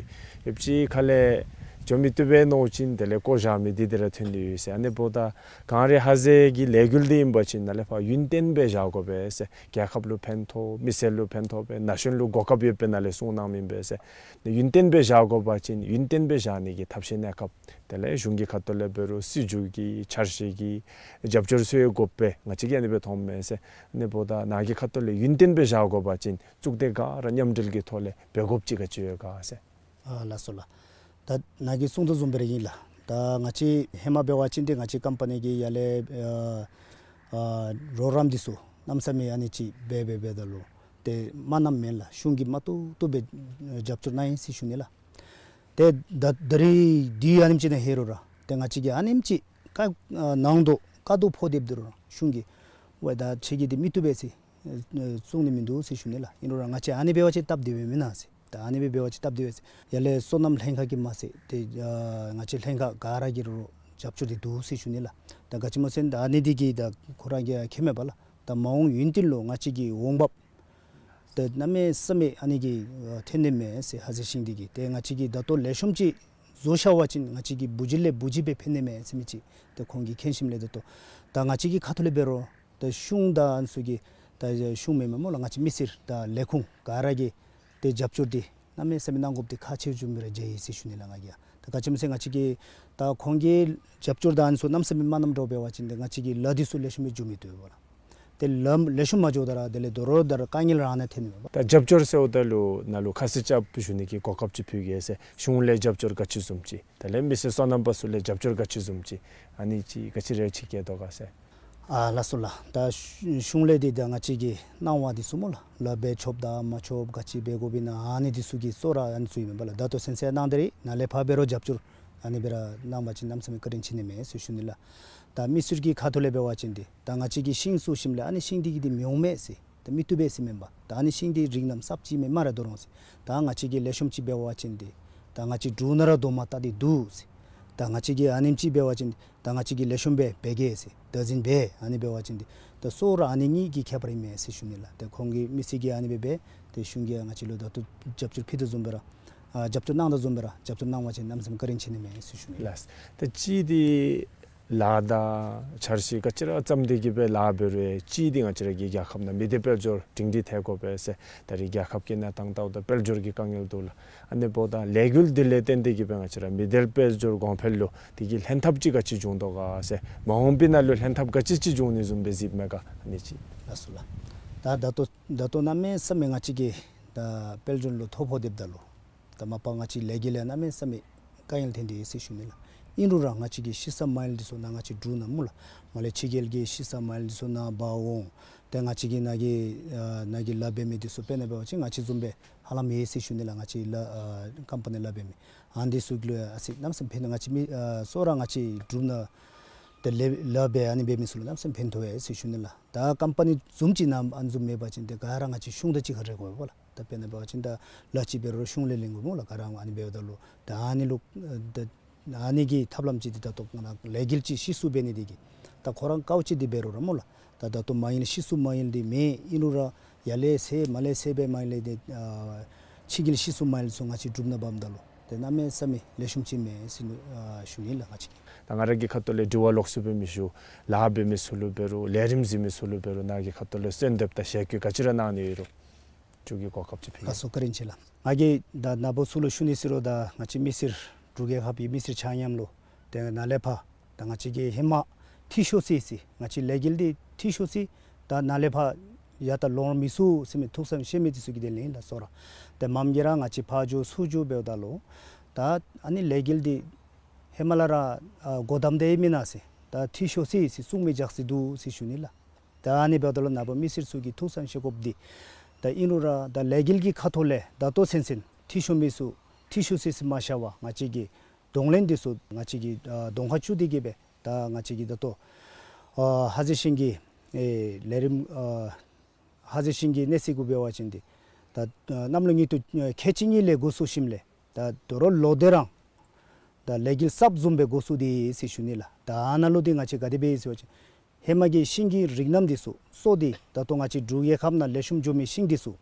ཡོད་ཅིག་ཁ་ལས་འགྱོ་མི་བཏུབ་པས་མནོ་ཅིན་དེ་ལས་བཀོ་བཞག་མི་འདི་དེ་ར་ཐོན་ནི་ཡོད་ཟེར། ཨ་ནི་འབདཝ་ད་གངས་རི་ཧ་ཟེ་གི་ལས་འགུལ་འདི་ཨིན་པ་ཅིན་ནཱ་ལས་ཕར་ཡུན་བརྟན་སྦེ་བཞག་དགོ་པས་ཟེར། རྒྱལ་ཁབ་ལུ་ཕན་ཐོགས་མི་སེར་ལུ་ཕན་ཐོགས་པས་ན་གཞུང་ལུ་གོ་སྐབས་ཡོད་པས་ནཱ་ལས་གསུངས་གནང་མི་ཨིན་པས་ཟེར། ཡུན་བརྟན་སྦེ་བཞག་དགོ་པ་ཅིན་ཡུན་བརྟན་སྦེ་བཞག་ནི་གི་ཐབས་ཤེས་གནས་སྐབས་དེ་ལས་གཞུང་གི་ཁ་ཐུག་ལས་འབད་རུང་སྲིད་བྱུས་ཀྱི་འཆར་གཞི་གི་རྒྱབ་སྐྱོར་ཚུ་ཡང་དགོ་པས། ང་བཅས་ཀྱིས་ཨ་ནི་སྦེ་མཐོངམ་མས་ཟེར། ཨ་ནི་འབདཝ་ད་ནཱ་གི་ཁ་ཐུག་ལས་ཡུན་བརྟན་སྦེ་བཞག་དགོ་པ་ཅིན་གཙུག་སྡེ་ག་ར་མཉམ་འབྲེལ་གྱི་ཐོག་ལས་འབད་དགོཔ་ཅིག་ག་ཅི་ཡོད་ག་ཟེར། ཨ་ལགས་སོ་ལགས། ད་ནཱ་གིས་གསུངས་དོ་བཟུམ་སྦེ་ར་ཨིན་ལགས། ད་ང་བཅས་ཧེ་མ་འབད་བ་ཅིན་ཏེ་ང་བཅས་ཀམ་པ་ནི་གི་ཡར་ལས་ཨ་ཨ་རོགས་རམ་འདི་ཚུ་གནམ་མེད་ས་མེད་ཨ་ནི་ཅིག་འབད་འབད་འབདཝ་ད་ལུ་ཏེ་མ་གནངམ་མེན་ལགས། གཞུང་གིས་མ་ཐུབ་ཐུབ་སྦེ་རྒྱབ་སྐྱོར་གནང་ཡི་ཟེར་ཞུ་ནི་ལགས། ཏེ་ད་ད་རིས་འདི་ཨ་ནེམ་ཅིག་ནང་ལྷོད་རུང་ར་ཏེ་ང་བཅས་ཀྱིས་ཨ་ནེམ་ཅིག་དཀའ་ཨ་ནང་དོག་དཀའ་སྡུག་ཕོག་སྡོདཔ་ད་རུང་ར་གཞུང་གིས་ཝའེ་ད་ཁྱེད་ཀྱིས་འདི་མི་བཏུབ་པས་ཟེར་ཨེ་བཙུགས་ནི་མིན་འདུག་ཟེར་ཞུ་ནི་ལགས། ཨིན་རུང་ར་ང་བཅས་ཨ་ནི་འབད་བ་ཅིན་སྟབས་བདེཝ་མེན་ན་ཟེར། ད་ཨ་ནི་སྦེ་འབད་བ་ཅིན་སྟབས་བདེཝ་ཟེར། ཡར་ལས་སོ་ནམ་ལྷན་ཁག་གིས་མ་ཚད་ཏེ་ཨ་ང་བཅས་ལྷན་ཁག་ག་ར་གིས་ར་རྒྱབ་སྐྱོར་འདི་འདུག་ཟེར་ཞུ་ནི་ལགས། ད་ག་ཅི་སྨོ་ཟེར་ན་ད་ཨ་ནི་འདི་གིས་ད་ཁོ་ར་གིས་མཁྱེནམ་མས་པ་ལགས། ད་མ་འོངས་ཡུན་བརྟན་ལུ་ང་བཅས་ཀྱི་འོང་འབབ་ད་གནམ་མེད་ས་མེད་ཨ་ནི་གིས་ཨ་ཐོན་ནི་མས་ཟེར། ཧ་ཟེ་ཤིང་འདི་གིས་ཏེ་ང་བཅས་ཀྱིས་ད་ལྟོ་ལེགས་ཤོམ་ཅིག་བཟོ་བཞག་པ་ཅིན་ང་བཅས་ཀྱི་བུ་གཞི་ལས་བུ་གཞི་སྦེ་ཕན་ནི་མས་ཟེར་མི་ཅིག་ཏེ་ཁོང་གིས་མཁྱེན་ཞིནམ་ལས་ད་ལྟོ་ད་ང་བཅས་ཀྱི་ཁ་ཐུག་ལས་འབད་རུང་ད་གཞུང་དང་ཨ་ནི་ཚུ་གིས་ད་གཞུང་མེན་མས་སྨོ་ལགས། ང་བཅས་མི་སེར་དང་ལས་ཁུངས་ག་ར་གིས་ཏེ་རྒྱབ་སྐྱོར་འདི་གནམ་མེད་ས་མེད་གནང་དགོཔ་འདི་ཁག་ཆེཝ་བཟུམ་སྦེ་ར་མཇལ་ཡི་ཟེར་ཞུ་ནི་ལགས་ང་གིས། ད་ག་ཅི་སྨོ་ཟེར་ང་བཅས་ཀྱིས་ད་ཁོང་གིས་རྒྱབ་སྐྱོར་དང་ཨ་ནི་ཚུ་གནམ་མེད་ས་མེད་མ་གནངམ་འདྲཝ་འབད་བ་ཅིན་ཏེ་ང་བཅས་ཀྱི་ལཱ་འདི་ཚུ་ལེགས་ཤོམ་སྦེ་འགྱོ་མི་བཏུབ་པས་ལགས། ཏེ་ལཱ་ལེགས་ཤོམ་མ་འགྱོཝ་ད་ར་དེ་ལས་དོ་རུང་ད་ར་དཀའ་ངལ་རང་ནང་ཐོན་ནི་མས་པ། ད་རྒྱབ་སྐྱོར་ཟེརཝ་ད་ལུ་ནཱ་ལུ་ཁ་གསལ་རྐྱབ་ཞུ་ནི་གི་གོ་སྐབས་ཅིག་ཕུལ་གེ་ཟེར། གཞུང་ལས་རྒྱབ་སྐྱོར་ག་ཅི་བཟུམ་ཅིག་དེ་ལས་མི་སེར་སོ་ནམ་པ་ཚུ་ལས་རྒྱབ་སྐྱོར་ག་ཅི་བཟུམ་ཅིག་ཨ་ནི་ཅིག་ག་ཅི་རེ་ཅིག་བཀལ་དོ་ག་ཟེར། ཨ་ལགས་སོ་ལགས། ད་གཞུང་ལས་འདི་ད་ང་བཅས་ཀྱི་གནང་བ་འདི་ཚུ་སྨོ་ལགས། ལཱ་འབད་ཆོགཔ་དང་མ་ཆོགཔ་ག་ཅི་འབད་དགོཔ་ཨིན་ན་ཨ་ནི་འདི་ཚུ་གི་གཙོ་བོ་ར་ཨ་ནི་ཚུ་ཨིན་མས་པ་ལགས། ད་ལྟོ་ཚུན་ཚོད་གནང་སྟེ་ར་ནཱ་ལས་ཕར་འབད་རུང་རྒྱབ་སྐྱོར་ཨ་ནི་སྦེ་ར་གནང་བ་ཅིན་གནམ་མེད་ས་མེད་བཀའ་དྲིན་ཆེ་ནི་མས་ཟེར་ཞུ་ནི་ལགས། ད་མི་སེར་གྱི་ཁ་ཐུག་ལས་འབད་བ་ཅིན་འདི་ད་ང་བཅས་ཀྱིས་ཤིང་བཙུགས་ཞིནམ་ལས་ཨ་ནི་ཤིང་འདི་གིས་འདི་མི་འོང་མས་ཟེར་ད་མི་བཏུབ་པས་ཟེར་མེན་པ། ད་ཨ་ནི་ཤིང་འདི་རིགས་རྣམས་གསརཔ་ཅིག་མེན་མ་ར་དོ་རུང་ཟེར། ད་ང་བཅས་ཀྱིས་ལེགས་ཤོམ་ཅིག་འབད་བ་ཅིན་འདི་ད་ང་བཅས་འབྲུག་ནང་ར་དོ་མ་བལྟ་སྟེ་འདུག་ཟེར། ད་ང་བཅས་ཀྱིས་ཨ་ནེམ་ཅིག་འབད་བ་ཅིན་ད་ང་བཅས་ཀྱིས་ལེགས་ཤོམ་སྦེ་འབད་གེ་ཟེར། བདག་འཛིན་འབད་ཨ་ནི་འབད་བ་ཅིན་འདི་ད་གཙོ་བོ་ར་ཨ་ནི་གཉིས་ཀྱི་ཁྱད་པར་ཨིན་མས་ཟེར་ཞུ་ནི་ལགས། ཏེ་ཁོང་གིས་མི་སེར་གྱིས་ཨ་ནི་འབད་འབད་ཏེ་གཞུང་གིས་ང་བཅས་ལུ་ད་ལྟོ་རྒྱབ་སྐྱོར་ཕུལ་དོ་བཟུམ་སྦེ་ར་ཨ་རྒྱབ་སྐྱོར་གནང་དོ་བཟུམ་སྦེ་ར་རྒྱབ་སྐྱོར་གནང་བ་ཅིན་གནམ་མེད་ས་མེད་བཀའ་དྲིན་ཆེ་ནི་མས་ཟེར་ཞུ་ནི་ལགས། ལགས། ད་ཅི་འདི་ལཱ་དང་འཆར་གཞི་ག་ཅི་ར་བརྩམས་ཏེ་གི་སྦེ་ལཱ་འབད་རུང་ཅིག་འདི་ང་བཅས་ར་གི་རྒྱལ་ཁབ་ནང་མི་སྡེ་དཔལ་འབྱོར་སྒྲིང་སྒྲིང་ཐལ་དགོ་པས་ཟེར། ད་རེས་རྒྱལ་ཁབ་ཀྱི་གནས་སྟངས་བལྟཝ་ད་དཔལ་འབྱོར་གྱི་དཀའ་ངལ་འདུག་ལགས། ཨ་ནི་འབདཝ་ད་ལས་འགུལ་འདི་ལས་བརྟེན་ཏེ་གི་སྦེ་ང་བཅས་ར་མི་སྡེ་དཔལ་འབྱོར་གོང་འཕེལ་ལུ་དེ་གི་ལྷན་ཐབས་ཅིག་ག་ཅི་འབྱུང་དོ་ག་ཟེར། མ་འོངས་པའི་ནང་ལུ་ལྷན་ཐབས་ག་ཅི་ཅིག་འབྱུང་ནི་བཟུམ་སྦེ་གཟིགསཔ་མས་ག་ཨ་ནི་ཅིག། ལགས་སོ་ལགས། ད་ད་ལྟོ་ད་ལྟོ་གནམ་མེད་ས་མེད་ང་བཅས་ཀྱིས་ད་དཔལ་འབྱོར་ལུ་ཐོ་ཕོག་སྡོདཔ་ད་ལུ་ད་མ་པ་ང་བཅས་ལས་འགུལ་ལུ་གནམ་མེད་ས་མེད་དཀའ་ངལ་ཐོན་ཏེ་ཡོད་ཟེར་ཞུ་ནི་ལགས། ཨིན་རུང་ར་ང་བཅས་ཀྱི་ཤི་ས་མ་ཡལ་འདི་ཚུ་ནཱ་ང་བཅས་འབྲུག་ནང་སྨོ་ལགས། མར་ལས་ཕྱི་རྒྱལ་གྱི་ཤི་ས་མ་ཡལ་འདི་ཚུ་ནཱ་འབག་འོང་། ཏེ་ང་བཅས་ཀྱི་ནཱ་གི་ཨ་ནཱ་གི་ལཱ་འབད་མི་འདི་ཚུ་དཔེར་ན་འབད་བ་ཅིན་ང་བཅས་བཟུམ་སྦེ་ཧ་ལམ་ཡོད་ཟེར་ཞུ་ནི་ལགས། ང་བཅས་ལཱ་ཨ་ཀམ་པ་ནི་ལཱ་འབད་མི་ཨ་ནི་འདི་ཚུ་ལུ་ཡང་ཨ་ཙི་གནམ་མེད་ས་མེད་ཕན་ང་བཅས་མི་ཨ་གཙོ་བོ་ར་ང་བཅས་འབྲུག་ནང་ཏེ་ལཱ་ལཱ་འབད་ཨ་ནི་འབད་མི་ཚུ་ལུ་གནམ་མེད་ས་མེད་ཕན་ཐོགས་ཡོད་ཟེར་ཞུ་ནི་ལགས། ད་ཀམ་པ་ནི་བཟུམ་ཅིག་ནང་ཨ་ནི་བཟུམ་མེད་པ་ཅིན་ཏེ་ག་ར་ང་བཅས་གཞུང་དང་གཅིག་ཁར་རེ་དགོ་པས་ལགས། ད་དཔེར་ན་འབད་བ་ཅིན་ད་ལཱ་ཅིག་འབད་རུང་གཞུང་ལས་ལེན་དགོ་སྨོ་ལགས། ག་ར་ཨ་ནི་འབདཝ་ད་ལུ་ད་ཨ་ནི་ལུ་ད་ཨ་ནི་གི་ཐབས་ལམ་ཅིག་འདི་ད་ལྟོ་ང་ལས་འགུལ་ཅིག་ཤི་སུ་འབད་ནི་འདི་གིས་ད་ཁོ་ར་དཀའཝ་སྤྱད་དེ་འབད་རུང་ར་སྨོ་ལགས། ད་ད་ལྟོ་མ་ཡལ་ཤི་སུ་མ་ཡལ་འདི་མེད། ཨིན་རུང་ར་ཡར་ལས་ཚེ་མར་ལས་ཚེ་སྦེ་མ་ཡལ་ཏེ་ཨ་ཕྱི་རྒྱལ་ཤི་སུ་མ་ཡལ་ཚུ་ང་བཅས་འབྲུག་ནང་འབགཔ་ད་ལུ་ཏེ་གནམ་མེད་ས་མེད་ལེགས་ཤོམ་ཅིག་མས་ཟེར་ཨ་ཞུ་ནི་ལགས་ང་བཅས་ཀྱིས། ད་ང་ར་གི་ཁ་ཐུག་ལས་དྲི་བ་ལོགས་སུ་སྦེ་མི་ཞུ། ལཱ་འབད་མི་ཚུ་ལུ་འབད་རུང་ལས་རིམ་གཟིགས་མི་ཚུ་ལུ་འབད་རུང་ནཱ་གི་ཁ་ཐུག་ལས་གསོལ་འདེབས་དང་ཞལ་བཀོད་ག་ཅི་ར་གནང་ནི་ཡོད་རུང་ཁྱོད་ཀྱིས་གོ་སྐབས་ཅིག་ཕུལ་གེ། ལགས་སོ་བཀའ་དྲིན་ཆེ་ལགས། ང་གིས་ད་ནཱ་བུ་ཚུ་ལུ་ཞུ་ནི་ཟེར་རུང་ད་ང་བཅས་མི་སེར་འབྲུག་རྒྱལ་ཁབ་ཀྱི་མི་སེར་ཆ་མཉམ་ལུ་ཏེ་ནཱ་ལས་ཕར་ད་ང་བཅས་ཀྱིས་ཧེ་མ་འཐུས་ཤོར་ཅི་ཟེར་ང་བཅས་ལས་འགུལ་འདི་འཐུས་ཤོར་ཅི་ད་ནཱ་ལས་ཕར་ཡར་ད་ལོང་མི་ཚུགས་ཟེར་མི་ཐུགས་བསམ་བཞེས་མི་འདི་ཚུ་གི་དོན་ལས་ཨིན་ལགས་གཙོ་བོ་ར། ཏེ་མངམ་གིས་ར་ང་བཅས་ཕར་འགྱོ་ཚུར་འགྱོ་འབདཝ་ད་ལུ་ད་ཨ་ནི་ལས་འགུལ་འདི་ཧེ་མ་ལས་ར་ཨ་སྒོ་བསྡམས་ཏེ་ཡོདཔ་ཨིན་ན་ཟེར། ད་འཐུས་ཤོར་སི་སི་གསུང་མི་རྒྱག་སི་འདུག་སི་ཞུ་ནི་ལགས། ད་ཨ་ནི་འབདཝ་ད་ལུ་ནཱ་བུ་མི་སེར་ཚུ་གིས་ཐུགས་བསམ་བཞེས་དགོཔ་འདི་ད་ཨིན་རུང་ར་ད་ལས་འགུལ་གྱི་ཁ་ཐུག་ལས་ད་ལྟོ་ཚུན་ཚོད་འཐུས་ཤོར་མི་ཚུ་འཐུས་ཤོར་སི་སི་མ་ཤར་བར་ང་བཅས་ཀྱིས་གདོང་ལེན་འདི་ཚུ་ང་བཅས་ཀྱིས་ཨ་གདོང་ཁར་བཙུགས་ཏེ་གི་སྦེ་ད་ང་བཅས་ཀྱིས་ད་ལྟོ་ཨ་ཧ་ཟེ་ཤིང་གི་ཨེ་ལས་རིམ་ཨ་ཧ་ཟེ་ཤིང་གི་གནས་ཚུལ་གུ་འབད་བ་ཅིན་འདི་ད་ཨ་གནམ་ལོ་ཉིས་སྟོང་ཨ་ཁལ་གཅིག་གཉིས་ལས་འགོ་བཙུགས་ཞིནམ་ལས་ད་དོ་རུང་ལོ་དེ་རང་ད་ལས་འགུལ་གསརཔ་བཟུམ་སྦེ་འགོ་བཙུགས་ཏེ་ཡོད་ཟེར་ཞུ་ནི་ལགས། ད་ཨ་ནཱ་ལུ་འདི་ང་བཅས་ག་དེ་སྦེ་ཡོད་ཟེར་བ་ཅིན་ཧེ་མ་གི་ཤིང་གི་རིགས་རྣམ་འདི་ཚུ་གསོ་སྟེ་ད་ལྟོ་ང་བཅས་འབྲུག་རྒྱལ་ཁབ་ནང་ལེགས་ཤོམ་འགྱོ་མི་ཤིང་འདི་ཚུ་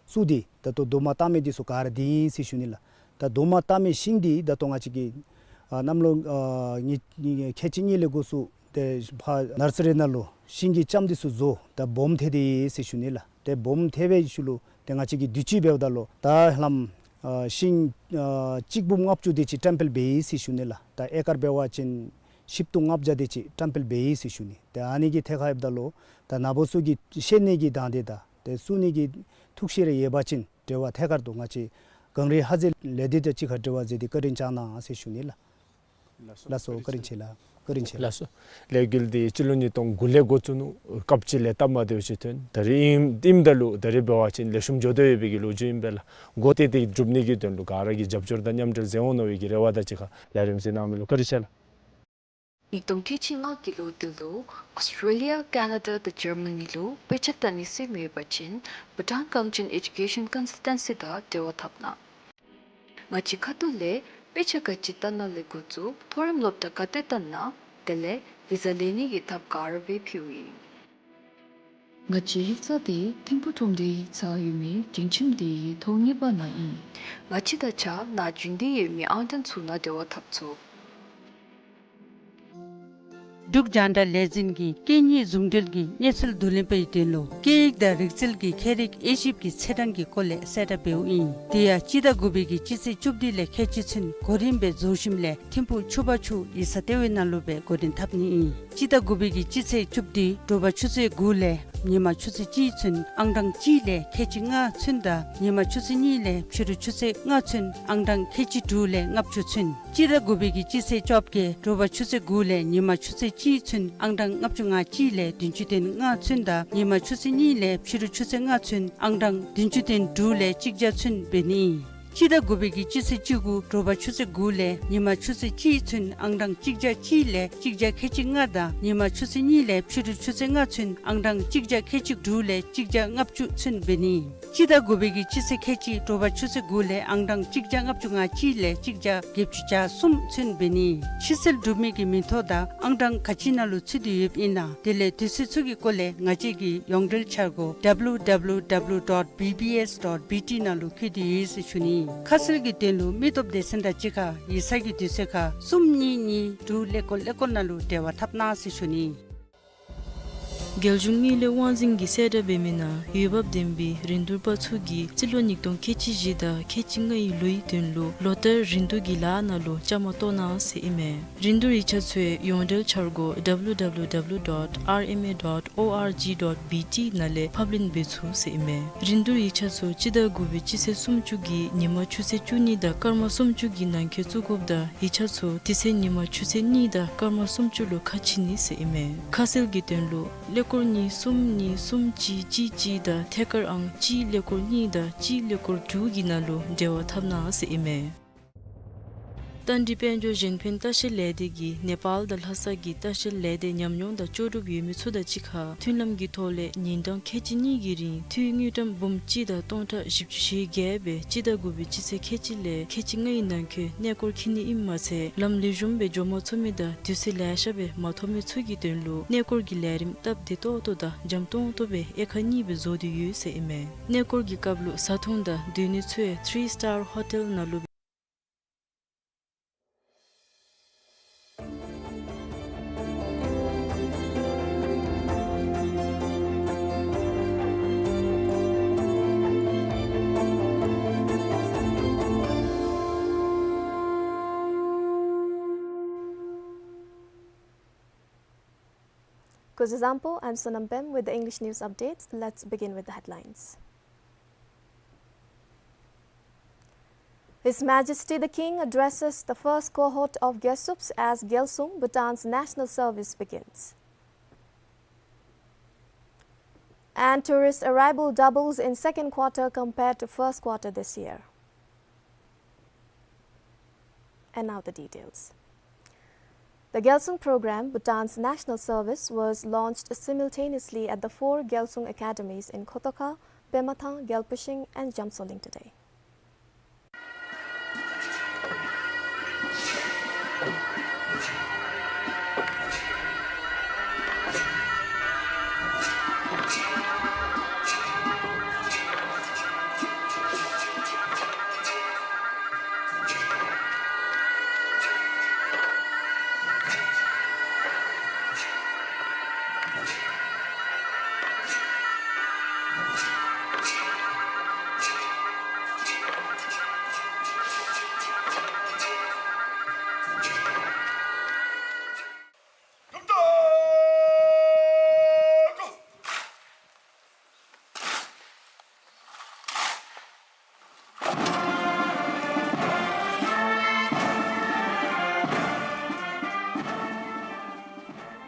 བཙུགས་ཏེ་ད་ལྟོ་རྡོག་མ་བཏགས་མི་འདི་ཚུ་ག་ར་འདི་ཨིན་ཟེར་ཞུ་ནི་ལགས། ད་རྡོག་མ་བཏགས་མི་ཤིང་འདི་ད་ལྟོ་ང་བཅས་ཀྱིས་ཨ་གནམ་ལོ་ཨ་ཉི་ཉི་ཁལ་གཅིག་གཉིས་ལས་འགོ་བཙུགས་ཏེ་ཕར་ནར་སི་རི་ནང་ལུ་ཤིང་གི་ལྕངམ་འདི་ཚུ་བཟོ་ད་སྦོམ་ཐལ་ཏེ་ཡོད་ཟེར་ཞུ་ནི་ལགས། ཏེ་སྦོམ་ཐལ་བའི་ཤུལ་ལུ་ཏེ་ང་བཅས་ཀྱིས་དུས་ཅི་འབདཝ་ད་ལུ་ད་ལམ་ཨ་ཤིང་ཨ་གཅིག་འབུམ་ལྔ་བཅུ་དེ་ཅིག་བཀྲམ་སྤེལ་འབད་ཡི་ཟེར་ཞུ་ནི་ལགས། ད་ཨེ་ཀར་འབད་བ་ཅིན་བཞི་སྟོང་ལྔ་བརྒྱ་དེ་ཅིག་བཀྲམ་སྤེལ་འབད་ཡི་ཟེར་ཞུ་ནི། ཏེ་ཨ་ནི་གི་ཐད་ཁར་འབདཝ་ད་ལུ་ད་ནཱ་བུ་ཚུ་གིས་ཤེས་ནི་གི་དང་འདོད་དང་ཏེ་བཙུགས་ནི་གི་ཐུགས་བཞེད་རེ་ཡོད་པ་ཅིན་འབྲེལ་བ་ཐད་ཀར་དུ་ང་བཅས་གངས་རི་ཧ་ཟེ་ལས་སྡེ་དང་གཅིག་ཁར་འབྲེལ་བ་མཛད་དེ་བཀའ་དྲིན་བསྐྱང་གནང་ཟེར་ཞུ་ནི་ལགས། ལགས་སོ། བཀའ་དྲིན་ཆེ་ལགས། བཀའ་དྲིན་ཆེ་ལགས། ལགས་སོ། ལས་འགུལ་འདི་སྤྱི་ལོ་ཉིས་སྟོང་དགུ་ལས་འགོ་བཙུགས་ནུག། སྐབས་ཅིག་ལས་སྟབས་མ་བདེཝ་ཅིག་ཐོན། ད་རེས་ཨིནམ་ཨིནམ་ད་ལུ་ད་རེས་འབད་བ་ཅིན་ལེགས་ཤོམ་འགྱོ་དོ་ཡོད་པའི་གི་ལོ་རྒྱུས་ཨིན་པས་ལགས། འགོ་དེ་དེ་སྒྲུབ་ནི་གི་དོན་ལུ་ག་ར་གིས་རྒྱབ་སྐྱོར་དང་མཉམ་འབྲེལ་མཛད་འོང་མནོ་བའི་གི་རེ་བ་དང་གཅིག་ཁར་ལས་རིམ་གཟིགས་གནང་མི་ལུ་བཀའ་དྲིན་ཆེ་ལགས། ཉིས་སྟོང་ཁལ་གཅིག་ལྔ་གི་ལོ་དེ་ལུ་ཨོསི་ཊེ་ལི་ཡ་ཀེ་ན་ཌ་དང་ཇར་མ་ནི་ལུ་དཔེ་ཆ་ལྟ་ནི་ཟེར་མི་ཡོད་པ་ཅིན་བྷུ་ཊཱན་ཀོང་ཅིན་ཨེ་ཌུ་ཀེ་ཤཱན་ཀོན་སཱལ་ཊན་སི་དང་འབྲེལ་བ་འཐབ་གནང་། ང་བཅས་ཁ་ཐུག་ལས་དཔེ་ཆ་ག་ཅི་ལྟ་ན་ལས་འགོ་བཙུགས་མཐོ་རིམ་སློབ་གྲྭ་ག་ཏེ་ལྟ་ན་དེ་ལས་བི་ཟ་ལེན་ནི་གི་ཐབས་ག་ར་སྦེ་ཕུལཝ་ཨིན། ང་བཅས་ཡིག་ཚང་འདི་ཐིམ་ཕུ་ཁྲོམ་སྡེའི་ཡིག་ཚང་ཡོད་མི་སྒྲིང་ཁྱིམ་སྡེའི་ཐོག་གཉིས་པ་ནང་ཨིན། ང་བཅས་དང་གཅིག་ཁར་ནཱ་བྱོན་ཏེ་ཡོད་མི་ཨང་གྲངས་ཚུ་ནང་འབྲེལ་བ་འཐབ་ཚུགས། འབྲུག་རྒྱང་བསྒྲགས་ལས་འཛིན་གྱིས་སྐད་གཉིས་ཟུང་འབྲེལ་གྱི་གནས་ཚུལ་བསྡུ་ལེན་པའི་དོན་ལུ་སྐད་ཡིག་དང་རིག་རྩལ་གྱི་ཁྱད་རིག་དབྱེ་ཞིབ་ཀྱི་ཚད་གྲངས་ཀྱི་སྐོར་ལས་གསལ་བསྒྲགས་འབདཝ་ཨིན། དེ་ཡང་སྤྱི་ཟླ་དགུ་པའི་གི་སྤྱི་ཚེས་བཅུ་བདུན་ལས་ཁལ་གཅིག་ཚུན་གོ་རིམ་སྦེ་རྫོགས་ཞིནམ་ལས་ཐིམ་ཕུ་ཆུ་བར་ཆུ་ཡིག་ཚང་ལྟེ་བའི་ནང་ལུ་སྦེ་འགོ་འདྲེན་འཐབ་ནི་ཨིན། སྤྱི་ཟླ་དགུ་པའི་གི་སྤྱི་ཚེས་བཅུ་བདུན་དྲོ་པ་ཆུ་ཚོད་དགུ་ལས་ཉིན་མ་ཆུ་ཚོད་གཅིག་ཚུན་ཨང་གྲངས་གཅིག་ལས་ཁལ་གཅིག་ལྔ་ཚུན་དང་ཉིན་མ་ཆུ་ཚོད་གཉིས་ལས་ཕྱི་རུ་ཆུ་ཚོད་ལྔ་ཚུན་ཨང་གྲངས་ཁལ་གཅིག་དྲུག་ལས་ལྔ་བཅུ་ཚུན། སྤྱི་ཟླ་དགུ་པའི་གི་སྤྱི་ཚེས་བཅོ་བརྒྱད་དྲོ་པ་ཆུ་ཚོད་དགུ་ལས་ཉིན་མ་ཆུ་ཚོད་གཅིག་ཚུན་ཨང་གྲངས་ལྔ་བཅུ་ང་གཅིག་ལས་བདུན་ཅུ་དོན་ལྔ་ཚུན་དང་ཉིན་མ་ཆུ་ཚོད་གཉིས་ལས་ཕྱི་རུ་ཆུ་ཚོད་ལྔ་ཚུན་ཨང་གྲངས་བདུན་ཅུ་དོན་དྲུག་ལས་གཅིག་བརྒྱ་ཚུན་འབད་ནི་ཨིན། སྤྱི་ཟླ་དགུ་པའི་གི་སྤྱི་ཚེས་བཅུ་དགུ་དྲོ་པ་ཆུ་ཚོད་དགུ་ལས་ཉིན་མ་ཆུ་ཚོད་གཅིག་ཚུན་ཨང་གྲངས་གཅིག་བརྒྱ་གཅིག་ལས་གཅིག་བརྒྱ་ཁལ་གཅིག་ལྔ་དང་ཉིན་མ་ཆུ་ཚོད་གཉིས་ལས་ཕྱི་རུ་ཆུ་ཚོད་ལྔ་ཚུན་ཨང་གྲངས་གཅིག་བརྒྱ་ཁལ་གཅིག་དྲུག་ལས་གཅིག་བརྒྱ་ལྔ་བཅུ་ཚུན་འབད་ནི། སྤྱི་ཟླ་དགུ་པའི་གི་སྤྱི་ཚེས་ཁལ་གཅིག་དྲོ་པ་ཆུ་ཚོད་དགུ་ལས་ཨང་གྲངས་གཅིག་བརྒྱ་ལྔ་བཅུ་ང་གཅིག་ལས་གཅིག་བརྒྱ་བརྒྱད་ཅུ་གྱ་གསུམ་ཚུན་འབད་ནི། ཕྱིར་སེལ་གྲུབ་མི་གི་མིང་ཐོ་དང་ཨང་གྲངས་ག་ཅི་ནང་ལུ་ཚུད་དེ་ཡོདཔ་ཨིན་ན་དེ་ལས་དུས་ཚོད་ཚུ་གི་སྐོར་ལས་ང་བཅས་ཀྱི་ཡོངས་འབྲེལ་འཆར་སྒོ་W W W dot B B S dot B T ནང་ལུ་བཀོད་དེ་ཡོད་ཟེར་ཞུ་ནི། ཁ་གསལ་གྱི་དོན་ལུ་མི་སྟོབས་སྡེ་ཚན་དང་གཅིག་ཁར་ཡིག་ཚང་གི་དུས་ཚོད་ཁར་གསུམ་གཉིས་གཉིས་དྲུག་ཀླད་ཀོར་ཀླད་ཀོར་ནང་ལུ་འབྲེལ་བ་འཐབ་གནང་ཟེར་ཞུ་ནི། རྒྱལ་གཞུང་དངུལ་ལས་དབང་འཛིན་གྱིས་གསལ་བསྒྲགས་འབད་མི་ནང་འོས་འབབ་ལྡན་པའི་རིན་བསྡུར་པ་ཚུ་གིས་རྩིས་ལོ་ཉིས་སྟོང་ཁལ་གཅིག་བཞི་དང་ཁལ་གཅིག་ལྔའི་ལོའི་དོན་ལུ་ལོ་ལྟར་རིན་བསྡུར་གྱི་ལཱ་ནང་ལུ་བཅའ་མར་གཏོགས་གནང་ཟེར་ཨིན་མས། རིན་བསྡུར་ཡིག་ཆ་ཚུ་ཡོངས་འབྲེལ་འཆར་སྒོ་W W W dot R M A dot O R G dot B T ནང་ལས་ཕབ་ལེན་འབད་ཚུགས་ཟེར་ཨིན་མས། རིན་བསྡུར་ཡིག་ཆ་ཚུ་སྤྱི་ཟླ་དགུ་པའི་སྤྱི་ཚེས་སུམ་ཅུ་གི་ཉིན་མ་ཆུ་ཚོད་བཅུ་གཉིས་དང་སྐར་མ་སུམ་ཅུ་གི་ནང་འཁོད་བཙུགས་དགོཔ་དང་ཡིག་ཆ་ཚུ་དེ་ཚེ་ཉིན་མ་ཆུ་ཚོད་གཉིས་དང་སྐར་མ་སུམ་ཅུ་ལུ་ཁ་ཕྱེ་ནི་ཟེར་ཨིན་མས། ཁ་གསལ་གྱི་དོན་ལུ་ཀླད་ཀོར་གཉིས་གསུམ་གཉིས་གསུམ་གཅིག་གཅིག་གཅིག་དང་ཐད་ཀར་ཨང་གཅིག་ཀླད་ཀོར་གཉིས་དང་གཅིག་ཀླད་ཀོར་དྲུག་གི་ནང་ལུ་འབྲེལ་བ་འཐབ་གནང་ཟེར་ཨིན་མས། རྟ་མགྲིན་དཔལ་འབྱོར་གཞན་ཕན་ལྟ་བཤལ་ལས་སྡེ་གིས་ནེ་པཱལ་དང་ལྷ་ས་གི་ལྟ་བཤལ་ལས་སྡེ་ཉམས་མྱོང་དང་ལྕོགས་གྲུབ་ཡོད་མི་ཚུ་དང་གཅིག་ཁར་མཐུན་ལམ་གྱི་ཐོག་ལས་ཉིན་གྲངས་ཁལ་གཅིག་གཉིས་ཀྱི་རིང་འཐུས་དངུལ་ཀྲམ་འབུམ་གཅིག་དང་སྟོང་ཕྲག་བཞི་བཅུ་ཞེ་བརྒྱད་སྦེ་སྤྱི་ཟླ་དགུ་པའི་སྤྱི་ཚེས་ཁལ་གཅིག་ལས་ཁལ་གཅིག་ལྔའི་ནང་འཁོད་གནས་སྐོར་འཁྱིད་ནི་ཨིནམ་མ་ཚད་ལམ་ལེགས་ཤོམ་སྦེ་འགྱོ་མ་ཚུགས་མི་དང་དུས་ཚོད་ལེ་ཤ་སྦེ་མ་ཐོབ་མི་ཚུ་གི་དོན་ལུ་གནས་སྐོར་གྱི་ལས་རིམ་སྟབས་བདེ་ཏོག་ཏོ་དང་འཇམ་ཏོང་ཏོ་སྦེ་དབྱེ་ཁག་གཉིས་སྦེ་བཟོ་སྟེ་ཡོད་ཟེར་ཨིན་མས། གནས་སྐོར་གྱི་སྐབས་ལུ་བཟའ་འཐུང་དང་སྡོད་ནི་ཚུ་ཡང་ཐི་རི་སི་ཊར་ཧོ་ཊེལ་ནང་ལུ་Kuzuzangpo, I'm Sonam Pem with the English news updates. Let's begin with the headlines. His Majesty the King addresses the first cohort of Gyaltsubs as Gyaltsung, Bhutan's national service, begins. And tourist arrival doubles in second quarter compared to first quarter this year. And now the details. The Gyaltsung program, Bhutan's national service, was launched simultaneously at the four Gyaltsung academies in Khotoka, Pemathang, Gyalpashing, and Jamsoling today.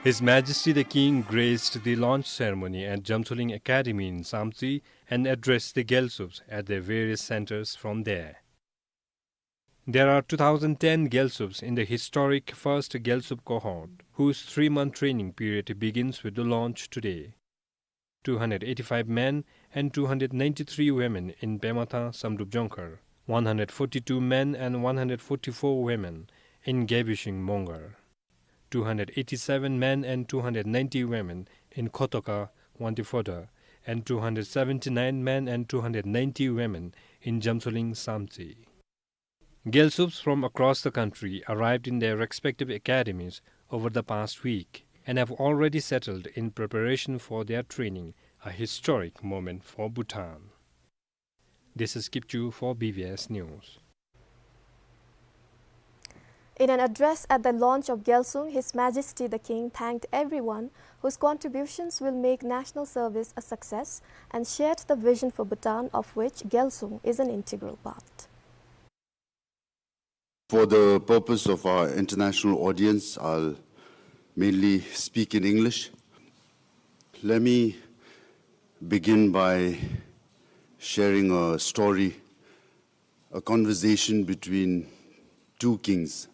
His Majesty the King graced the launch ceremony at Jamsoling Academy in Samtse and addressed the Gyaltsubs at their various centers from there. There are two thousand ten Gyaltsubs in the historic first Gyaltsub cohort, whose three-month training period begins with the launch today. Two hundred eighty-five men and two hundred ninety-three women in Pemathang Samdrup Jongkhar, one hundred forty-two men and one hundred forty-four women in Gyalpashing Mongar, two hundred eighty-seven men and two hundred ninety women in Khotoka Wangtuphoda, and two hundred seventy-nine men and two hundred ninety women in Jamsoling Samtse. Gyaltsubs from across the country arrived in their respective academies over the past week and have already settled in preparation for their training, a historic moment for Bhutan. This is Kipchu for B B S News. In an address at the launch of Gyaltsung, His Majesty the King thanked everyone whose contributions will make national service a success and shared the vision for Bhutan, of which Gyaltsung is an integral part. For the purpose of our international audience, I'll mainly speak in English. Let me begin by sharing a story, a conversation between two kings,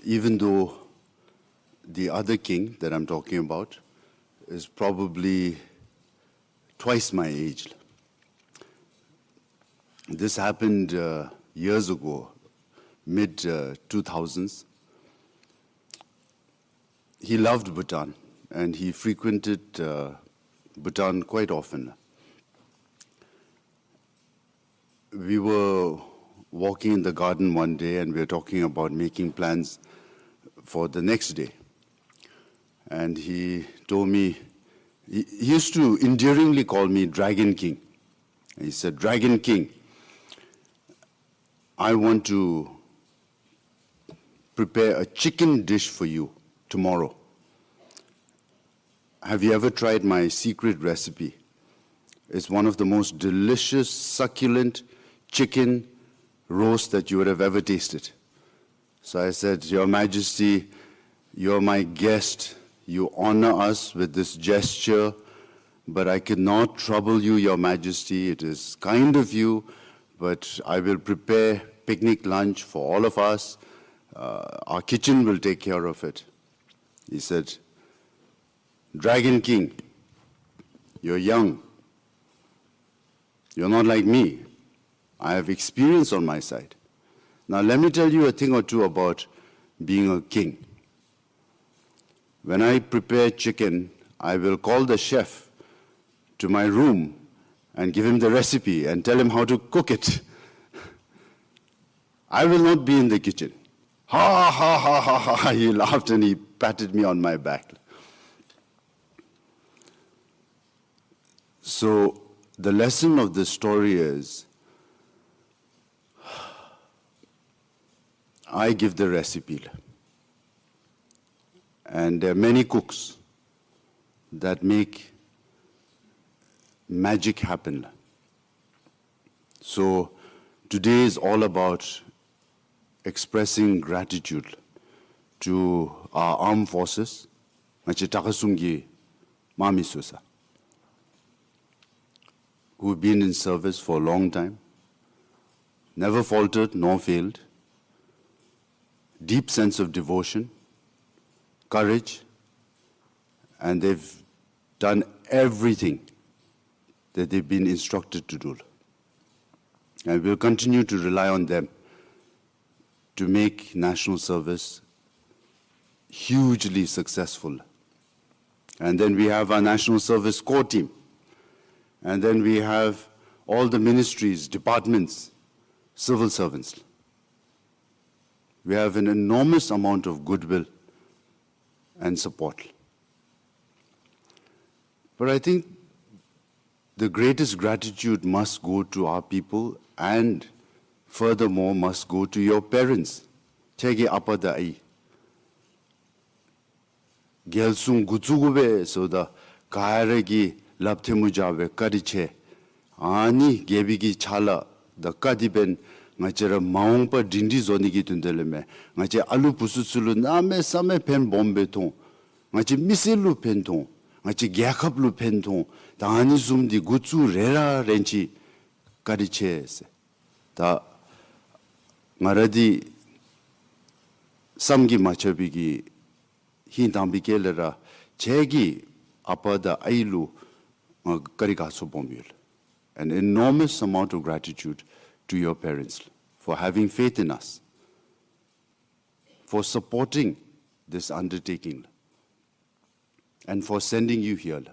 even though the other king that I'm talking about is probably twice my age. This happened, uh, years ago, mid, uh, two thousands. He loved Bhutan, and he frequented, uh, Bhutan quite often. We were walking in the garden one day, and we were talking about making plans for the next day. And he told me, he, he used to endearingly call me Dragon King. He said, "Dragon King, I want to prepare a chicken dish for you tomorrow. Have you ever tried my secret recipe? It's one of the most delicious, succulent chicken roast that you would have ever tasted." So I said, "Your Majesty, you're my guest. You honor us with this gesture, but I cannot trouble you, Your Majesty. It is kind of you, but I will prepare picnic lunch for all of us. Uh, our kitchen will take care of it." He said, "Dragon King, you're young. You're not like me. I have experience on my side. Now let me tell you a thing or two about being a king. When I prepare chicken, I will call the chef to my room and give him the recipe and tell him how to cook it. I will not be in the kitchen." Ha, ha, ha, ha, ha, ha. He laughed and he patted me on my back. So the lesson of this story is, I give the recipe. And there are many cooks that make magic happen. So Today is all about expressing gratitude to our armed forces, ང་བཅས་དྲག་ཁག་གསུམ་གྱི་དམག་མི་ཚུ་ཟེར། Who've been in service for a long time, never faltered nor failed, deep sense of devotion, courage, and they've done everything that they've been instructed to do. And we'll continue to rely on them to make national service hugely successful. And then we have our National Service Corps team. And then we have all the ministries, departments, civil servants. We have an enormous amount of goodwill and support. But I think the greatest gratitude must go to our people and furthermore must go to your parents. ཁྱེད་ཀྱི་ཨ་པ་དང་ཨའི། རྒྱལ་སྲུང་འགོ་བཙུགས་དགོ་པས་ཟེརཝ་ད་ག་ར་གིས་ལགཔ་ཐལ་མོ་སྦྱར་སྦེ་བཀའ་དྲིན་ཆེ། ཨ་ནི་རྒྱལ་པོའི་གི་ཕྱག་ལཱ་དང་བཀའ་དྲིན་འབད་ང་བཅས་ར་མ་འོངས་པ་སྒྲིང་སྒྲིང་བཟོ་ནི་གི་དོན་དག་ལས་མས། ང་བཅས་ཨ་ལུ་བུ་ཚུ་ཚུ་ལུ་གནམ་མེད་ས་མེད་ཕན་སྦོམ་སྦེ་ཐོགས། ང་བཅས་མི་སེར་ལུ་ཕན་ཐོགས། ང་བཅས་རྒྱལ་ཁབ་ལུ་ཕན་ཐོགས། ད་ཨ་ནི་བཟུམ་འདི་འགོ་བཙུགས་རན་ར་རན་ཅི། བཀའ་དྲིན་ཆེ་ཟེར། ད་ང་ར་འདི་བསམ་གྱིས་མ་ཁྱབ་པའི་གི་ཧིང་དྭངས་པའི་དཀྱིལ་ལས་ར་ཁྱེད་ཀྱི་ཨ་པ་དང་ཨའི་ལུ་ང་བཀའ་དྲིན་དགའ་ཚོར་སྦོམ་ཡོད། An enormous amount of gratitude to your parents for having faith in us, for supporting this undertaking, and for sending you here.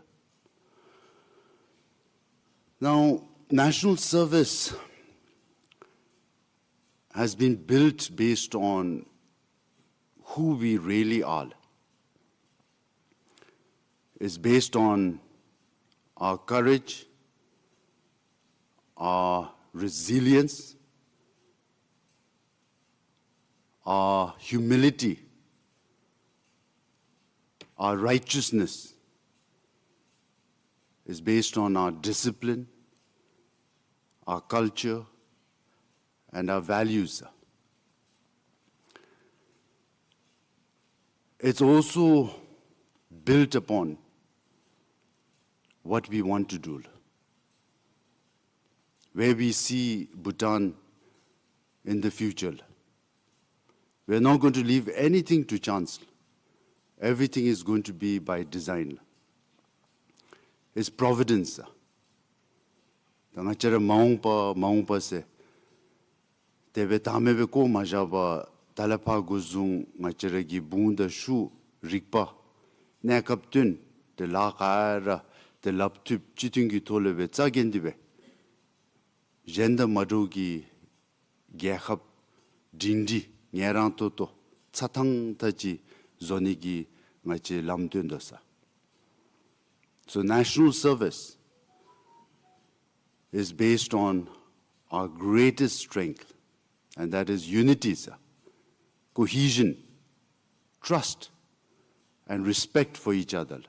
Now, national service has been built based on who we really are. It's based on our courage, our resilience, our humility, our righteousness. It's based on our discipline, our culture, and our values. It's also built upon what we want to do, where we see Bhutan in the future. We are not going to leave anything to chance. Everything is going to be by design. It's providence. ད་ང་བཅས་ར་མ་འོངས་པ་མ་འོངས་པ་ཟེར་དེ་སྦེ་བདག་མེད་སྦེ་བཀོ་མ་བཞག་པར་ད་ལས་ཕར་འགོ་བཟུང་ང་བཅས་ར་གི་བུང་དང་ཤུགས་རིག་པ་གནས་སྐབས་བསྟུན་ཏེ་ལཱ་ག་ར་ཏེ་ལགཔ་མཐུད་སྤྱི་མཐུན་གྱི་ཐོག་ལས་སྦེ་རྩ་འགེངས་ཏེ་སྦེ་གཞན་དང་མ་འདྲཝ་གི་རྒྱལ་ཁབ་སྒྲིང་སྒྲིང་ངལ་རངས་ཏོག་ཏོ་ཚ་ཐང་ཐང་ཅིག་བཟོ་ནི་གི་ང་བཅས་ལམ་སྟོན་དོ་ཟེར། So national service is based on our greatest strength, and that is unity, sir. Cohesion, trust, and respect for each other.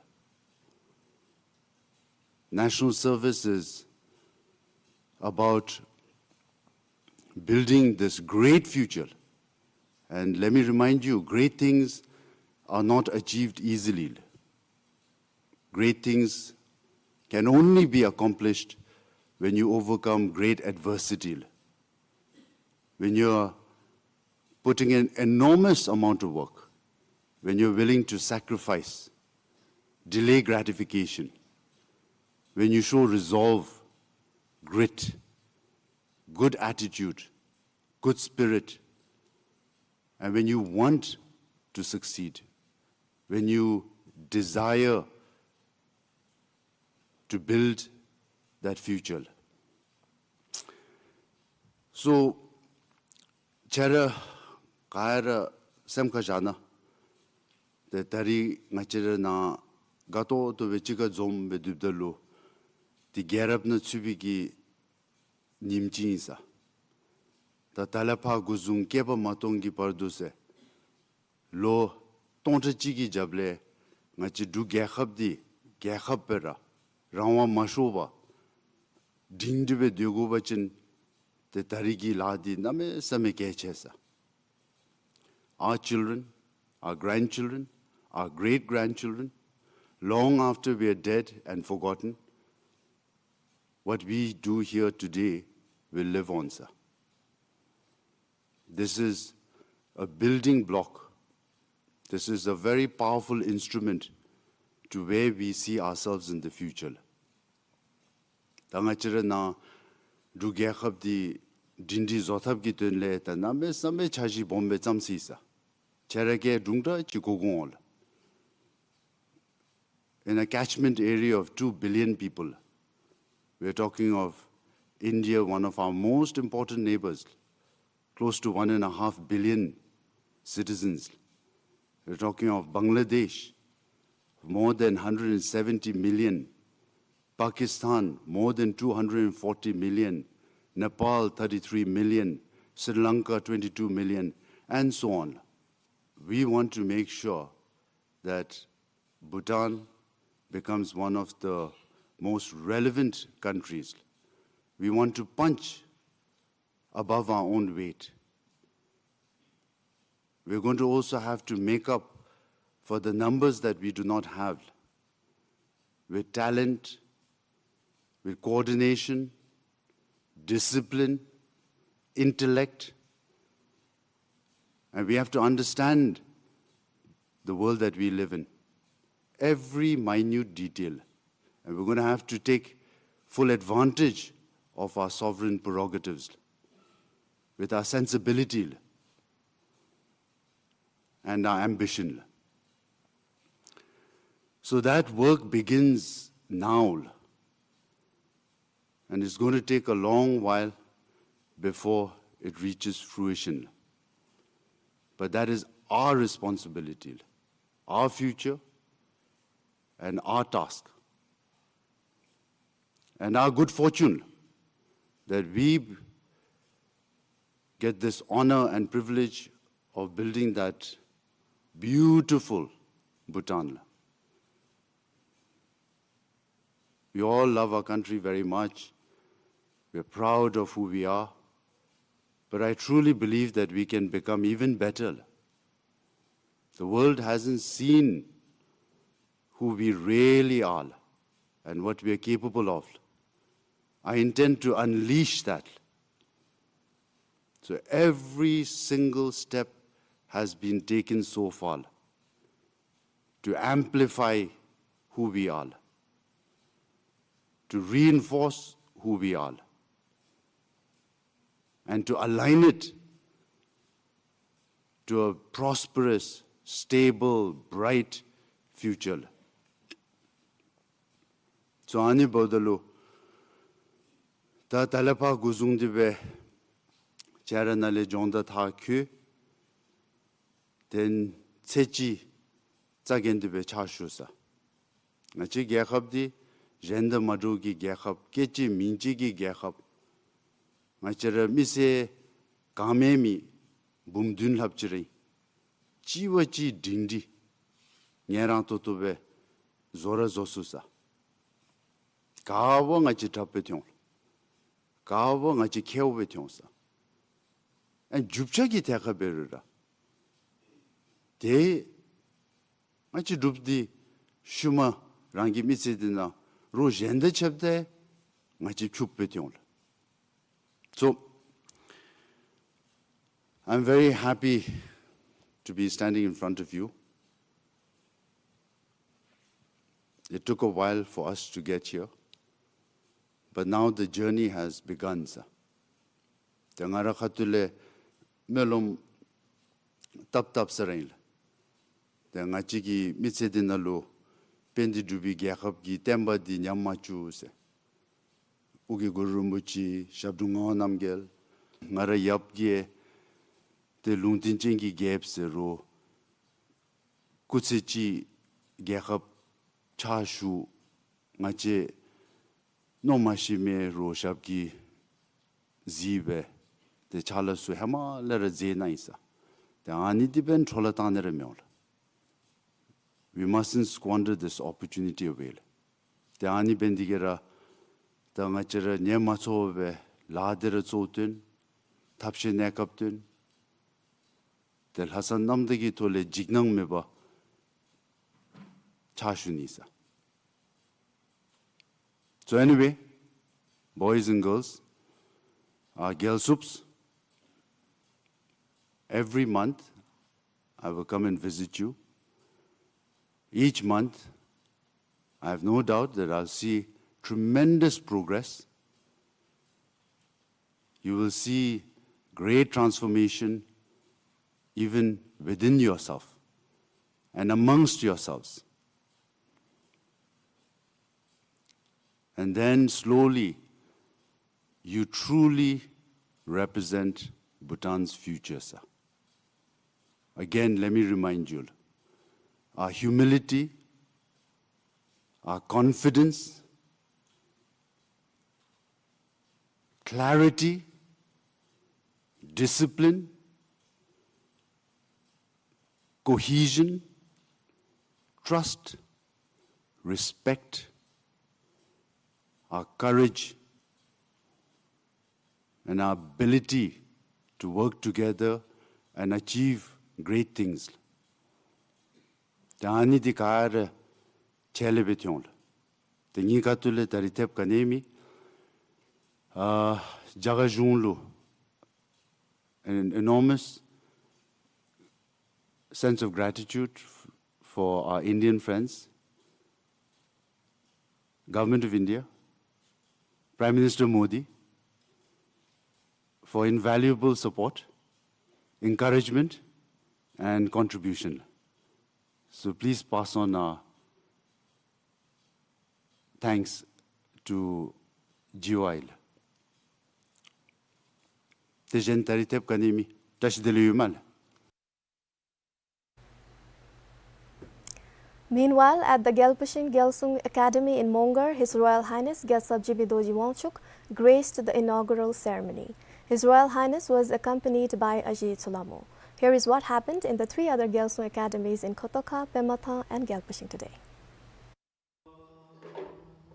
National service is about building this great future. And let me remind you, great things are not achieved easily. Great things can only be accomplished when you overcome great adversity. When you are putting in enormous amount of work, when you're willing to sacrifice, delay gratification, when you show resolve, grit, good attitude, good spirit, and when you want to succeed, when you desire to build that future. So, ཁྱེད་ར་ག་ར་སེམས་ཁར་བཞག་ན། ཏེ་ད་རིས་ང་བཅས་ར་ནཱ་དགའ་ཏོག་ཏོ་སྦེ་གཅིག་ཁར་འཛོམས་སྦེ་སྡོདཔ་ད་ལུ་ཏེ་རྒྱལ་རབས་ནང་ཚུད་པའི་གི་ཉིནམ་ཅིག་ཨིན་ས། ད་ད་ལས་ཕར་འགོ་བཟུང་བསྐལ་པ་མ་སྟོང་གི་བར་དུ་ཟེར་ལོ་སྟོང་ཕྲག་གཅིག་གི་རྒྱབ་ལས་ང་བཅས་འབྲུག་རྒྱལ་ཁབ་འདི་རྒྱལ་ཁབ་སྦེ་ར་རང་དབང་མ་ཤོར་བར་སྒྲིང་སྒྲི་སྦེ་སྡོད་དགོ་པ་ཅིན་ ཏེ་ད་རིས་ཀྱི་ལཱ་འདི་གནམ་མེད་ས་མེད་གལ་ཆེ་ས། Our children, our grandchildren, our great grandchildren, long after we are dead and forgotten, what we do here today will live on, sir. This is a building block. This is a very powerful instrument to where we see ourselves in the future. ད་ང་བཅས་ར་ནཱ་འབྲུག་རྒྱལ་ཁབ་འདི་སྒྲིང་སྒྲི་བཟོ་ཐབས་ཀྱི་དོན་ལས་ད་གནམ་མེད་ས་མེད་འཆར་གཞི་སྦོམ་སྦེ་བརྩམས་ཅི་ཟེར། ཁྱེད་ར་གིས་དྲུང་འདྲ་ཅིག་གོ་གོཝ་འོང་ལགས། In a catchment area of two billion people, we are talking of India, one of our most important neighbors, close to one and a half billion citizens. We're talking of Bangladesh, more than hundred and seventy million, Pakistan, more than two hundred and forty million, Nepal, thirty-three million, Sri Lanka, twenty-two million, and so on. We want to make sure that Bhutan becomes one of the most relevant countries. We want to punch above our own weight. We're going to also have to make up for the numbers that we do not have with talent, with coordination, discipline, intellect, and we have to understand the world that we live in, every minute detail. And we're gonna have to take full advantage of our sovereign prerogatives with our sensibility and our ambition. So that work begins now. And it's going to take a long while before it reaches fruition. But that is our responsibility, our future, and our task. And our good fortune that we get this honor and privilege of building that beautiful Bhutan. We all love our country very much. We're proud of who we are. But I truly believe that we can become even better. The world hasn't seen who we really are and what we are capable of. I intend to unleash that. So every single step has been taken so far to amplify who we are, to reinforce who we are, and to align it to a prosperous, stable, bright future. So ཨ་ནི་འབདཝ་ད་ལུ་ད་ད་ལས་ཕར་འགོ་བཟུང་སྟེ་སྦེ་ཁྱེད་ར་ནཱ་ལས་སྦྱོང་བརྡར་ཐག་བཅད་དེ་ཚེ་གཅིག་རྩ་འགེངས་ཏེ་སྦེ་ཕྱག་ཞུ་ས། ང་བཅས་རྒྱལ་ཁབ་འདི་གཞན་དང་མ་འདྲཝ་གི་རྒྱལ་ཁབ། སྐད་གཅིག་མིང་གཅིག་གི་རྒྱལ་ཁབ། ང་བཅས་ར་མི་སེར་གང་མེད་མི་འབུམ་བདུན་ལྷགཔ་ཅིག་ར་ཨིན། གཅིག་བ་གཅིག་སྒྲིང་སྒྲི་ངལ་རངས་ཏོག་ཏོ་སྦེ་བཟོ་ར་བཟོ་ཚུགས་ས། ག་བ་ང་བཅས་དྲགཔ་སྦེ་ཐོན་འོང་། ག་བ་ང་བཅས་མཁསཔ་སྦེ་ཐོན་འོང་ས། ཨ་རྒྱུ་ཆ་གི་ཐད་ཁར་འབད་རུང་ར་ཏེ་ང་བཅས་འབྲུགཔ་འདི་ཤུལ་མ་རང་གི་མི་ཚེ་འདི་ནང་རོགས་གཞན་དང་ཕྱདཔ་ད་ང་བཅས་ཕྱུགཔ་སྦེ་ཐོན་འོང་ལགས། So, I'm very happy to be standing in front of you. It took a while for us to get here, but now the journey has begun, sir. ཏེ་ང་ར་ཁ་ཐུག་ལས་སྨོན་ལམ་བཏབ་བཏབ་ས་ར་ཨིན་ལགས། ཏེ་ང་བཅས་ཀྱི་མི་ཚེ་འདི་ནང་ལུ་དཔལ་ལྡན་འབྲུག་པའི་རྒྱལ་ཁབ་ཀྱི་བསྟན་པ་འདི་ཉམས་མ་བཅུག་ཟེར། ཨོ་རྒྱན་གུ་རུ་རིན་པོ་ཆེ། ཞབས་དྲུང་ངག་དབང་རྣམ་རྒྱལ། ང་ར་ཡབ་ཀྱིས་ཏེ་ལུང་བསྟན་ཅན་གྱི་རྒྱལཔོ་ཟེར་རུང་སྐུ་ཚེ་གཅིག་རྒྱལ་ཁབ་ཕྱག་ཞུ། ང་བཅས་མནོ་མ་ཤེས་མི་རོགས་ཞབས་ཀྱིས་གཟིགས་སྦེ་ཏེ་ཕྱག་ལཱ་ཚུ་ཧེ་མ་ལས་ར་མཛད་གནང་ཡི་ས། ཏེ་ཨ་ནི་འདི་འབདན་འཕྲོ་བརླག་བཏང་ནི་ར་མི་འོང་ལགས། We mustn't squander this opportunity away ལགས། ཏེ་ཨ་ནི་འབད་ནི་འདི་གིས་ར་ད་ང་བཅས་ར་ཉན་མ་ཚུགས་པར་ ལཱ་འདི་ར་གཙོ་བཏོན། ཐབས་ཤེས་གནས་སྐབས་བཏོན། ཏེ་ལྷག་བསམ་རྣམ་དག་གི་ཐོག་ལས་འཇིགས་སྣང་མེད་པར་ཕྱག་ཞུ་ནི་ཟེར། So anyway, boys and girls, uh, རྒྱལ་སྲུངཔ། Every month, I will come and visit you. Each month, I have no doubt that I'll see tremendous progress. You will see great transformation even within yourself and amongst yourselves. And then slowly, you truly represent Bhutan's future, sir. Again, let me remind you, our humility, our confidence, clarity, discipline, cohesion, trust, respect, our courage, and our ability to work together and achieve great things. ད་ཨ་ནི་འདི་ག་ར་ཆེད་ལས་སྦེ་ཐོན་ལགས། ཏེ་ངེའི་ཁ་ཐུག་ལས་ད་རིས་ཐེབས་ག་ནི་མེད། ཨ་རྒྱ་གར་གཞུང་ལུ an enormous sense of gratitude f- for our Indian friends, Government of India, Prime Minister Modi, for invaluable support, encouragement, and contribution. So please pass on our thanks to G O I. དེ་བཞིན་ད་རིས་ཐེབས་ག་ནི་མེད། བཀྲ་ཤིས་བདེ་ལེགས་ཡོད་མས་ལགས། Meanwhile, at the Gyalpushing Gyalsung Academy in Mongar, His Royal Highness Gyaltsab Jigme Dorji Wangchuck graced the inaugural ceremony. His Royal Highness was accompanied by Aji Tsulamo. Here is what happened in the three other Gyalsung Academies in Khotokha, Pemathang, and Gyalpushing today.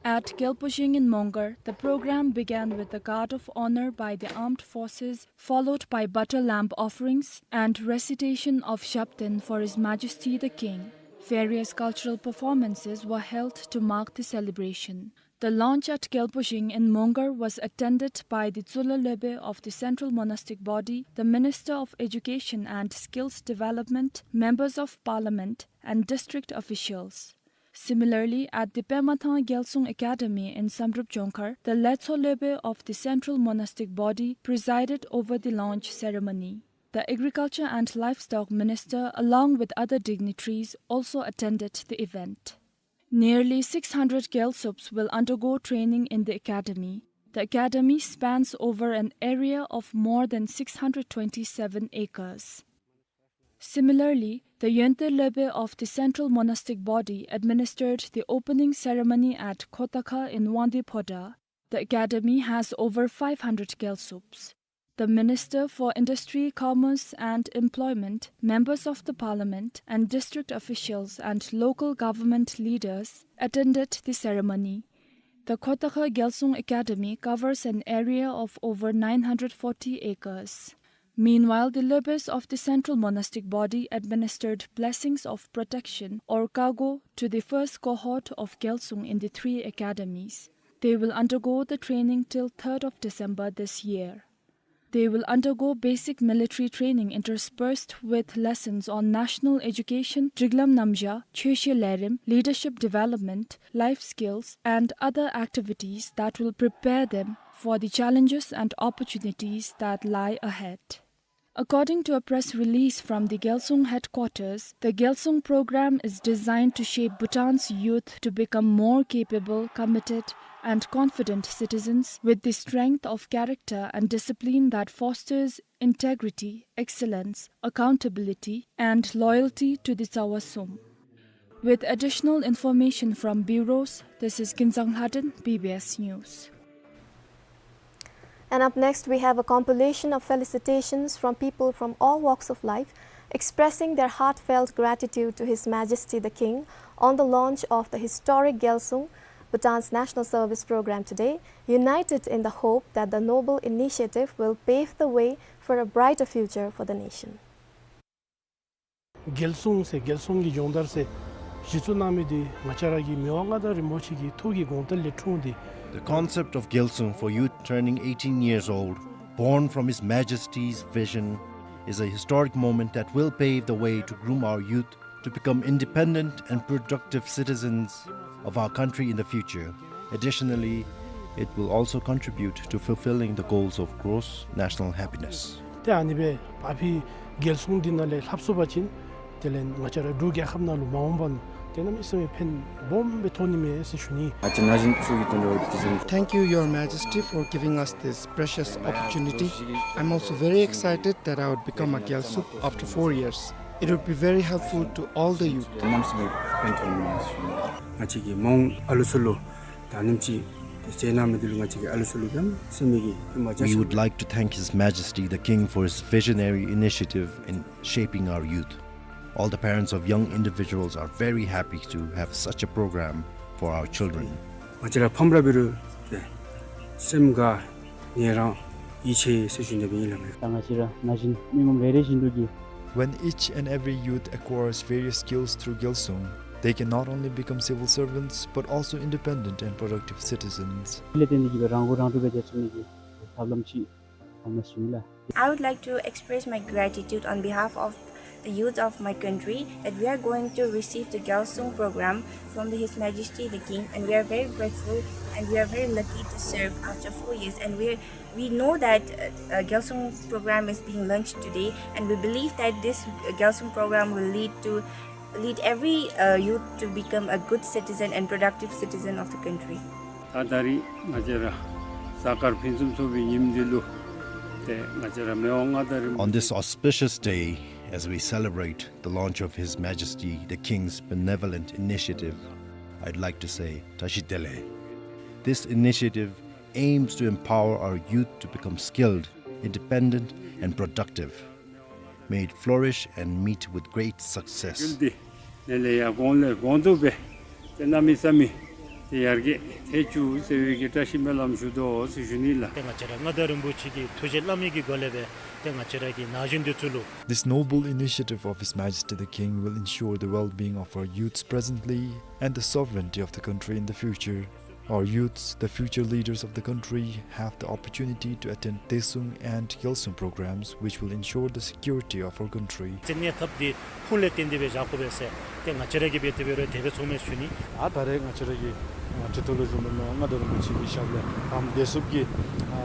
At Gyalpushing in Mongar, the program began with the guard of honor by the armed forces, followed by butter lamb offerings and recitation of Shabten for His Majesty the King. Various cultural performances were held to mark the celebration. The launch at Gyalpushing in Mongar was attended by the Tsola Lopen of the Central Monastic Body, the Minister of Education and Skills Development, members of parliament, and district officials. Similarly, at the Pemathang Gyalsung Academy in Samdrup Jongkhar, the Letso Lopen of the Central Monastic Body presided over the launch ceremony. The Agriculture and Livestock Minister, along with other dignitaries, also attended the event. Nearly six hundred Gyalsups will undergo training in the academy. The academy spans over an area of more than six hundred twenty-seven acres. Similarly, the Yonte Lopen of the Central Monastic Body administered the opening ceremony at Khotokha in Wangdue Phodrang. The academy has over five hundred Gyalsups. The Minister for Industry, Commerce and Employment, members of the parliament, and district officials and local government leaders attended the ceremony. The Khotokha Gyalsung Academy covers an area of over nine hundred forty acres. Meanwhile, the Lopens of the Central Monastic Body administered blessings of protection, or kago, to the first cohort of Gyalsung in the three academies. They will undergo the training till third of December this year. They will undergo basic military training interspersed with lessons on national education, Driglam Namja, Chöshe Lerim, leadership development, life skills, and other activities that will prepare them for the challenges and opportunities that lie ahead. According to a press release from the Gyalsung headquarters, the Gyalsung program is designed to shape Bhutan's youth to become more capable, committed, and confident citizens with the strength of character and discipline that fosters integrity, excellence, accountability, and loyalty to the Tsawasum. With additional information from bureaus, this is Kinzang Lhaden, B B S News. And up next, we have a compilation of felicitations from people from all walks of life, expressing their heartfelt gratitude to His Majesty the King on the launch of the historic Gyalsung Bhutan's National Service Program today, united in the hope that the noble initiative will pave the way for a brighter future for the nation. རྒྱལ་སྲུང་ཟེར་རྒྱལ་སྲུང་གི་སྦྱོང་བརྡར་ཟེར་གཞི་བཙུགས་གནང་མི་འདི་ང་བཅས་ར་གི་མི་དབང་མངའ་བདག་རིན་པོ་ཆེ་གི་ཐུགས་ཀྱི་དགོངས་དོན་ལས་འཁྲུངས་ཏེ། The concept of Gyalsung for youth turning eighteen years old, born from His Majesty's vision, is a historic moment that will pave the way to groom our youth to become independent and productive citizens of our country in the future. Additionally, it will also contribute to fulfilling the goals of gross national happiness. ཏེ་ཨ་ནི་སྦེ་ཨ་ཕི་རྒྱལ་སྲུང་འདི་ནང་ལས་ལྷབ་སོང་པ་ཅིན་དེ་ལས་ང་བཅས་ར་འབྲུག་རྒྱལ་ཁབ་ནང་ལུ་མ་འོངས་པ་ནང་དེ་གནམ་མེད་ས་མེད་ཕན་སྦོམ་སྦེ་ཐོགས་ནི་མས་ཟེར་ཞུ་ནི། Thank you, Your Majesty, for giving us this precious opportunity. I'm also very excited that I would become a Gyalsuk after four years. It would be very helpful to all the youth. ང་བཅས་ཀྱི་མ་འོངས་ཨ་ལུ་ཚུ་ལུ་ད་ནེམ་ཅིག་ཏེ་ཟེར་གནང་མི་འདི་ལུ་ང་བཅས་ཀྱིས་ཨ་ལུ་ཚུ་ལུ་ཡང་སེམས་ཀྱི་ཕན་མ་ཅ། We would like to thank His Majesty the King for his visionary initiative in shaping our youth. All the parents of young individuals are very happy to have such a program for our children. ང་བཅས་ར་ཕམ་ར་འབད་རུང་ཏེ་སེམས་དགའ་ངལ་རངས་ཡིད་ཆེས་ཟེར་ཞུ་ནི་སྦེ་ཨིན་ལགས། ད་ང་བཅས་ར་ན་གཞོན་མི་ངོམ་རེ་རེ་བཞིན་དུ་གིས། When each and every youth acquires various skills through Gyalsung, they can not only become civil servants but also independent and productive citizens. དེ་ལས་བརྟེན་ཏེ་གིས་སྦེ་རང་མགོ་རང་འདྲོངས་སྦེ་རྒྱལ་ཚུགས་ནི་གི་ཐབས་ལམ་ཅིག་ཧ་མ་ཞུ་ལགས། I would like to express my gratitude on behalf of the youth of my country that we are going to receive the Gyalsung program from the, His Majesty the King, and we are very grateful and we are very lucky to serve after four years. And we are, we know that uh, uh, Gyalsung program is being launched today, and we believe that this uh, Gyalsung program will lead to lead every uh, youth to become a good citizen and productive citizen of the country. ད་ད་རིས་ང་བཅས་ར་གཟའ་སྐར་ཕུན་སུམ་ཚོགས་པའི་ཉིནམ་འདི་ལུ་ཏེ་ང་བཅས་ར་མི་དབང་མངའ་བདག་རིན་པོ། On this auspicious day, as we celebrate the launch of His Majesty the King's benevolent initiative, I'd like to say བཀྲ་ཤིས་བདེ་ལེགས. This initiative aims to empower our youth to become skilled, independent, and productive. May it flourish and meet with great success. འགྱུར་འདི་ནཱ་ལས་ཡར་གོང་ལས་གོང་དུ་སྦེ་ཏེ་གནམ་མེད་ས་མེད་ཏེ་ཡར་རྒྱས་ཐལ་བཅུག་ཟེར་བའི་གི་བཀྲ་ཤིས་སྨོན་ལམ་ཞུ་དོ་ཟེར་ཞུ་ནི་ལགས། ཏེ་ང་བཅས་ར་མངའ་བདག་རིན་པོ་ཆེ་གི་ཐུགས་བཞེད་བླ་མེད་ཀྱི་སྒོ་ལས་སྦེ་ཏེ་ང་བཅས་ར་གི་ན་གཞོན་འདི་ཚུ་ལུ། This noble initiative of His Majesty the King will ensure the well-being of our youths presently and the sovereignty of the country in the future. Our youths, the future leaders of the country, have the opportunity to attend Taesung and Gyalsung programs, which will ensure the security of our country. ཏེ་གནས་ཐབས་འདི་ཁུངས་ལས་བཏོན་ཏེ་སྦེ་བཞག་དགོ་པས་ཟེར་ཏེ་ང་བཅས་ར་གིས་འབད་དེ་འབད་རུང་དེ་སྦེ་ཚོརཝ་མས་ཟེར་ཞུ་ནི། ཨ་ད་རེས་ང་བཅས་ར་གི་ཨ་གྲོས་ཐོག་ལུ་བཞུགས་མི་མངའ་བདག་རིན་པོ་ཆེ་གི་ཞབས་ལས་ཕམ་བདེ་སྲུངཔ་གི་ཨ་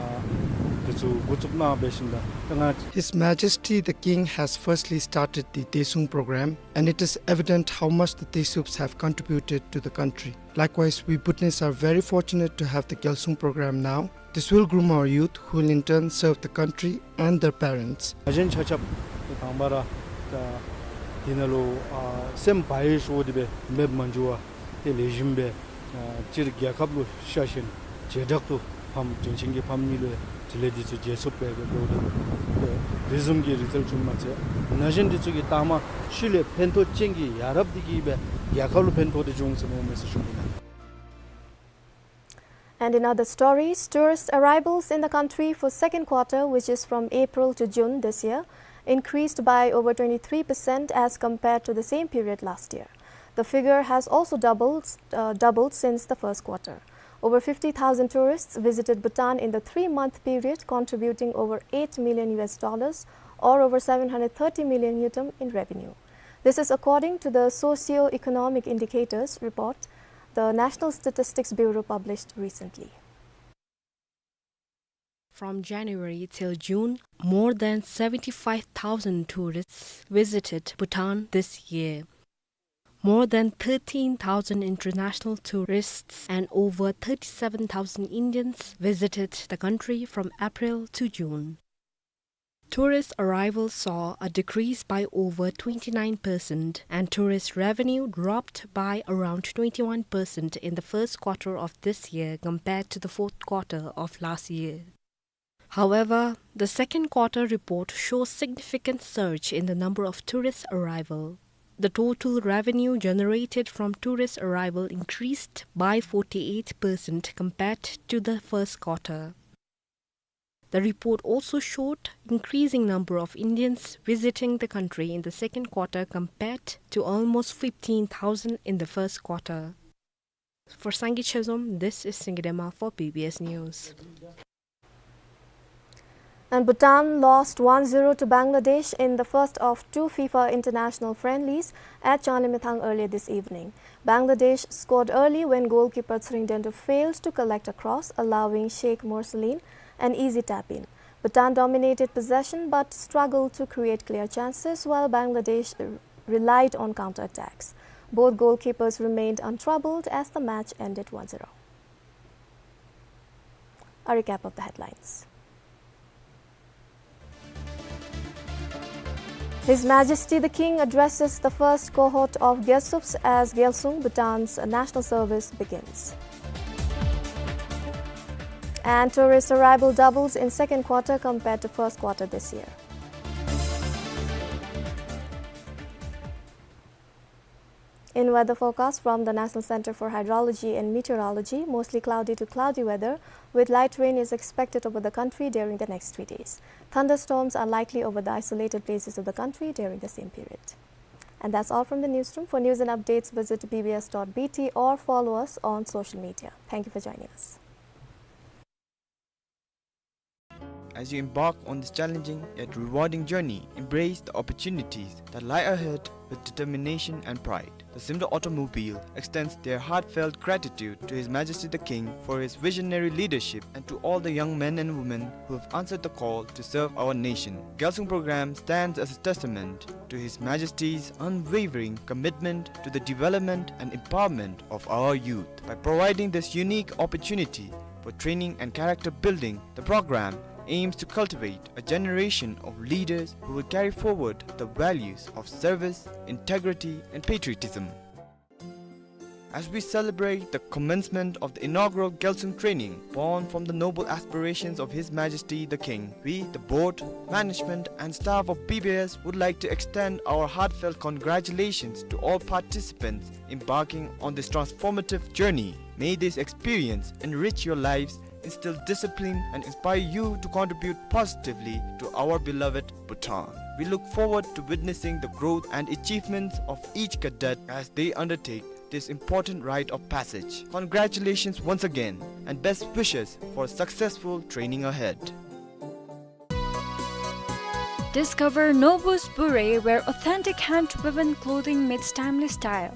དེ་ཚུ་འགོ་བཙུགས་གནང་འབད་ཞིནམ་ད་ང་། His Majesty the King has firstly started the Taesung program, and it is evident how much the Taesups have contributed to the country. Likewise, we Bhutanese are very fortunate to have the Gyalsung program now. This will groom our youth, who will in turn serve the country and their parents. ཨ་གཞན་ཆ་ཁྱབ་ཏེ་དང་པ་ར་ད་དེ་ནང་ལུ་ཨ་སེམས་བག་ཡོད་ཤོས་དེ་སྦེ་མེདཔ་མ་འགྱོ་བར་ཏེ་ལེགས་ཤོམ་སྦེ་ཨ་སྤྱིར་རྒྱལ་ཁབ་ལུ་ཤ་ཞེན་བྱེ་བྲག་ཏུ་ཕམ་དྲིན་ཆེན་གྱི་ཕམ་གཉིས་ལུ་དྲིན་ལས་འདི་ཚུ་འཇལ་ཚུགསཔ་སྦེ་འབད་དགོ། ཏེ་དེ་བཟུམ་གྱི་རིག་རྩལ་བྱུངམ་མ་ཚད་ན་གཞོན་འདི་ཚུ་གི་ལྟག་མ་ཤུལ་ལས་ཕན་ཐོགས་ཅན་གྱི་ཡ་རབས་འདི་གིས་སྦེ་རྒྱལ་ཁབ་ལུ་ཕན་ཐོགས་ཏེ་འགྱོ་འོང་ཟེར་མནོཝ་མས་ཟེར་ཞུ་ནི་ལགས། And in other stories, tourist arrivals in the country for second quarter, which is from April to June this year, increased by over twenty-three percent as compared to the same period last year. The figure has also doubled, uh, doubled since the first quarter. Over fifty thousand tourists visited Bhutan in the three-month period, contributing over eight million U S dollars, or over seven hundred thirty million ngultrum, in revenue. This is according to the Socio-Economic Indicators Report the National Statistics Bureau published recently. From January till June, more than seventy-five thousand tourists visited Bhutan this year. More than thirteen thousand international tourists and over thirty-seven thousand Indians visited the country from April to June. Tourist arrivals saw a decrease by over twenty-nine percent, and tourist revenue dropped by around twenty-one percent in the first quarter of this year compared to the fourth quarter of last year. However, the second quarter report shows significant surge in the number of tourist arrival. The total revenue generated from tourist arrival increased by forty-eight percent compared to the first quarter. The report also showed increasing number of Indians visiting the country in the second quarter compared to almost fifteen thousand in the first quarter. For Sangay Chezom, this is Singay Dema for B B S News. And Bhutan lost one zero to Bangladesh in the first of two FIFA international friendlies at Changlimithang earlier this evening. Bangladesh scored early when goalkeeper Tshering Dendo failed to collect a cross, allowing Sheikh Morsaleen an easy tap-in. Bhutan dominated possession but struggled to create clear chances, while Bangladesh relied on counter-attacks. Both goalkeepers remained untroubled as the match ended one zero. A recap of the headlines. His Majesty the King addresses the first cohort of Gyaltswups as Gyaltsung, Bhutan's national service, begins. And tourist arrival doubles in second quarter compared to first quarter this year. In weather forecast from the National Center for Hydrology and Meteorology, mostly cloudy to cloudy weather, with light rain is expected over the country during the next three days. Thunderstorms are likely over the isolated places of the country during the same period. And that's all from the newsroom. For news and updates, visit B B S dot B T or follow us on social media. Thank you for joining us. As you embark on this challenging yet rewarding journey, embrace the opportunities that lie ahead with determination and pride. The Simdo Automobile extends their heartfelt gratitude to His Majesty the King for his visionary leadership and to all the young men and women who have answered the call to serve our nation. Gyaltsung program stands as a testament to His Majesty's unwavering commitment to the development and empowerment of our youth. By providing this unique opportunity for training and character building, the program aims to cultivate a generation of leaders who will carry forward the values of service, integrity, and patriotism. As we celebrate the commencement of the inaugural Gyaltsung training, born from the noble aspirations of His Majesty the King, we, the board, management, and staff of B B S, would like to extend our heartfelt congratulations to all participants embarking on this transformative journey. May this experience enrich your lives, instill discipline, and inspire you to contribute positively to our beloved Bhutan. We look forward to witnessing the growth and achievements of each cadet as they undertake this important rite of passage. Congratulations once again, and best wishes for successful training ahead. Discover Nobu's Bure, where authentic hand-woven clothing meets timely style.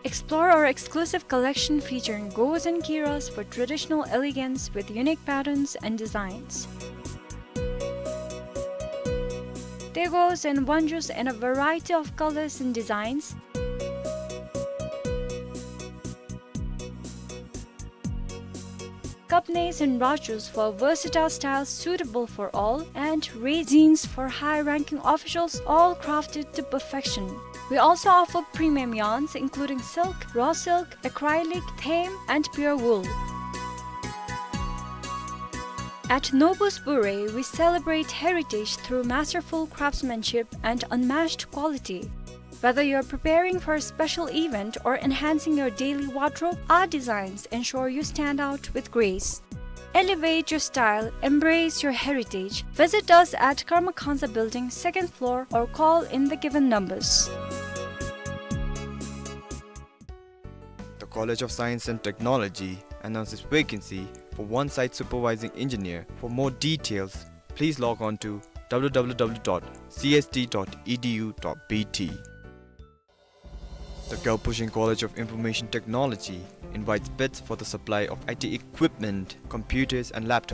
Explore our exclusive collection featuring gos and kiras for traditional elegance with unique patterns and designs. Taegos and wonjus in a variety of colors and designs. Kapnes and rachus for versatile styles suitable for all, and red jeans for high-ranking officials, all crafted to perfection. We also offer premium yarns including silk, raw silk, acrylic, thame, and pure wool. At Nobu's Bure, we celebrate heritage through masterful craftsmanship and unmatched quality. Whether you're preparing for a special event or enhancing your daily wardrobe, our designs ensure you stand out with grace. Elevate your style, embrace your heritage. Visit us at Karma Khansa Building, second floor, or call in the given numbers. The College of Science and Technology announces vacancy for one site supervising engineer. For more details, please log on to W W W dot C S T dot E D U dot B T. The Kyaw Pushing College of Information Technology invites bids for the supply of I T equipment, computers and laptops.